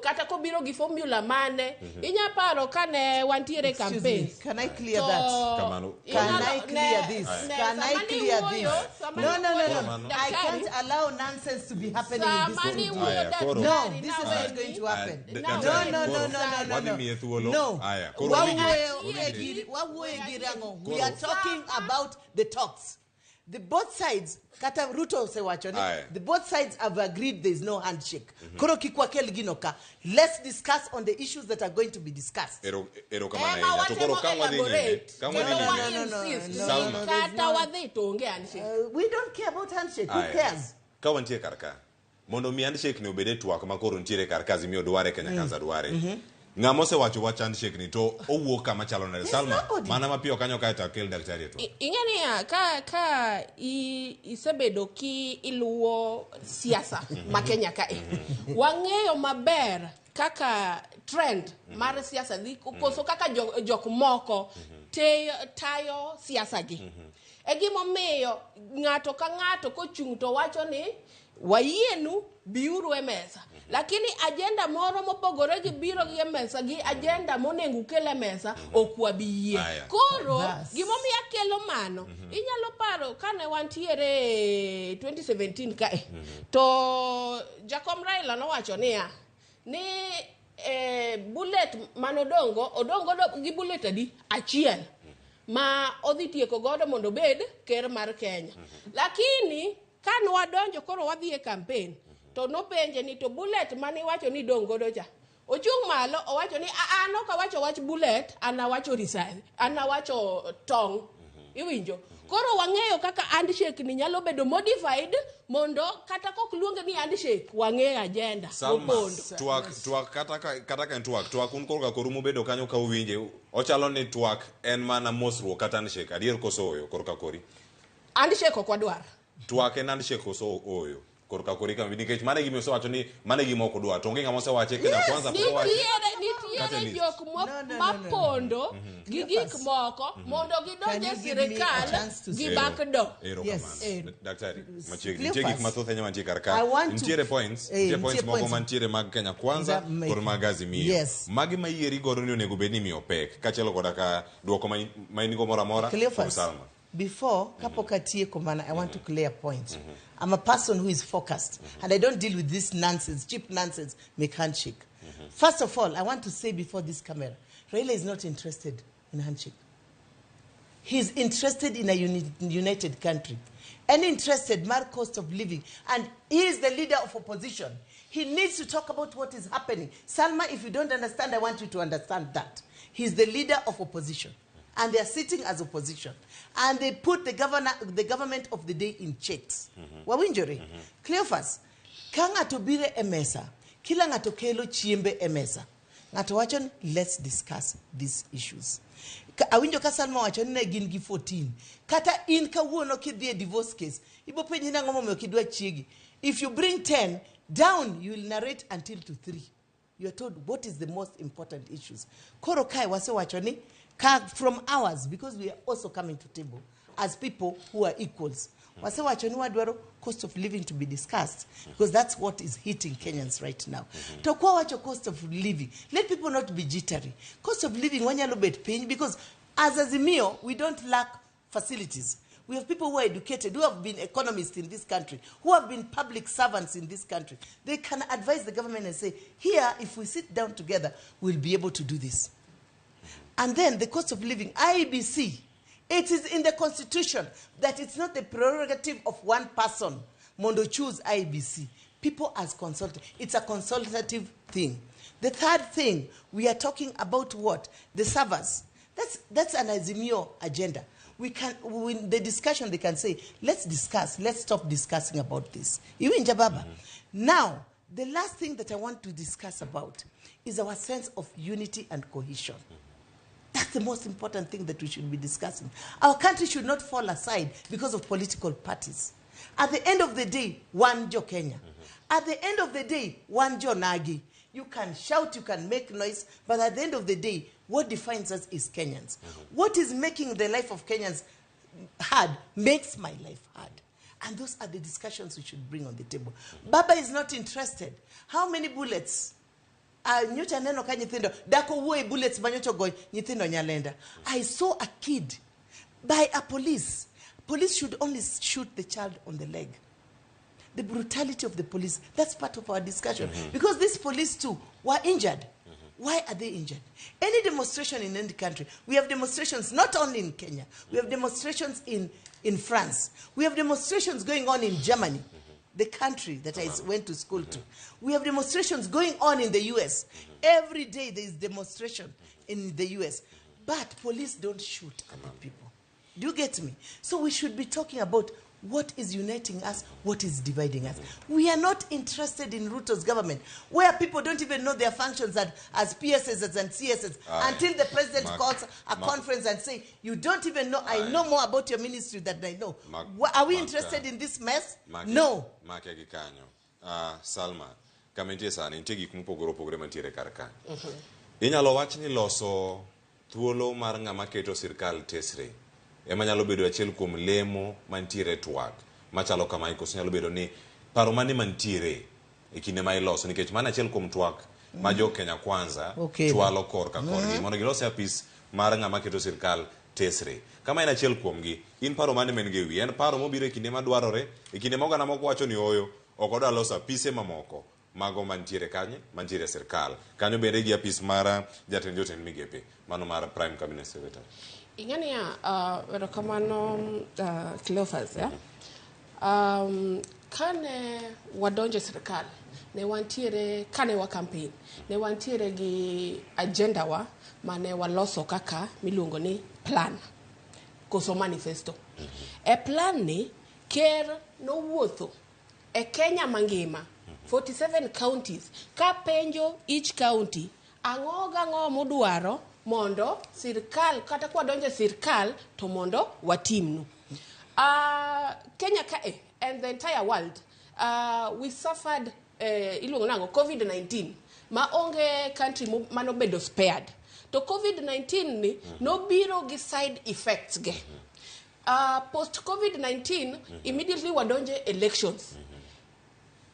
kata kobiro gi formula mane inya paro kane wantiere Excuse me, campaign. can I clear To that? Kamano. Can I clear this? Can I samani clear wuoyo, this? samani No, no, no, wuoyo, no. I daktari. can't allow nonsense to be happening in this Samani studio. wuoyo, Aya, koro- No, daktari, this is na not going to happen. Aya, No, daktari, no, no, koro no, no, no, wadhi no. miye thuolo. No. Aya, koro wadhi Wawuoye gi rang'o. We are talking about the talks. The both sides, kata Ruto osewacho ni, Aye. the both sides have agreed there is no handshake. Koro kik wakel gino ka. Let's discuss on the issues that are going to be discussed. Ero kamano Ema ahinya. To koro watemo ka wadhi nyime, elaborate. ka wadhi Kendo nyime. wa No, no, insist. no, Salma. no, there's Kata no- wadhi to onge handshake. We don't care about handshake. Who Aya. cares? Ka wantie kar ka, mondo mi handshake ni obed e twak ma koro nitiere kar ka Azimio dware, Kenya Kwanza dware. Ng'ama osewacho wach handshake ni to owuok kama chalo nade? Salma, nobody. mana mapiyo kanyo kae to akel daktari e twak. Ing'e niya, ka isebedo ki iluwo siasa ma Kenya kae, wang'eyo maber kaka trend mar siasa dhi, koso kaka jok moko tayo siasa gi. E gimomiyo ng'ato ka ng'ato kochung' to wacho ni wayienu biuru e mesa. Lakini agenda moro mopogore gi biro gi e mesa gi agenda monego ukel e mesa ok wabi yie. Aya. Koro Bas. gimomiyo akelo mano, inyalo paro kane wantiere 2017 kae, to Jakom Raila nowacho niya ni bullet manodongo odongo gi bullet adi achiel ma odhi tieko godo mondo obed ker mar Kenya. Lakini ka nwadonjo koro wadhi e campaign to nopenje ni to bullet mane iwacho ni dong' godo cha, ochung' malo owacho ni an ok awacho wach bullet, an awacho risasi, an awacho tong'. Iwinjo? Koro wang'eyo kaka handshake ni nyalo bedo modified mondo kata kok luonge ni handshake, wang'eyo agenda Salma, mopondo. twak kata ka en twak un korka koru mubedo kanyo ka uwinje, ochalo ni twak en mana mosruok kata handshake, adier koso oyo korka kori? Handshake ok wadwar. Twak en handshake koso oyo korka kori kama, nikech mano e gima osewacho ni mano e gima ok odwar, to onge ng'ama osewache Kenya Kwanza pok owache. Kata Nitiere list. jok mapondo gi gik moko mondo Can gidonj e you give me a sirikal chance to gi speak? backdoor. Ero Yes. kamano. Daktari, machiegni. Cleophas. Nitie gik mathoth ahinya mantie kar ka. I want to- Nitiere points, nitie points nitie moko points. mantiere mag Kenya Kwanza kod mag Azimio. Yes. Magi ma yieri godo ni onego bed ni imiyo pek, kaachiel koda ka duoko ma in go moro amora kuom Cleophas, Salma. before kapok atieko mana, I want to clear a point. I'm a person who is focused, and I don't deal with this nonsense, cheap nonsense, make handshake. First of all, I want to say before this camera, Raila is not interested in handshake. He's interested in a united country and interested mar cost of living. And he is the leader of opposition. He needs to talk about what is happening. Salma, if you don't understand, I want you to understand that. He's the leader of opposition. And they are sitting as opposition. And they put the government of the day in checks. Wawinjore. Cleophas, ka ng'ato biro e mesa, kila ng'ato kelo chiembe e mesa. Ng'ato wacho ni, let's discuss these issues. Awinjo ka Salma wacho ni ne gin gi 14. Kata in kawuono kidhi e divorce case, ibo penji nang'o momiyo ok idwa chiegi. If you bring 10, down you will narrate until to 3. You are told what is the most important issues. Koro kae wasewacho ni, ka from ours, because we are also coming to table as people who are equals. Wasewacho ni wadwaro cost of living to be discussed because that's what is hitting Kenyans right now. To kwa wacho cost of living, let people not be jittery. Cost of living wanyalo bet piny because as Azimio, we don't lack facilities. We have people who are educated, who have been economists in this country, who have been public servants in this country. They can advise the government and say, here, if we sit down together, we'll be able to do this. And then the cost of living, IEBC, it is in the constitution that it's not the prerogative of one person, Mondo choose IEBC. People as consulted. It's a consultative thing. The third thing, we are talking about what? The servers. That's an Azimio agenda. We can, in the discussion, they can say, let's discuss, let's stop discussing about this. Iwinja baba. Now, the last thing that I want to discuss about is our sense of unity and cohesion. That's the most important thing that we should be discussing. Our country should not fall aside because of political parties. At the end of the day, one Jo Kenya. At the end of the day, one Jo Nagi. You can shout, you can make noise, but at the end of the day, what defines us is Kenyans. What is making the life of Kenyans hard makes my life hard. And those are the discussions we should bring on the table. Baba is not interested. How many bullets? Nyocha neno ka nyithindo dako wuoye bullets manyocha go nyithindo Nyalenda. I saw a kid by a police. Police should only shoot the child on the leg. The brutality of the police, that's part of our discussion. Because these police too were injured. Why are they injured? Any demonstration in any country, we have demonstrations not only in Kenya, we have demonstrations in France, we have demonstrations going on in Germany, the country that I went to school to. We have demonstrations going on in the US. Every day there is demonstration in the US. But police don't shoot at the people. Do you get me? So we should be talking about what is uniting us, what is dividing us. We are not interested in Ruto's government, where people don't even know their functions as PSs and CSs until the president calls a conference and say, you don't even know, I know more about your ministry than I know. Are we interested in this mess? No. Salma, kama nitie sani, nitie gik mopogore opogore mantiere kar ka. Inyalo wach ni loso thuolo mar ng'ama keto sirkal tesre ema nyalo bedo achiel kuom lemo mantiere twak machalo kamae, koso nyalo bedo ni paro mane mantiere e kinde ma iloso, nikech mano achiel kuom twak ma jo Kenya Kwanza chwalo korka korgi mondo gilos apis mar ng'ama keto sirkal tesre. Kama en achiel kuomgi, in paro mane men gi e wiyi? En paro mobiro e kinde madwarore, e kinde ma oganda moko wacho ni oyo ok odwa loso apise mamoko mago mantiere kanye, mantiere e sirkal kanyo, bende gi apis mar jatend jotend migepe mano mar Prime Cabinet Secretary. Ing'e niya, erokamano Cleophas, yeah? Kane wadonjo e sirkal, ne wantiere, kane wa campaign, ne wantiere gi agenda wa mane waloso kaka miluongo ni plan koso manifesto. E plan ni, ker nowuotho e Kenya mangima, 47 counties, ka penjo each county, ang'o gang'o mudwaro mondo sirkal, kata kwadonjo e sirkal, to mondo watimnu. Kenya kae and the entire world, we suffered iluongo nang'o, COVID-19, ma onge country manobedo spared. To COVID-19 ni nobiro gi side effects ge. Post COVID-19, immediately wadonje elections.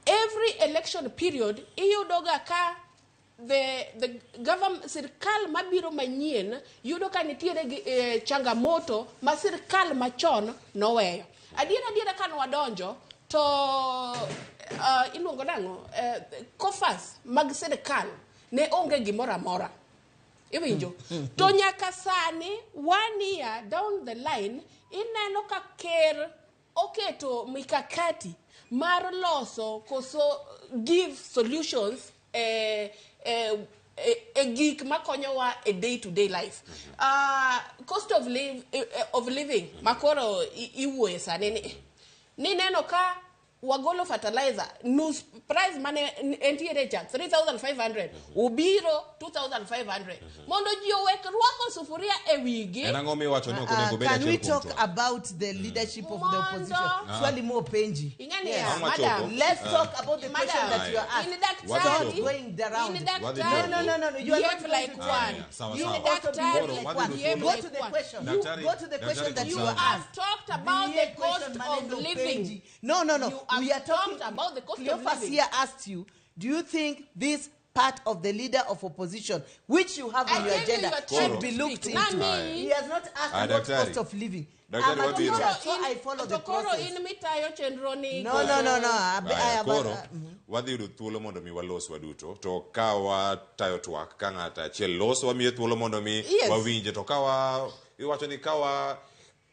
Every election period, iyudoga ka the government, sirkal mabiro manyien yudo ka nitiere gi changamoto ma sirkal machon noweyo. Adiera adiera kane wadonjo to iluongo nang'o, coffers mag sirkal ne onge gimoro amora. Iwinjo? To nyaka sani, 1 year down the line, ineno ka ker oketo mikakati mar loso koso give solutions e gik makonyowa e day to day life. Cost of living makoro iwuoye sani ni nineno ka Wagolo fertilizer nus price mane entiere cha 3500 ubiro 2500 mondo ji owek rwako sufuria e wigi. En ang'o miwacho ni ok onego bed Can we achiel kuom talk twak? about the leadership of the opposition? Ah. Swali mo penji. Ing'ani Yes. ya, Ang' wachopo. madam. Let's Ah. talk about the question Madam. that you are asked. In daktari- Stop going around. In daktari- No, no, no, no, no. You are Behave not going like to one. Ah, sawa, You sawa. also behave Koro, like wadhi one. thuolo. Go to the question. Daktari- Go to the question Daktari that you Kusangi. were asked. Talked about The the cost question, of Maneno living. Penji. No, no, no. You have We are talking talked about the cost of Cleophas living. here asked you, do you think this part of the leader of opposition, which you have I on your gave you agenda, your time should be to looked speak. into? Nami. He has not asked Ah, what Daktari. cost of living. Daktari, I'm a what do you teacher, think? so I follow the To koro process. in mitayo chenro ni No, no, no, no. Aya, koro wadhi yudo thuolo mondo mi walos waduto to ka watayo twak ka ng'ato achiel loso wamiye thuolo mondo mi Yes. wawinje to ka wa iwacho ni ka wa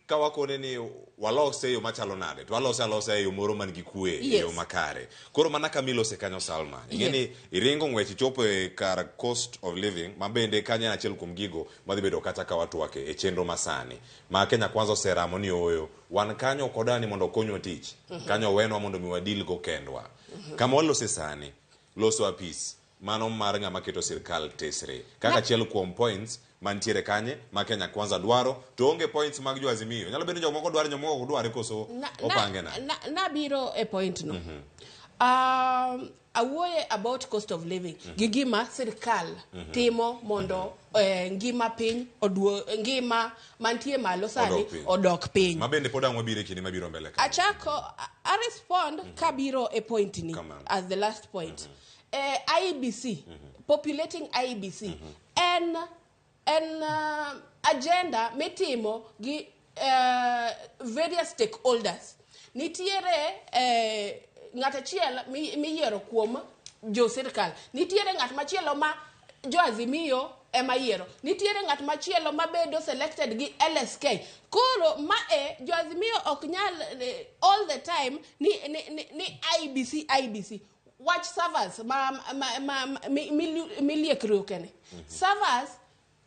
ka wakone ni walose e yo machalo nade to walose alosa e yo moro man gi kwe e Yes. yo makare koro mana kama ilose kanyo Salma ing'e ni iringo ng'wech ichopo e kar cost of living ma bende kanyo en achiel kuom gigo madhi bedo kata ka watwake e chenro masani ma Kenya Kwanza oseramo ni ooyo wan kanyo ok odwa ni mondo okonywa tich kanyo owenwa mondo mi wadil go kendwa kama walose sani loso apis mano mar ng'ama keto sirkal tesre kaka achiel kuom points mantiere kanye ma Kenya Kwanza dwaro to onge points mag jo Azimio nyalo bedo ni jomoko dware jomoko ok dware koso opange na Nabiro e point no. Awuoye about cost of living gi gima sirkal timo mondo ngima piny oduo ngima mantie malo sani Odok piny. odok piny. ma bende pod ang' wabiro e kinde mabiro mbele ka Achako a respond kabiro e point ni Kamano. as the last point. IEBC populating IEBC en agenda mitimo gi various stakeholders. Nitiere ng'at achiel miyiero kuom jo sirkal, nitiere ng'at machielo ma jo Azimio ema yiero, nitiere ng'at machielo mabedo selected gi LSK. Koro mae jo Azimio ok nyal all the time ni IEBC IEBC. Watch servers ma miliekruokene. Servers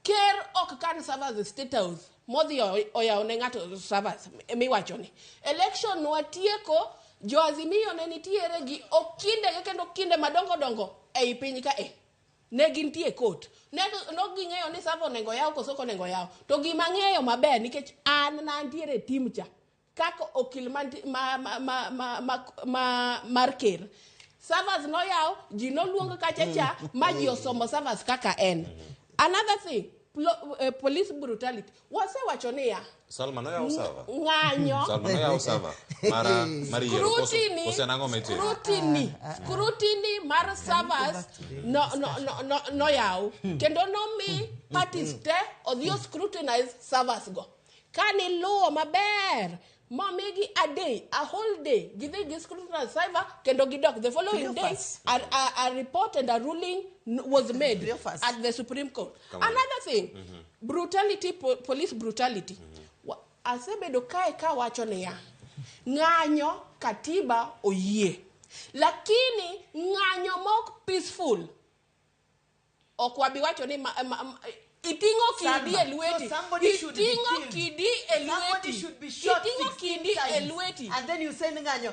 ker ok kan servers e State House modhi oyawo ne ng'ato servers miwacho ni election watieko jo Azimio ne nitiere gi okinde kendo okinde madongo dongo ei piny ka ne gintie court ne ging'eyo ni server onego yaw koso ok onego yaw. To gima ng'eyo maber nikech an nantiere e team cha kaka okil mar ker servers noyaw ji noluong kacha cha ma ji osomo servers kaka en. Another thing, police brutality. Wasewacho niya Salma noyawo server ng'anyo Salma noyawo server mar yiero koso en ang'o mitimo scrutiny mar servers noyaw kendo nomi parties te odhi o scrutinize servers go. Kaniluwo maber momigi a day, a whole day, gidhi gi scrutinize server kendo gidok. The following day, a report and a ruling was made at the Supreme Court. Another thing, brutality, police brutality. Asebedo kae kawacho niya, ng'anyo katiba oyie, lakini ng'anyo mok peaceful ok wabi wacho ni iting'o kidi e lweti, iting'o kidi e lweti, iting'o kidi e lweti, and then you send ng'anyo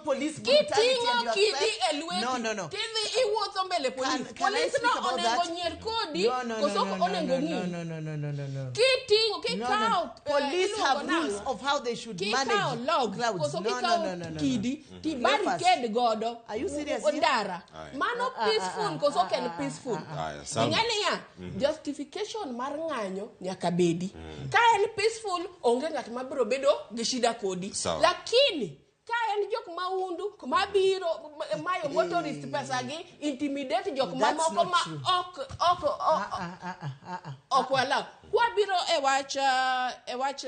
police brutality and kiting'o kidi e lweti, no, no, no. Tidhi iwuotho mbele police, police no onego nyier kodi koso ok onego ng'i. No. Kiting'o kikawo police have rules of how they should manage log crowds. Koso kikawo kidi ti barricade godo. Are you serious? Ndara mano peaceful koso ok en peaceful. Ing'e niya, justification mar ng'anyo nyaka bedi. Ka en peaceful onge ng'at mabiro bedo gi shida kodi. Lakini ka en jok maundu mabiro mayo motorist pesa gi intimidate jok mamoko ma ok allow. Kwabiro e wach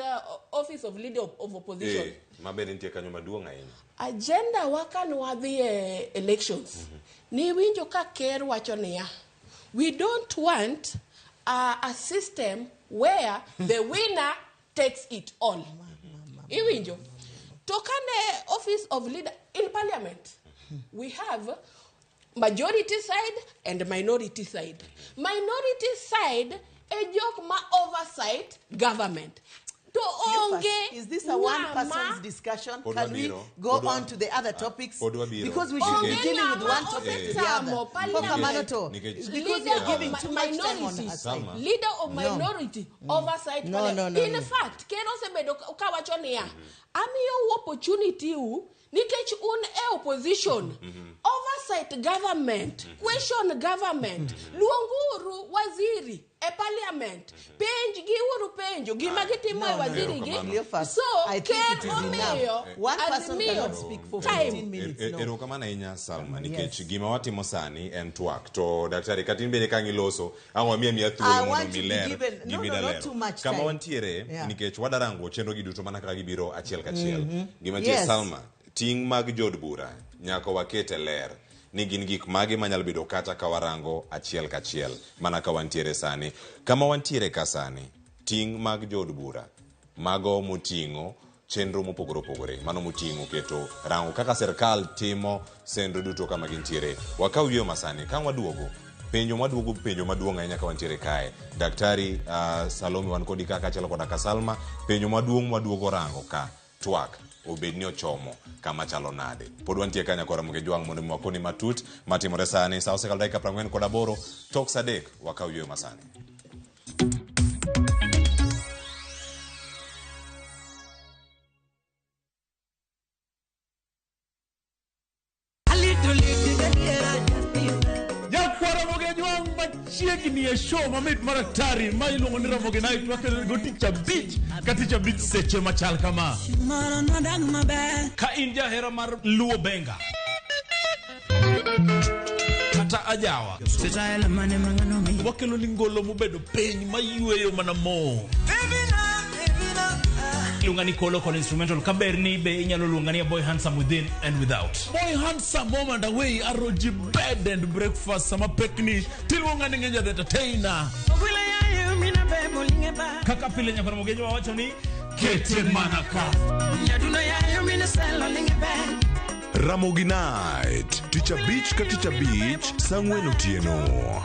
office of leader of opposition. Ma bende nitie kanyo maduong' ahinya. Agenda wa kane wadhi e elections. Ni winjo ka ker wacho niya, we don't want a system where the winner takes it all. Iwinjo. To kane office of leader in parliament, we have majority side and minority side. Minority side e jok ma oversight government. To onge Is this a one person's ng'ama discussion? Pod Can we wabiro. go on to the other topics? Pod wabiro. Because we should be Nikech- dealing with one topic to the other. Osechamo Pok kamano to. Nikech- Because leader you're of giving too much time on her minorities, side. Salma. leader of No. minority oversight No, panel. no, no, In no. fact, ker osebedo kawacho niya, amiyou opportunity u nikech un e opposition oversight government, question government, luonguru waziri e parliament, penj giuru penjo gima gitimo e No, no, waziri gi. Cleophas, So I think ker it is omiyo enough. One person Azimio cannot speak for time. 15 minutes. No. Erokamano ahinya Salma, nikech gima watimo sani en twak. To daktari, kata in bende ka ang' iloso, ang' wamiya miya I thuolo mondo want to be miler given- no, gima no, not idalero. too much Kama time. wantiere, Yeah. nikech wadarango chenro gi duto mana kaka gibiro achiel kachiel. Gima nitie Yes. Salma, ting' mag jood bura nyaka waket e ler ni gin gik mage manyalo bedo kata ka warango achiel kachiel mana ka wantiere sani. Kama wantiere ka sani, ting' mag jood bura mago moting'o chenro mopogore opogore, mano moting'o keto rango kaka sirkal timo chenro duto kama gintiere. Wakaw yweyo masani, ka waduogo penjo maduogo, penjo maduong' ahinya ka wantiere kae. Daktari Salome wan kodi ka kaachiel koda ka Salma, penjo maduong' maduogo rango ka twak obed ni ochomo kama chalo nade. Pod wantie ka nyakora Ramogi Jwang' mondo mi wakoni matut matimore sani. Sa osekalo dakika 48 tok sa 3, wakaw yweyo masani. Nyakwara Ramogi Jwang' machiegni e show mamit mar atari ma iluongo ni Ramogi Night wakelo go tich abich ka tich abich seche machal kama. Ka in jahera mar Luo Benga kata ajawa, wakelo ni ngolo mobedo piny mayweyo mana mo. Iluonga ni Kolo kod instrumental kaber ni be inyalo luonga ni a boy handsome within and without. Boy handsome home and away aroji bed and breakfast sama pekni tiluonga ni Ngenja the entertainer. Kaka pile nyakora Mogejo wawacho ni kete mana ka. Ramogi Night, tich abich ka tich abich, sa 4 otieno.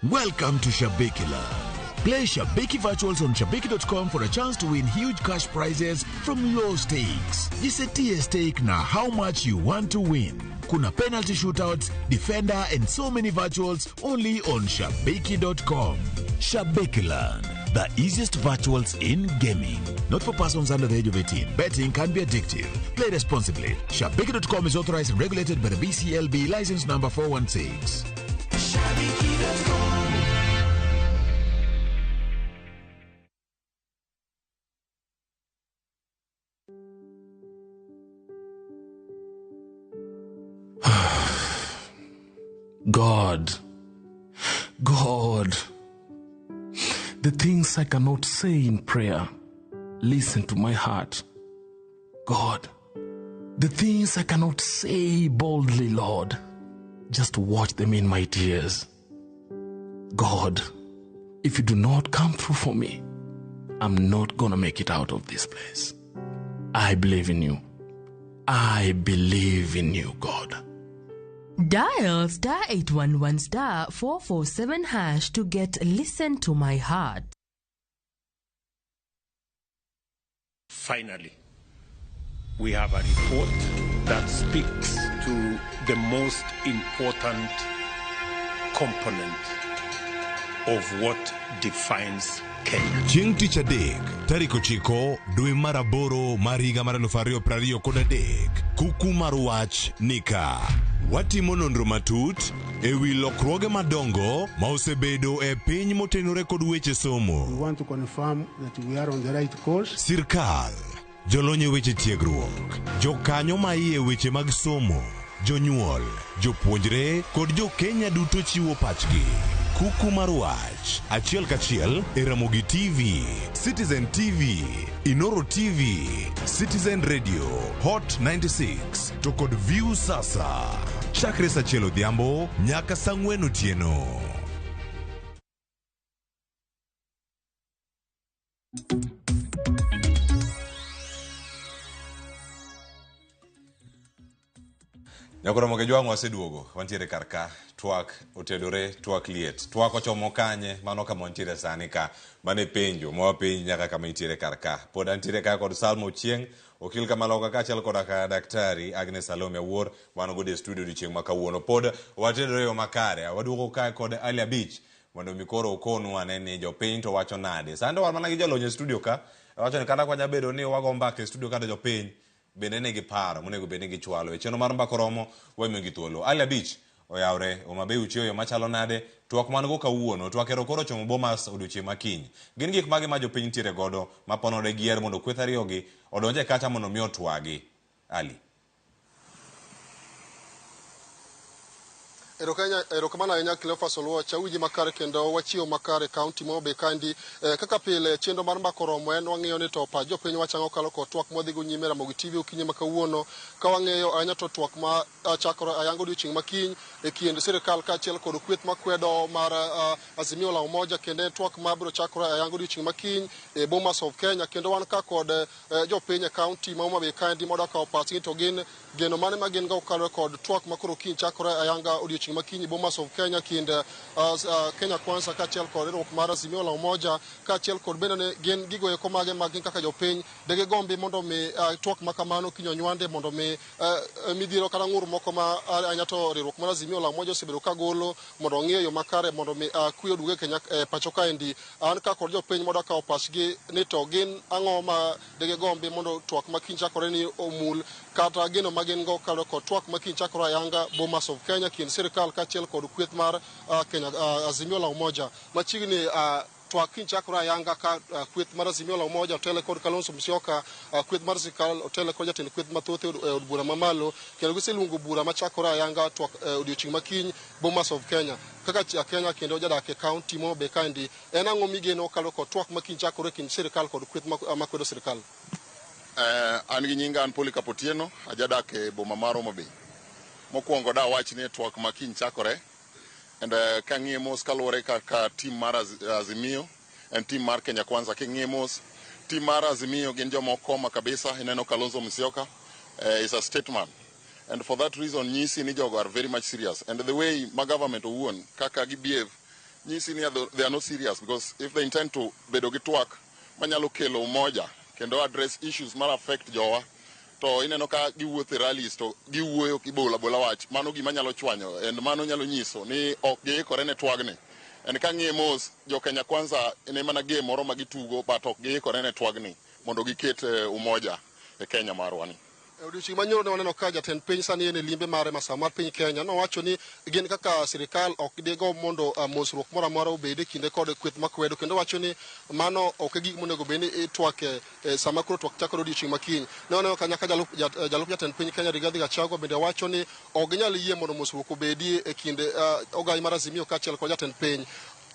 Welcome to Shabiki Land. Play Shabiki Virtuals on Shabiki.com for a chance to win huge cash prizes from low stakes. Jisetie stake na how much you want to win. Kuna penalty shootouts, defender and so many virtuals only on Shabiki.com. Shabiki Land, the easiest virtuals in gaming. Not for persons under the age of 18. Betting can be addictive. Play responsibly. Shabiki.com is authorized and regulated by the BCLB license number 416. God, God, the things I cannot say in prayer, listen to my heart. God, the things I cannot say boldly, Lord, just watch them in my tears. God, if you do not come through for me, I'm not gonna make it out of this place. I believe in you. I believe in you, God. Dial star 811 star 447 hash to get Listen to My Heart. Finally, we have a report that speaks to the most important component of what defines Kenya. Chieng' tich adek, tarik 9 dwe mar 8 mar higa mar 2023, kuku mar wach nika. Watimo nonro matut e wi lokruoge madongo ma osebedo e piny motenore kod weche somo. We want to confirm that we are on the right course. Sirkal, jolony e weche tiegruok, jokanyo ma iye weche mag somo, jonyuol, jopuonjre kod jo Kenya duto chiwo pachgi. Kuku mar wach achiel kachiel e Ramogi TV, Citizen TV, Inoro TV, Citizen Radio, Hot 96 to kod View Sasa. Chakre saa achiel odhiambo nyaka saa ang'wen otieno. Nyakoromo Kejwang' waseduogo, wantiere kar ka, twak otedore, twak liet, twak ochomo kanye, mano kama wantiere sani ka, mano e penjo ma wapenji nyaka kama intiere kar ka. Pod antiere ka kod Salma Ochieng', okil Kamaloka kaachiel koda ka Daktari Agnes Salome Awuor, wan godo e studio odiochieng' ma kawuono. Pod watedore e yo makare, waduogo kae kod Ali Abich, mondo mi koro okonu ane ni jopiny to wacho nade. Sani to wan mana gi jolony e studio ka, wacho ni kata kwanya bedo ni wago mbaka e studio ka to jopiny bende nigi paro monego bed ni gichwalo. E chenro mar mbaka oromo, wamiyogi thuolo. Ali Abich oyawre, Homa Bay uchiewo yo machalo nade? Twak man go kawuono, twak ero koro ochomo Bomas odiochieng' ma kiny. Gin gik mage ma jopiny nitiere godo ma ponore gi yier mondo kweth ariyogi odonj e kacha mondo mi otwagi? Ali. Erokamano ahinya Cleophas Oluoch, awinji makare kendo wachiewo makare kaunti ma Homa Bay kaendi. Kaka pile chenro mar mbaka oromo en wang'iyo ni to pach jopiny wacho ang'o kalo kod twak mwadhi go nyime Ramogi TV okinyi ma kawuono ka wang'iyo ahinya to twak ma chakore ayanga odiochieng' ma kiny e kind sirikal kaachiel kod kweth makwedo mar Azimio la Umoja kendo en twak ma biro chakore ayanga odiochieng' ma kiny e Bomas of Kenya kendo wan ka kod jopiny e kaunti ma Homa Bay kaendi mondo okaw pachgi to gin geno mane ma gin go kaluwore kod twak ma koro kiny chakore ayanga odiochieng' ma kiny Bomas of Kenya kind Kenya Kwanza kaachiel kod riwruok mar Azimio la Umoja kaachiel kod bende ne gin gigo eko mage ma gin kaka jopiny de gigombi mondo mi twak ma kamano kiny onywande mondo mi midhiero kata ng'ur moko ma ahinya to riwruok mar Azimio la Umoja osebedo ka golo mondo ong'i yo makare mondo mi kwe oduog e Kenya pacho kaendi. An ka kod jopiny mondo okaw pachgi ni to gin ang'o ma de gigombi mondo twak ma kiny chakore ni omul kata geno ma gin go kaluwore kod twak ma kiny chakore ayanga Bomas of Kenya kind sirikal kaachiel kod kweth mar Kenya Azimio la Umoja. Machiegni twak kiny chakore ayanga ka kweth mar Azimio la Umoja otele kod Kalonzo Musyoka, kweth mar sirikal otele kod jatend kweth mathoth e od bura mamalo kendo giseluongo bura machakore ayanga twak odiochieng' ma kiny Bomas of Kenya. Kaka ja Kenya kendo jadak e kaunti ma Homa Bay kaendi, en ang'o migeno kaluwore kod twak ma kiny chakore kind sirikal kod kweth makwedo sirikal? An gi nyinga an Polycarp Otieno, ajadak e boma mar Homa Bay. Mokwongo dawach ni twak ma kiny chakore and kang'iye mos kaluwore kaka team mar Azimio en team mar Kenya Kwanza. King'iye mos, team mar Azimio gin joma okoma kabisa. Ineno Kalonzo Musyoka is a statesman. And for that reason, nyisi ni jogo are very much serious. And the way ma government owuon kaka gi behave, nyisi ni they are not serious, because if they intend to bedo gi twak manyalo kelo umoja kendo address issues mar affect jowa, to ineno ka giwuotho e rallies to giwuoyo gibola bola wach, mano gima nyalo chwanyo and mano nyalo nyiso ni ok giikore ne twagni. And kang'iye mos, jo Kenya Kwanza ne mana game moro ma gitugo, but ok giikore ne twagni mondo giket umoja e Kenya marwa ni. E odiochieng' manyoro ne waneno ka jatend piny sani en e limbe mare masawa mar piny Kenya nowacho ni gin kaka sirikal ok digo mondo mosruok moro amora obed e kinde kod kweth makwedo kendo wacho ni mano ok e gik monego bed ni itwake sama koro twak chakore odiochieng' ma kiny. Ne waneno ka nyaka jalup jatend piny Kenya Rigathi Gachagua bende wacho ni ok ginyal yie mondo mosruok obedi e kind ogai mar Azimio kaachiel kod jatend piny.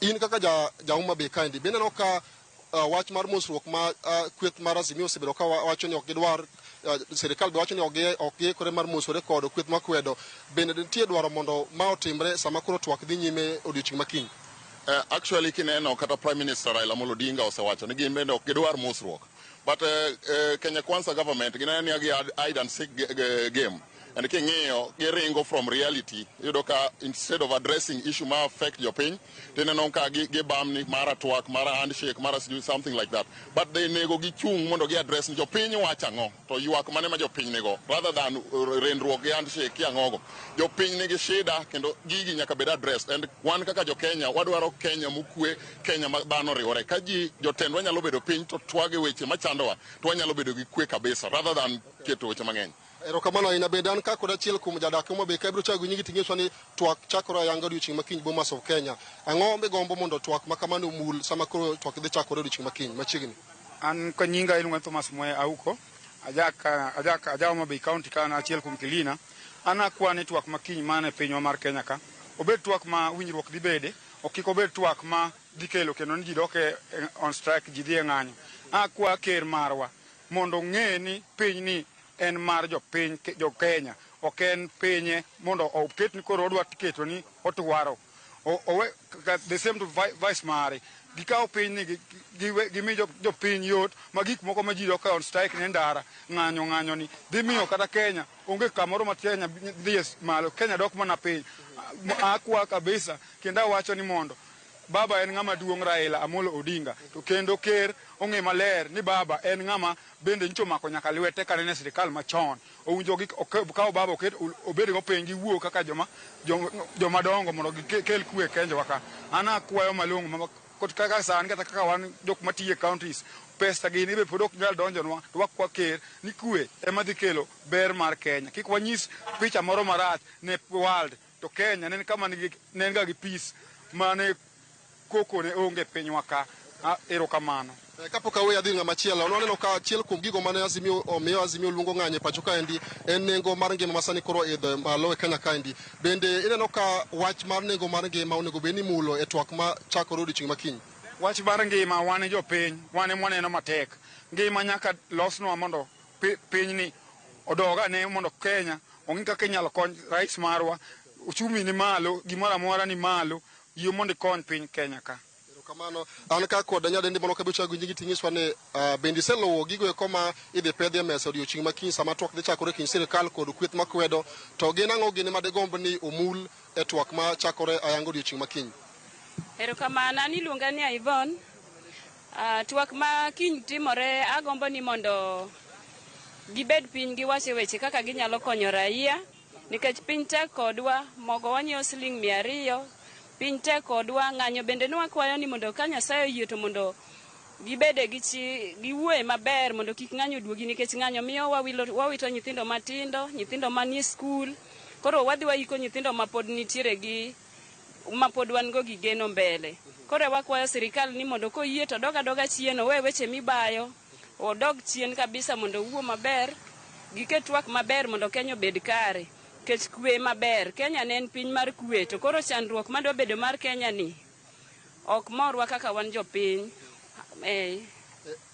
In kaka ja Homa Bay kaendi bende ineno ka wach mar mosruok ma kweth mar Azimio osebedo ka wacho ni ok gidwar, sirikal be wacho ni ok giikore mar mosore kod kweth makwedo, bende nitie dwaro mondo ma otimre sama koro twak dhi nyime odiochieng' ma kiny? Actually kineno kata Prime Minister Raila Amolo Odinga osewacho ni gin bende ok gidwar mosruok, but Kenya Kwanza government gineno ni gi hide and seek game, and king'iyo giringo from reality. Iyudo ka instead of addressing issue ma affect jopiny, tineno ka gibamni mara twak, mara handshake, mara sijui something like that, but they nego gichung' mondo gi address ni jopiny wacho ang'o to ywak mane ma jopiny nigo, rather than rendruok gi handshake ki ang'ogo. Jopiny nigi shida kendo gigi nyaka bed addressed, and wan kaka jo Kenya wadwaro Kenya mokwe, Kenya ma dhano oriwore. Ka ji jotendwa nyalo bedo piny to twage weche machandowa, to wanyalo bedo gi kwe kabisa rather than keto weche mang'eny. Erokamano ahinya. Bende an ka kod achiel kuom jadak Homa Bay ka ibiro chako gi nyingi ting'iswa ni twak chakore ayanga odiochieng' ma kiny Bomas of Kenya. Ang'o migombo mondo twak ma kamano omul sama koro twak dhi chakore odiochieng' ma kiny machiegni? An ka nyinga iluonga Thomas Mwea Auko, ajak aja Homa Bay County ka an achiel kuom Kilina. An akwa ni twak ma kiny mana e pinywa mar Kenya ka obed twak ma winjruok dhi bede. Ok kik obed twak ma dhi kelo kendo ni ji dok e on strike, ji dhi e ng'anyo. Akwa ker marwa mondo ong'e ni piny ni en mar jopiny, jo Kenya, ok en pinye mondo oket ni koro odwa keto ni otwaro. Owe the same to vice mare. Gikawo piny ni gimi jopiny yot ma gik moko ma ji dok on strike ne ndara ng'anyo ng'anyo ni dhi miyo kata Kenya onge kamoro ma Kenya dhi malo, Kenya dok mana piny. Akwa kabisa kendo awacho ni mondo baba en ng'ama duong', Raila Amolo Odinga, to kendo ker ong'e maler ni baba en ng'ama bende nyicho omako nyaka lwete kane en e sirikal machon. Owinjo kaw baba oket obed go piny giwuo kaka joma dongo mondo gikel kwe e Kenya wa ka. An akwayo malong'o kaka sani kata kaka wan jok matiyo e counties, pesa gini be pod ok nyal donjonwa, to wakwa ker ni kwe ema dhi kelo ber mar Kenya. Kik wanyis picha moro marach ne world to Kenya ne en kama ne en ga gi peace mane koko ne onge pinywa ka. Erokamano. Kapok aweyo adhi ng'ama chielo, nwaneno ka achiel kuom gigo mane Azimio omiyo Azimio luongo ng'anyo e pacho kaendi en nengo mar ngima ma sani koro idho malo e Kenya kaendi. Bende ineno ka wach mar nengo mar ngima onego bed ni imulo e twak ma chakore odiochieng' ma kiny? Wach mar ngima, wan jopiny, wan ema waneno matek. Ngima nyaka losnwa mondo pinyni odog ane mondo Kenya ong'i kaka inyalo kony rais marwa. Uchumi ni malo, gimoro amora ni malo, yie mondo ikony piny Kenya ka. Erokamano. An ka kod nyadendi moro kabiro chako nyingi ting'iswa ni bende iseluwo gigo eko ma idhi pedhi e mesa odiochieng' ma kiny sama twak dhi chakore kind sirikal kod kweth makwedo, to gin ang'o gini madigomb ni omul e twak ma chakore ayanga odiochieng' ma kiny? Erokamano, an iluonga ni Yvonne. Twak ma kiny timore, agombo ni mondo gibed piny giwache weche kaka ginyalo konyo raia, nikech piny tek kodwa, mogo wanyiewo siling 200, piny tek kodwa, ng'anyo bende nwakwayo ni mondo ka Nyasaye oyie to mondo gibede gi chi giwuoye maber mondo kik ng'anyo duogi, nikech ng'anyo miyo wawito nyithindo matindo, nyithindo manie skul. Koro wadhi waiko nyithindo mapod nitiere gi mapod wan go gi geno mbele. Koro wakwayo sirikal ni mondo koyie to dog adoga chien, owe weche mibayo, odog chien kabisa mondo owuo maber, giket twak maber mondo Kenya obed kare. Nikech kwe maber, Kenya ne en piny mar kwe, to koro chandruok madwa bedo mar Kenya ni ok morwa kaka wan jopiny.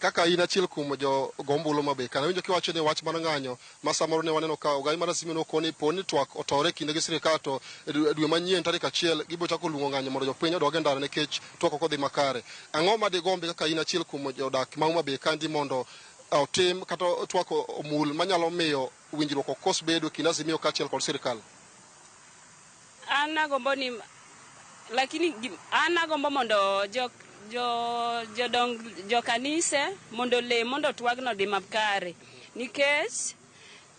Kaka in achiel kuom jo go ombulu mabe, kana winjo kiwacho ni wach mar ng'anyo ma samoro ne waneno ka ogai mar Azimio nokoni po ni twak otore kinde gi sirikal to dwe manyien tarik 1 gibiro chako luongo ng'anyo mondo jopiny odog e ndara nikech twak ok odhi makare. Ang'o ma digombi kaka in achiel kuom jodak ma Homa Bay kandi mondo otim kata twak omul manyalo miyo winjruok ok kos bedo kind Azimio kaachiel kod sirikal? An agombo ni, lakini an agombo mondo jodong jo kanise mondo le mondo twagno dhi makare, nikech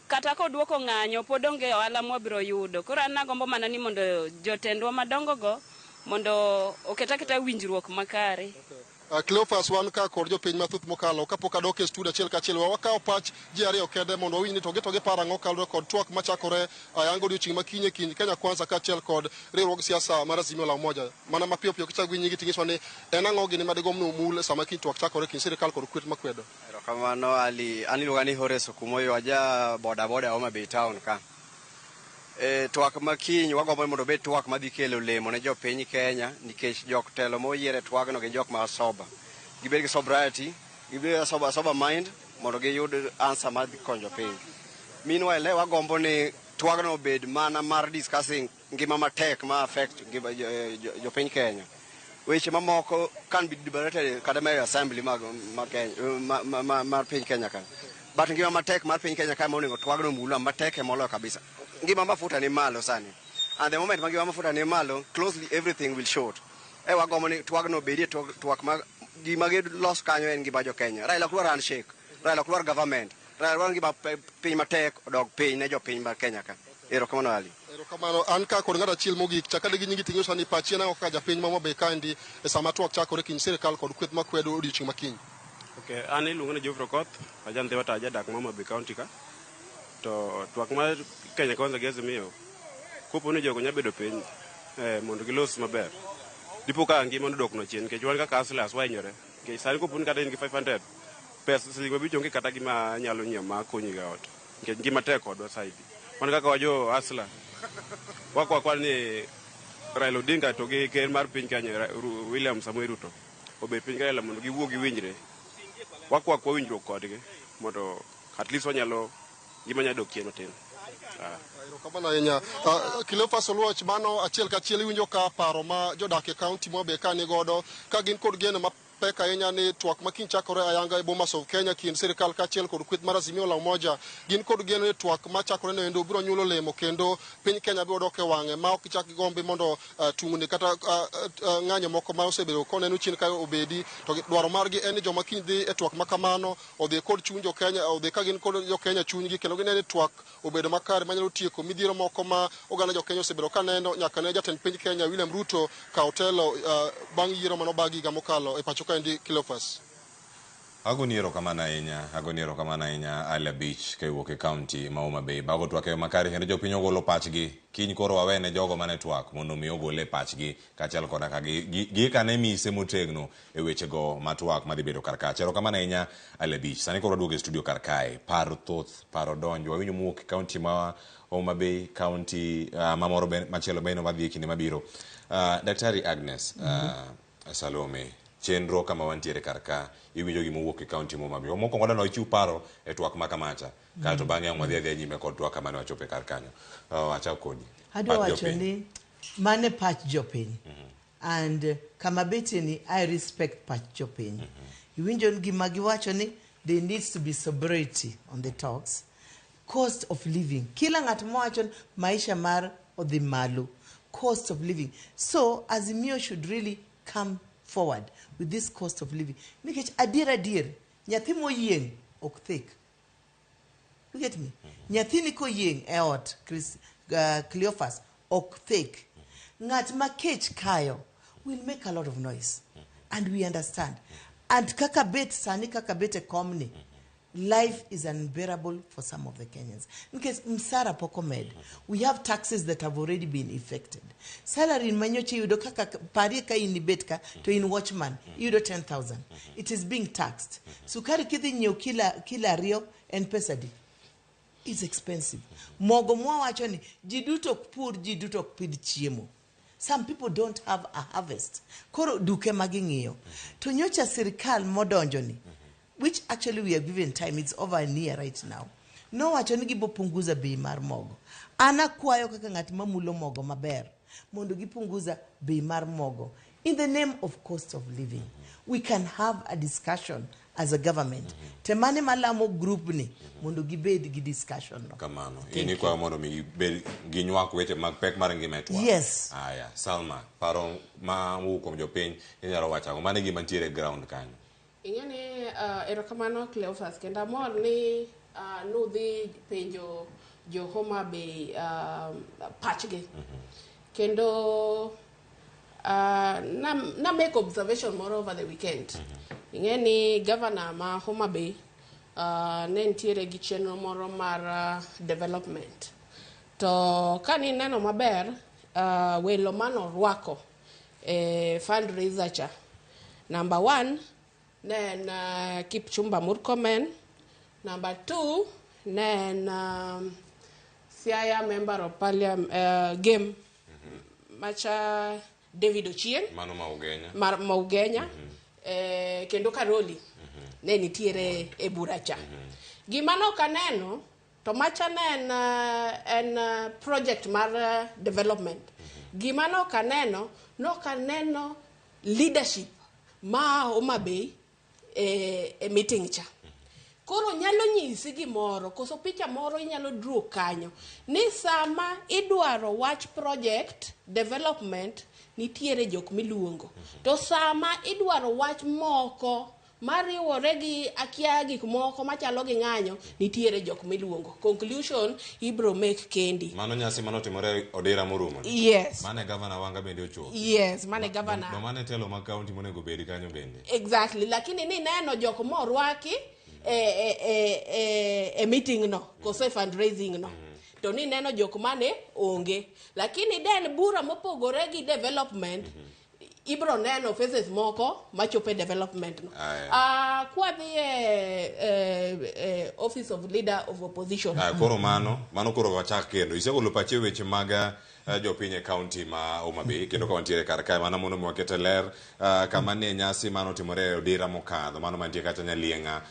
kata koduoko ng'anyo pod onge ohala mwabiro yudo. Koro an agombo mana ni mondo jotendwa madongo go mondo oket aketa winjruok makare. Cleophas, wan ka kod jopiny mathoth mokalo kapok adok e studio achiel kachiel, wakawo pach ji ariyo kende mondo wawinj ni to giparo ang'o kaluwore kod twak machakore ayanga odiochieng' ma kiny e kind Kenya Kwanza kaachiel kod riwruog siasa mar Azimio la Umoja. Mana mapiyo piyo kichako gi nyingi ting'iswa ni en ang'o gini madigomb ni omul sama kiny twak chakore kind sirikal kod kweth makwedo? Erokamano Ali, an iluonga ni Horace Okumoyo, aja boda boda Homa Bay town ka. Twak ma kiny wagombo mondo obed twak madhi kelo lemo ne jopiny Kenya, nikech jok telo moyier e twagno gin jok ma sober. Gibed gi sobriety, gibed gi sober mind mondo giyud answer madhi konyo piny. Meanwhile, ne wagombo ni twagno obed mana mar discussing ngima matek ma affect ngima jopiny Kenya. Weche mamoko can be debated kata e assembly mag Kenya, mar piny Kenya ka. But ngima matek mar piny Kenya ka monego twagno mulo matek e moloyo kabisa. Ngima mafuta ni malo sani. And the moment ma ngima mafuta ni malo, closely everything will short. E wagombo ni twagno obedie twak ma gima gilos kanyo en ngima jo Kenya. Raila ok dwar handshake, Raila ok dwar government, Raila dwaro ngima piny matek odog piny ne jopiny mar Kenya ka. Erokamano Ali. Erokamano. An ka kod ng'ato achiel mogik, chak ade gi nyingi ting'iswa ni pachi en ang'o kaka japiny ma Homa Bay kaendi e sama twak chakore kind sirikal kod kweth makwedo odiochieng' ma kiny? Okay, an iluonga ni Geoffrey Okoth, aja Ndhiwa to ajadak ma Homa Bay County ka. To twak mar Kenya Kwanza gi Azimio, kopo ni jogo nyalo bedo piny mondo gilos maber, dipo ka ngima nodoknwa chien, nikech wan kaka hustlers wahinyore. Nikech sani kopo ni kata in gi 500, pesa siling 5 onge kata gima nyalo nyiewo ma konyi ga ot. Nikech ngima tek kodwa saidi. Wan kaka wajo hustler, wakwa ni Raila Odinga to gi ker mar piny Kenya William Samoei Ruto obed piny Raila mondo giwuo giwinjre. Wakwa kwa winjruok kodgi mondo at least wanyalo gima nyalo dok chien matin. Erokamano ahinya. Cleophas Oluoch, mano achiel kachiel iwinjo ka paro ma jodak e kaunti ma Homa Bay ka ni godo ka gin kod geno mapek ahinya ni twak ma kiny chakore ayanga e Bomas of Kenya kind sirikal kaachiel kod kweth mar Azimio la Umoja gin kod geno ni twak machakore no endo biro nyuolo olemo kendo piny Kenya biro dok e wang'e ma ok gichak gigombi mondo tungni kata ng'anyo moko ma osebedo koneno chien ka obedi to dwaro margi en ni joma kiny dhi e twak ma kamano odhi kod chuny jo Kenya odhi ka gin kod jo Kenya chunygi kendo gineno ni twak obedo makare manyalo tieko midhiero moko ma oganda jo Kenya osebedo ka neno nyaka ne jatend piny Kenya William Ruto kaw telo bang' yiero manobagi higa mokalo e pacho kaendi. Cleophas. Agoni erokamano ahinya, agoni erokamano ahinya Ali Abich ka iwuok e kaunti ma Homa Bay. Bago twak e yo makare kendo jopiny ogolo pachgi. Kiny koro wawene jogo mane twak mondo mi ogole pachgi kaachiel koda ka giikane mise motegno e wechego ma twak madhi bedo kar kacha. Erokamano ahinya Ali Abich. Sani koro waduogo e studio kar kae. Paro thoth, paro donjo. Wawinjo mowuok e kaunti ma Homa Bay, kaunti mamoro machielo bende wadhi e kinde mabiro. Daktari Agnes Salome, chenro kama wantiere kar ka iwinjo gima owuok e kaunti ma Homa Bay. Mokwongo dwa ichiw paro e twak ma kamacha. Kaeto bang'e ang' wadhi adhiya nyime kod twak kama ne wachope kar kanyo. Achak kodi. Adwa Pach wacho jopiny. ni mane pach jopiny. And kama betie ni I respect pach jopiny. Iwinjo ni gima giwacho ni there needs to be sobriety on the talks. Cost of living. Kila ng'at mowacho ni maisha mar odhi malo. Cost of living. So Azimio should really come forward with this cost of living. Nikech adier adier, nyathi moyieng' ok thek. You get me? Nyathini koyieng' e ot, Chris, Cleophas, ok thek. Ng'at ma kech kayo will make a lot of noise. And we understand. And kaka bet sani, kaka bet e komni, life is unbearable for some of the Kenyans. Nikech msara pok omed. We have taxes that have already been effected. Salary manyocha iyudo kaka parie ka in ibet ka to in watchman iyudo 10,000. It is being taxed. Sukari kidhi nyiewo kilo ariyo en pesa adi? It's expensive. Mogo mwawacho ni ji duto ok pur, ji duto ok pidh chiemo. Some people don't have a harvest. Koro duke maging'iyo. To nyocha sirikal modonjo ni, which actually we are given time, it's over a year right now. Nowacho ni gibopunguza bei mar mogo. An akwayo kaka ng'at mamulo mogo maber mondo gipunguza bei mar mogo in the name of cost of living. We can have a discussion as a government. Te mane malamo group ni mondo gibed gi discussion no. Kamano. Thank In you. ikwayo mondo mi gibed ginywak weche mag pek mar ngima e twak. Yes. Aya, Salma, paro ma wuok kuom jopiny inyalo wacho ang'o? Mano e gima ntiere e ground kanyo. Ing'e ni erokamano Cleophas, kendo amor ni nudhi penjo jo Homa Bay pachgi. Kendo na make observation moro over the weekend. Ing'e ni governor ma Homa Bay ne nitiere gi chenro moro mar development. To kani neno maber, welo manorwako e fundraiser cha. Number one, ne en Kipchumba Murkomen. Number two, ne en Siaya Member of Parliament Game macha David Ochieng. Mano ma Ugenya. Mar ma Ugenya. Kendo Karoli ne nitiere e bura cha. Gima nok aneno to macha ne en project mar development. Gima nok aneno, nok aneno leadership ma Homa Bay e meeting cha. Koro nyalo nyisi gimoro, koso picha moro inyalo draw kanyo ni sama idwaro wach project development nitiere jok miluongo. To sama idwaro wach moko mariwore gi akia gik moko machalo gi ng'anyo nitiere jok miluongo. Conclusion ibro make kendi. Mano nyasi manotimore Odera morumo. Yes. Mane gavana Wanga bende ochopo. Yes, mane gavana. Do mane telo mag kaunti monego bed kanyo bende. Exactly, lakini ni neno jok morwaki e meeting no, koso e fundraising no. To ni neno jok mane onge. Lakini den bura mopogore gi development. Ibro neno phases moko machopo e development no. Kwadhi e office of leader of opposition. Ah, koro mano koro wachak kendo. Isegolo pachi e weche mag jopiny e kaunti ma Homa Bay, kendo ka wantiere kar kae mana mondo mi waket e ler kama ne nyasi manotimore e odira mokadho, mano mantie kacha Nyalieng'a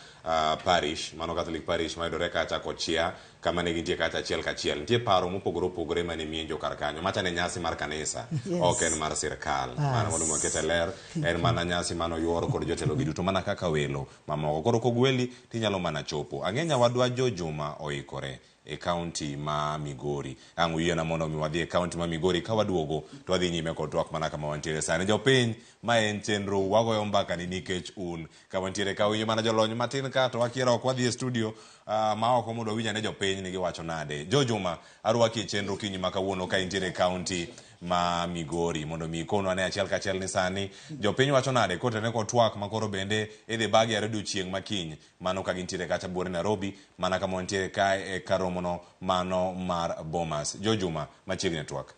parish, mano Catholic parish mayudore kacha Kochia, kama ne gintie kacha achiel kachiel. Nitie paro mopogore opogore mane mienjo kar kanyo. Macha ne nyasi mar kanisa, ok en mar sirkal. Mano mondo mi waket e ler, en mana nyasi manoyuor kod jotelo gi duto mana kaka welo mamoko. Koro kogweli tinyalo mana chopo. Ang'e nyawadwa Jo Juma oikore e kaunti ma Migori. Ang' uyiena mondo mi wadhi e kaunti ma Migori, ka waduogo to wadhi nyime kod twak mana kama wantiere sani. Jopiny, ma en chenro wagoyo mbaka ni nikech un kama wantiere ka winjo mana jolony matin ka to wakiera ok wadhi e studio ma oko mondo wawinj ane jopiny ni giwacho nade. Jo Juma, arwaki e chenro kinyi ma kawuono ka intiere e kaunti ma Migori mondo mi ikonwa ane achiel kachiel ni sani jopiny wacho nade kotenore kod twak ma koro bende idhi bagi are odiochieng' ma kiny, mano ka gintiere kacha buore Nairobi, mana kama wantiere kae e karomono mano mar Bomas. Jo Juma, machiegni e twak.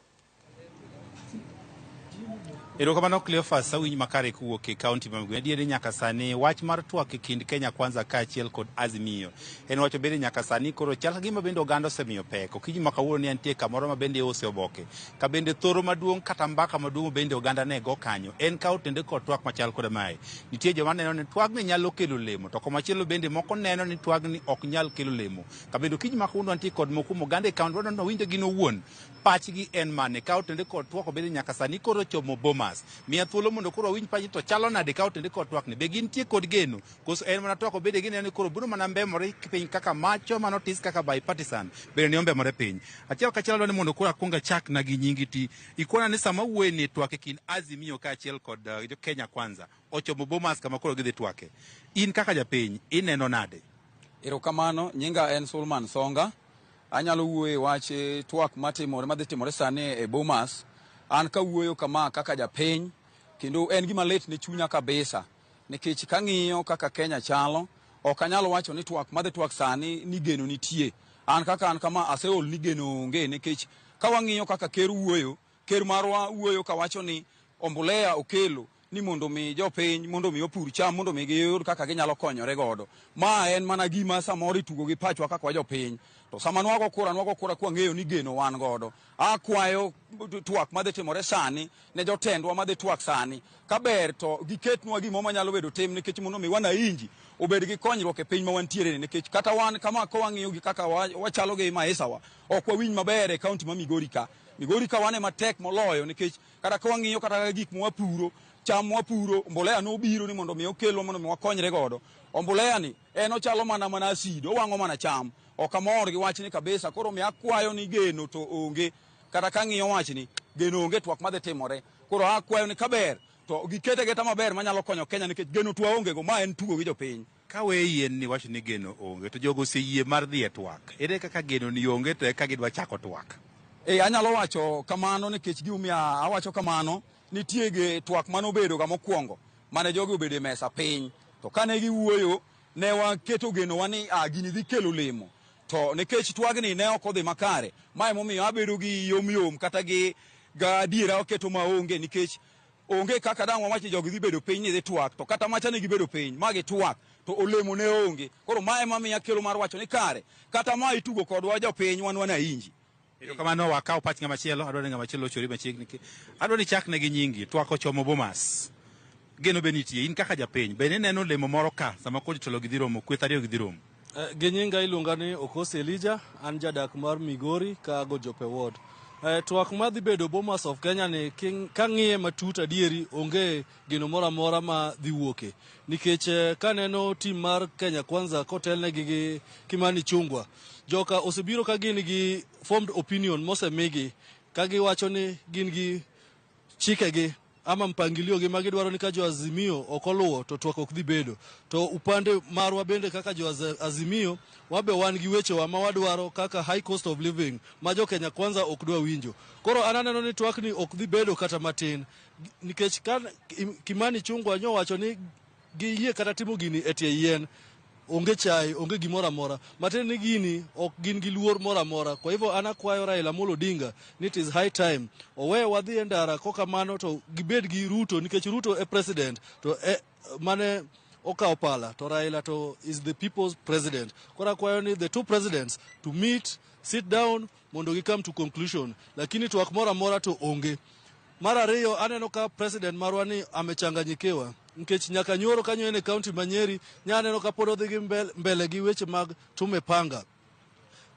Erokamano Cleophas, awinj makare kowuok e kaunti ma Migori. Adier ni nyaka sani wach mar twak e kind Kenya Kwanza kaachiel kod Azimio en wacho bende nyaka sani koro chal ka gima bende oganda osemiyo pek. Okinyi ma kawuono ni antie kamoro ma bende iuse oboke, ka bende thoro maduong' kata mbaka maduong' bende oganda ne go kanyo en ka otende kod twak machal koda mae. Nitie joma neno ni twagni nyalo kelo lemo, to komachielo bende moko neno ni twagni ok nyal kelo lemo. Ka bende okinyi ma kawuono antie kod moko kuom oganda e kaunti wadwaro ni wawinj gin owuon pachgi en mane ka otende kod twak bende nyaka sani koro chomo Bomas. Miya thuolo mondo koro wawinj pachgi to chalo nade ka otende kod twakni. Be gintie kod geno koso en mana twak bende gineno ni koro biro mana mbemore piny kaka macho manotis kaka bipartisan bende ne ombemore piny. Achiel kachiel adwaro ni mondo koro akwong achakna gi nyingi ti ikona ni sama wuoye ni twak e kind Azimio kaachiel kod jo Kenya Kwanza ochomo Bomas kama koro gidhi twake. In kaka japiny ineno nade? Erokamano, nyinga en Sulman Songa. Anyalo wuoyo e wach twak matimore madhi timore sani e Bomas. An kawuoyo kama kaka japiny, kendo en gima lit ne chunya kabisa. Nikech kang'iyo kaka Kenya chalo, ok anyal wacho ni twak madhi twak sani ni geno nitie. An kaka an kama aseol ni geno onge, nikech ka wang'iyo kaka ker wuoyo, ker marwa wuoyo kawacho ni ombolea okelo ni mondo mi jopiny mondo mi opur cham mondo mi giyud kaka ginyalo konyore godo. Ma en mana gima samoro itugo gi pachwa kaka jopiny. To sama nwago kura kwang'eyo ni geno wan godo. Akwayo twak madhi timore sani ne jotendwa madhi twak sani. Kaber to giketnwa gimo manyalo bedo tim nikech mondo mi wananchi obed gi konyruok e piny ma wantiere ni, nikech kata wan kama ka wang'iyo gi kaka wachalo gi maesawa, ok wawinj maber e kaunti ma Migori ka. Migori ka wan ema tek moloyo nikech kata ka wang'iyo kata gik mwapuro, cham mwapuro, mbolea nobiro ni mondo mi okelwa mondo mi wakonyre godo. Ombolea ni en ochalo mana acid, owang'o mana cham. Ok amor gi wachni kabisa, koro mi akwayo ni geno to onge. Kata kang'iyo wachni, geno onge twak madhi timore. Koro akwayo ni kaber to gikete geta maber manyalo konyo Kenya nikech geno to waonge go, ma en tugo gi jopiny. Ka we yien ni wacho ni geno onge, to jogo oseyie mar dhi e twak. Ere kaka geno ni onge to eka gidwa chako twak? Anyalo wacho kamano nikech gimomiyo awacho kamano, nitie ge twak manobedo ga mokwongo mane jogi obedo e mesa piny. To kane giwuoyo, ne waketo genowa ni gini dhi kelo lemo. To nikech twagni ne ok odhi makare, ma emomiyo abedo gi yomyom kata gi gadiera oketo maonge, nikech onge kaka dang' wawach ni jogi dhi bedo piny ni dhi twak, to kata macha ne gibedo piny ma gitwak to olemo ne onge. Koro ma ema miya kelo mar wacho ni kare kata ma itugo kodwa jopiny wan wananchi. Erokamano, wakaw pach ng'ama chielo. Adwaro ni ng'ama chielo ochori machiegni. Adwaro ni chakne gi nyingi. Twak ochomo Bomas. Geno be nitie. In kaka japiny, be ineno lemo moro ka sama koro jotelo gi dhi romo, kweth ariyo gi dhi romo? Gi nyinga iluonga ni Okosi Elijah, an jadak mar Migori ka Gojope Ward. Twak madhi bedo Bomas of Kenya ni kang'iye matut adieri onge gino moro amora ma dhi wuoke. Nikech kaneno team mar Kenya Kwanza kotelnegi gi Kimani Ichung'wa, joka osebiro ka gin gi formed opinion mosemigi ka giwacho ni gin gi chikegi ama mpangilio gi ma gidwaro ni ka jo Azimio ok oluwo to twak ok dhi bedo. To upande marwa bende kaka jo Azimio wabe wan gi wechewa ma wadwaro kaka high cost of living ma jo Kenya Kwanza ok dwa winjo. Koro an aneno ni twakni ok dhi bedo kata matin nikech ka Kimani Ichung'wa nyowacho ni giyie kata timo gini e tie yien. Onge chai, onge gimoro amora. Matiende ni gini ok gin gi luor moro amora. Kwa hivyo an akwayo Raila Amolo Odinga ni it is high time owe wadhi e ndara kokamano to gibed gi Ruto nikech Ruto e president to e, mane okawo pala to Raila to is the people's president. Koro akwayo ni the two presidents to meet, sit down mondo gi come to conclusion. Lakini twak moro amora to onge. Mar ariyo aneno ka president marwa ni amechanganyikiwa nikech nyaka nyoro kanyo en e county ma Nyeri nya aneno ka pod odhi gi mbele, mbele gi weche mag tumepanga.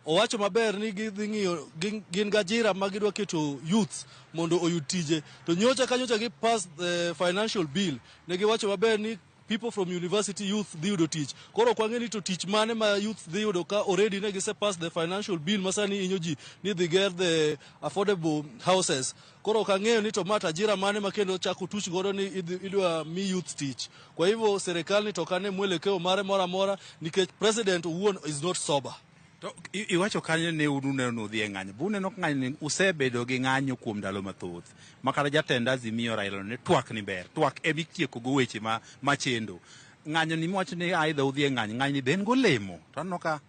Owacho maber ni gidhi ng'iyo gin, gin gajira ma gidwa keto youths mondo oyud tije. To nyocha ka nyocha gi pass the financial bill ne giwacho maber ni people from university youth dhi yudo tich. Koro ok wang'e ni to tich mane ma youth dhi yudo ka already ne gise pass the financial bill ma sani hinyo ji ni dhi ger the affordable houses. Koro ok ang'eyo ni to ma to ajira mane ma kendo chako tuch godo ni idwa mi youth tich. Kwa hivyo serikal ni to ok ane mwelekeo mare moro amora nikech president owuon is not sober. To iwacho kanyo ni un uneno ni udhi e ng'anyo. Be uneno ka ng'anyo ni usebedo gi ng'anyo kuom ndalo mathoth. Ma kata jatend Azimio Raila ne twak ni ber. Twak ema itieko go weche ma machendo. Ng'anyo ni miwacho ni aidha udhi e ng'anyo, ng'anyo ni be en golemo. To aneno ka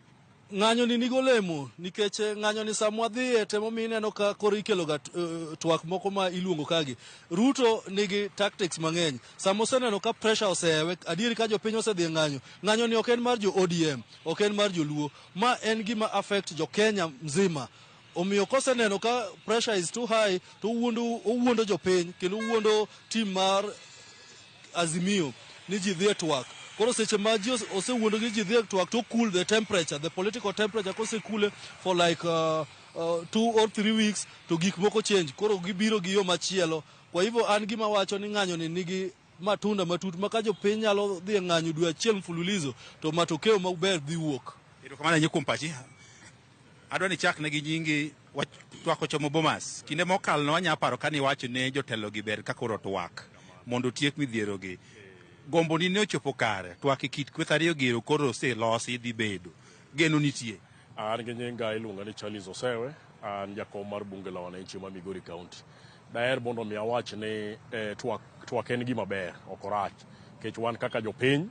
Ng'anyo ni nigo olemo nikech ng'anyo ni sama wadhiye to emomiyo ineno ka koro ikelo ga twak moko ma iluongo kagi. Ruto nigi tactics mang'eny. Sama oseneno ka pressure osewe, adieri ka jopiny osedhi e ng'anyo, ng'anyo ni ok en mar jo ODM, ok en mar joluo. Ma en gima affect jo Kenya mzima. Omiyo koseneno ka pressure is too high to owuondo, owuondo jopiny kendo owuondo team mar Azimio ni ji dhi e twak. Koro seche ma ji osewuondo ni ji dhi e twak to cool the temperature, the political temperature kose cool for like 2 or 3 weeks to gik moko change. Koro gibiro gi yo machielo. Kwa hivyo an gima wacho ni ng'anyo ni nigi matunda matut ma ka jopiny nyalo dhi e ng'anyo dwe achiel mfululizo to matokeo maber dhi wuok. Erokamano ahinya kuom pachi. Adwa ni ichak ne gi nyingi wach twak ochomo Bomas. Kinde mokalo ne wanya paro kane iwacho ne jotelo gi ber ka koro twak mondo otiek midhiero gi. Gombo ni ne ochopo kare. Twak e kit kweth ariyo gero koro oselosi dhi bedo. Geno nitie. An gi nyinga iluonga ni Charles Osewe, an jakom mar bunge la wananchi ma Migori County. Daher mondo mi awach ni twak, twak en gima ber, ok orach. Nikech wan kaka jopiny,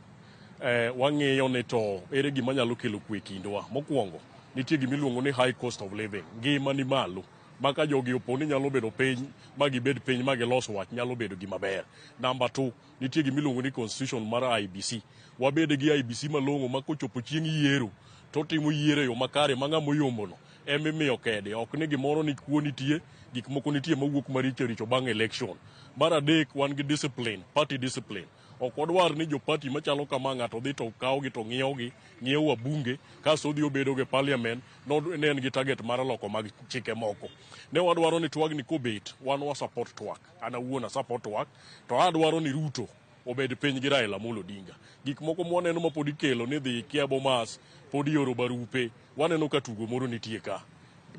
wang'iyo ni to ere gima nyalo kelo kwe e kindwa. Mokwongo, nitie gima iluongo ni high cost of living, ngima ni malo. Ma ka jogi opo ni nyalo bedo piny, ma gibed piny ma gilos wach, nyalo bedo gima ber. Number 2, nitie gima iluongo ni constitution mar IEBC. Wabed gi IEBC malong'o ma kochopo chieng' yiero, to timo yiero e yo makare ma ng'ama oyombono ema imiyo kede. Ok ni gimoro ni kuo nitie, gik moko nitie mawuok maricho richo bang' election. Mar adek, wan gi discipline, party discipline. Ok wadwar ni jo party machalo kama ng'ato dhi to kawo gi to ng'iewo gi, ng'iewo wabunge, kasto odhi obedo go e parliament, no ne en gi target mar loko mag chike moko. Ne wadwaro ni twagni kobet, wan wa support twak. An awuon a support twak, to adwaro ni Ruto obed piny gi Raila Amolo Odinga. Gik moko mwaneno ma pod ikelo ni dhi kia Bomas, pod ioro barupe, waneno ka tugo moro nitie ka.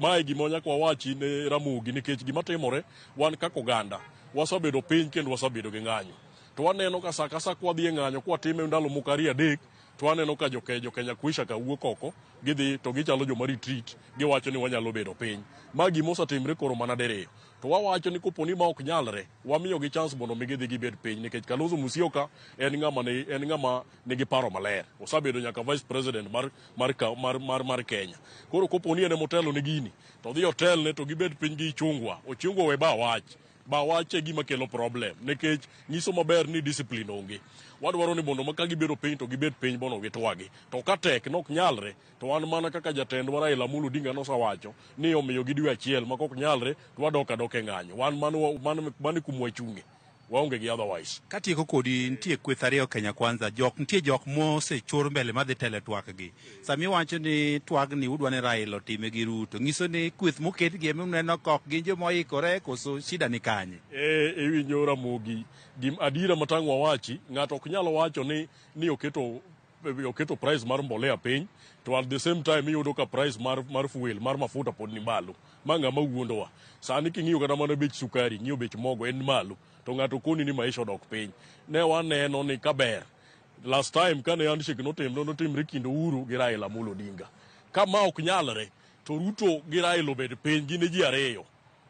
Mae gima nyaka wawachi ne Ramogi nikech gima timore wan kaka oganda wasebedo piny kendo wasebedo gi ng'anyo. To waneno ka sa ka sa kwadhi e ng'anyo kwatime ndalo moko ariyo adek to waneno ka jo Kenya Kwisha ka wuok oko gidhi to gichalo joma retreat giwacho ni wanyalo bedo piny. Ma gima osetimre koro mana diriyo. To wawacho ni kopo ni ma ok nyalre, wamiyogi chance mondo mi gidhi gibed piny nikech Kalonzo Musyoka en ng'ama ni, en ng'ama nigi paro maler. Osebedo nyaka vice president mar Kenya. Koro kopo ni en emotelo ne gini, to odhi otelne to gibed piny gi Ichung'wa. Ochungwa we ba wach. Ba wach e gima kelo problem nikech nyiso maber ni discipline onge. Wadwaro ni mondo ma ka gibedo piny to gibed piny mondo gitwagi. To ka tek nok nyalre, to wan mana kaka jatendwa Raila Amolo Odinga nosewacho ni omiyogi dwe achiel ma kok nyalre to wadok adoka e ng'anyo. Wan mano, mano, mano e kuma wachung'e. Waonge gi otherwise. Katieko kodi nitie kweth ariyo Kenya Kwanza, jok nitie jok mosechor mbele madhi telo e twak gi. Sama iwacho ni twagni udwa ni Raila otime gi Ruto, nyiso ni kweth moketgi ema uneno ka ok gin joma oikore koso shida ni kanye? E, iwinjo Ramogi, gim adiera matang' wawachi, ng'ato ok nyal wacho ni oketo price mar mbolea piny to at the same time iyudo ka price mar fuel mar mafuta pod ni malo. Ma ng'ama wuondowa. Sani king'iyo kata mana bech sukari, ing'iyo bech mogo en malo. To ng'ato koni ni maisha odok piny. Ne waneno ni kaber. Last time kane handshake notimre, notimre kind Uhuru gi Raila Amolo Odinga. Ka ma ok nyalre, to Ruto gi Raila obed piny, gin e ji ariyo.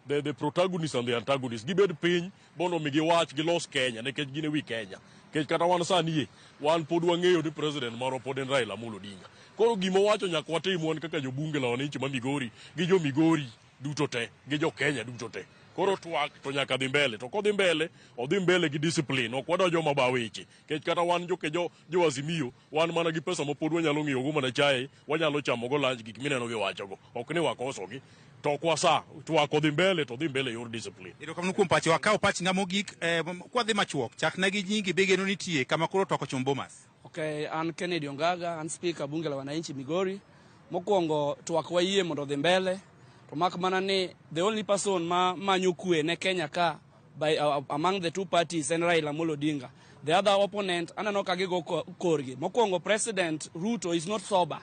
the protagonist and the antagonist gibed piny mondo mi giwach gilos Kenya nikech gin e wi Kenya. Nikech kata wan sani e, wan pod wang'eyo ni president marwa pod en Raila Amolo Odinga. Koro gima owacho nyaka watim wan kaka jobunge la wananchi ma Migori gi jo Migori duto te gi jo Kenya duto te. Koro twak to nyaka dhi mbele to kodhi mbele odhi mbele gi discipline ok wadwa joma ba weche. Nikech kata wan jo jo, jo Azimio wan mana gi pesa ma pod wanyalo ng'iewogo mana chae wanyalo chamogo lunch gik mineno giwachogo ok ni wakosogi to ok wasa twak odhi mbele to odhi mbele e yor discipline. Erokamano kuom pachi. Wakaw pach ng'a mogik kwadhi machuok. Chakna gi nyingi be geno nitie kama koro twak ochomo Bomas. Okay, an Kennedy Ongaga, an speaker bunge la wananchi Migori. Mokwongo twak wayie mondo odhi mbele to mak mana ni the only person ma manyo kwe ne Kenya ka by, among the two parties en Raila Amolo Odinga. The other opponent aneno ka gigo korgi. Mokwongo President Ruto is not sober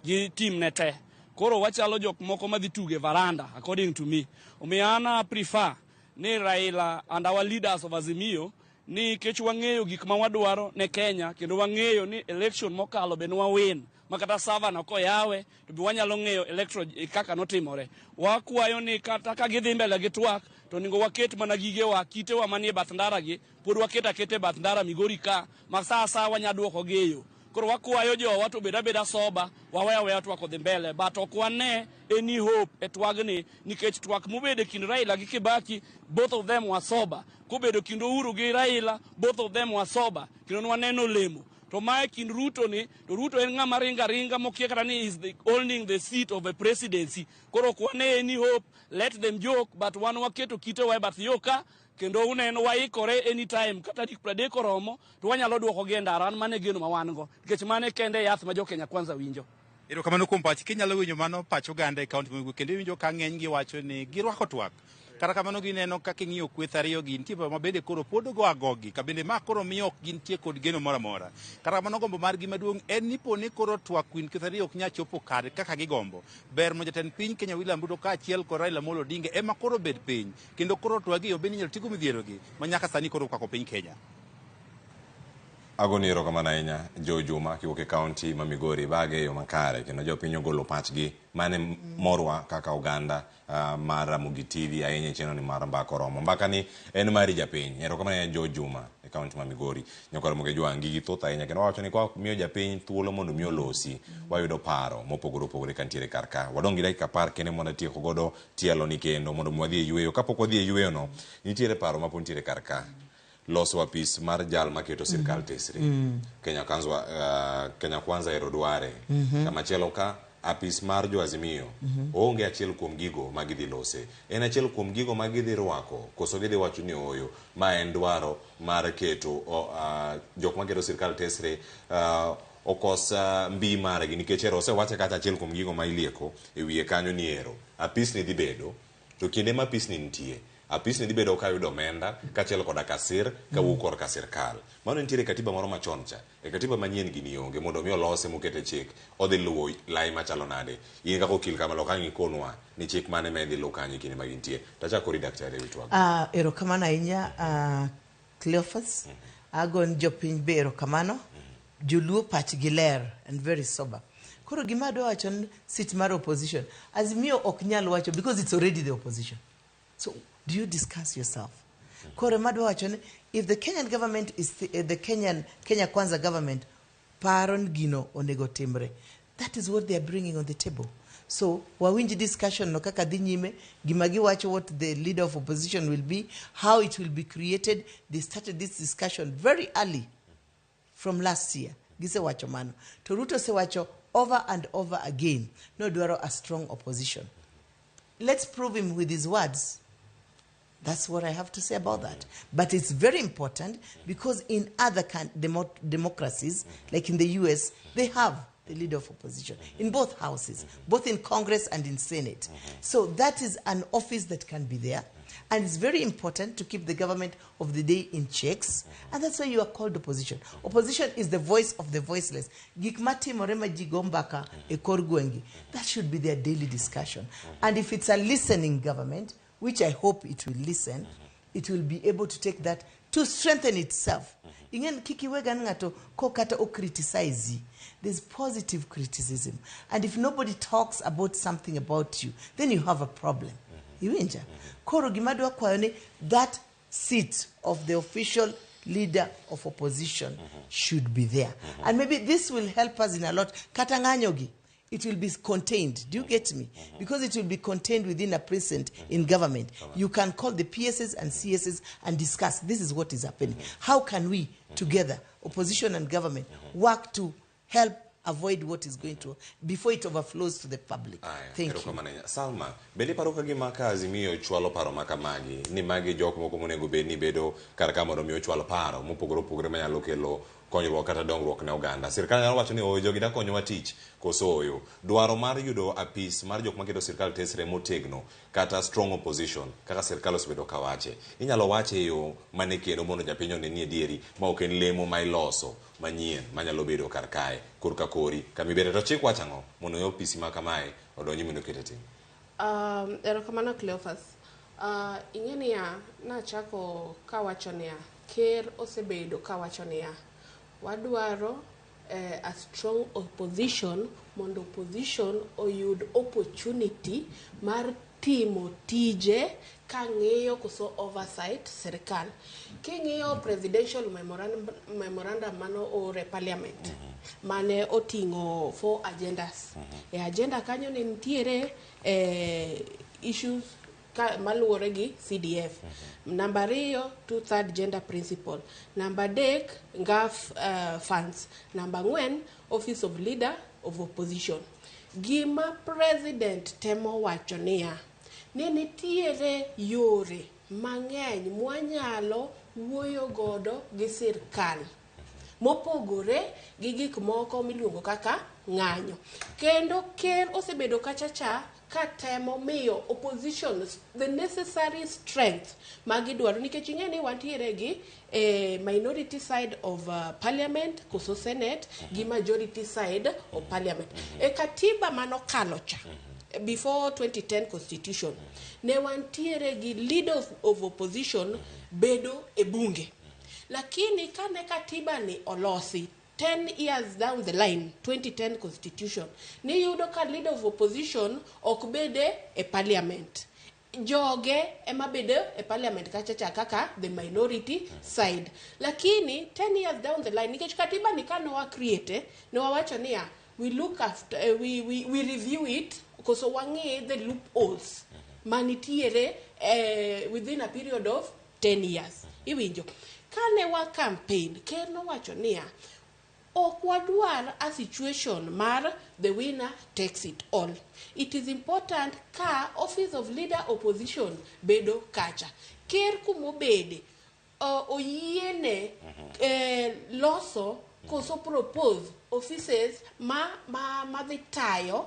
gi team ne te. Koro wachalo jok moko madhi tuge varanda according to me. Omiyo an a prefer ni Raila and our leaders of Azimio ni kech wang'eyo gik ma wadwaro ne Kenya kendo wang'eyo ni election mokalo be nwawin ma kata server no koyawe to be wanyalo ng'eyo electoral kaka notimore. Wakwayo ni kata ka gidhi mbele gi twak to onego waket mana gigewa kitewa manie bath ndara gi pod waket aketa e bath ndara Migori ka ma sa asaya wanya duoko gi e yo. Koro wakwayo jowa to obed abeda sober wawe aweya twak odhi mbele but ok wane any hope e twagni nikech twak mobedo e kind Raila gi Kibaki both of them were sober. Kobedo kind Uhuru gi Raila both of them were sober kendo nwaneno olemo. To mae kind Ruto ni to Ruto en ng'ama ringa ringa mokia kata ni is the, owning the seat of a presidency. Koro ok wane any hope, let them joke but wan waketo kitewa e bath yo ka kendo uneno waikore anytime kata tarik 30 oromo to wanyalo duoko gi e ndara an mano e geno ma wan go nikech mano e kende yath ma jo Kenya Kwanza winjo. Erokamano kuom pachi. Kinyalo winjo mano pach oganda e kaunti ma Migori kendo iwinjo ka ng'eny gi wacho ni girwako twak. Kata kamano gineno ka king'iyo kweth ariyo gi nitie ma bende koro pod go agogi ka bende ma koro miyo ok gintie kod geno moro amora. Kata kamano gombo margi maduong' en ni po ni koro twak kind kweth ariyo ok nyal chopo kare kaka gigombo. Ber mondo jatend piny Kenya William Ruto kaachiel kod Raila Amolo Odinga ema koro bed piny kendo koro twagi yo bende inyalo tigo midhierogi ma nyaka sani koro okwako piny Kenya. Agoni erokamano ahinya Joe Juma kiwuok e kaunti ma Migori bage e yo makare kendo jopiny ogolo pachgi mane morwa kaka oganda mar Ramogi TV ahinya e chenro ni mar Mbaka Oromo. Mbaka ni en mari japiny. Erokamano ahinya Joe Juma e kaunti ma Migori. Nyakwa Ramogi Ojwang' gigi thoth ahinya kendo wawacho ni kwa miyo japiny thuolo mondo mi olosi wayudo paro mopogore opogore kantiere kar ka. Wadong' gi dakika 10 kende mondo atieko godo tielo ni kendo mondo mi wadhi e yueyo. Kapok wadhi e yueyo no, nitiere paro mapod nitiere kar ka. Loso apis mar jal maketo sirkal tesre. Kenya Kwanza, Kenya Kwanza ero dware. Kamachielo ka apis mar jo Azimio oonge achiel kuom gigo ma gidhi lose. En achiel kuom gigo ma gidhi rwako koso gidhi wacho ni ooyo ma en dwaro mar keto jok maketo sirkal tesre okos mbi margi nikech ero osewache kata achiel kuom gigo ma ilieko e wiye kanyo ni ero apis ni dhi bedo to kinde ma apis ni nitie apis ni dhi bedo ka yudo omenda kaachiel koda kasir kawuok korka sirkal. Mano nitiere katiba moro machon cha. E katiba manyien gini onge mondo mi olose mokete chik odhi luwo lai machalo nade. In kaka okil kama loka ang' ikonwa ni chik mane ma idhi luw kanyo e kinde ma gintie. Tachak kori daktari ewi twak. Erokamano ahinya Cleophas. Ago ni jopiny be erokamano. Joluo pachgi ler and very sober. Koro gima adwa wacho ni seat mar opposition. Azimio ok nyal wacho because it's already the opposition. So do you discuss yourself? Koro ema adwa wacho ni if the Kenyan government is the Kenyan Kenya Kwanza government paro ni gino onego timre. That is what they are bringing on the table. So wawinj discussion no kaka dhi nyime, gima giwacho what the leader of opposition will be, how it will be created. They started this discussion very early from last year. Gisewacho mano. To Ruto osewacho over and over again nodwaro a strong opposition. Let's prove him with his words. That's what I have to say about that. But it's very important because in other democracies, like in the US, they have the leader of opposition in both houses, both in Congress and in Senate. So that is an office that can be there. And it's very important to keep the government of the day in checks. And that's why you are called opposition. Opposition is the voice of the voiceless. Gik matimore ma ji go mbaka e kor gwenge. That should be their daily discussion. And if it's a listening government, which I hope it will listen, it will be able to take that to strengthen itself. Ing'en kik iwega ni ng'ato ko kata o criticize. There's positive criticism. And if nobody talks about something about you, then you have a problem. Iwinja? Koro gima adwa kwayo ni that seat of the official leader of opposition should be there. And maybe this will help us in a lot. Kata ng'anyo gi, it will be contained. Do you get me? Because it will be contained within a precinct in government. You can call the PSs and CSs and discuss this is what is happening. How can we together, opposition and government, work to help avoid what is going to before it overflows to the public? Thank you. Erokamano ahinya. Salma, bende iparo ka gima ka Azimio chwalo paro ma kamagi, ni magi jok moko monego bed ni bedo kar ka mondo mi ochwal paro mopogore opogore manyalo kelo konyruok kata dongruok ne oganda. Sirkal nyalo wacho ni oyo jogi da konyowa tich koso oyo. Dwaro mar yudo apis mar jok maketo sirkal tesre motegno kata strong opposition kaka sirkal osebedo ka wache. Inyalo wache e yo mane kendo mondo japiny one ni adieri ma ok en lemo ma iloso manyien manyalo bedo kar kae korka kori kamibete to chik wacho ang'o mondo mi opisi ma kamae odonji mondo oket e tim. Erokamano Cleophas. Ing'e niya, nachako kawacho niya, ker osebedo kawacho niya, wadwaro a strong opposition mondo opposition oyud opportunity mar timo tije kang'iyo koso oversight sirkal. King'iyo presidential memorandum mano oor e parliament mane oting'o four agendas. E agenda kanyo ne nitiere issues ka, maluwore gi CDF. Namba ariyo, two-third gender principle. Namba adek, NGAAF funds. Namba ang'wen, office of leader of opposition. Gima president temo wacho niya, ni nitiere yore mang'eny mwanyalo wuoyo godo gi sirkal mopogore gi gik moko miluongo kaka ng'anyo. Kendo ker osebedo kacha cha katemo miyo opposition the necessary strength magidwaro nikech ing'e ni wantiere gi minority side of parliament koso senate gi majority side of parliament. E katiba manokalo cha before 2010 constitution ne wantiere gi leader of opposition bedo e bunge, lakini kane katiba ni olosi 10 years down the line, 2010 constitution, niyudo ka leader of opposition ok bede e parliament, joge ema bedo e parliament kacha cha kaka the minority side. Lakini 10 years down the line, nikech katiba ni kane wa create ne wawacho niya, we look after, we review it koso wang'i the loopholes manitiere within a period of 10 years. Iwinjo kane wa campaign, ker nowacho niya, ok wadwar a situation mar the winner takes it all. It is important ka office of leader opposition bedo kacha, ker kumobede oyiene loso koso propose offices ma madhi tayo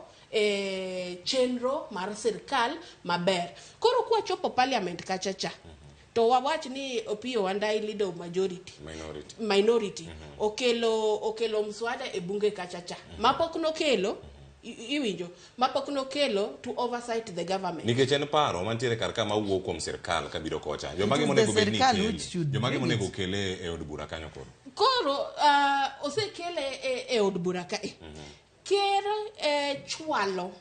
chenro mar sirkal maber. Koro kwachopo parliament kacha cha to wawach ni Opiyo Wandayi, leader of majority, minority, minority okelo mswada e bunge kacha cha mapok nokelo, iwinjo, mapok nokelo to oversight the government. Nikech en paro mantiere kar ka mawuok kuom sirkal kabiro kocha. Jomage monego bed ni kele? Jomage monego kele e od bura kanyo koro? Koro osekele e od bura kae. Ker chwalo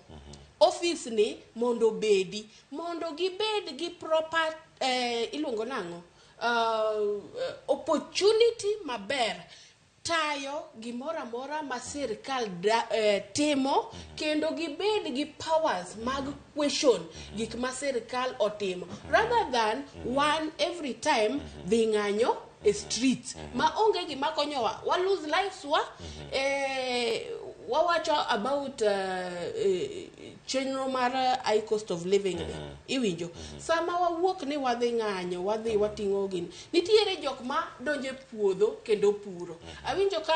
office ni mondo obedi, mondo gibed gi proper iluongo nang'o, opportunity maber tayo gimoro amora ma sirkal timo, kendo gibed gi powers mag question gik ma sirkal otimo rather than one every time dhi ng'anyo e street ma onge gima konyowa, wa lose lives wa. Wawacho about chenro mar high cost of living ni, iwinjo, sama wawuok ni wadhi ng'anyo, wadhi wating'o gini, nitiere jok ma donjo e puodho kendo puro. Awinjo ka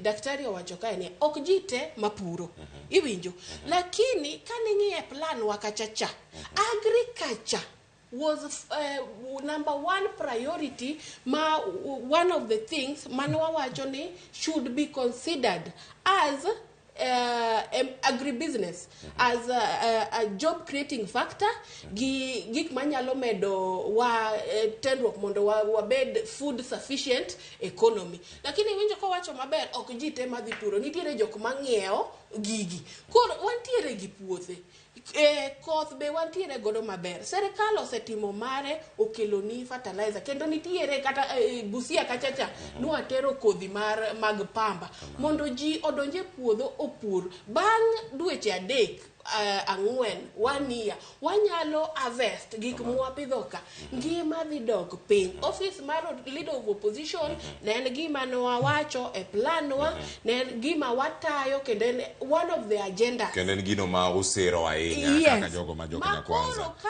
daktari owacho kae ni ok ji te mapuro, iwinjo, lakini kaning'iye plan wa kacha cha, agriculture was number one priority, ma one of the things mane wawacho ni should be considered as agribusiness as a job creating factor gi gik manyalo medo wa tenruok mondo wabed food sufficient economy. Lakini winjo kowacho maber, ok ji te madhi puro, nitiere jok mang'iewo gigi. Koro wantiere gi puothe. E, koth be wantiere godo maber. Serikal osetimo mare, okeloni fertilizer kendo nitiere kata e, Busia kachacha nwatero kodhi mar mag pamba mondo ji odonj e puodho opur. Bang' dweche 3 4, one year, wanyalo harvest gik mwapidho ka, ngima dhi dok piny. Office mar leader of opposition ne en gima nwawacho e plan wa, ne en gima watayo kendo en one of the agendas. Kendo en gino ma usiro ahinya kaka jogo ma jo Kenya Kwanza. Makoro ka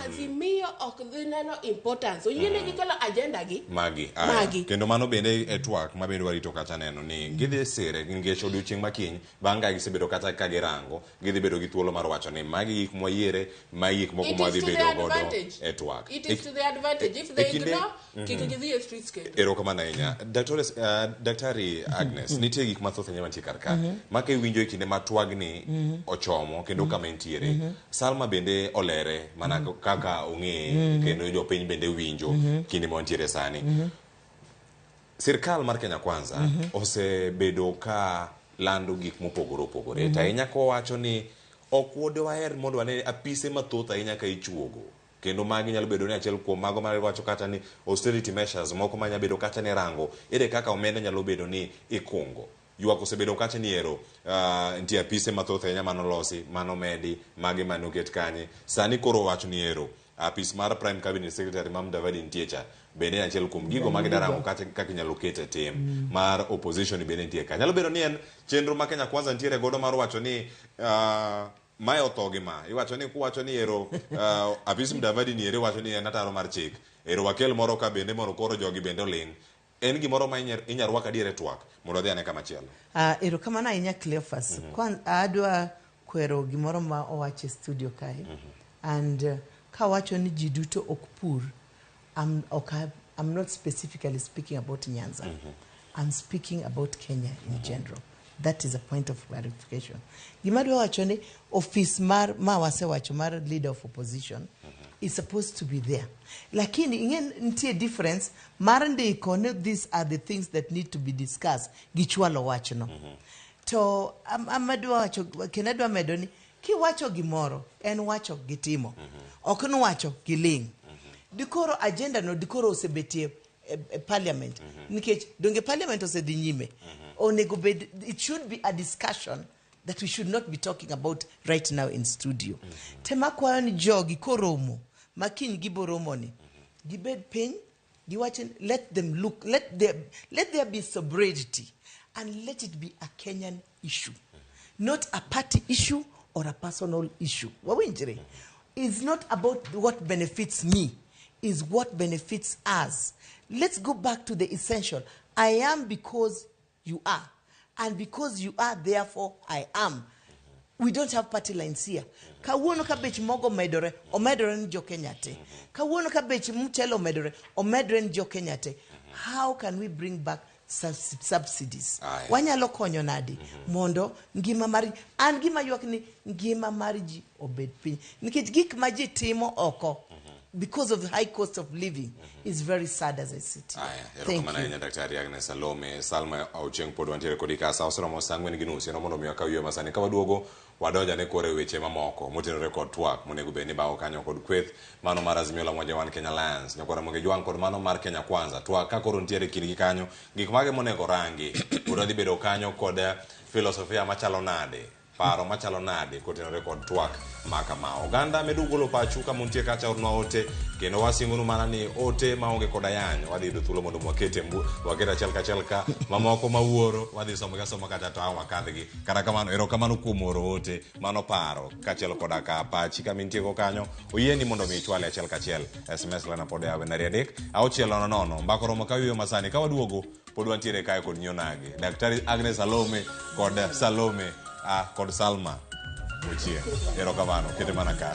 Azimio ok dhi neno importance, oyienegi kelo agenda gi magi. Aya. Magi. Kendo mano bende e twak ma bende warito kacha neno ni gidhi sire nikech odiochieng' ma kiny bang' ka gisebedo kata ka girango gidhi bedo gi thuolo mar wacho ni magi gik mwayiere, magi gik moko It is mwadhi to the bedo godo advantage. e twak. It is to the advantage. If they ignore, kik gidhi e streets kendo. Erokamano ahinya. Daktari Agnes, nitie gik mathoth ahinya mantie kar ka. Ma ka iwinjo e kinde ma twagni ochomo kendo kama entiere. Salma bende olere mana kaka ong'eye kendo jopiny bende winjo kinde ma wantiere sani. Sirkal mar Kenya Kwanza osebedo ka lando gik mopogore opogore. To ahinya kowacho ni ok waher mondo wane apise mathoth ahinya ka ichuogo. Kendo magi nyalo bedo ni achiel kuom mago ma wacho kata ni austerity measures moko manya bedo kata ni rango ere kaka omenda nyalo bedo ni ikungo. Ywak osebedo kacha ni ero nitie apise mathoth ahinya manolosi, manomedi, magi manoket kanye. Sani koro wacho ni ero apis mar Prime Cabinet Secretary ma Mudavadi nitie cha bende en achiel kuom gigo ma gidarango kaka inyalo ket e tim mar opposition bende nitie ka. Nyalo bedo ni en chenro ma Kenya Kwanza nitiere godo mar wacho ni mae otho gi ma. Iwacho ni kuwacho ni ero apis Mudavadi ni ere wacho ni en ataro mar chik. Ero wakel moro ka bende mondo koro jogi bende oling'. En gimoro ma inya rwak adier e twak mondo wadhi ane kama chielo. Erokamano ahinya Cleophas. Kwan, adwa kwero gimoro ma owach e studio kae. And kawacho ni ji duto ok pur, I'm not specifically speaking about Nyanza. I'm speaking about Kenya in general. That is a point of clarification. Gima adwa wacho ni office mar ma wasewacho mar leader of opposition is supposed to be there. Lakini ing'e nitie difference mar ndiko ni these are the things that need to be discussed gi chwalo wachno. To adwa wacho kendo adwa medo ni kiwacho gimoro en wacho gi timo. Ok ni wacho gi ling'. Dikoro agenda no dikoro osebetie e parliament. Nikech donge parliament osedhi nyime. Onego bed, it should be a discussion that we should not be talking about right now in studio. Tema kwayo ni jogi koromo, ma kiny giboromo ni, gibed piny, giwach ni, let them look, let there be sobriety, and let it be a Kenyan issue, not a party issue or a personal issue. Wawinjre? It's not about what benefits me, it's what benefits us. Let's go back to the essential. I am because you are. And because you are, therefore I am. We don't have party lines here. Kawuono ka bech mogo omedore, omedore ni jo Kenya te. Kawuono ka bech mchele omedore, omedore ni jo Kenya te. How can we bring back subsidies? Wanyalo konyo nadi mondo ngima mar an gima ywak ni ngima mar ji obed piny. Nikech gik ma ji timo oko because of the high cost of living is very sad as I sit here. Thank Erokamano you. ahinya Daktari Agnes Salome. Salma Ochieng pod wantiere kodi ka sa oseromo sa 4:30 en mondo mi wakaw yweyo masani ka waduogo wadonjo ane koro e weche mamoko motenore kod twak monego bed ni bago kanyo kod kweth mano mar Azimio la Umoja One Kenya Alliance nyakwara Ramogi Jwang' kod mano mar Kenya Kwanza. Twak ka koro nitiere kindgi kanyo gik mage monego rangi pod wadhi bedo kanyo kod filosofia machalo nade, paro machalo nade kotenore kod twak ma kama. Oganda medu golo pachu kama untie kacha ornwa ote kendo wasingonu mana ni ote maonge kod ayany wadhi yudo thuolo mondo wakete waket achiel kachiel ka mamoko mawuoro wadhi somo gi asoma kata to ang' wakadhgi. Kata kamano erokamano kuom oro ote mano paro kaachiel koda ka pachi kama intiego kanyo oyieni mondo mi ichwale achiel kachiel. SMS lana pod yawe nari 3 6 0 0 mbaka oromo ka wiyo masani ka waduogo pod wantiere kae kod Nyonagi Daktari Agnes Salome kod Salome kod Salma Ochieng. Erokamano, kete mana ka.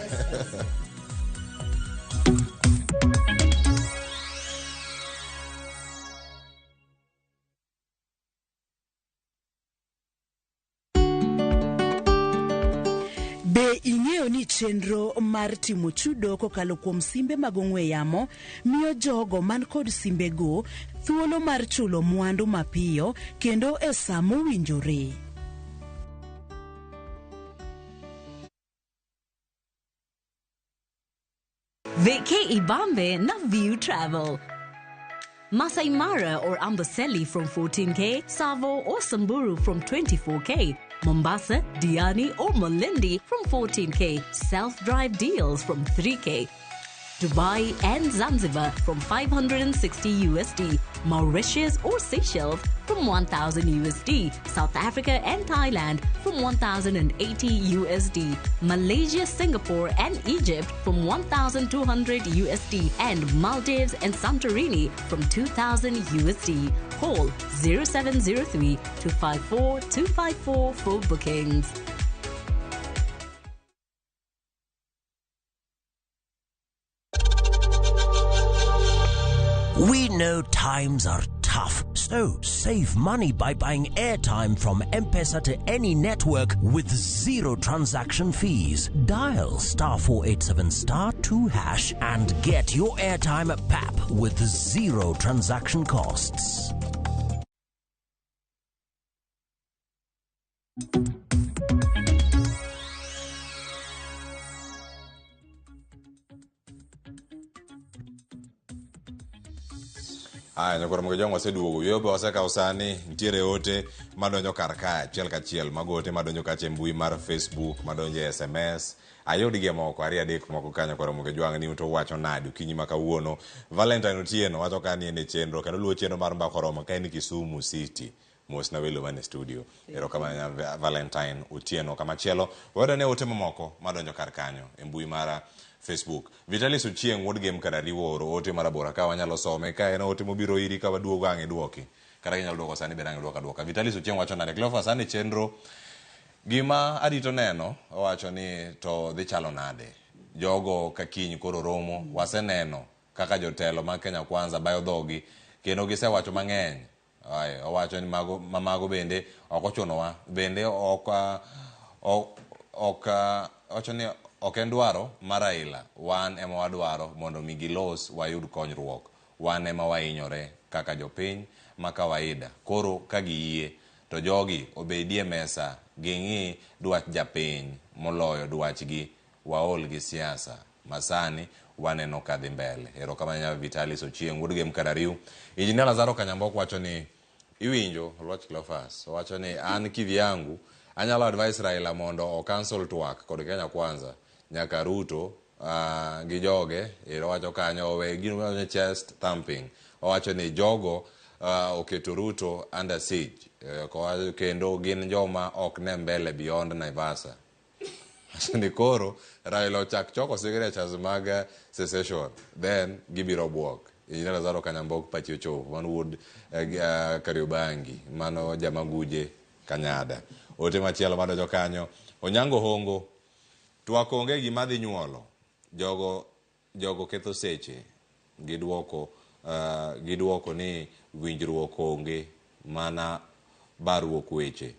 Be ing'eyo ni chenro mar timo chudo kokalo kuom simbe mag ong'we yamo miyo jogo man kod simbego thuolo mar chulo mwandu mapiyo kendo e sa mowinjore? VK Ibambe na View Travel. Masai Mara or Amboseli from 14K, Savo or Samburu from 24K, Mombasa, Diani or Malindi from 14K, self-drive deals from 3K. Dubai and Zanzibar from 560 USD, Mauritius or Seychelles from 1000 USD, South Africa and Thailand from 1080 USD, Malaysia, Singapore and Egypt from 1200 USD, and Maldives and Santorini from 2000 USD. Call 0703 254 254 for bookings. We know times are tough, so save money by buying airtime from M-Pesa to any network with zero transaction fees. Dial star 487 star 2 hash and get your airtime at PAP with zero transaction costs. Aya, nyakwar Mugejong waseduogo. Yobe wasekawo sani, nitiere ote madonjo kar kae achiel kachiel. Mago ote madonjo kacha e mbui mar Facebook, madonjo e SMS. Ayudgi moko, ariyo adek moko ka nyakwar Mugejwang' ni to wacho nade okinyi ma kawuono. Valentine Otieno wacho ka ni en e chenro, kendo luwo chenro mar Mbaka Oromo ka en Kisumu City. Mos na welo man e studio. Erokamano Valentine Otieno. Kamachielo, wayudo ne ote mamoko madonjo kar kanyo e mbui mar Facebook. Vitalis Ochieng' wuod Gem Karariwo oro ote marabora ka wanyalo some ka en ote mobiro iri ka waduogo ang' iduoki. Kata kinyalo duoko sani bende ang' iduoko aduoka. Vitalis Ochieng' wacho nade? Cleophas an e chenro gima arito neno owacho ni to dhi chalo nade. Jogo ka kiny koro romo waseneno kaka jotelo mag Kenya Kwanza bayo dhogi kendo gisewacho mang'eny. Ay, owacho ni mago mamago bende ok ochunowa bende ok ok owacho ni ok en dwaro mar Raila, wan ema wadwaro mondo mi gilos wayud konyruok, wan ema wahinyore kaka jopiny ma kawaida. Koro ka giyie to jogi obedie mesa ging'i dwach japiny moloyo dwachgi, waol gi siasa masani waneno kadhi mbele. Erokamano Vitalis Ochieng' wuod Gem Karariu. Injinia Lazaro Kanyambok wacho ni iwinjo Oluoch Cleophas owacho ni an kivyangu anyalo advise Raila mondo o cancel twak kod Kenya Kwanza nyaka Ruto gi joge ero owacho kanyo owe gino ni chest thumping. Owacho ni jogo oketo Ruto under siege kendo gin joma ok ne mbele beyond Naivasha. Ni koro Raila ochak choko signatures mag secession then gibiro buok. Injinia Lazaro Kanyambok pachi ochopo mano wuod Kariobangi mano jamaguje Kanyada. Ote machielo madonjo kanyo Onyango Hongo twak onge gima dhi nyuolo jogo ketho seche gidwoko ni winjruok onge mana baruok weche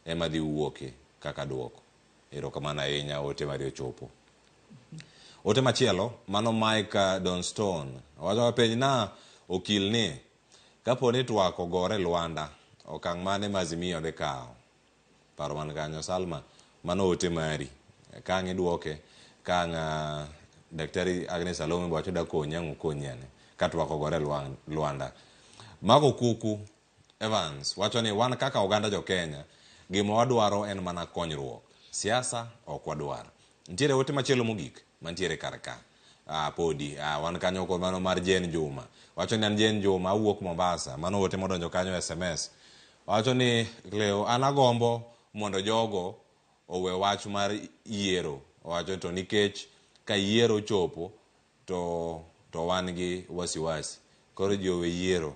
ema dhi wuoke kaka duoko. Erokamano ahinya ote mari ochopo. Ote machielo mano Mike Donstone owacho penj na okil ni kapo ni twak ogore Lwanda okang' mane ma Azimio dhi kawo. Paro man kanyo Salma mano ote mari ka ang' iduoke ka ang' Daktari Agnes Salome wacho da konyi ang' okonyi ane ka twak ogore Lwanda. Mago Kuku Evans wacho ni wan kaka oganda jo Kenya gima wadwaro en mana konyruok. Siasa ok wadwar. Nitiere ote machielo mogik mantiere kar ka. Podi wan kanyo kod mano mar Jane Juma. Wacho ni an Jane Juma awuok Mombasa. Mano ote modonjo kanyo SMS. Wacho ni Cleo an agombo mondo jogo owe wach mar yiero. Owacho to nikech ka yiero chopo to wan gi wasiwasi. Koro ji owe yiero.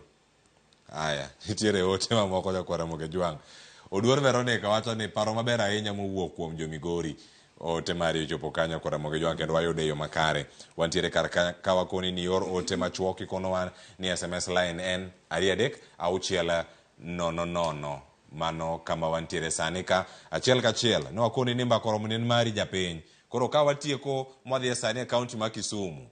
Aya, nitiere ote mamoko jakwara Mugejwang'. Oduor Veronica wacho ni paro maber ahinya mowuok kuom jo Migori. Ote mari ochopo kanyo kora Mugejwang' kendo wayude e yo makare. Wantiere kar ka wakoni ni yor ote machuok ikonowa ni SMS line en 2 3 6 0 0. Mano kama wantiere sani ka achiel kachiel. Ne wakoni ni mbaka oromo ne en mari japiny. Koro ka watieko mwadhi e sani e kaunti ma Kisumu.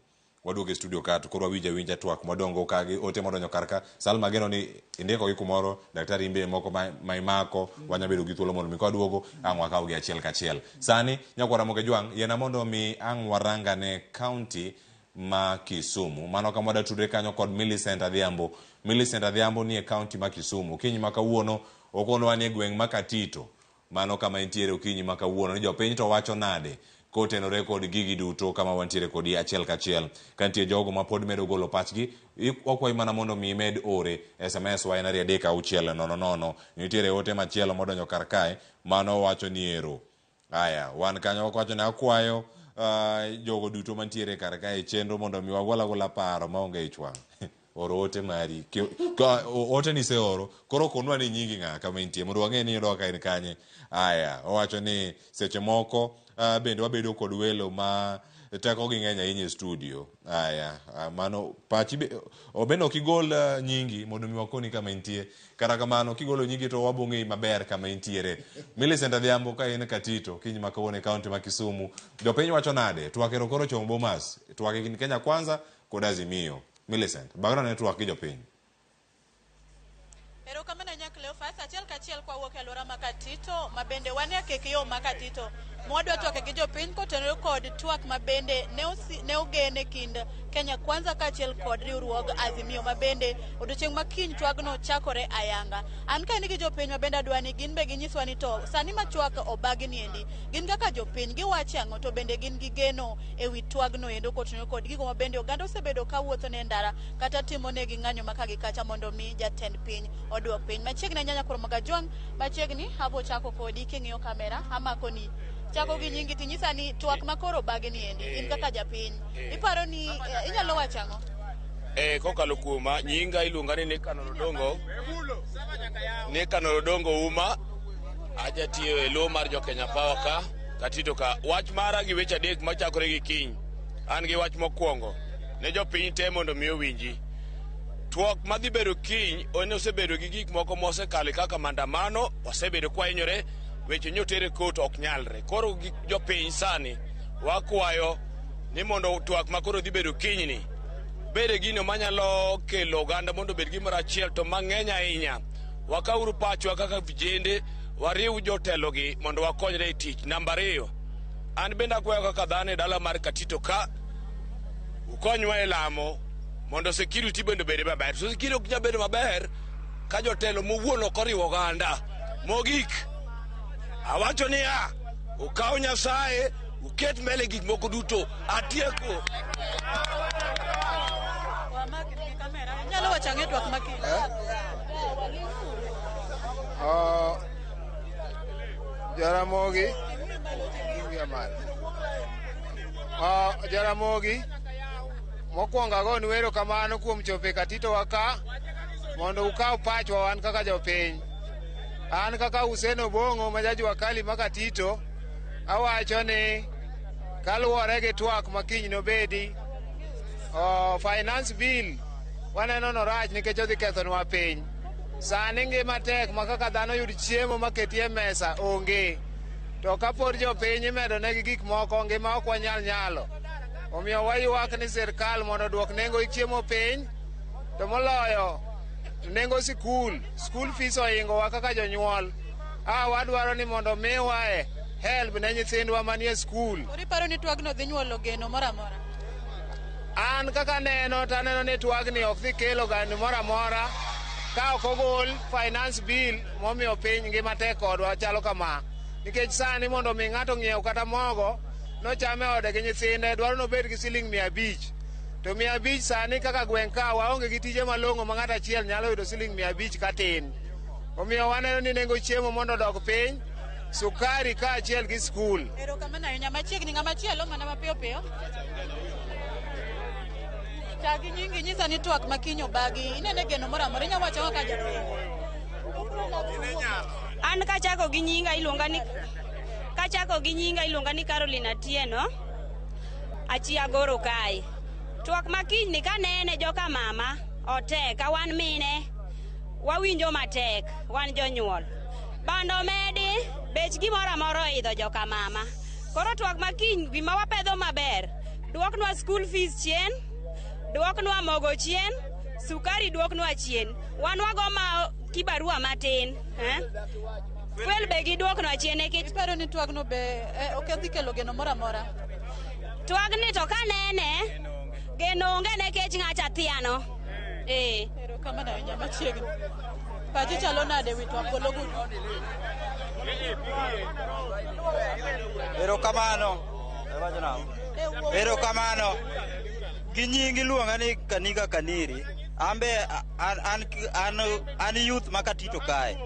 Waduogo e studio ka to koro wawinjo awinja twak madongo ka gi ote modonjo kar ka. Salma ageno ni indiko gi kumoro, daktari imbe moko ma imako, wanya bedo gi thuolo mondo mi kwaduogo ang' wakaw gi achiel kachiel. Sani nyakwara Mugejwang' yiena mondo mi ang' warangane kaunti ma Kisumu. Mano kama wadatudre kanyo kod Millicent Adhiambo. Millicent Adhiambo nie kaunti ma Kisumu. Okinyi ma kawuono okonowa ni e gweng' ma Katito. Mano kama entiere okinyi ma kawuono. Ni jopiny to wacho nade kotenore kod gigi duto kama wantiere kodi achiel kachiel. Ka nitie jogo ma pod medo golo pachgi, wakwayi mana mondo mi imed ore SMS wa en 23600. Nitiere ote machielo modonjo kar kae, mano wacho ni ero. Aya, wan kanyo wacho ni akwayo jogo duto mantiere kar kae e chenro mondo mi wagol agola paro maonge ich wang'. Oro ote mari. Ote ni iseoro, koro konwa ni nyingi ng'a kama intie mondo wang'e ni iyudowa ka in kanye. Aya, owacho ni seche moko bende wabedo kod welo ma tekogi ng'eny ahinya e studio. Aya, mano pachi be, bende ok igol nyingi mondo mi wakoni kama intie. Kata kamano kigolo nyingi to wabo ng'eyi maber kama intiere. Millicent Adhiambo ka in Katito, kiny ma kawuono e kaunti ma Kisumu. Jopiny wacho nade? Twak ero koro chomo Bomas. Twak e kind Kenya Kwanza kod Azimio. Millicent, bagna ne twak gi jopiny. Erokamano ahinya Cleophas, achiel kachiel kwawuok e alwora ma Katito, ma bende wan e akek yo ma Katito, mwadwa twake gi jopiny kotenore kod twak ma bende ne ogen e kind Kenya Kwanza kaachiel kod riwruog Azimio, ma bende odiochieng' ma kiny twagno chakore ayanga. An kae nigi jopiny ma bende adwa ni gin be ginyiswa ni to sani ma twak obagi niendi, gin kaka jopiny giwacho ang'o, to bende gin gi geno e wi twagno endo kotenore kod gigo ma bende oganda osebedo ka wuotho ne ndara kata timo negi ng'anyo ma ka gi kacha mondo mi jatend piny oduok piny. Machiegni ahinya Nyakwar Mogajwang', machiegni abo chako kodi king'iyo kamera, amako ni chako gi nyingi tinyisa ni twak ma koro obagi ni endi, in kaka japiny, iparo ni inyalo wacho ang'o? Kokalo kuoma, nyinga iluonga ni Nicanor Odongo. Nicanor Odongo Uma, ajatiyo e lo mar jo Kenya Power ka, Katito ka. Wach mara gi weche adek machakore gi kiny. An gi wach mokwongo ne jopiny te mondo mi owinji. Twak madhi bedo kiny, en osebedo gi gik moko mosekalo kaka maandamano, wasebedo kwahinyore, weche nyotere kot ok nyalre. Koro gi jopiny sani wakwayo ni mondo twak makoro dhi bedo kinyni bede gino manyalo kelo oganda mondo obed gimoro achiel to mang'eny ahinya. Wakawuru pachwa kaka vijende, wariw jotelogi mondo wakonyre e tich. Namba ariyo, an bende akwayo kaka dhano e dala mar Katito ka, ukonywa e lamo mondo security bende obed maber. So security ok nyal bedo maber ka jotelo mowuon ok oriwo oganda. Mogik, awacho niya, ukaw Nyasaye, uket mbele gik moko duto. Atieko. Inyalo wacho ang'e twak ma kiny? Jaramogi, Jaramogi, mokwongo agonu erokamano kuom chopo e Katito wa ka mondo ukaw pachwa wan kaka jopiny. An kaka Hussein Obong'o ma jajua kali ma Katito, awacho ni kaluwore gi twak ma kiny nobedi, finance bill waneno norach nikech odhi kethonwa piny. Sani ngima tek ma kaka dhano yud chiemo maketi e mesa onge. To kapod jopiny imedo negi gik moko, ngima ok wanyal nyalo. Omiyo waywak ni sirkal mondo oduok nengo chiemo piny, to moloyo nengo sikul, school fees ohingowa kaka jonyuol. Wadwaro ni mondo miwae help ne nyithindwa manie skul. Koro iparo ni twagno dhi nyuolo geno moro amora? An kaka neno, to aneno ni twagni ok dhi kelo geno moro amora ka ok ogol finance bill momiyo piny ngima tek kodwa chalo kama. Nikech sani mondo mi ng'ato ng'iew kata mogo nochame ode gi nyithinde, dwaro nobed gi siling 500. To 500 sani kaka gweng' ka waonge gi tije malong'o ma ng'ato achiel nyalo yudo siling 500 katin. Omiyo waneno ni nengo chiemo mondo odog piny, sukari kaachiel gi skul. Erokamano ahinya. Machiegni ng'ama chielo mana mapiyo piyo. Chak gi nyingi, nyisa ni twak ma kiny obagi, inene geno moro amora, inyalo wacho kaka japiny. An kachako gi nyinga iluonga ni kachako gi nyinga iluonga ni Caroline Atieno, achia Goro kae. Twak ma kiny ni kanene joka mama otek, ka wan mine wawinjo matek, wan jonyuol. Bando medi, bech gimoro amora oidho joka mama. Koro twak ma kiny gima wapedho maber, duoknwa school fees chien, duoknwa mogo chien, sukari duoknwa chien. Wan wago ma kibarua matin, Fuel be giduoknwa chien nikech Iparo ni twagno be ok odhi kelo geno moro amora? Twagni to kanene Geno onge nekech ng'acha thiano. Erokamano ahinya machiegni. Pachi chalo nade wi twak golo gudu? Erokamano. Erokamano. Gi nying iluonga ni Kaniga Kaniri. An be an youth ma Katito kae.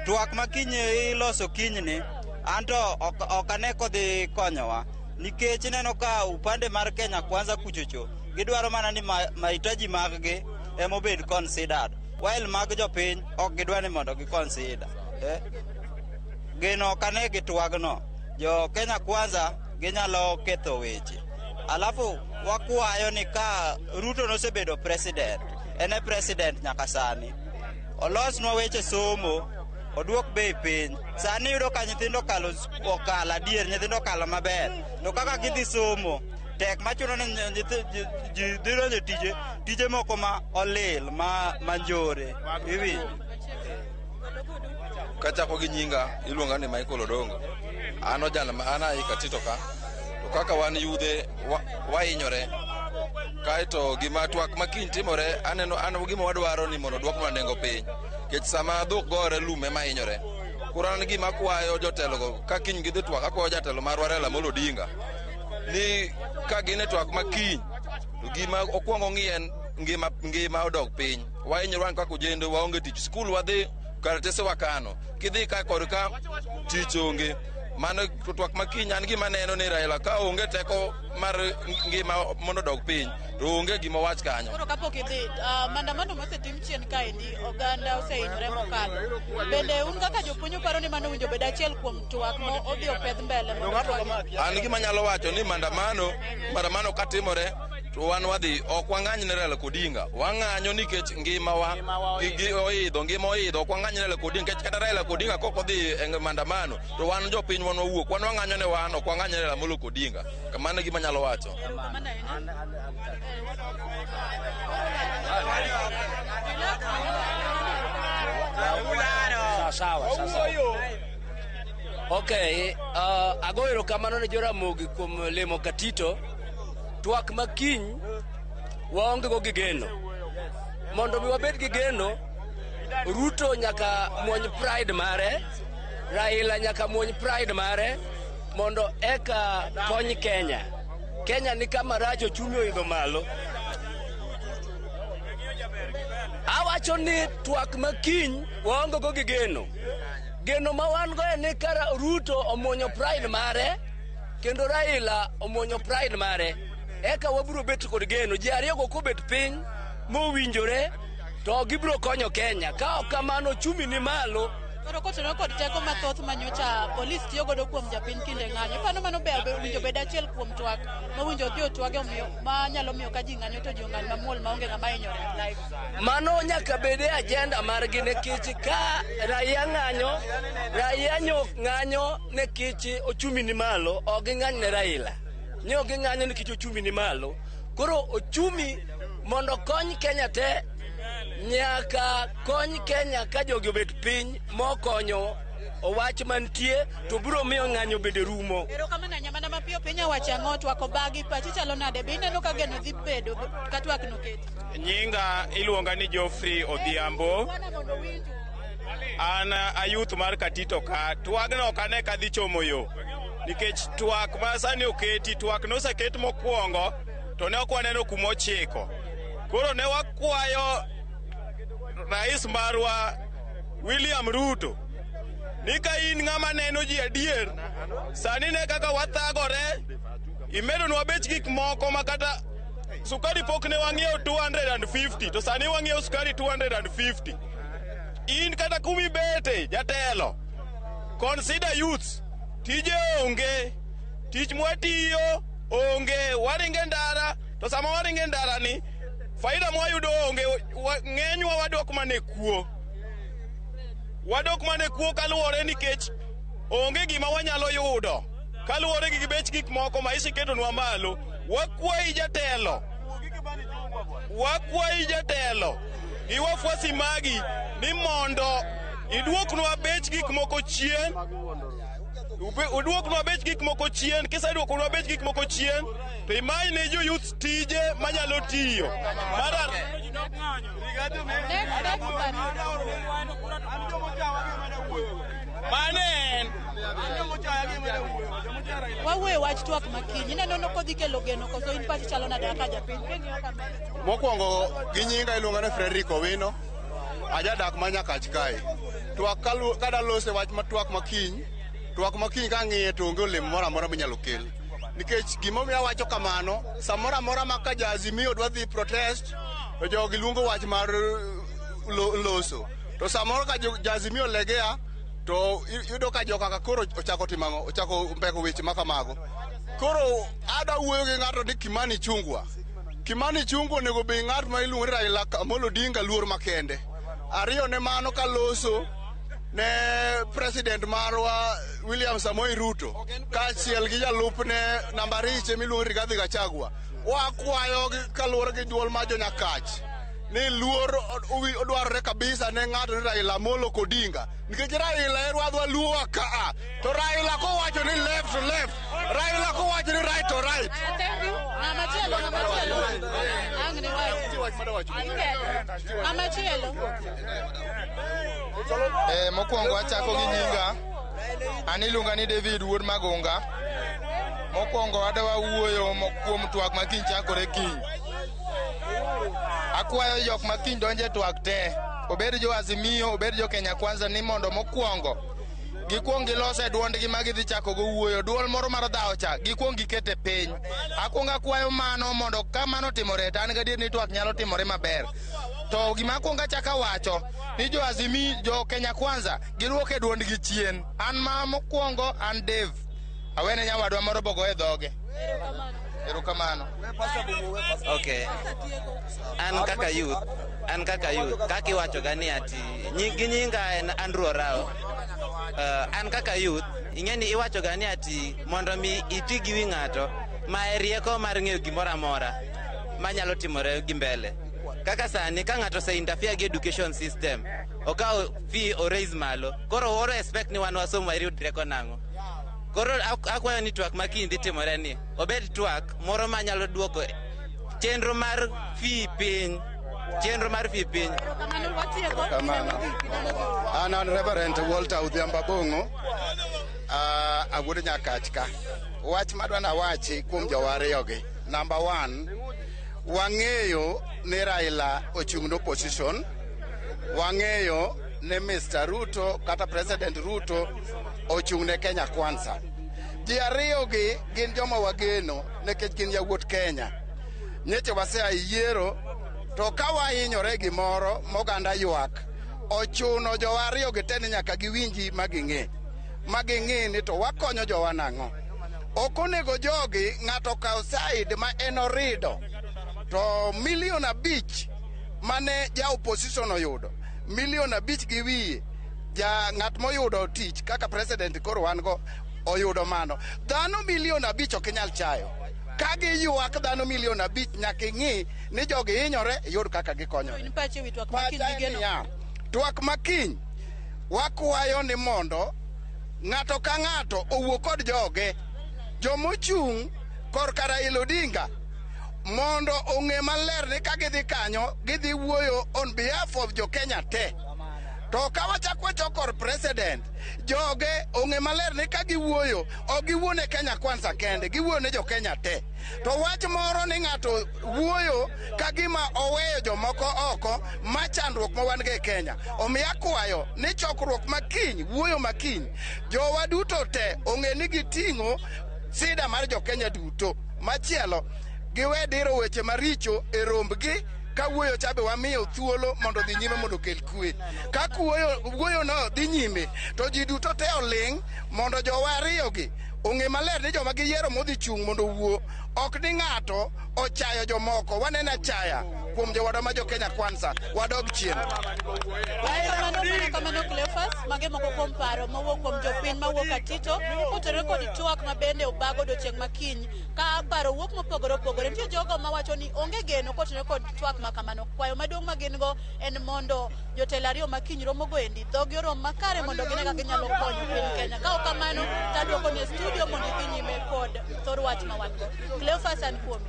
Twak ma kiny iloso kinyni, an to ok ane kodhi konyowa. Nikech ineno ka upande mar Kenya Kwanza kuchocho, gidwaro mana ni mahitaji mag-gi emobed considered. While mag jopiny ok gidwa ni mondo gi consider. Geno ok ane gi twagno. Jo Kenya Kwanza ginyalo ketho weche. Alafu wakwayo ni ka Ruto nosebedo president, en e president nyaka sani. Olosnwa weche somo, oduok bei piny. Sani iyudo ka nyithindo okalo adier, nyithindo okalo maber. To kaka gidhi somo, tek machuno ni ji dhi donjo tije moko ma olil, ma njore. Iwinjo? Kachako gi nyinga, iluonga ni Michael Odongo. An ojana an ai Katito ka. To kaka wan yudhe wahinyore. Kaeto gima twak ma kiny timore, aneno an gima wadwaro ni mondo oduoknwa nengo piny. Nikech sama dhok gore lum ema hinyore. Koro an gima akwayo jotelogo, ka kiny gidhi twak, akwayo jatelo marwa Raila Amolo Odinga ni ka gin e twak ma kiny, to gima okwongo ng'i en ngima odok piny. Wahinyore wan kaka ojende, waonge tich. Skul wadhi, karatese wakano. Kidhi ka kod ka, tich onge. Mano twak ma kiny an gima neno ni Raila ka onge teko mar ngima mondo odog piny, to onge gima wach kanyo. Koro kapok idhi, maandamano mosetim chien kaendi, oganda osehinyore mokalo. Bende un kaka jopuonj uparo ni mano owinjo bed achiel kuom twak mo odhi opedh mbele mondo twagi? An gima anyalo wacho ni maandamano katimore to wan wadhi, ok wang'any ne Raila Odinga. Wang'anyo nikech ngimawa oidho, ngima oidho, ok wang'any ne Raila Odinga, nikech kata Raila Odinga kok odhi e maandamano, to wan jopiny wan wawuok, wan wang'anyo ne wan, ok wang'any ne Raila Amolo Odinga. Kamano e gima anyalo wacho. Sawa, sawa. Okay, ago erokamano ne Joramogi kuom lemo Katito. Twak ma kiny waonge go gi geno. Mondo mi wabed gi geno, Ruto nyaka muony pride mare, Raila nyaka muony pride mare, mondo eka kony Kenya. Kenya ni kama rach, ochumi oidho malo. Awacho ni twak ma kiny waonge go gi geno. Geno ma wan go en ni ka Ruto omuonyo pride mare, kendo Raila omuonyo pride mare, eka wabiro bet kod geno. Ji ariyogo kobet piny mowinjore, to gibiro konyo Kenya. Ka ok kamano, ochumi ni malo. Koro kotenore kod teko mathoth manyocha polis tiyo godo kuom japiny kinde ng'anyo. Iparo mano be owinjo bed achiel kuom twak mowinjo odhi otwage omiyo ma nyalo miyo ka ji ng'anyo to ji ong'any mamuol maonge ng'ama hinyore. Mano nyaka bed e agenda margi nikech ka raia ng'anyo, raia ng'anyo nikech ochumi ni malo, ok ging'any ne Raila. Ne ok ging'anyo nikech ochumi ni malo. Koro ochumi mondo kony Kenya te, nyaka kony Kenya ka jogi obet piny mokonyo owach mantie to biro miyo ng'anyo bende rumo. Erokamano ahinya. Mana mapiyo piny owacho ang'o? Twak obagi, pachi chalo nade? Be ineno ka geno dhi bedo ka twak no keti? Nyinga iluonga ni Geoffrey Odhiambo. An a youth mar Katito ka. Twagno ok ane ka dhi chomo yo. Nikech twak ma sani oketi, twak noseket mokwongo, to ne ok waneno kuma ochiko. Koro ne wakwayo rais marwa William Ruto ni ka in ng'ama neno ji adier, sani ne kaka wathagore, imedonwa bech gik moko ma kata sukari pok ne wang'iewo 250, to sani wang'iewo sukari 250. In kata kumibete jatelo, consider youths, tije onge, tich mwatiyo onge, waringe ndara, to sama waringe ndara ni, faida mwayudo onge, ng'enywa wadok mana kuo. Wadok mana kuo kaluwore nikech onge gima wanyalo yudo. Kaluwore gi bech gik moko ma isiketonwa malo. Wakwayi jatelo. Wakwayi jatelo. Gi wafuasi magi ni mondo iduoknwa bech gik moko chien. Uduoknwa bech gik moko chien, kiseduokonwa bech gik moko chien, to imany ne jo youth tije manyalo tiyo. Mar mano en Wawuoye wach twak makiny. Ineno no kodhi kelo geno koso in pachi chalo nade kaka japiny? King'iyo kamano. Mokwongo gi nyinga iluonga ni Frederick Owino, ajadak ma Nyakach kae. Twak kadalose wach ma twak makiny, twak makiny kang'iye to onge olemo moro amora minyalo kel. Nikech gimomiyo awacho kamano, samoro amora ma ka ja Azimio dwa dhi protest, to jogi luongo wach mar loso. To samoro ka ja Azimio legea, to iyudo ka jokaka koro ochako timo ang'o? Ochako mbeko weche ma kamago. Koro adwa wuoyo gi ng'ato ni Kimani Chungwa. Kimani Chungwa onego bed ng'at ma iluongo ni Raila Amolo Odinga luor makende. Ariyo ne mano kaloso ne president marwa William Samoei Ruto kaachiel gi jalupne namba ariche miluongo ni Rigathi Gachagua. Wakwayo kaluwore gi duol mar jo Nyakach ni luor odwarore kabisa ne ng'ato ni Raila Amolo Odinga nikech Raila e rwadhwa luowa kaa to Raila kowacho ni left to left, Raila kowacho ni right to right. Thank you. Ng'ama chielo, ng'ama chielo. Ang' ni wach. Ng'ama chielo. Mokwongo achako gi nyinga. An iluonga ni David wuod Magunga. Mokwongo adwa wuoyo kuom twak ma kiny chakore kiny. Akwayo jok ma kiny donjo e twak te, obed jo Azimio, obed jo Kenya Kwanza ni mondo mokwongo gikwong gilos e duondgi ma gidhi chako go wuoyo. Duol moro mar dhawo cha gikwong gikete piny. Akwongo akwayo mano mondo ka mano otimore to an gadier ni twak nyalo timore maber. To gima akwongo achako awacho ni jo Azimio, jo Kenya Kwanza giduok e duondgi chien. An ma mokwongo an Dave. Awene nyawadwa moro bogo e dhoge. Erokamano. Okay. An kaka youth, kaka iwacho ga ni ati gi nyinga en Andrew Orao. An kaka youth, ing'e ni iwacho ga ni ati mondo mi iti gi wi ng'ato ma e rieko mar ng'eyo gimoro amora manyalo timore gi mbele. Kaka sani ka ng'ato ose interfere gi education system, okawo fee o raise malo, koro oro expect ni wan wasom wayud rieko nang'o? Koro akwayo ni twak ma kiny dhi timore ni obed twak moro manyalo duoko chenro mar fee piny, chenro mar fee piny. Erokamano, watieko. Erokamano. An Reverend Walter Odhiambo Abong'o, awuod Nyakach ka. Wach madwa nawachi kuom jowa ariyogi. Number one, wang'eyo ni Raila ochung' ne opposition. Wang'eyo ni Mr. Ruto kata President Ruto ochung' ne Kenya Kwanza. Ji ariyogi gin joma wageno nikech gin yawuot Kenya. Nyocha wasea yiero to ka wahinyore gimoro moganda ywak ochuno jowa ariyogi te ni nyaka giwinji ma ging'e ma ging'i ni to wakonyo jowa nang'o. Ok onego jogi ng'ato okaw side ma en orido to milion 5 mane ja opposition oyudo milion 5 gi wiye ja ng'at moyudo tich kaka president koro wan go oyudo mano dhano milion 5 ok inyal chayo ka giywak dhano milion 5 nyaka ing'i ni jogi hinyore iyud kaka gikonyore. In pachi e wi twak makiny Pacha en gi geno. niya, twak makiny wakwayo ni mondo ng'ato ka ng'ato owuo kod joge jomochung' korka Raila Odinga mondo ong'e maler ni ka gidhi kanyo gidhi wuoyo on behalf of jo Kenya te. To ka wachak wachok kor president, joge ong'e maler ni ka giwuoyo ok giwuo ne Kenya Kwanza kende, giwuoyo ne jo Kenya te. To wach moro ni ng'ato wuoyo ka gima oweyo jomoko oko ma chandruok ma wan go e Kenya. Omiyo akwayo ni chokruok makiny, wuoyo makiny, jowa duto te ong'e ni giting'o sida mar jo Kenya duto. Machielo, giwe diro weche maricho e rombgi ka wuoyo cha be wamiyo thuolo mondo odhi nyime mondo okel kwe. Ka wuoyo no dhi nyime to ji duto te oling' mondo jowa ariyogi ong'e maler ni joma giyiero modhi chung' mondo owuo ok ni ng'ato ochayo jomoko waneno achaya. kuom jowadwa ma jo Kenya Kwanza. Wadog chien. Kamano mana kamano Cleophas, mage moko kuom paro mowuok kuom jopiny mawuok Katito kotenore kod twak ma bende obag odiochieng' ma kiny ka paro wuok mopogore opogore. Nitie jogo mawacho ni onge geno kotenore kod twak ma kamano. Kwayo maduong' ma gin go en mondo jotelo ariyo ma kiny romogo endi dhogi orom makare mondo gine kaka ginyalo konyo piny Kenya. Ka ok kamano to aduoko ni e studio mondo idhi nyime kod thor wach ma wan go. Cleophas an kuomi.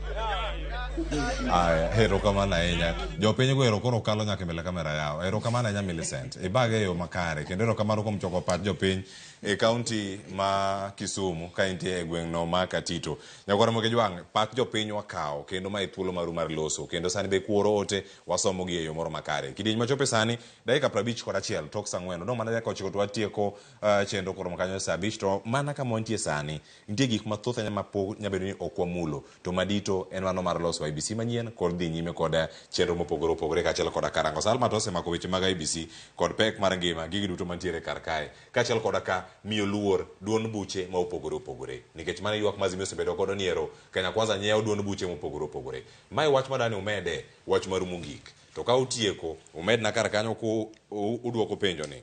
Aya, erokamano ahinya. Jopiny go ero koro kalo nyaka e mbele kamera yawo. Erokamano ahinya Millicent. Ibage e yo makare kendo erokamano kuom choko pach jopiny e kaunti ma Kisumu ka intie e gweng' no ma Katito. Nyakwar Ramogi Jwang', pach jopiny wakawo kendo ma e thuolo maru mar loso kendo sani be kuoro ote wasomo gi e yo moro makare. Kidieny machope sani dakika 51 tok saa 4 odong' mana dakika 9 to watieko chenro koro kanyo saa 5 to mana kama wantie sani nitie gik mathoth ahinya ma pod nyalo bedo ni ok wamulo to madito en mano mar loso IEBC manyien kod dhi nyime kod chenro mopogore opogore kaachiel koda karango. Salma to osemako weche mag IEBC kod pek mar ngima gigi duto mantiere kar kae kaachiel koda ka miyo luor duond buche ma opogore opogore nikech mano e ywak ma Azimio osebedo godo ni ero Kenya Kwanza nyiewo duond buche mopogore opogore. Mae wach madani umede wach maru mogik to ka utieko umedna kar kanyo ku uduoko penjo ni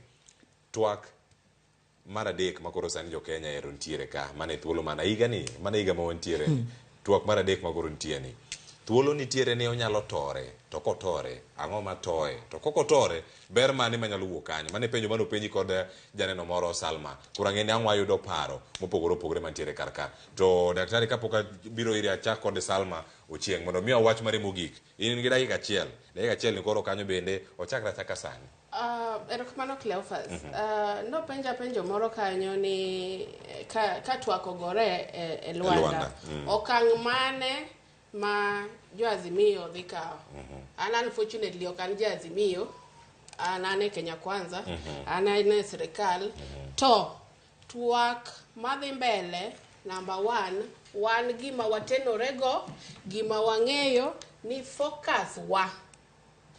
twak mar adek ma koro sani jo Kenya ero nitiere ka mana e thuolo mana higa ni mana higa ma wantiere ni twak mar adek ma koro nitie ni thuolo nitiere ni onyalo tore to kotore ang'o matoye to kok otore ber mane manyalo wuok kanyo mano e penjo mane openji kod janeno moro Salma koro ang'e ni ang' wayudo paro mopogore opogore mantiere kar ka to daktari kapok abiro iri achak kod Salma Ochieng' mondo omiwa wach mare mogik in gi dakika achiel dakika achiel ni koro kanyo bende ochakre achaka sani. Erokamano Cleophas. Nopenja penjo moro kanyo ni ka twak ogore e Lwanda. Okang' mane ma jo Azimio dhi kawo? An unfortunately ok an ja Azimio, an e Kenya Kwanza, an e sirikal. To twak madhi mbele number 1, wan gima watenorego, gima wang'eyo ni focus wa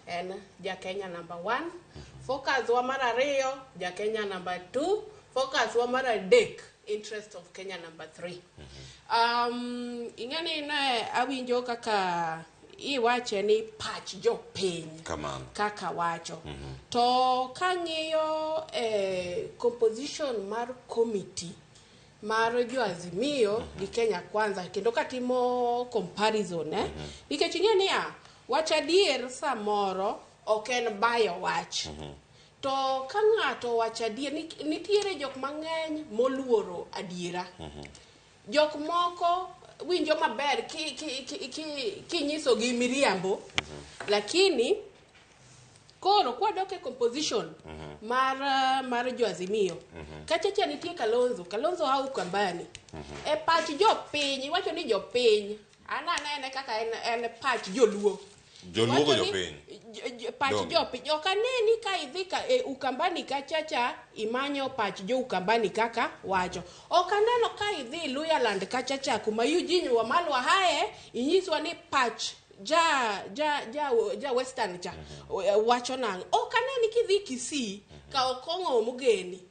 en ja Kenya number 1, focus wa mar 2 ja Kenya number 2, focus wa mar 3 interest of Kenya number 3. Ing'eni ne awinjo kaka iwache ni pach jopiny kaka wacho. To kang'iyo composition mar committee mar jo Azimio gi Kenya Kwanza kendo katimo comparison nikech ing'e niya wach adier samoro ok en bayo wach. To ka ng'ato wacho adier nitiere jok mang'eny moluoro adiera. Jok moko winjo maber kinyisogi miriambo, lakini koro kwadok e composition mar jo Azimio, kachacha nitie Kalonzo, Kalonzo a Ukambani. E pach jopiny, iwacho ni jopiny, an anene kaka en pach joluo. Joluo go jopiny. Pach jopiny. Ok aneni ka idhi ka e Ukambani kachacha imanyo pach jo Ukambani kaka wacho. Ok aneno ka idhi Luhyaland kachacha kuma Eugene Wamalwa hae inyiswa ni pach ja Western cha wacho nang'o. Ok aneni kidhi Kisii ka Okong'o Omogeni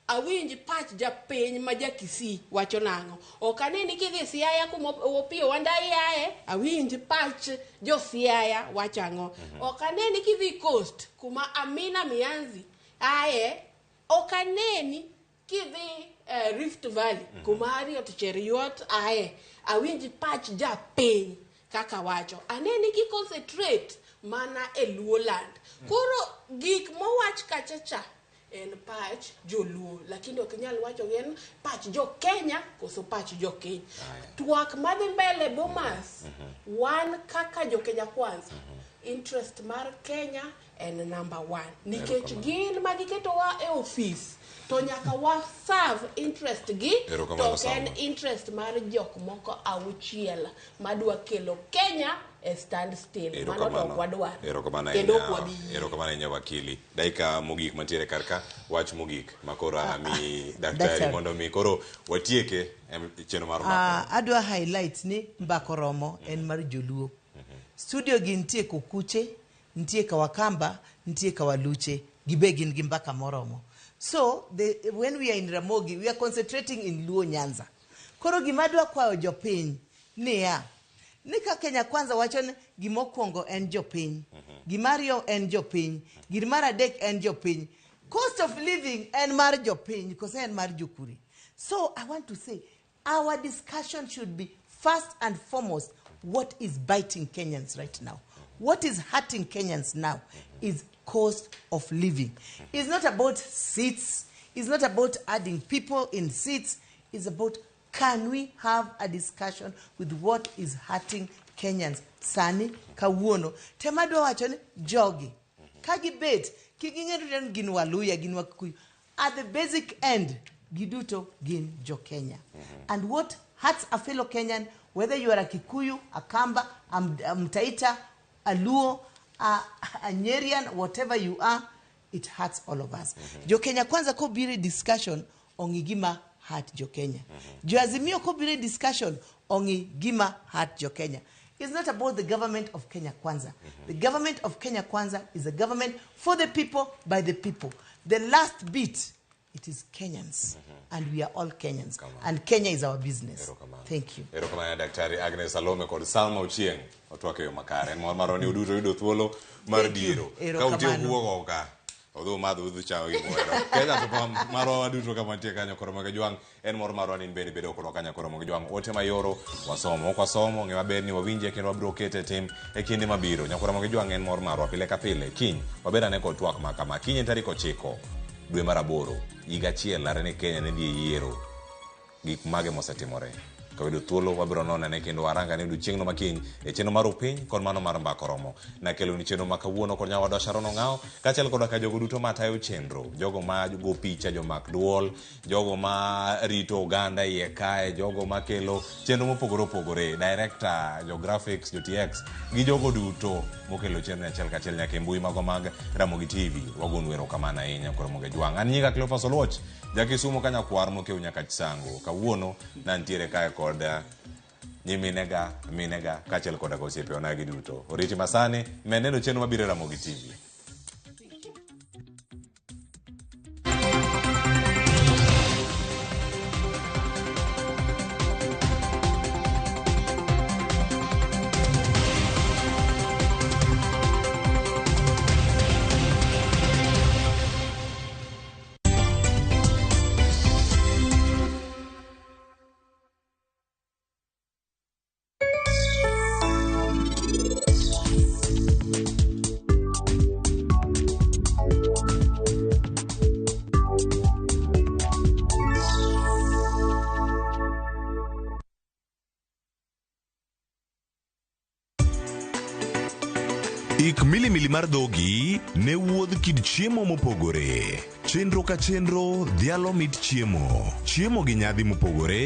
awinj pach japiny ma ja Kisii wacho nang'o. Ok aneni kidhi Siaya kuma Opiyo Wandayi ae awinj pach jo Siaya wacho ang'o. Ok aneni kidhi Coast kuma Amina Mianzi ae. Ok aneni kidhi Rift Valley kuma Harriet Cheruiyot ae awinj pach japiny kaka wacho. Aneni ki concentrate mana e Luoland. Koro gik mowach kachacha en pach joluo, lakini ok inyal wacho en pach jo Kenya koso pach jo Kenya. Twak madhi mbele Bomas, wan kaka jo Kenya Kwanza, interest mar Kenya en number 1. Nikech gin magiketowa e office to nyaka wa serve interest gi, to ok en interest mar jok moko 6 madwa kelo Kenya e stand still. Mano to ok wadwar. Kendo ok wabi yie. Erokamano ahinya wakili. Dakika mogik mantiere kar ka, wach mogik makoro ami daktari mondo mi koro watieke chenro mar mbaka. Adwa highlight ni mbaka oromo en mar joluo. Studio gi nitie Kokuche, nitie Kawakamba, nitie Kawaluche, gibe gin gi mbaka moromo. So when we are in Ramogi, we are concentrating in Luo Nyanza. Koro gima adwa kwayo jopiny niya, Ni ka Kenya Kwanza wacho ni gimokwongo en jopiny, gima ariyo en jopiny, gir mar adek en jopiny. Cost of living en mar jopiny, kose en mar jokuri. So I want to say, our discussion should be first and foremost what is biting Kenyans right now. What is hurting Kenyans now is cost of living. It's not about seats. It's not about adding people in seats. It's about can we have a discussion with what is hurting Kenyans sani kawuono. Tema adwa wacho ni jogi ka gibet kik ging'e ni gin Waluya gin Wakikuyu at the basic end giduto gin jo Kenya. And what hurts a fellow Kenyan whether you are a Kikuyu, a Kamba, a Mtaita, a Luo, a Nyerian, whatever you are, it hurts all of us. Jo Kenya Kwanza kobiro e discussion ong'i gima hurt jo Kenya. Jo Azimio kobiro e discussion ong'i gima hurt jo Kenya. It's not about the government of Kenya Kwanza. The government of Kenya Kwanza is a government for the people, by the people. The last bit, it is Kenyans. And we are all Kenyans. And Kenya is our business. Thank you. Erokamano Daktari Agnes Salome kod Salma Ochieng otwak e yo makare. En mor marwa ni uduto yudo thuolo mar Thank you. diero. Ka Erokamano. utiyo kuogo ka, odhi umadh udhi chamo gimoro. Kenya to marwa waduto kama nitie kanyo koro mag jwang' en mor marwa ni in bende bedo kodwa kanyo koro mag jwang'. Ote mayoro wasomo, ok wasomo, ng'e maber ni wawinje kendo wabiro kete e tim e kinde mabiro. Nyakoro mag jwang' en mor marwa pile ka pile. Kiny wabed ane kod twak ma kama. Kiny en tarik 9 dwe mar 8 higa achiel are ni Kenya ne dhi e yiero. Gik mage mosetimore. Ka wayudo thuolo wabiro nono ane kendo warang ane odiochieng'no ma kiny e chenro mar Upiny kod mano mar Mbaka Oromo. Nakeloni chenro ma kawuono kod nyawadwa Sharon Ong'awo kaachiel koda ka jogo duto matayo chenro, jogo ma go picha, jomak duol, jogo ma rito oganda iye kae, jogo makelo chenro mopogore opogore, director, jo graphics, jo TX gi jogo duto mokelo chenro achiel kachiel nyaka e mbui magwa mag Ramogi TV. Wagonu erokamano ahinya koro Ramogi Jwang'. An nyinga Cleophas Oluoch, jakisumo ka nyakwar mokew nyaka Chisango. Kawuono nantiere kae kod nyiminega, minega kaachiel koda ka osiepewa gi duto. Oriti masani, med neno chenro mabiro e Ramogi TV. Ik milimili mar dhogi ne wuodh kit chiemo mopogore. Chenro ka chenro dhialo mit chiemo. Chiemo gi nyadhi mopogore.